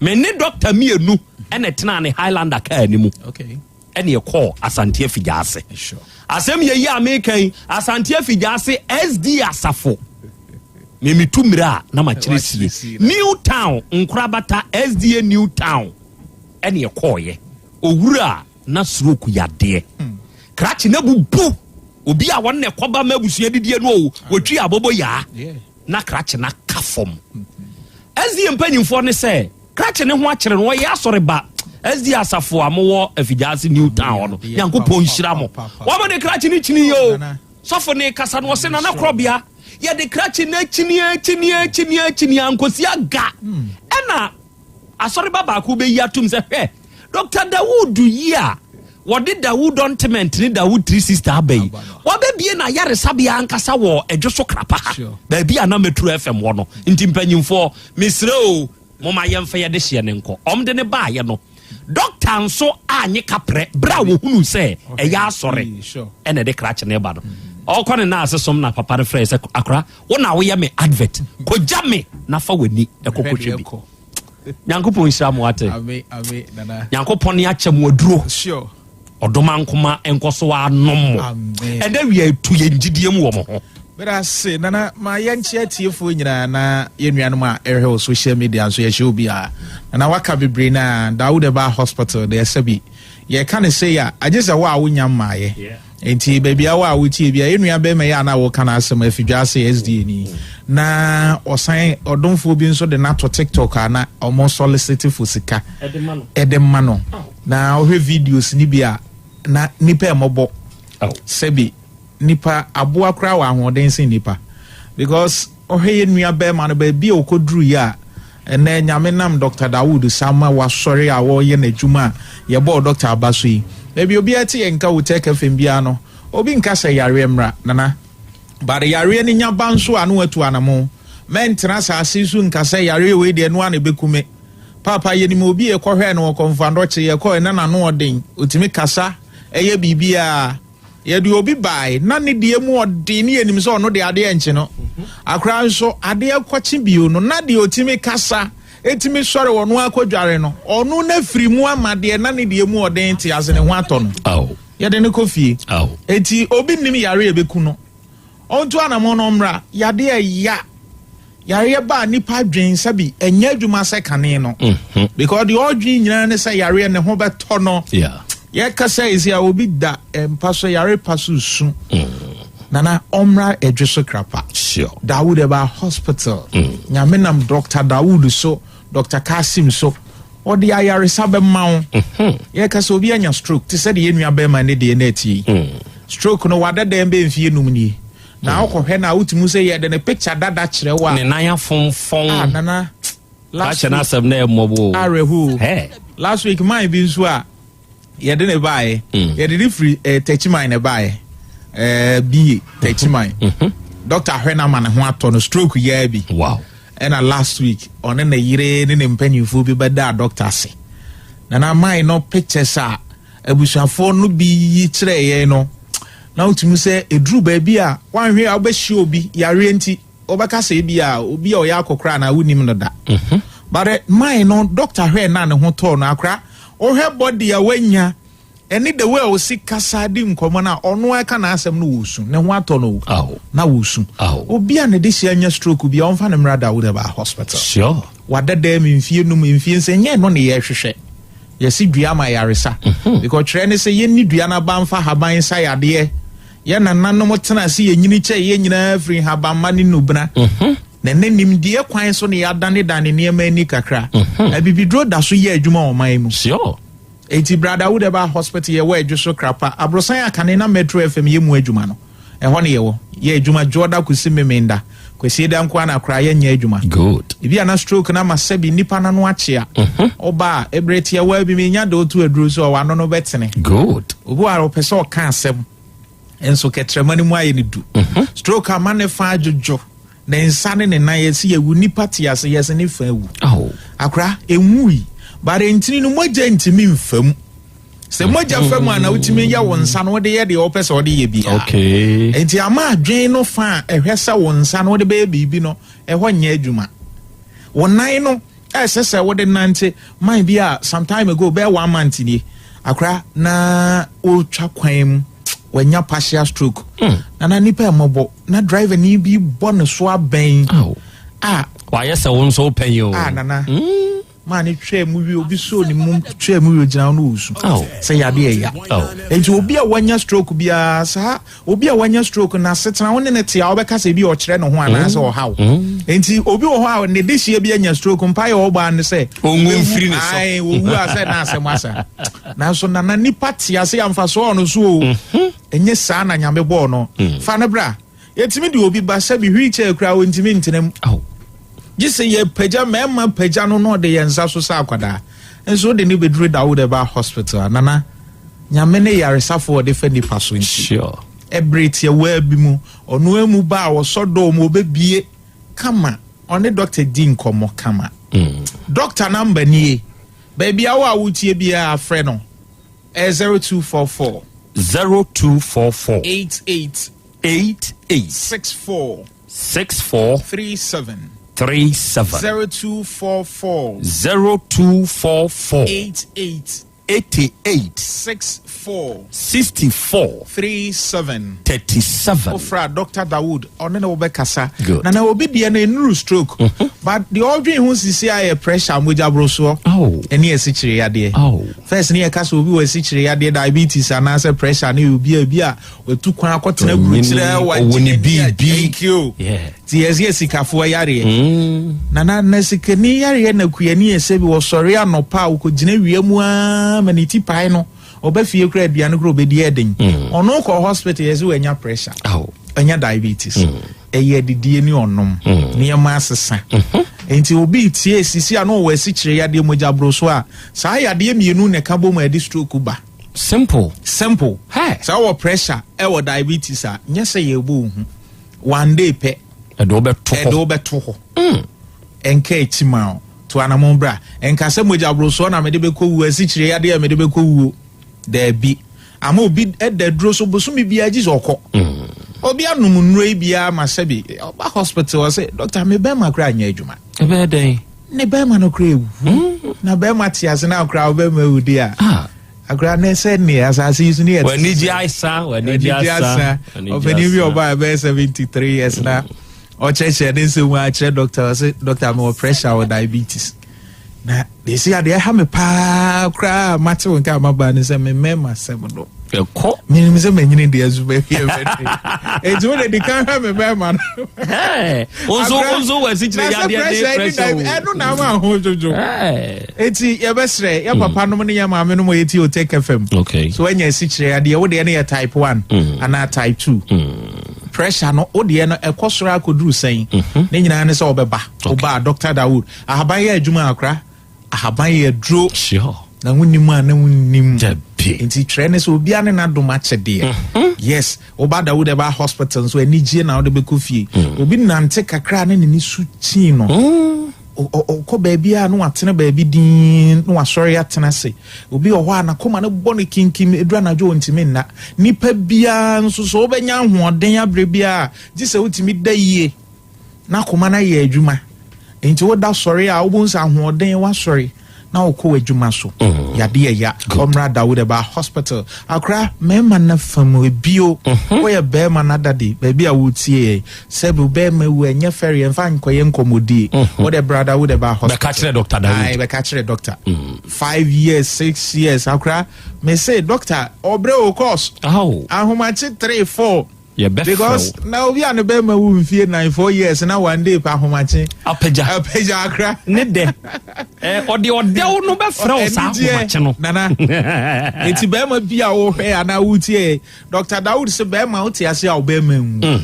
Me ne dɔkta mmienu na ɛtenaa ne Highlander kaa no mu ɛne ɛkɔɔ Asante Afigya ase. Asɛm yɛ yi a meka yi, Asante Afigya ase SD Asafo. Me metu mmerɛ a na makyerɛ sie. New Town, Nkorabata, SDA New Town ɛne ɛkɔɔyɛ. Owura na stroke yadeɛ. Hmm. Krakye na bubu. Obi a wɔn na ɛkɔba ma abusua didie no o, wɔtwi abobo yaa. Na krakye no aka fam. SDA mpanyimfoɔ ne sɛ krakye ne ho akyere no, ɔyɛ asɔre ba. SDA asafo a mowɔ Afigyaase New Town hɔ no, Nyankopɔn nhyira mo. Wɔn de krakye no kyini yɛ o. Sɔfo ne kasa no ɔse Nana Korɔbea, yɛde krakye no akyini akyini akyini akyini ankosi aga. Ɛna Asɔreba baako bɛyi atom sɛ, Hwɛ, Dɔkta Dawood yi a wɔde Dawood Ointment ne Dawood 360 aba yi, wabɛbie n'ayaresabea ankasa wɔ Adwo so Krapa ha, baabi a na Metro FM wɔ no. Nti mpanyimfoɔ, mesrɛ o, momma yɛmfa yɛde hyeɛ no nkɔ. Wɔde no baeɛ no, dɔkta nso anye kaprɛ berɛ a wɔhunuu sɛ ɛyɛ asɔre ɛna ɛde krakye no ba no. Ɔrekɔ ne nan ase som na papa no frɛɛ sɛ, Akora, wo na woyɛ me advert, kɔgya me na fa w'ani ɛkɔkɔhwɛ bi. Nyankopɔn nhyira mo ate. Nyankopɔn ne akyɛ mo aduro. Ɔdomankoma nkɔ so anom mo. Ɛnɛ wia etu yɛn gyidie mu wɔ mo ho.
Meda ase Nana ma yɛnkyea atiefoɔ nyinaa na yɛn nuanom a ɛrehwɛ wɔ social media nso yɛhyɛ obiara. Nana waka bebree na Dawood ɛbaa hospital deɛ sɛbi yɛka ne sei a agye sɛ wo a wonya mmaeɛ. Nti baabi a wo a wotie bia yɛn nua bɛrima yi a na wɔka n'asɛm afidwa ase SDA ni na ɔsan ɔdomfoɔ bi nso de no ato TikTok a na ɔmo solicit for sika ɛde ma no. Na wohwɛ videos no bi a na nipa ɛmɔbɔ sɛbi nipa aboa koraa wɔ ahoɔden sen nipa because wohwɛ yɛ nua bɛrima no baabi a ɔkɔduru yi a ɛnɛ Nyame nam Dr. Dawood Sama wasɔre a wɔyɛ n'adwuma a yɛbɔɔ Dr. aba so yi baabi obiara te yɛ nka wɔ Tech FM biara no obi nka sɛ yareɛ mmra nana but yareɛ no nya ba nso a na watu anamo mɛntena asase so nka sɛ yareɛ wei deɛ no a na ɛbɛkume. Paapa, yɛnim obi a yɛkɔhwɛɛ no wɔ Kɔmfoandɔkye, yɛkɔe na n'ano ɔden, ɔtumi kasa, ɛyɛ biribiara. Yɛde obi bae, na ne deɛ mu ɔden ne yɛnim sɛ ɔno deɛ adeɛ nkye no. Akora nso, adeɛ kɔkye bio no, na deɛ ɔtumi kasa, ɛtumi sɔre ɔno akɔdware no, ɔno na firi mu ama deɛ na ne deɛ mu ɔden te ase ne ho atɔ no. Yɛde no kɔ fie. Enti obi nnim yare a ɛbɛku no. Ɔntu anamɔn na ɔmmra. Yadeɛ ɛya. Yareɛ ba a nipa dwen sɛbi ɛnyɛ adwuma sɛ kane no. Mhm. Because deɛ ɔdwen nyinaa ne sɛ yareɛ ne ho bɛtɔ no. Yɛkasa yi sɛ obi da mpa so yare pa so su. Mm. Nana ɔmmra ɛdwe so krapa.
Sure.
Dawood ɛba hospital. Mm. Nyame nam Dr. Dawood so, Dr. Kasim so. Ɔde ayaresa bɛma wo. Mhm. Yɛka sɛ obi anya stroke te sɛ deɛ yɛn nua bɛrima ne deɛ na ɛtie yi. Mm. Stroke no wada dɛm bɛ mfie num nie. Na mm. wokɔhwɛ no a wotumi sɛ yɛde ne picture dada kyerɛ wo a.
Ne nan afomfɔn.
Ah, nana.
Last week. N'asɛm na ɛmmɔbɔ o.
Awerɛho. Last week man bi nso a yɛde ne baeɛ mm. yɛde ne firi eh, tɛkyiman na ɛbaeɛ eh, bie tɛkyiman mm-hmm. doctor ahwɛ no ama ne ho atɔ no stroke yaa bi
wow.
ɛna last week ɔne ne yere ne ne mpanyinfoɔ bi bɛdaa doctor ase na na man no pictures a abusuafoɔ no bi yi kyerɛ yɛn no na wotumi sɛ eduru baabi a wanhwɛ a wobɛhyia obi yareɛ nti Wobɛka sɛ ebia obi a ɔyɛ akɔkora anaa wonim no da. Mhm. But eh, mine no, doctor hwɛɛ na ne ho tɔɔ no akora. Wohwɛ body a wanya ɛne the way a ɔsi kasa di nkɔmmɔ no a ɔno ɛka n'asɛm no wɔsu ne ho atɔ no o na wɔsu. Obi a ne de hyia nya stroke bi a ɔmfa no mmra da wode ba hospital.
Sure.
Wada dɛm mfie num mfie nsɛ nyɛ no ne yɛhwehwɛ. Yɛsi dua ma yaresa. Mhm. Because twerɛ ne sɛ yɛnni dua no aba mfa haban nsa yadeɛ. Yɛn nananom tenaa ase yɛnyini kyɛe yɛn nyinaa firi nhabamma ne nnubena. Mhm. Na ɛnnɛ nimdeɛ kwan so na yɛadanedane nneɛma ani kakra. Mhm. Abibiduro da so yɛ adwuma wɔ ɔman mu.
Sure.
Enti Brada Wudeba Hospital yɛwɔ Adwo so Krapa, aborosan a kane na Metro FM yɛ mu adwuma no, ɛhɔ na yɛwɔ. Yɛ adwuma Dwoɔda kɔsi Memenda. Kwasieda nko ara na koraa yɛnyɛ adwuma.
Good.
Ebi a na stroke no ama sɛbi nnipa no ano akyea. Mhm. Ɔba a, ɛberɛ tiawaa bi menya de woto aduro so a w'ano no bɛtene.
Good.
Obi wɔ a ɔpɛ sɛ ɔka asɛm nso kɛtrɛma no mu ayɛ no du. Mhm. Stroke ama ne fa adwodwo, ne nsa ne ne nan yɛsi yɛwu nipa te ase yɛsi ne fa awu.
Oh.
Akora enwui bare ntini no mogya ntumi nfa mu. Sɛ mogya fa mu a na wotumi yɛ wo nsa no wode yɛ deɛ wɔpɛ sɛ wɔde yɛ biara.
Okay.
Nti ama adwene no fa a ɛhwɛ sɛ wo nsa no wode bɛyɛ biribi no ɛhɔ nyɛ adwuma. Wo nan no ɛsɛ sɛ wode nante man bi a some time ago bɛyɛ one month nie akora na ɔretwa kwan mu wanya partial stroke mm. na na nipa ɛmɔbɔ na driver ni bi bɔ ne so abɛn
a wayɛ sɛ wo nso wopɛ yi o
a nana mm. maa ne twaa mu wie obi soo ne mu twaa mu wie ogyina hɔ no ɔresu sɛ yadeɛ ɛya nti obi a wanya stroke biara saa obi a wanya stroke na asetena wo ne ne te a wobɛka sɛ bi ɔkyerɛ ne ho anaasɛ mm. ɔhaw mm. nti obi wɔ hɔ a ne de hyia bi anya stroke mpa yɛ ɔbɔ ano sɛ
ɔnwu mfiri ne so
ɔwu a sɛ na asɛm asa nanso nana nipa te ase amfasoɔ ɔno so o mhm. ɛnyɛ saa na nyame bɔɔ no mm. fa no bra Yɛtumi de obi ba sɛbi wheelchair koraa ɔntumi ntena mu. Gye sɛ yɛpagya mmarima pagya no na ɔde yɛn nsa so sɛ akwadaa. Nso wode ne bɛduru Dawood Ɛbaa hospital a, nana, Nyame ne yaresafo ɔde fa nipa so nti.
Sure.
Ɛbere tiawaa bi mu, ɔno amu ba a ɔsɔ dɔɔ mu ɔbɛbie kama, ɔne dɔkta di nkɔmmɔ kama. Mm. Dɔkta namba nie, baabi a wo a wotie biara frɛ no, ɛyɛ 0244.
0244.
88.
88.
64.
64.
37.
37.
0244.
0244.
88.
88.
64.
64.
37.
37.
Wofrɛ a Doctor Dawood ɔne ne wobɛkasa.
Good.
Nana obi deɛ no ɛnuru stroke. But deɛ ɔdwen ho sisi a yɛ pressure mogya borosoɔ.
Oh.
Ɛne asikyire yadeɛ.
Oh.
First ne yɛka sɛ obi wɔ asikyire yadeɛ diabetes anaasɛ pressure ne obi a bi a watu kwan akɔtena aburokyerɛ
Ɔwɔ ne biribi.
Thank you.
Yeah.
Ti yɛsɛ yɛ sikafoɔ yareɛ. Nana na sikani yareɛ na kuani ɛsɛ bi wɔsɔre anɔpa a wɔkɔgyina wia mu aa ma ne ti pae no ɔba fie kora aduane kora ɔbɛdi ɛden. Ɔno kɔ hospital yɛsɛ wanya pressure. Ɔnya diabetes. Ɛyɛ adidie ne ɔnom. Nneɛma asesa. Nti obi tie sisi a na ɔwɔ asikyire yadeɛ mogya boro so a saa yadeɛ mmienu na ɛka bɔ mu a ɛde stroke ba.
Simple.
Simple. Sɛ ɔwɔ pressure ɛwɔ diabetes a nyɛ sɛ yɛbɔ wo hu. One day pɛ.
Ɛde wobɛto hɔ.
Ɛde wobɛto hɔ. Ɛnka akyi ma wo. To anamon bra. Ɛnka sɛ mogya borosoɔ na mede bɛkɔ wuo, asikyire yadeɛ a mede bɛkɔ wuo. Daabi. Ama obi da duro so bosome biara gye sɛ ɔkɔ. Obi anom nnuro yi biara ma sɛbi ɔba hospital ɔsɛ doctor me bɛrima koraa nyɛ adwuma.
Ɛbɛyɛ dɛn?
Ne bɛrima no koraa ewu. Na bɛrima te ase na koraa ɔbɛrima ewu di a. Akora ne sɛ ne asase yi so ne yɛ.
W'anigye asa, w'anigye asa.
Ɔpanin bi ɔbaa ɛbɛyɛ 73 years na ɔkyerɛkyerɛ ne nsɛm mu akyerɛ doctor ɔsɛ doctor mewɔ pressure wɔ diabetes. Na deɛ ɛsi adeɛ ɛha me paa koraa mate wo nka maba ne sɛ me mmarima sɛm no.
Ɛkɔ.
Menim sɛ manyini deɛ so baabi ɛbɛde. Enti wo de di kan hwɛ me mmarima no.
Nso nso wɔ asikyire yadeɛ ne pressure o.
Ɛno na ama ho dwodwo. Eti yɛbɛsrɛ yɛ papa nom ne yɛ maame nom yɛ ti Otec FM.
Okay.
So ɛnyɛ asikyire yadeɛ wo deɛ no yɛ type 1 anaa type 2. Pressure no wo deɛ no ɛkɔ soro akɔduru sɛn. Ne nyinaa ne sɛ ɔbɛba. Ɔba Dr. Dawood. Ahaban yɛ adwuma akora. Ahaban yɛ aduro.
Sure.
Na wonim a na wonim. Nti twerɛ ne sɛ obiara ne n'adom akyɛdeɛ. Yes, woba Dawood ɛba hospital nso anigye na wode bɛkɔ fie. Obi nante kakra ne n'ani so kyii no. Ɔkɔ baabi a na watena baabi dinn na wasɔre atena ase. Obi wɔ hɔ a n'akoma no bɔ no kinkim, ɛduru anadwo ɔntumi nna. Nipa biara nso sɛ wobɛnya ahoɔden aberɛ biara gye sɛ wotumi da yie. Na akoma no ayɛ adwuma. Nti woda sɔre a wobɛhu sɛ ahoɔden wasɔre na wokɔ w'adwuma so. Yade yɛ ya. Ɔmmra Dawood ɛba hospital. Akora mmarima no fa mu ebio. Woyɛ barima no adade baabi a wotie yɛ. Sɛ bi barima wu ɛnyɛ fɛre ɛmfa nkɔyɛ nkɔmmɔdie. Wode bra Dawood ɛba hospital.
Bɛka kyerɛ Dr. Dawood.
Aye, bɛka kyerɛ doctor. 5 years, 6 years. Akora me say doctor ɔbrɛ o course. Ahomakye 3 4.
Yɛbɛfrɛ
Because
wo.
na obi a ne bɛrima wu mfie 9 4 years na one day pa ahomakye.
Apagya.
Apagya akra.
Ne dɛ. Eh, ɔde ɔdɛw no bɛfrɛ wo saa ahomakye no.
Nana. Eti bɛrima bi a wohwɛ anaa wotie Dr. Dawood sɛ bɛrima wote ase a ɔbɛrima nwu.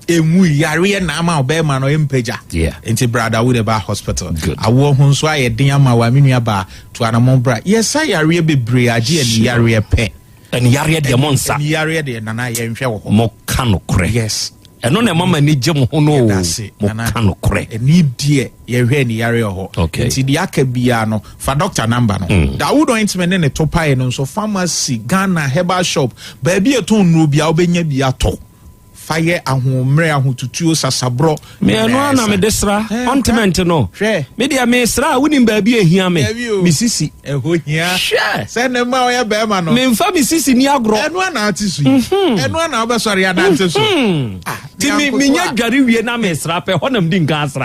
Enwu yareɛ na ama ɔbɛrima no mpagya. Nti bra Dawood ɛba hospital. Awoɔ ho nso ayɛ den ama wa me nua baa to anamɔ bra. Yɛsa yareɛ bebree agye ani yareɛ pɛ.
Ɛne yareɛ deɛ mo nsa.
Ɛne yareɛ deɛ nana yɛnhwɛ wɔ hɔ.
Mo ka nokorɛ.
Yes.
Ɛno na ɛma ma ani gye mo ho no o. Mo ka nokorɛ.
Ɛne deɛ yɛhwɛ ɛne yareɛ wɔ hɔ.
Okay.
Nti deɛ aka biara no fa doctor number no. Dawood ointment ne ne to pae no nso pharmacy Ghana herbal shop baabi ɛtɔn nnuro biara wobɛnya bi atɔ. Fa yɛ ahoɔmmerɛ, ahotutuo, sasaborɔ.
Me ɛno ara na mede sra ointment no. Me deɛ mesra a wonim baabi ehia me. Me sisi.
Ɛhɔ hia.
Hwɛ.
Sɛ ne ma ɔyɛ bɛrima no.
Memfa me sisi ni agorɔ.
Ɛno ara na ate so yi. Ɛno ara na wobɛsɔre anante so.
Ti mi menya dware wie na mesra pɛ hɔ na medi nka asra.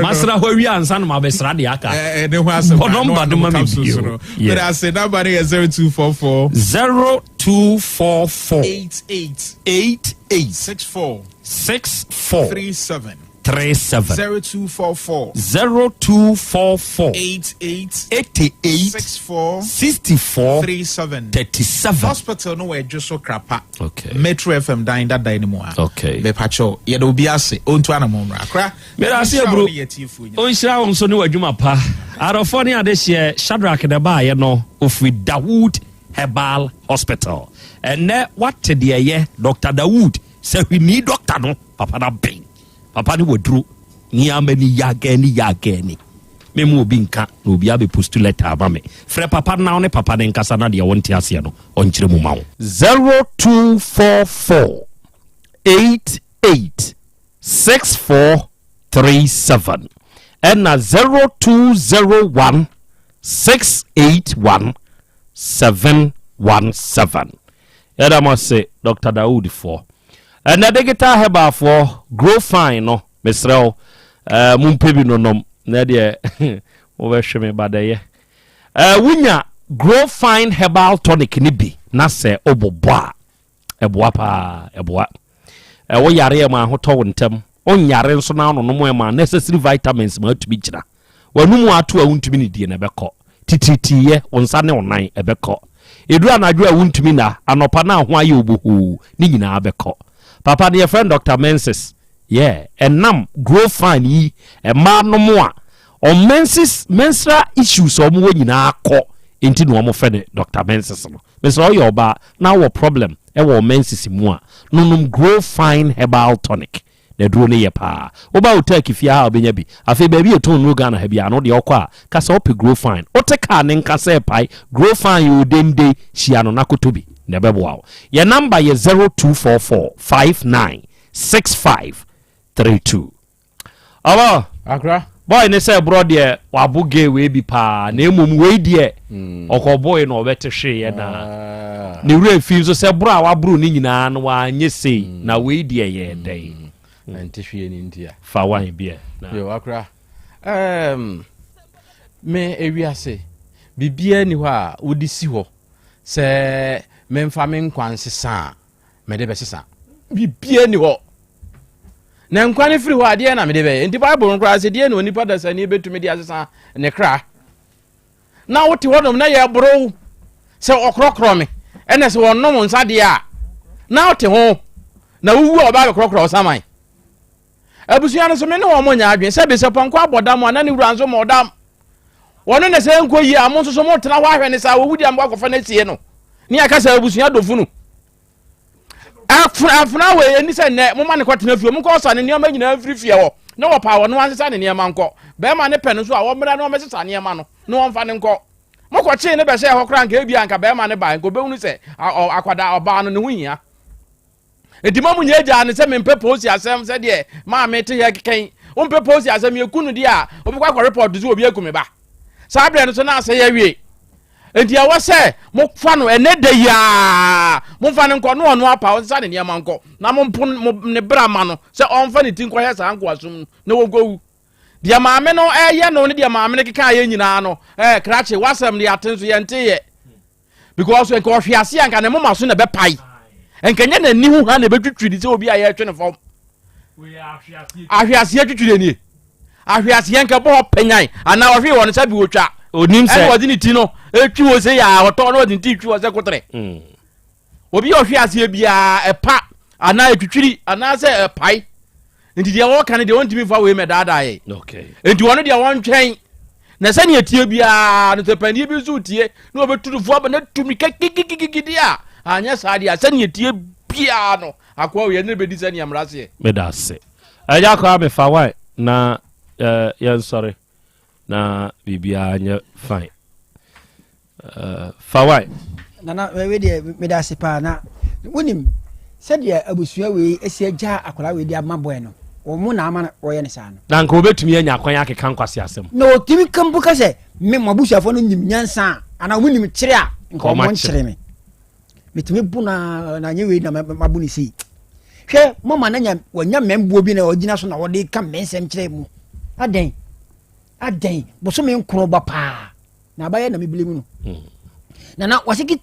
Masra hɔ awie ansa na mabɛsra deɛ aka.
Ɛne ho asɛm.
Bɔ nɔmba no ma me bio.
Meda ase nɔmba no yɛ 0244.
0244.
88.
88.
64.
64.
37.
37.
0244.
0244.
88.
88.
64.
64.
37.
37.
Hospital no wɔ Adwo so Krapa.
Okay.
Metro FM dan dada no mu a.
Okay.
Mepakyɛw yɛda obi ase ontu anamɔ mmra. Akra.
Meda ase aburo. Onhyira wo nso ne w'adwuma pa. Adɔfoɔ ne adehyeɛ Shadrack na ɛbaayɛ no ofiri Dawood Herbal Hospital. Ɛnɛ wate deɛ ɛyɛ Dr. Dawood sɛ hwini dɔkta no papa na ben. Papa ne waduro nneɛma ni yagani yagani. Me mu obi nka na obi abɛ post letter ama me. Frɛ papa na wo ne papa ne nkasa na deɛ wonte aseɛ no ɔnkyerɛ mu ma wo. 0244 88 6437 ɛna 0201 681. 717. Yɛda mo ase Dr. Daoud foɔ. Ɛnɛ digital herbal foɔ grow fine no mesrɛ wo eh, mompɛ bi nonom na deɛ mobɛhwe me badɛyɛ. Eh, wonya grow fine herbal tonic no bi na sɛ wobobɔ a Ɛboa paa, ɛboa. Wo yare ɛma ahotɔ wo ntɛm. Wonyare nso na wononom ɛma necessary vitamins ma atumi gyina. W'anum ato a wontumi nidie no ɛbɛkɔ. Titiritii wo nsa ne wo nan ɛbɛkɔ. Ɛduru anadwo a wontumi nna, anɔpa na ho ayɛ wo bohoo, ne nyinaa bɛkɔ. Papa no yɛfrɛ no Doctor Menses. Yeah, ɛnam Grow Fine yi mmaa nom a, wɔn menses, menstrual issues a wɔwɔ nyinaa kɔ nti na wɔfrɛ no Doctor Menses no. Mesrɛ woyɛ ɔbaa na wowɔ problem wɔ wo menses mu a, nonom Grow Fine Herbal Tonic. N'aduro no yɛ paa. Woba wo Turkey fie ha a wobɛnya bi. Afei baabi a yɛtɔn nnuro Ghana ha biara no wodeɛ wokɔ a, ka sɛ wopɛ Grow Fine. Wote kaa ne nka sɛ ɛpae, Grow Fine yɛ odende, hyia no na kɔtɔ bi na ɛbɛboa wo. Yɛn number yɛ 0244 59 65 32. Ɔbɔ.
Akra.
Boy ne sɛ borɔ deɛ wabo gay wei bi paa na mmom wei deɛ hmm. ɔkɔboe na ɔbɛte hweeɛ na ah. ne werɛ fi nso sɛ borɔ a waboro ne nyinaa no wanyɛ sei hmm. na wei deɛ yɛ hmm. dɛn
ɛnte hwee ne ntia
fa wan bi ɛ
yo akra um, me ewiase biribiara ni hɔ a wode si hɔ sɛ memfa me nkwa nsesa a mede bɛsesa. Biribiara nni hɔ. Na nkwa no firi hɔ adeɛ na mede bɛyɛ. Nti Bible no koraa sɛ deɛ na onipa dasani bɛtumi de asesa ne kra. Na wote hɔnom na yɛboro sɛ ɔkorɔkorɔ me ɛna sɛ wɔnom nsa deɛ a na wote ho na wowu a ɔbaa bɛkorɔkorɔ wo saman. Abusua no so me ne wɔn nyɛ adwene sɛ besɛ pɔnkɔ abɔ dam a na ne wura nso ma ɔdam. Wɔno na sɛ nkɔ yie a mo nso so motena hɔ ahwɛ ne saa wɔwu deɛ mokɔ akɔfa no asie no. Ne aka sɛ abusua dɔ funu. Afena wei ɛni sɛ nnɛ moma ne kɔtena fie monkɔ ɔsa ne nneɛma nyinaa mfiri fie hɔ na wɔpa wɔn ansesa ne nneɛma nkɔ. Bɛrima ne pɛ no nso a wɔmmra na wɔmmɛsesa nneɛma no na wɔmfa no nkɔ. Mokɔkyee ne bɛhyɛɛ hɔ koraa nka ebia nka bɛrima ne baa nka obɛhunu sɛ akwadaa ɔbaa no ne ho hia. Enti ma munya agyaa no sɛ mempɛ polisi asɛm sɛdeɛ maame te yɛ kekɛn. Wompɛ polisi asɛm yɛku no deɛ a wobɛkɔ akɔ report sɛ obi aku me ba. Saa berɛ no so na asɛe awie. Enti ɛwɔ sɛ mofa no ɛnɛ da yi ara momfa no nkɔ na ɔno apa ɔnsesa ne nneɛma nkɔ na mompo ne bra ma no sɛ ɔmfa ne ti nkɔhwɛ saa nkoasom no na wɔnkɔwu. Deɛ maame no ɛyɛ no ne deɛ maame no keka yɛ nyinaa no ɛɛ krakye wasɛm deɛ ate nso yɛnte yɛ. because nka ɔhwe ase a nka ne moma so na ɛbɛpae nka nyɛ n'ani ho ha na ɛbɛtwitwi ne sɛ obi a yɛretwe ne fam ahwe aseɛ twitwi nie ahwe aseɛ nka bɔ hɔ panyan anaa ɔhwe wɔ no sɛ bi wɔtwa
onim sɛ
ɛna ɔde ne ti no ɛtwi wɔ sɛ yɛ ɔtɔ na ɔde ne ti twi wɔ sɛ kotere mm. obi a ɔhwe aseɛ biara ɛpa anaa ɛtwitwiri anaasɛ ɛpae nti deɛ wɔka no deɛ wɔntumi mfa wei mɛdaadaa yɛn nti wɔn deɛ wɔntwɛn na sɛnea tie biara no sɛ panin bi nso tie na wɔbɛtu no fo aba na tumi kikikikiki a anyɛ saa deɛ a sɛnea tie biara no akoa wei ɛne bɛdi sɛnea mmara seɛ.
Meda ase. Agya Kwame fa wae na yɛnsɔre na biribiara nyɛ fine. Uh, fa wae.
Nana wei deɛ meda ase paa na wonim sɛdeɛ abusua wei asi agya akwadaa wei de ama bɔɛ no wɔn na ama wɔyɛ no saa no.
Na nka wɔbɛtumi anya kwan akeka nkwasi asɛm.
Na wɔtumi ka mpo ka sɛ me mo abusuafoɔ no nim nyansa a anaa wɔn nim kyerɛ a nka wɔn nkyerɛ me. Metumi bu na na nye wei na mabo ne sei. Hwɛ mama na nya wɔnya mmɛnboɔ bi na ɔgyina so na wɔde ka mmɛnsɛm kyerɛ mu. Adɛn adɛn bosome nkorɔ ba paa. Na abayɛ na mebile mu no. Hmm. Nana wɔsi ki.